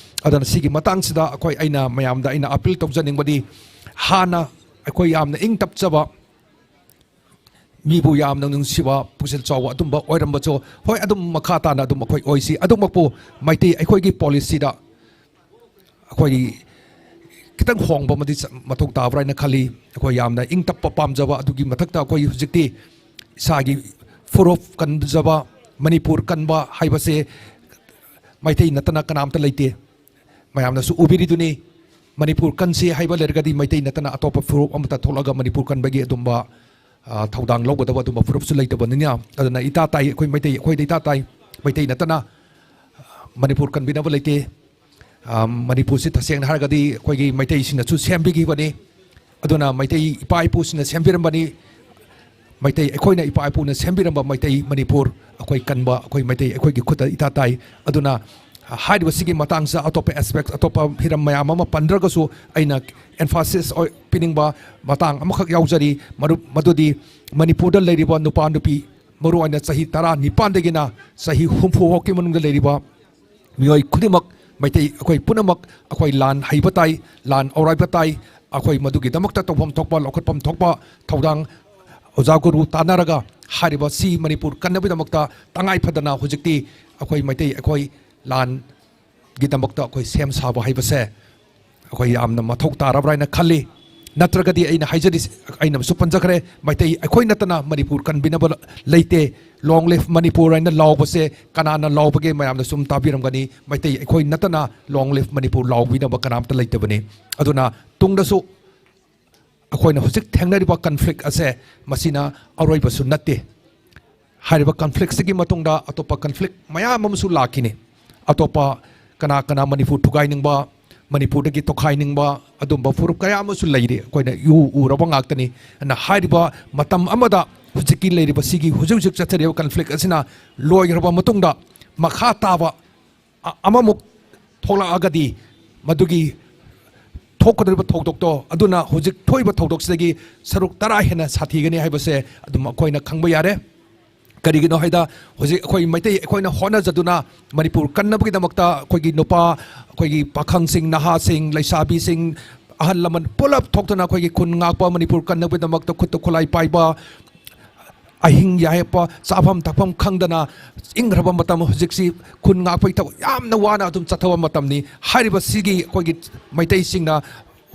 ꯑꯗꯨꯅ ꯁꯤꯒꯤ ꯃꯇꯥꯡꯁꯤꯗ ꯑꯩꯈꯣꯏ, ꯑꯩꯅ ꯃꯌꯥꯝꯗ ꯑꯩꯅ ꯑꯄꯤꯜ ꯇꯧꯖꯅꯤꯡꯕꯗꯤ, ꯍꯥꯟꯅ ꯑꯩꯈꯣꯏ ꯌꯥꯝꯅ ꯏꯪ ꯇꯞꯆꯕ, ꯃꯤꯕꯨ ꯌꯥꯝꯅ ꯅꯨꯡꯁꯤꯕ, ꯄꯨꯛꯆꯦꯜ ꯆꯥꯎꯕ ꯑꯗꯨꯝꯕ ꯑꯣꯏꯔꯝꯕꯁꯨ, ꯍꯣꯏ, ꯑꯗꯨꯝ ꯃꯈꯥ ꯇꯥꯅ ꯑꯗꯨꯝ ꯑꯩꯈꯣꯏ ꯑꯣꯏꯁꯤ꯫ ꯑꯗꯨꯃꯛꯄꯨ ꯃꯩꯇꯩ ꯑꯩꯈꯣꯏꯒꯤ ꯄꯣꯂꯤꯁꯤꯗ ꯑꯩꯈꯣꯏꯒꯤ ꯈꯤꯇꯪ ꯍꯣꯡꯕ ꯑꯃꯗꯤ ꯆ-, ꯃꯊꯧ ꯇꯥꯕ꯭ꯔꯥ ꯍꯥꯏꯅ ꯈꯜꯂꯤ꯫ ꯑꯩꯈꯣꯏ ꯌꯥꯝꯅ ꯏꯪ ꯇꯞꯄ ꯄꯥꯝꯖꯕ, ꯑꯗꯨꯒꯤ ꯃꯊꯛꯇ ꯑꯩꯈꯣꯏ ꯍꯧꯖꯤꯛꯇꯤ ꯏꯁꯥꯒꯤ ꯐꯨꯔꯨꯞ ꯀꯟꯖꯕ, ꯃꯅꯤꯄꯨꯔ ꯀꯟꯕ ꯍꯥꯏꯕꯁꯦ ꯃꯩꯇꯩ ꯅꯠꯇꯅ ꯀꯅꯥꯝꯇ ꯂꯩꯇꯦ꯫ ꯃꯌꯥꯝꯅꯁꯨ ꯎꯕꯤꯔꯤꯗꯨꯅꯤ, ꯃꯅꯤꯄꯨꯔ ꯀꯟꯁꯤ ꯍꯥꯏꯕ ꯂꯩꯔꯒꯗꯤ ꯃꯩꯇꯩ ꯅꯠꯇꯅ ꯑꯇꯣꯞꯄ ꯐꯨꯔꯨꯞ ꯑꯃꯠꯇ ꯊꯣꯛꯂꯒ ꯃꯅꯤꯄꯨꯔ ꯀꯟꯕꯒꯤ ꯑꯗꯨꯝꯕ, ꯑ, ꯊꯧꯗꯥꯡ ꯂꯧꯒꯗꯕ ꯑꯗꯨꯝꯕ ꯐꯨꯔꯨꯞꯁꯨ ꯂꯩꯇꯕꯅꯤꯅ, ꯑꯗꯨꯅ ꯏꯇꯥ ꯇꯥꯏ, ꯑꯩꯈꯣꯏ ꯃꯩꯇꯩ, ꯑꯩꯈꯣꯏꯗ ꯏꯇꯥ ꯇꯥꯏ꯫ ꯃꯩꯇꯩ ꯅꯠꯇꯅ, ꯑ, ꯃꯅꯤꯄꯨꯔ ꯀꯟꯕꯤꯅꯕ ꯂꯩꯇꯦ꯫ ꯑ, ꯃꯅꯤꯄꯨꯔꯁꯤ ꯇꯁꯦꯡꯅ ꯍꯥꯏꯔꯒꯗꯤ ꯑꯩꯈꯣꯏꯒꯤ ꯃꯩꯇꯩꯁꯤꯡꯅꯁꯨ ꯁꯦꯝꯕꯤꯈꯤꯕꯅꯤ꯫ ꯑꯗꯨꯅ ꯃꯩꯇꯩ ꯏꯄꯥ ꯏꯄꯨꯁꯤꯡꯅ ꯁꯦꯝꯕꯤꯔꯝꯕꯅꯤ꯫ ꯃꯩꯇꯩ, ꯑꯩꯈꯣꯏꯅ ꯏꯄꯥ ꯏꯄꯨꯅ ꯁꯦꯝꯕꯤꯔꯝꯕ ꯃꯩꯇꯩ ꯃꯅꯤꯄꯨꯔ, ꯑꯩꯈꯣꯏ ꯀꯟꯕ, ꯑꯩꯈꯣꯏ ꯃꯩꯇꯩ, ꯑꯩꯈꯣꯏꯒꯤ ꯈꯨꯠꯇ ꯏꯇꯥ ꯇꯥꯏ꯫ ꯑꯗꯨꯅ ꯍꯥꯏꯔꯤꯕꯁꯤꯒꯤ ꯃꯇꯥꯡꯁꯤꯗ ꯑꯇꯣꯞꯄ ꯑꯦꯁꯄꯦꯛ, ꯑꯇꯣꯞꯄ ꯍꯤꯔꯝ ꯃꯌꯥꯝ ꯑꯃ ꯄꯟꯗ꯭ꯔꯒꯁꯨ, ꯑꯩꯅ ꯑꯦꯝꯐꯥꯁꯤꯁ ꯑꯣꯏ-, ꯄꯤꯅꯤꯡꯕ ꯃꯇꯥꯡ ꯑꯃꯈꯛ ꯌꯥꯎꯖꯔꯤ, ꯃꯔꯨꯞ, ꯃꯗꯨꯗꯤ ꯃꯅꯤꯄꯨꯔꯗ ꯂꯩꯔꯤꯕ ꯅꯨꯄꯥ ꯅꯨꯄꯤ, ꯃꯔꯨꯑꯣꯏꯅ ꯆꯍꯤ ꯇꯔꯥꯅꯤꯄꯥꯟꯗꯒꯤꯅ ꯆꯍꯤ ꯍꯨꯝꯐꯨ ꯐꯥꯎꯒꯤ ꯃꯅꯨꯡꯗ ꯂꯩꯔꯤꯕ ꯃꯤꯑꯣꯏ ꯈꯨꯗꯤꯡꯃꯛ, ꯃꯩꯇꯩ ꯑꯩꯈꯣꯏ ꯄꯨꯝꯅꯃꯛ, ꯑꯩꯈꯣꯏ ꯂꯥꯟ ꯍꯩꯕ ꯇꯥꯏ, ꯂꯥꯟ ꯑꯧꯔꯥꯏꯕ ꯇꯥꯏ꯫ ꯑꯩꯈꯣꯏ ꯃꯗꯨꯒꯤꯗꯃꯛꯇ ꯇꯧꯐꯝ ꯊꯣꯛꯄ, ꯂꯧꯈꯠꯐꯝ ꯊꯣꯛꯄ ꯊꯧꯗꯥꯡ ꯑꯣꯖꯥ ꯒꯨꯔꯨ ꯇꯥꯟꯅꯔꯒ ꯍꯥꯏꯔꯤꯕ ꯁꯤ ꯃꯅꯤꯄꯨꯔ ꯀꯟꯅꯕꯒꯤꯗꯃꯛꯇ ꯇꯉꯥꯏ ꯐꯗꯅ ꯍꯧꯖꯤꯛꯇꯤ ꯑꯩꯈꯣꯏ ꯃꯩꯇꯩ, ꯑꯩꯈꯣꯏ ꯂꯥꯟꯒꯤꯗꯃꯛꯇ ꯑꯩꯈꯣꯏ ꯁꯦꯝ ꯁꯥꯕ ꯍꯥꯏꯕꯁꯦ ꯑꯩꯈꯣꯏ ꯌꯥꯝꯅ ꯃꯊꯧ ꯇꯥꯔꯕ꯭ꯔꯥ ꯍꯥꯏꯅ ꯈꯜꯂꯤ꯫ ꯅꯠꯇ꯭ꯔꯒꯗꯤ ꯑꯩꯅ ꯍꯥꯏꯖꯔꯤꯁꯦ, ꯑꯩꯅꯁꯨ ꯄꯟꯖꯈ꯭ꯔꯦ, ꯃꯩꯇꯩ ꯑꯩꯈꯣꯏ ꯅꯠꯇꯅ ꯃꯅꯤꯄꯨꯔ ꯀꯟꯕꯤꯅꯕ ꯂꯩꯇꯦ꯫ "Long live ꯃꯅꯤꯄꯨꯔ" ꯍꯥꯏꯅ ꯂꯥꯎꯕꯁꯦ ꯀꯅꯥꯅ ꯂꯥꯎꯕꯒꯦ ꯃꯌꯥꯝꯅ ꯁꯨꯝ ꯇꯥꯕꯤꯔꯝꯒꯅꯤ꯫ ꯃꯩꯇꯩ ꯑꯩꯈꯣꯏ ꯅꯠꯇꯅ "Long live ꯃꯅꯤꯄꯨꯔ" ꯂꯥꯎꯕꯤꯅꯕ ꯀꯅꯥꯝꯇ ꯂꯩꯇꯕꯅꯤ꯫ ꯑꯗꯨꯅ ꯇꯨꯡꯗꯁꯨ ꯑꯩꯈꯣꯏꯅ ꯍꯧꯖꯤꯛ ꯊꯦꯡꯅꯔꯤꯕ ꯀꯟꯐ꯭ꯂꯤꯛ ꯑꯁꯦ ꯃꯁꯤꯅ ꯑꯔꯣꯏꯕꯁꯨ ꯅꯠꯇꯦ꯫ ꯍꯥꯏꯔꯤꯕ ꯀꯟꯐ꯭ꯂꯤꯛꯁꯤꯒꯤ ꯃꯇꯨꯡꯗ ꯑꯇꯣꯞꯄ ꯀꯟꯐ꯭ꯂꯤꯛ ꯃꯌꯥꯝ ꯑꯃꯁꯨ ꯂꯥꯛꯈꯤꯅꯤ꯫ ꯑꯇꯣꯞꯄ ꯀꯅꯥ ꯀꯅꯥ ꯃꯅꯤꯄꯨꯔ ꯊꯨꯒꯥꯏꯅꯤꯡꯕ, ꯃꯅꯤꯄꯨꯔꯗꯒꯤ ꯇꯣꯈꯥꯏꯅꯤꯡꯕ ꯑꯗꯨꯝꯕ ꯐꯨꯔꯨꯞ ꯀꯌꯥ ꯑꯃꯁꯨ ꯂꯩꯔꯤ, ꯑꯩꯈꯣꯏꯅ ꯏꯎ ꯎꯔꯕ ꯉꯥꯛꯇꯅꯤ꯫ ꯑꯗꯨꯅ ꯍꯥꯏꯔꯤꯕ ꯃꯇꯝ ꯑꯃꯗ ꯍꯧꯖꯤꯛꯀꯤ ꯂꯩꯔꯤꯕ ꯁꯤꯒꯤ ꯍꯧꯖꯤꯛ ꯍꯧꯖꯤꯛ ꯆꯠꯊꯔꯤꯕ ꯀꯟꯐ꯭ꯂꯤꯛ ꯑꯁꯤꯅ ꯂꯣꯏꯈ꯭ꯔꯕ ꯃꯇꯨꯡꯗ ꯃꯈꯥ ꯇꯥꯕ ꯑ-, ꯑꯃꯃꯨꯛ ꯊꯣꯛꯂꯛꯑꯒꯗꯤ ꯃꯗꯨꯒꯤ ꯊꯣꯛꯀꯗꯧꯔꯤꯕ ꯊꯧꯗꯣꯛꯇꯣ ꯑꯗꯨꯅ ꯍꯧꯖꯤꯛ ꯊꯣꯛꯏꯕ ꯊꯧꯗꯣꯛꯁꯤꯗꯒꯤ ꯁꯔꯨꯛ ꯇꯔꯥ ꯍꯦꯟꯅ ꯁꯥꯊꯤꯒꯅꯤ ꯍꯥꯏꯕꯁꯦ ꯑꯗꯨꯝ ꯑꯩꯈꯣꯏꯅ ꯈꯪꯕ ꯌꯥꯔꯦ꯫ ꯀꯔꯤꯒꯤꯅꯣ ꯍꯥꯏꯗ ꯍꯧꯖꯤꯛ ꯑꯩꯈꯣꯏ ꯃꯩꯇꯩ ꯑꯩꯈꯣꯏꯅ ꯍꯣꯠꯅꯖꯗꯨꯅ ꯃꯅꯤꯄꯨꯔ ꯀꯟꯅꯕꯒꯤꯗꯃꯛꯇ ꯑꯩꯈꯣꯏꯒꯤ ꯅꯨꯄꯥ, ꯑꯩꯈꯣꯏꯒꯤ ꯄꯥꯈꯪꯁꯤꯡ, ꯅꯍꯥꯁꯤꯡ, ꯂꯩꯁꯥꯕꯤꯁꯤꯡ, ꯑꯍꯜ ꯂꯃꯟ ꯄꯨꯂꯞ ꯊꯣꯛꯇꯅ ꯑꯩꯈꯣꯏꯒꯤ ꯈꯨꯟ ꯉꯥꯛꯄ, ꯃꯅꯤꯄꯨꯔ ꯀꯟꯅꯕꯒꯤꯗꯃꯛꯇ ꯈꯨꯠꯇ ꯈꯨꯠꯂꯥꯏ ꯄꯥꯏꯕ, ꯑꯍꯤꯡ ꯌꯥꯍꯦꯛꯄ, ꯆꯥꯐꯝ ꯊꯛꯐꯝ ꯈꯪꯗꯅ ꯏꯪꯈ꯭ꯔꯕ ꯃꯇꯝ, ꯍꯧꯖꯤꯛꯁꯤ ꯈꯨꯟ ꯉꯥꯛꯄꯒꯤ ꯊꯕꯛ ꯌꯥꯝꯅ ꯋꯥꯅ ꯑꯗꯨꯝ ꯆꯠꯊꯕ ꯃꯇꯝꯅꯤ꯫ ꯍꯥꯏꯔꯤꯕ ꯁꯤꯒꯤ ꯑꯩꯈꯣꯏꯒꯤ ꯃꯩꯇꯩꯁꯤꯡꯅ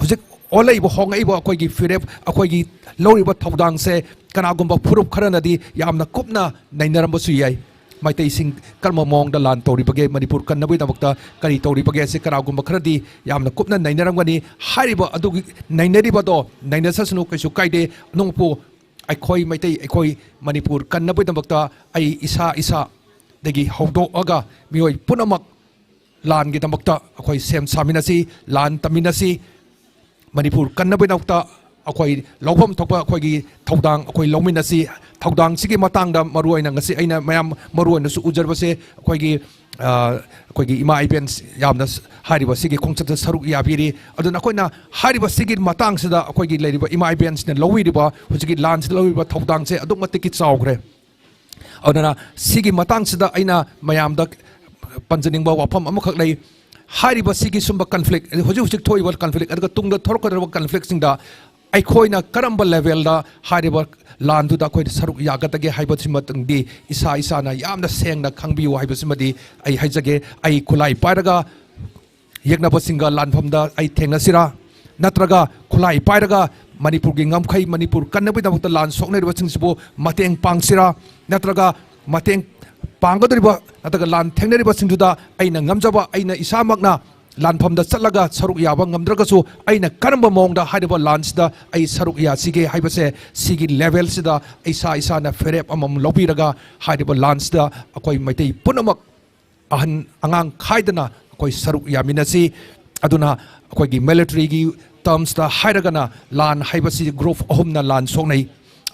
ꯍꯧꯖꯤꯛ ꯑꯣꯜꯂꯛꯏꯕ, ꯍꯣꯡꯉꯛꯏꯕ ꯑꯩꯈꯣꯏꯒꯤ ꯐꯤꯔꯦꯞ, ꯑꯩꯈꯣꯏꯒꯤ ꯂꯧꯔꯤꯕ ꯊꯧꯗꯥꯡꯁꯦ ꯀꯅꯥꯒꯨꯝꯕ ꯐꯨꯔꯨꯞ ꯈꯔꯅꯗꯤ ꯌꯥꯝꯅ ꯀꯨꯞꯅ ꯅꯩꯅꯔꯝꯕꯁꯨ ꯌꯥꯏ꯫ ꯃꯩꯇꯩꯁꯤꯡ ꯀꯔꯝꯕ ꯃꯑꯣꯡꯗ ꯂꯥꯟ ꯇꯧꯔꯤꯕꯒꯦ, ꯃꯅꯤꯄꯨꯔ ꯀꯟꯅꯕꯒꯤꯗꯃꯛꯇ ꯀꯔꯤ ꯇꯧꯔꯤꯕꯒꯦ ꯍꯥꯏꯁꯦ ꯀꯅꯥꯒꯨꯝꯕ ꯈꯔꯗꯤ ꯌꯥꯝꯅ ꯀꯨꯞꯅ ꯅꯩꯅꯔꯝꯒꯅꯤ꯫ ꯍꯥꯏꯔꯤꯕ ꯑꯗꯨꯒꯤ ꯅꯩꯅꯔꯤꯕꯗꯣ ꯅꯩꯅꯁꯁꯅꯨ, ꯀꯩꯁꯨ ꯀꯥꯏꯗꯦ꯫ ꯑꯗꯨꯕꯨ ꯑꯩꯈꯣꯏ ꯃꯩꯇꯩ, ꯑꯩꯈꯣꯏ ꯃꯅꯤꯄꯨꯔ ꯀꯟꯅꯕꯒꯤꯗꯃꯛꯇ ꯑꯩ ꯏꯁꯥ ꯏꯁꯥꯗꯒꯤ ꯍꯧꯗꯣꯛꯑꯒ ꯃꯤꯑꯣꯏ ꯄꯨꯝꯅꯃꯛ ꯂꯥꯟꯒꯤꯗꯃꯛꯇ ꯑꯩꯈꯣꯏ ꯁꯦꯝ ꯁꯥꯃꯤꯟꯅꯁꯤ, ꯂꯥꯟ ꯇꯝꯃꯤꯟꯅꯁꯤ꯫ ꯃꯅꯤꯄꯨꯔ ꯀꯟꯅꯕꯒꯤꯗꯃꯛꯇ ꯑꯩꯈꯣꯏ ꯂꯧꯐꯝ ꯊꯣꯛꯄ ꯑꯩꯈꯣꯏꯒꯤ ꯊꯧꯗꯥꯡ ꯑꯩꯈꯣꯏ ꯂꯧꯃꯤꯟꯅꯁꯤ꯫ ꯊꯧꯗꯥꯡꯁꯤꯒꯤ ꯃꯇꯥꯡꯗ ꯃꯔꯨꯑꯣꯏꯅ ꯉꯁꯤ ꯑꯩꯅ ꯃꯌꯥꯝ ꯃꯔꯨꯑꯣꯏꯅꯁꯨ ꯎꯖꯔꯕꯁꯦ, ꯑꯩꯈꯣꯏꯒꯤ, ꯑ, ꯑꯩꯈꯣꯏꯒꯤ ꯏꯃꯥ ꯏꯕꯦꯟ ꯌꯥꯝꯅ ꯍꯥꯏꯔꯤꯕ ꯁꯤꯒꯤ ꯈꯣꯡꯆꯠꯇ ꯁꯔꯨꯛ ꯌꯥꯕꯤꯔꯤ꯫ ꯑꯗꯨꯅ ꯑꯩꯈꯣꯏꯅ ꯍꯥꯏꯔꯤꯕ ꯁꯤꯒꯤ ꯃꯇꯥꯡꯁꯤꯗ ꯑꯩꯈꯣꯏꯒꯤ ꯂꯩꯔꯤꯕ ꯏꯃꯥ ꯏꯕꯦꯟꯁꯤꯅ ꯂꯧꯕꯤꯔꯤꯕ ꯍꯧꯖꯤꯛꯀꯤ ꯂꯥꯟꯁꯤꯗ ꯂꯧꯔꯤꯕ ꯊꯧꯗꯥꯡꯁꯦ ꯑꯗꯨꯛ ꯃꯇꯤꯛꯀꯤ ꯆꯥꯎꯈ꯭ꯔꯦ꯫ ꯑꯗꯨꯅ ꯁꯤꯒꯤ ꯃꯇꯥꯡꯁꯤꯗ ꯑꯩꯅ ꯃꯌꯥꯝꯗ ꯄꯟꯖꯅꯤꯡꯕ ꯋꯥꯐꯝ ꯑꯃꯈꯛ ꯂꯩ꯫ ꯍꯥꯏꯔꯤꯕ ꯁꯤꯒꯤ ꯁꯨꯝꯕ ꯀꯟꯐ꯭ꯂꯤꯛ, ꯍꯧꯖꯤꯛ ꯍꯧꯖꯤꯛ ꯊꯣꯛꯏꯕ ꯀꯟꯐ꯭ꯂꯤꯛ, ꯑꯗꯨꯒ ꯇꯨꯡꯗ ꯊꯣꯔꯛꯀꯗꯧꯔꯤꯕ ꯀꯟꯐ꯭ꯂꯤꯛꯁꯤꯡꯗ ꯑꯩꯈꯣꯏꯅ ꯀꯔꯝꯕ ꯂꯦꯚꯦꯜꯗ ꯍꯥꯏꯔꯤꯕ ꯂꯥꯟꯗꯨꯗ ꯑꯩꯈꯣꯏꯅ ꯁꯔꯨꯛ ꯌꯥꯒꯗꯒꯦ ꯍꯥꯏꯕꯁꯤꯃꯇꯪꯗꯤ ꯏꯁꯥ ꯏꯁꯥꯅ ꯌꯥꯝꯅ ꯁꯦꯡꯅ ꯈꯪꯕꯤꯌꯨ ꯍꯥꯏꯕꯁꯤꯃꯗꯤ ꯑꯩ ꯍꯥꯏꯖꯒꯦ꯫ ꯑꯩ ꯈꯨꯠꯂꯥꯏ ꯄꯥꯏꯔꯒ ꯌꯦꯛꯅꯕꯁꯤꯡꯒ ꯂꯥꯟꯐꯝꯗ ꯑꯩ ꯊꯦꯡꯅꯁꯤꯔꯥ? ꯅꯠꯇ꯭ꯔꯒ ꯈꯨꯠꯂꯥꯏ ꯄꯥꯏꯔꯒ ꯃꯅꯤꯄꯨꯔꯒꯤ ꯉꯝꯈꯩ, ꯃꯅꯤꯄꯨꯔ ꯀꯟꯅꯕꯒꯤꯗꯃꯛꯇ ꯂꯥꯟ ꯁꯣꯛꯅꯔꯤꯕꯁꯤꯡꯁꯤꯕꯨ ꯃꯇꯦꯡ ꯄꯥꯡꯁꯤꯔꯥ? ꯅꯠꯇ꯭ꯔꯒ ꯃꯇꯦꯡ ꯄꯥꯡꯒꯗꯧꯔꯤꯕ, ꯅꯠꯇ꯭ꯔꯒ ꯂꯥꯟ ꯊꯦꯡꯅꯔꯤꯕꯁꯤꯡꯗꯨꯗ ꯑꯩꯅ ꯉꯝꯖꯕ, ꯑꯩꯅ ꯏꯁꯥꯃꯛꯅ ꯂꯥꯟꯐꯝꯗ ꯆꯠꯂꯒ ꯁꯔꯨꯛ ꯌꯥꯕ ꯉꯝꯗ꯭ꯔꯒꯁꯨ ꯑꯩꯅ ꯀꯔꯝꯕ ꯃꯑꯣꯡꯗ ꯍꯥꯏꯔꯤꯕ ꯂꯥꯟꯁꯤꯗ ꯑꯩ ꯁꯔꯨꯛ ꯌꯥꯁꯤꯒꯦ ꯍꯥꯏꯕꯁꯦ, ꯁꯤꯒꯤ ꯂꯦꯚꯦꯜꯁꯤꯗ ꯏꯁꯥ ꯏꯁꯥꯅ ꯐꯤꯔꯦꯞ ꯑꯃꯃꯝ ꯂꯧꯕꯤꯔꯒ ꯍꯥꯏꯔꯤꯕ ꯂꯥꯟꯁꯤꯗ ꯑꯩꯈꯣꯏ ꯃꯩꯇꯩ ꯄꯨꯝꯅꯃꯛ ꯑꯍꯟ ꯑꯉꯥꯡ ꯈꯥꯏꯗꯅ ꯑꯩꯈꯣꯏ ꯁꯔꯨꯛ ꯌꯥꯃꯤꯟꯅꯁꯤ꯫ ꯑꯗꯨꯅ ꯑꯩꯈꯣꯏꯒꯤ ꯃꯤꯂꯤꯇꯔꯤꯒꯤ ꯇꯔꯝꯁꯇ ꯍꯥꯏꯔꯒꯅ ꯂꯥꯟ ꯍꯥꯏꯕꯁꯤ ꯒ꯭ꯔꯨꯞ ꯑꯍꯨꯝꯅ ꯂꯥꯟ ꯁꯣꯛꯅꯩ꯫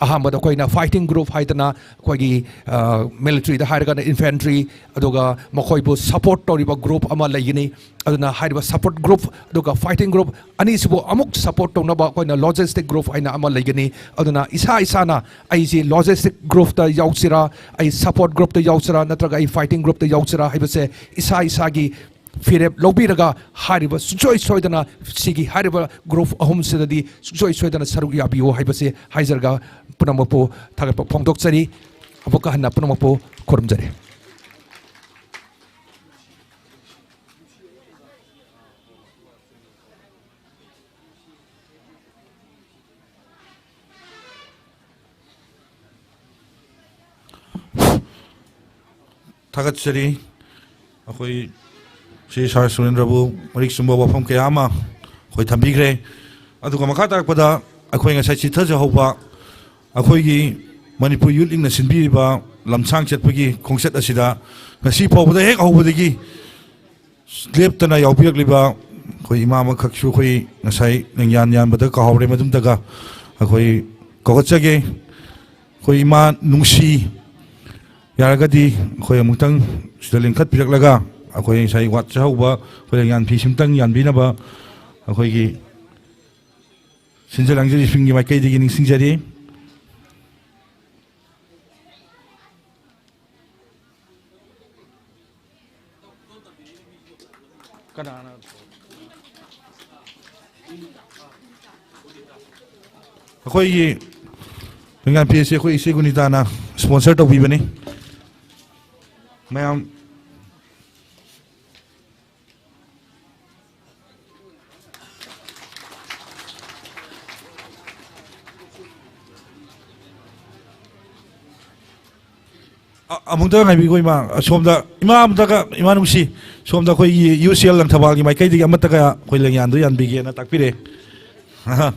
ꯑꯍꯥꯟꯕꯗ ꯑꯩꯈꯣꯏꯅ ꯐꯥꯏꯇꯤꯡ ꯒ꯭ꯔꯨꯞ ꯍꯥꯏꯗꯅ ꯑꯩꯈꯣꯏꯒꯤ, ꯑ, ꯃꯤꯂꯤꯇꯔꯤꯗ ꯍꯥꯏꯔꯒꯅ ꯏꯟꯐꯦꯟꯇ꯭ꯔꯤ, ꯑꯗꯨꯒ ꯃꯈꯣꯏꯕꯨ ꯁꯄꯣꯔꯠ ꯇꯧꯔꯤꯕ ꯒ꯭ꯔꯨꯞ ꯑꯃ ꯂꯩꯒꯅꯤ꯫ ꯑꯗꯨꯅ ꯍꯥꯏꯔꯤꯕ ꯁꯄꯣꯔꯠ ꯒ꯭ꯔꯨꯞ ꯑꯗꯨꯒ ꯐꯥꯏꯇꯤꯡ ꯒ꯭ꯔꯨꯞ ꯑꯅꯤꯁꯤꯕꯨ ꯑꯃꯨꯛ ꯁꯄꯣꯔꯠ ꯇꯧꯅꯕ ꯑꯩꯈꯣꯏꯅ ꯂꯣꯖꯤꯁꯇꯤꯛ ꯒ꯭ꯔꯨꯞ ꯍꯥꯏꯅ ꯑꯃ ꯂꯩꯒꯅꯤ꯫ ꯑꯗꯨꯅ ꯏꯁꯥ ꯏꯁꯥꯅ ꯑꯩꯁꯤ ꯂꯣꯖꯤꯁꯇꯤꯛ ꯒ꯭ꯔꯨꯞꯇ ꯌꯥꯎꯁꯤꯔꯥ, ꯑꯩ ꯁꯄꯣꯔꯠ ꯒ꯭ꯔꯨꯞꯇ ꯌꯥꯎꯁꯤꯔꯥ, ꯅꯠꯇ꯭ꯔꯒ ꯑꯩ ꯐꯥꯏꯇꯤꯡ ꯒ꯭ꯔꯨꯞꯇ ꯌꯥꯎꯁꯤꯔꯥ ꯍꯥꯏꯕꯁꯦ ꯏꯁꯥ ꯏꯁꯥꯒꯤ ꯐꯤꯔꯦꯞ ꯂꯧꯕꯤꯔꯒ ꯍꯥꯏꯔꯤꯕ ꯁꯨꯡꯁꯣꯏ ꯁꯣꯏꯗꯅ ꯁꯤꯒꯤ ꯍꯥꯏꯔꯤꯕ ꯒ꯭ꯔꯨꯞ ꯑꯍꯨꯝꯁꯤꯗꯗꯤ ꯁꯨꯡꯁꯣꯏ ꯁꯣꯏꯗꯅ ꯁꯔꯨꯛ ꯌꯥꯕꯤꯌꯨ ꯍꯥꯏꯕꯁꯤ ꯍꯥꯏꯖꯔꯒ ꯄꯨꯝꯅꯃꯛꯄꯨ ꯊꯥꯒꯠꯄ ꯐꯣꯡꯗꯣꯛꯆꯔꯤ꯫ ꯑꯃꯨꯛꯀ ꯍꯟꯅ ꯄꯨꯝꯅꯃꯛꯄꯨ ꯈꯨꯔꯨꯝꯖꯔꯤ꯫ ꯊꯥꯒꯠꯆꯔꯤ꯫ ꯑꯩꯈꯣꯏ ꯁꯤ ꯁꯥꯔ ꯁꯨꯔꯦꯟꯗ꯭ꯔꯕꯨ ꯃꯔꯤꯛ ꯆꯨꯝꯕ ꯋꯥꯐꯝ ꯀꯌꯥ ꯑꯃ ꯑꯩꯈꯣꯏ ꯊꯝꯕꯤꯈ꯭ꯔꯦ꯫ ꯑꯗꯨꯒ ꯃꯈꯥ ꯇꯥꯔꯛꯄꯗ ꯑꯩꯈꯣꯏ ꯉꯁꯥꯏ ꯆꯤꯠꯊꯖꯍꯧꯕ ꯑꯩꯈꯣꯏꯒꯤ ꯃꯅꯤꯄꯨꯔ ꯌꯨꯠ ꯂꯤꯛꯅ ꯁꯤꯟꯕꯤꯔꯤꯕ ꯂꯝꯁꯥꯡ ꯆꯠꯄꯒꯤ ꯈꯣꯡꯆꯠ ꯑꯁꯤꯗ ꯉꯁꯤ ꯐꯥꯎꯕꯗ ꯍꯦꯛ ꯍꯧꯕꯗꯒꯤ ꯂꯦꯞꯇꯅ ꯌꯥꯎꯕꯤꯔꯛꯂꯤꯕ ꯑꯩꯈꯣꯏ ꯏꯃꯥ ꯑꯃꯈꯛꯁꯨ ꯑꯩꯈꯣꯏ ꯉꯁꯥꯏ ꯂꯦꯡꯌꯥꯟ ꯌꯥꯟꯕꯗ ꯀꯥꯎꯍꯧꯔꯦ, ꯃꯗꯨꯝꯇꯒ ꯑꯩꯈꯣꯏ ꯀꯧꯈꯠꯆꯒꯦ꯫ ꯑꯩꯈꯣꯏ ꯏꯃꯥ ꯅꯨꯡꯁꯤ, ꯌꯥꯔꯒꯗꯤ ꯑꯩꯈꯣꯏ ꯑꯃꯨꯛꯇꯪ ꯁꯤꯗ ꯂꯤꯡꯈꯠꯄꯤꯔꯛꯂꯒ ꯑꯩꯈꯣꯏ ꯉꯁꯥꯏ ꯋꯥꯠꯆꯍꯧꯕ ꯑꯩꯈꯣꯏ ꯂꯦꯡꯌꯥꯟ ꯐꯤ ꯁꯤꯝꯇꯪ ꯌꯥꯟꯕꯤꯅꯕ ꯑꯩꯈꯣꯏꯒꯤ ꯁꯤꯟꯖ ꯂꯥꯡꯖꯔꯤꯁꯤꯡꯒꯤ ꯃꯥꯏꯀꯩꯗꯒꯤ ꯅꯤꯡꯁꯤꯡꯖꯔꯤ꯫ ꯀꯅꯥꯅ? ꯑꯩꯈꯣꯏꯒꯤ ꯂꯦꯡꯌꯥꯟ ꯐꯤ ꯑꯁꯤ ꯑꯩꯈꯣꯏ ꯏꯆꯦ ꯒꯨꯅꯤꯇꯥꯅ sponsor ꯇꯧꯕꯤꯕꯅꯤ꯫ ꯃꯌꯥꯝ ꯑ-, ꯑꯃꯨꯛꯇ ꯉꯥꯏꯕꯤꯈꯣ ꯏꯃꯥ꯫ ꯑꯁꯣꯝꯗ ꯏꯃꯥ ꯑꯃꯨꯛꯇꯒ, ꯏꯃꯥ ꯅꯨꯡꯁꯤ, ꯁꯣꯝꯗ ꯑꯩꯈꯣꯏꯒꯤ ꯌꯨ ꯁꯤ ꯑꯦꯜ ꯂꯪꯊꯕꯥꯜꯒꯤ ꯃꯥꯏꯀꯩꯗꯒꯤ ꯑꯃꯠꯇꯒ ꯑꯩꯈꯣꯏ ꯂꯦꯡꯌꯥꯟꯗꯨ ꯌꯥꯟꯕꯤꯒꯦꯅ ꯇꯥꯛꯄꯤꯔꯦ꯫ ꯑꯍ꯫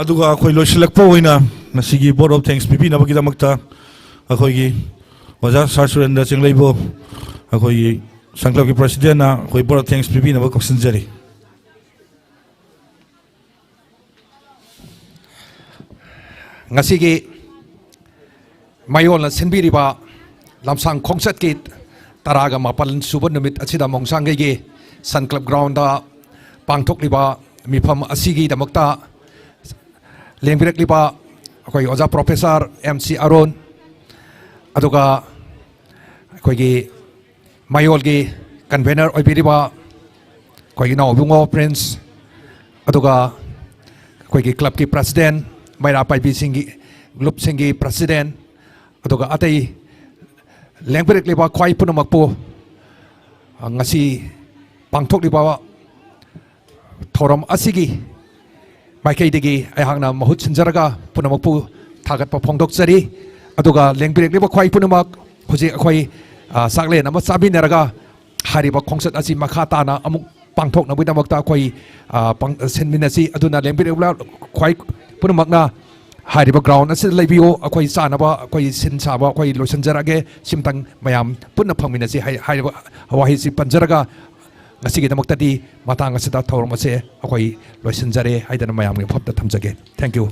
ꯑꯗꯨꯒ ꯑꯩꯈꯣꯏ ꯂꯣꯏꯁꯤꯜꯂꯛꯄ ꯑꯣꯏꯅ ꯉꯁꯤꯒꯤ vote of thanks ꯄꯤꯕꯤꯅꯕꯒꯤꯗꯃꯛꯇ ꯑꯩꯈꯣꯏꯒꯤ ꯑꯣꯖꯥ ꯁꯥꯔ ꯁꯨꯔꯦꯟꯗ꯭ꯔ ꯆꯤꯡꯂꯩꯕꯨ ꯑꯩꯈꯣꯏꯒꯤ ꯁꯪꯀ꯭ꯂꯕꯀꯤ presidentꯅ ꯑꯩꯈꯣꯏ vote of thanks ꯄꯤꯕꯤꯅꯕ ꯀꯧꯁꯤꯟꯖꯔꯤ꯫ ꯉꯁꯤꯒꯤ ꯃꯥꯌꯣꯜꯅ ꯁꯤꯟꯕꯤꯔꯤꯕ ꯂꯝꯁꯥꯡ ꯈꯣꯡꯆꯠꯀꯤ ꯇꯔꯥꯒ ꯃꯥꯄꯜ ꯁꯨꯕ ꯅꯨꯃꯤꯠ ꯑꯁꯤꯗ ꯃꯣꯡꯁꯥꯡꯒꯩꯒꯤ ꯁꯟ ꯀ꯭ꯂꯕ ꯒ꯭ꯔꯥꯎꯟꯗ ꯄꯥꯡꯊꯣꯛꯂꯤꯕ ꯃꯤꯐꯝ ꯑꯁꯤꯒꯤꯗꯃꯛꯇ ꯂꯦꯡꯕꯤꯔꯛꯂꯤꯕ ꯑꯩꯈꯣꯏꯒꯤ ꯑꯣꯖꯥ ꯄ꯭ꯔꯣꯐꯦꯁꯔ ꯑꯦꯝ ꯁꯤ ꯑꯔꯨꯟ, ꯑꯗꯨꯒ ꯑꯩꯈꯣꯏꯒꯤ ꯃꯌꯣꯜꯒꯤ ꯀꯟꯚꯦꯅꯔ ꯑꯣꯏꯕꯤꯔꯤꯕ ꯑꯩꯈꯣꯏꯒꯤ ꯏꯅꯥꯎ ꯏꯕꯨꯡꯉꯣ ꯄ꯭ꯔꯤꯟꯁ, ꯑꯗꯨꯒ ꯑꯩꯈꯣꯏꯒꯤ ꯀ꯭ꯂꯕꯀꯤ ꯄ꯭ꯔꯁꯤꯗꯦꯟ, ꯃꯩꯔꯥ ꯄꯥꯏꯕꯤꯁꯤꯡꯒꯤ ꯒ꯭ꯔꯨꯞꯁꯤꯡꯒꯤ ꯄ꯭ꯔꯁꯤꯗꯦꯟ, ꯑꯗꯨꯒ ꯑꯇꯩ ꯂꯦꯡꯕꯤꯔꯛꯂꯤꯕ ꯈ꯭ꯋꯥꯏ ꯄꯨꯝꯅꯃꯛꯄꯨ, ꯑ, ꯉꯁꯤ ꯄꯥꯡꯊꯣꯛꯂꯤꯕ ꯊꯧꯔꯝ ꯑꯁꯤꯒꯤ ꯃꯥꯏꯀꯩꯗꯒꯤ ꯑꯩꯍꯥꯛꯅ ꯃꯍꯨꯠ ꯁꯤꯟꯖꯔꯒ ꯄꯨꯝꯅꯃꯛꯄꯨ ꯊꯥꯒꯠꯄ ꯐꯣꯡꯗꯣꯛꯆꯔꯤ꯫ ꯑꯗꯨꯒ ꯂꯦꯡꯕꯤꯔꯛꯂꯤꯕ ꯈ꯭ꯋꯥꯏ ꯄꯨꯝꯅꯃꯛ, ꯍꯧꯖꯤꯛ ꯑꯩꯈꯣꯏ, ꯑ, ꯆꯥꯛꯂꯦꯟ ꯑꯃ ꯆꯥꯃꯤꯟꯅꯔꯒ ꯍꯥꯏꯔꯤꯕ ꯈꯣꯡꯆꯠ ꯑꯁꯤ ꯃꯈꯥ ꯇꯥꯅ ꯑꯃꯨꯛ ꯄꯥꯡꯊꯣꯛꯅꯕꯒꯤꯗꯃꯛꯇ ꯑꯩꯈꯣꯏ, ꯑ, ꯄꯥꯡ-, ꯁꯤꯟꯃꯤꯟꯅꯁꯤ꯫ ꯑꯗꯨꯅ ꯂꯦꯡꯕꯤꯔꯛꯂꯤꯕ ꯈ꯭ꯋꯥꯏ ꯄꯨꯝꯅꯃꯛꯅ ꯍꯥꯏꯔꯤꯕ ꯒ꯭ꯔꯥꯎꯟ ꯑꯁꯤꯗ ꯂꯩꯕꯤꯌꯨ꯫ ꯑꯩꯈꯣꯏ ꯆꯥꯅꯕ ꯑꯩꯈꯣꯏ ꯁꯤꯟ ꯁꯥꯕ ꯑꯩꯈꯣꯏ ꯂꯣꯏꯁꯤꯟꯖꯔꯛꯑꯒꯦ꯫ ꯁꯤꯝꯇꯪ ꯃꯌꯥꯝ ꯄꯨꯟꯅ ꯐꯪꯃꯤꯟꯅꯁꯤ ꯍꯥꯏ-, ꯍꯥꯏꯔꯤꯕ ꯋꯥꯍꯩꯁꯤ ꯄꯟꯖꯔꯒ ꯉꯁꯤꯒꯤꯗꯃꯛꯇꯗꯤ ꯃꯇꯥꯡ ꯑꯁꯤꯗ ꯊꯧꯔꯝ ꯑꯁꯦ ꯑꯩꯈꯣꯏ ꯂꯣꯏꯁꯤꯟꯖꯔꯦ ꯍꯥꯏꯗꯅ ꯃꯌꯥꯝꯒꯤ ꯃꯐꯝꯗ ꯊꯝꯖꯒꯦ꯫ Thank you꯫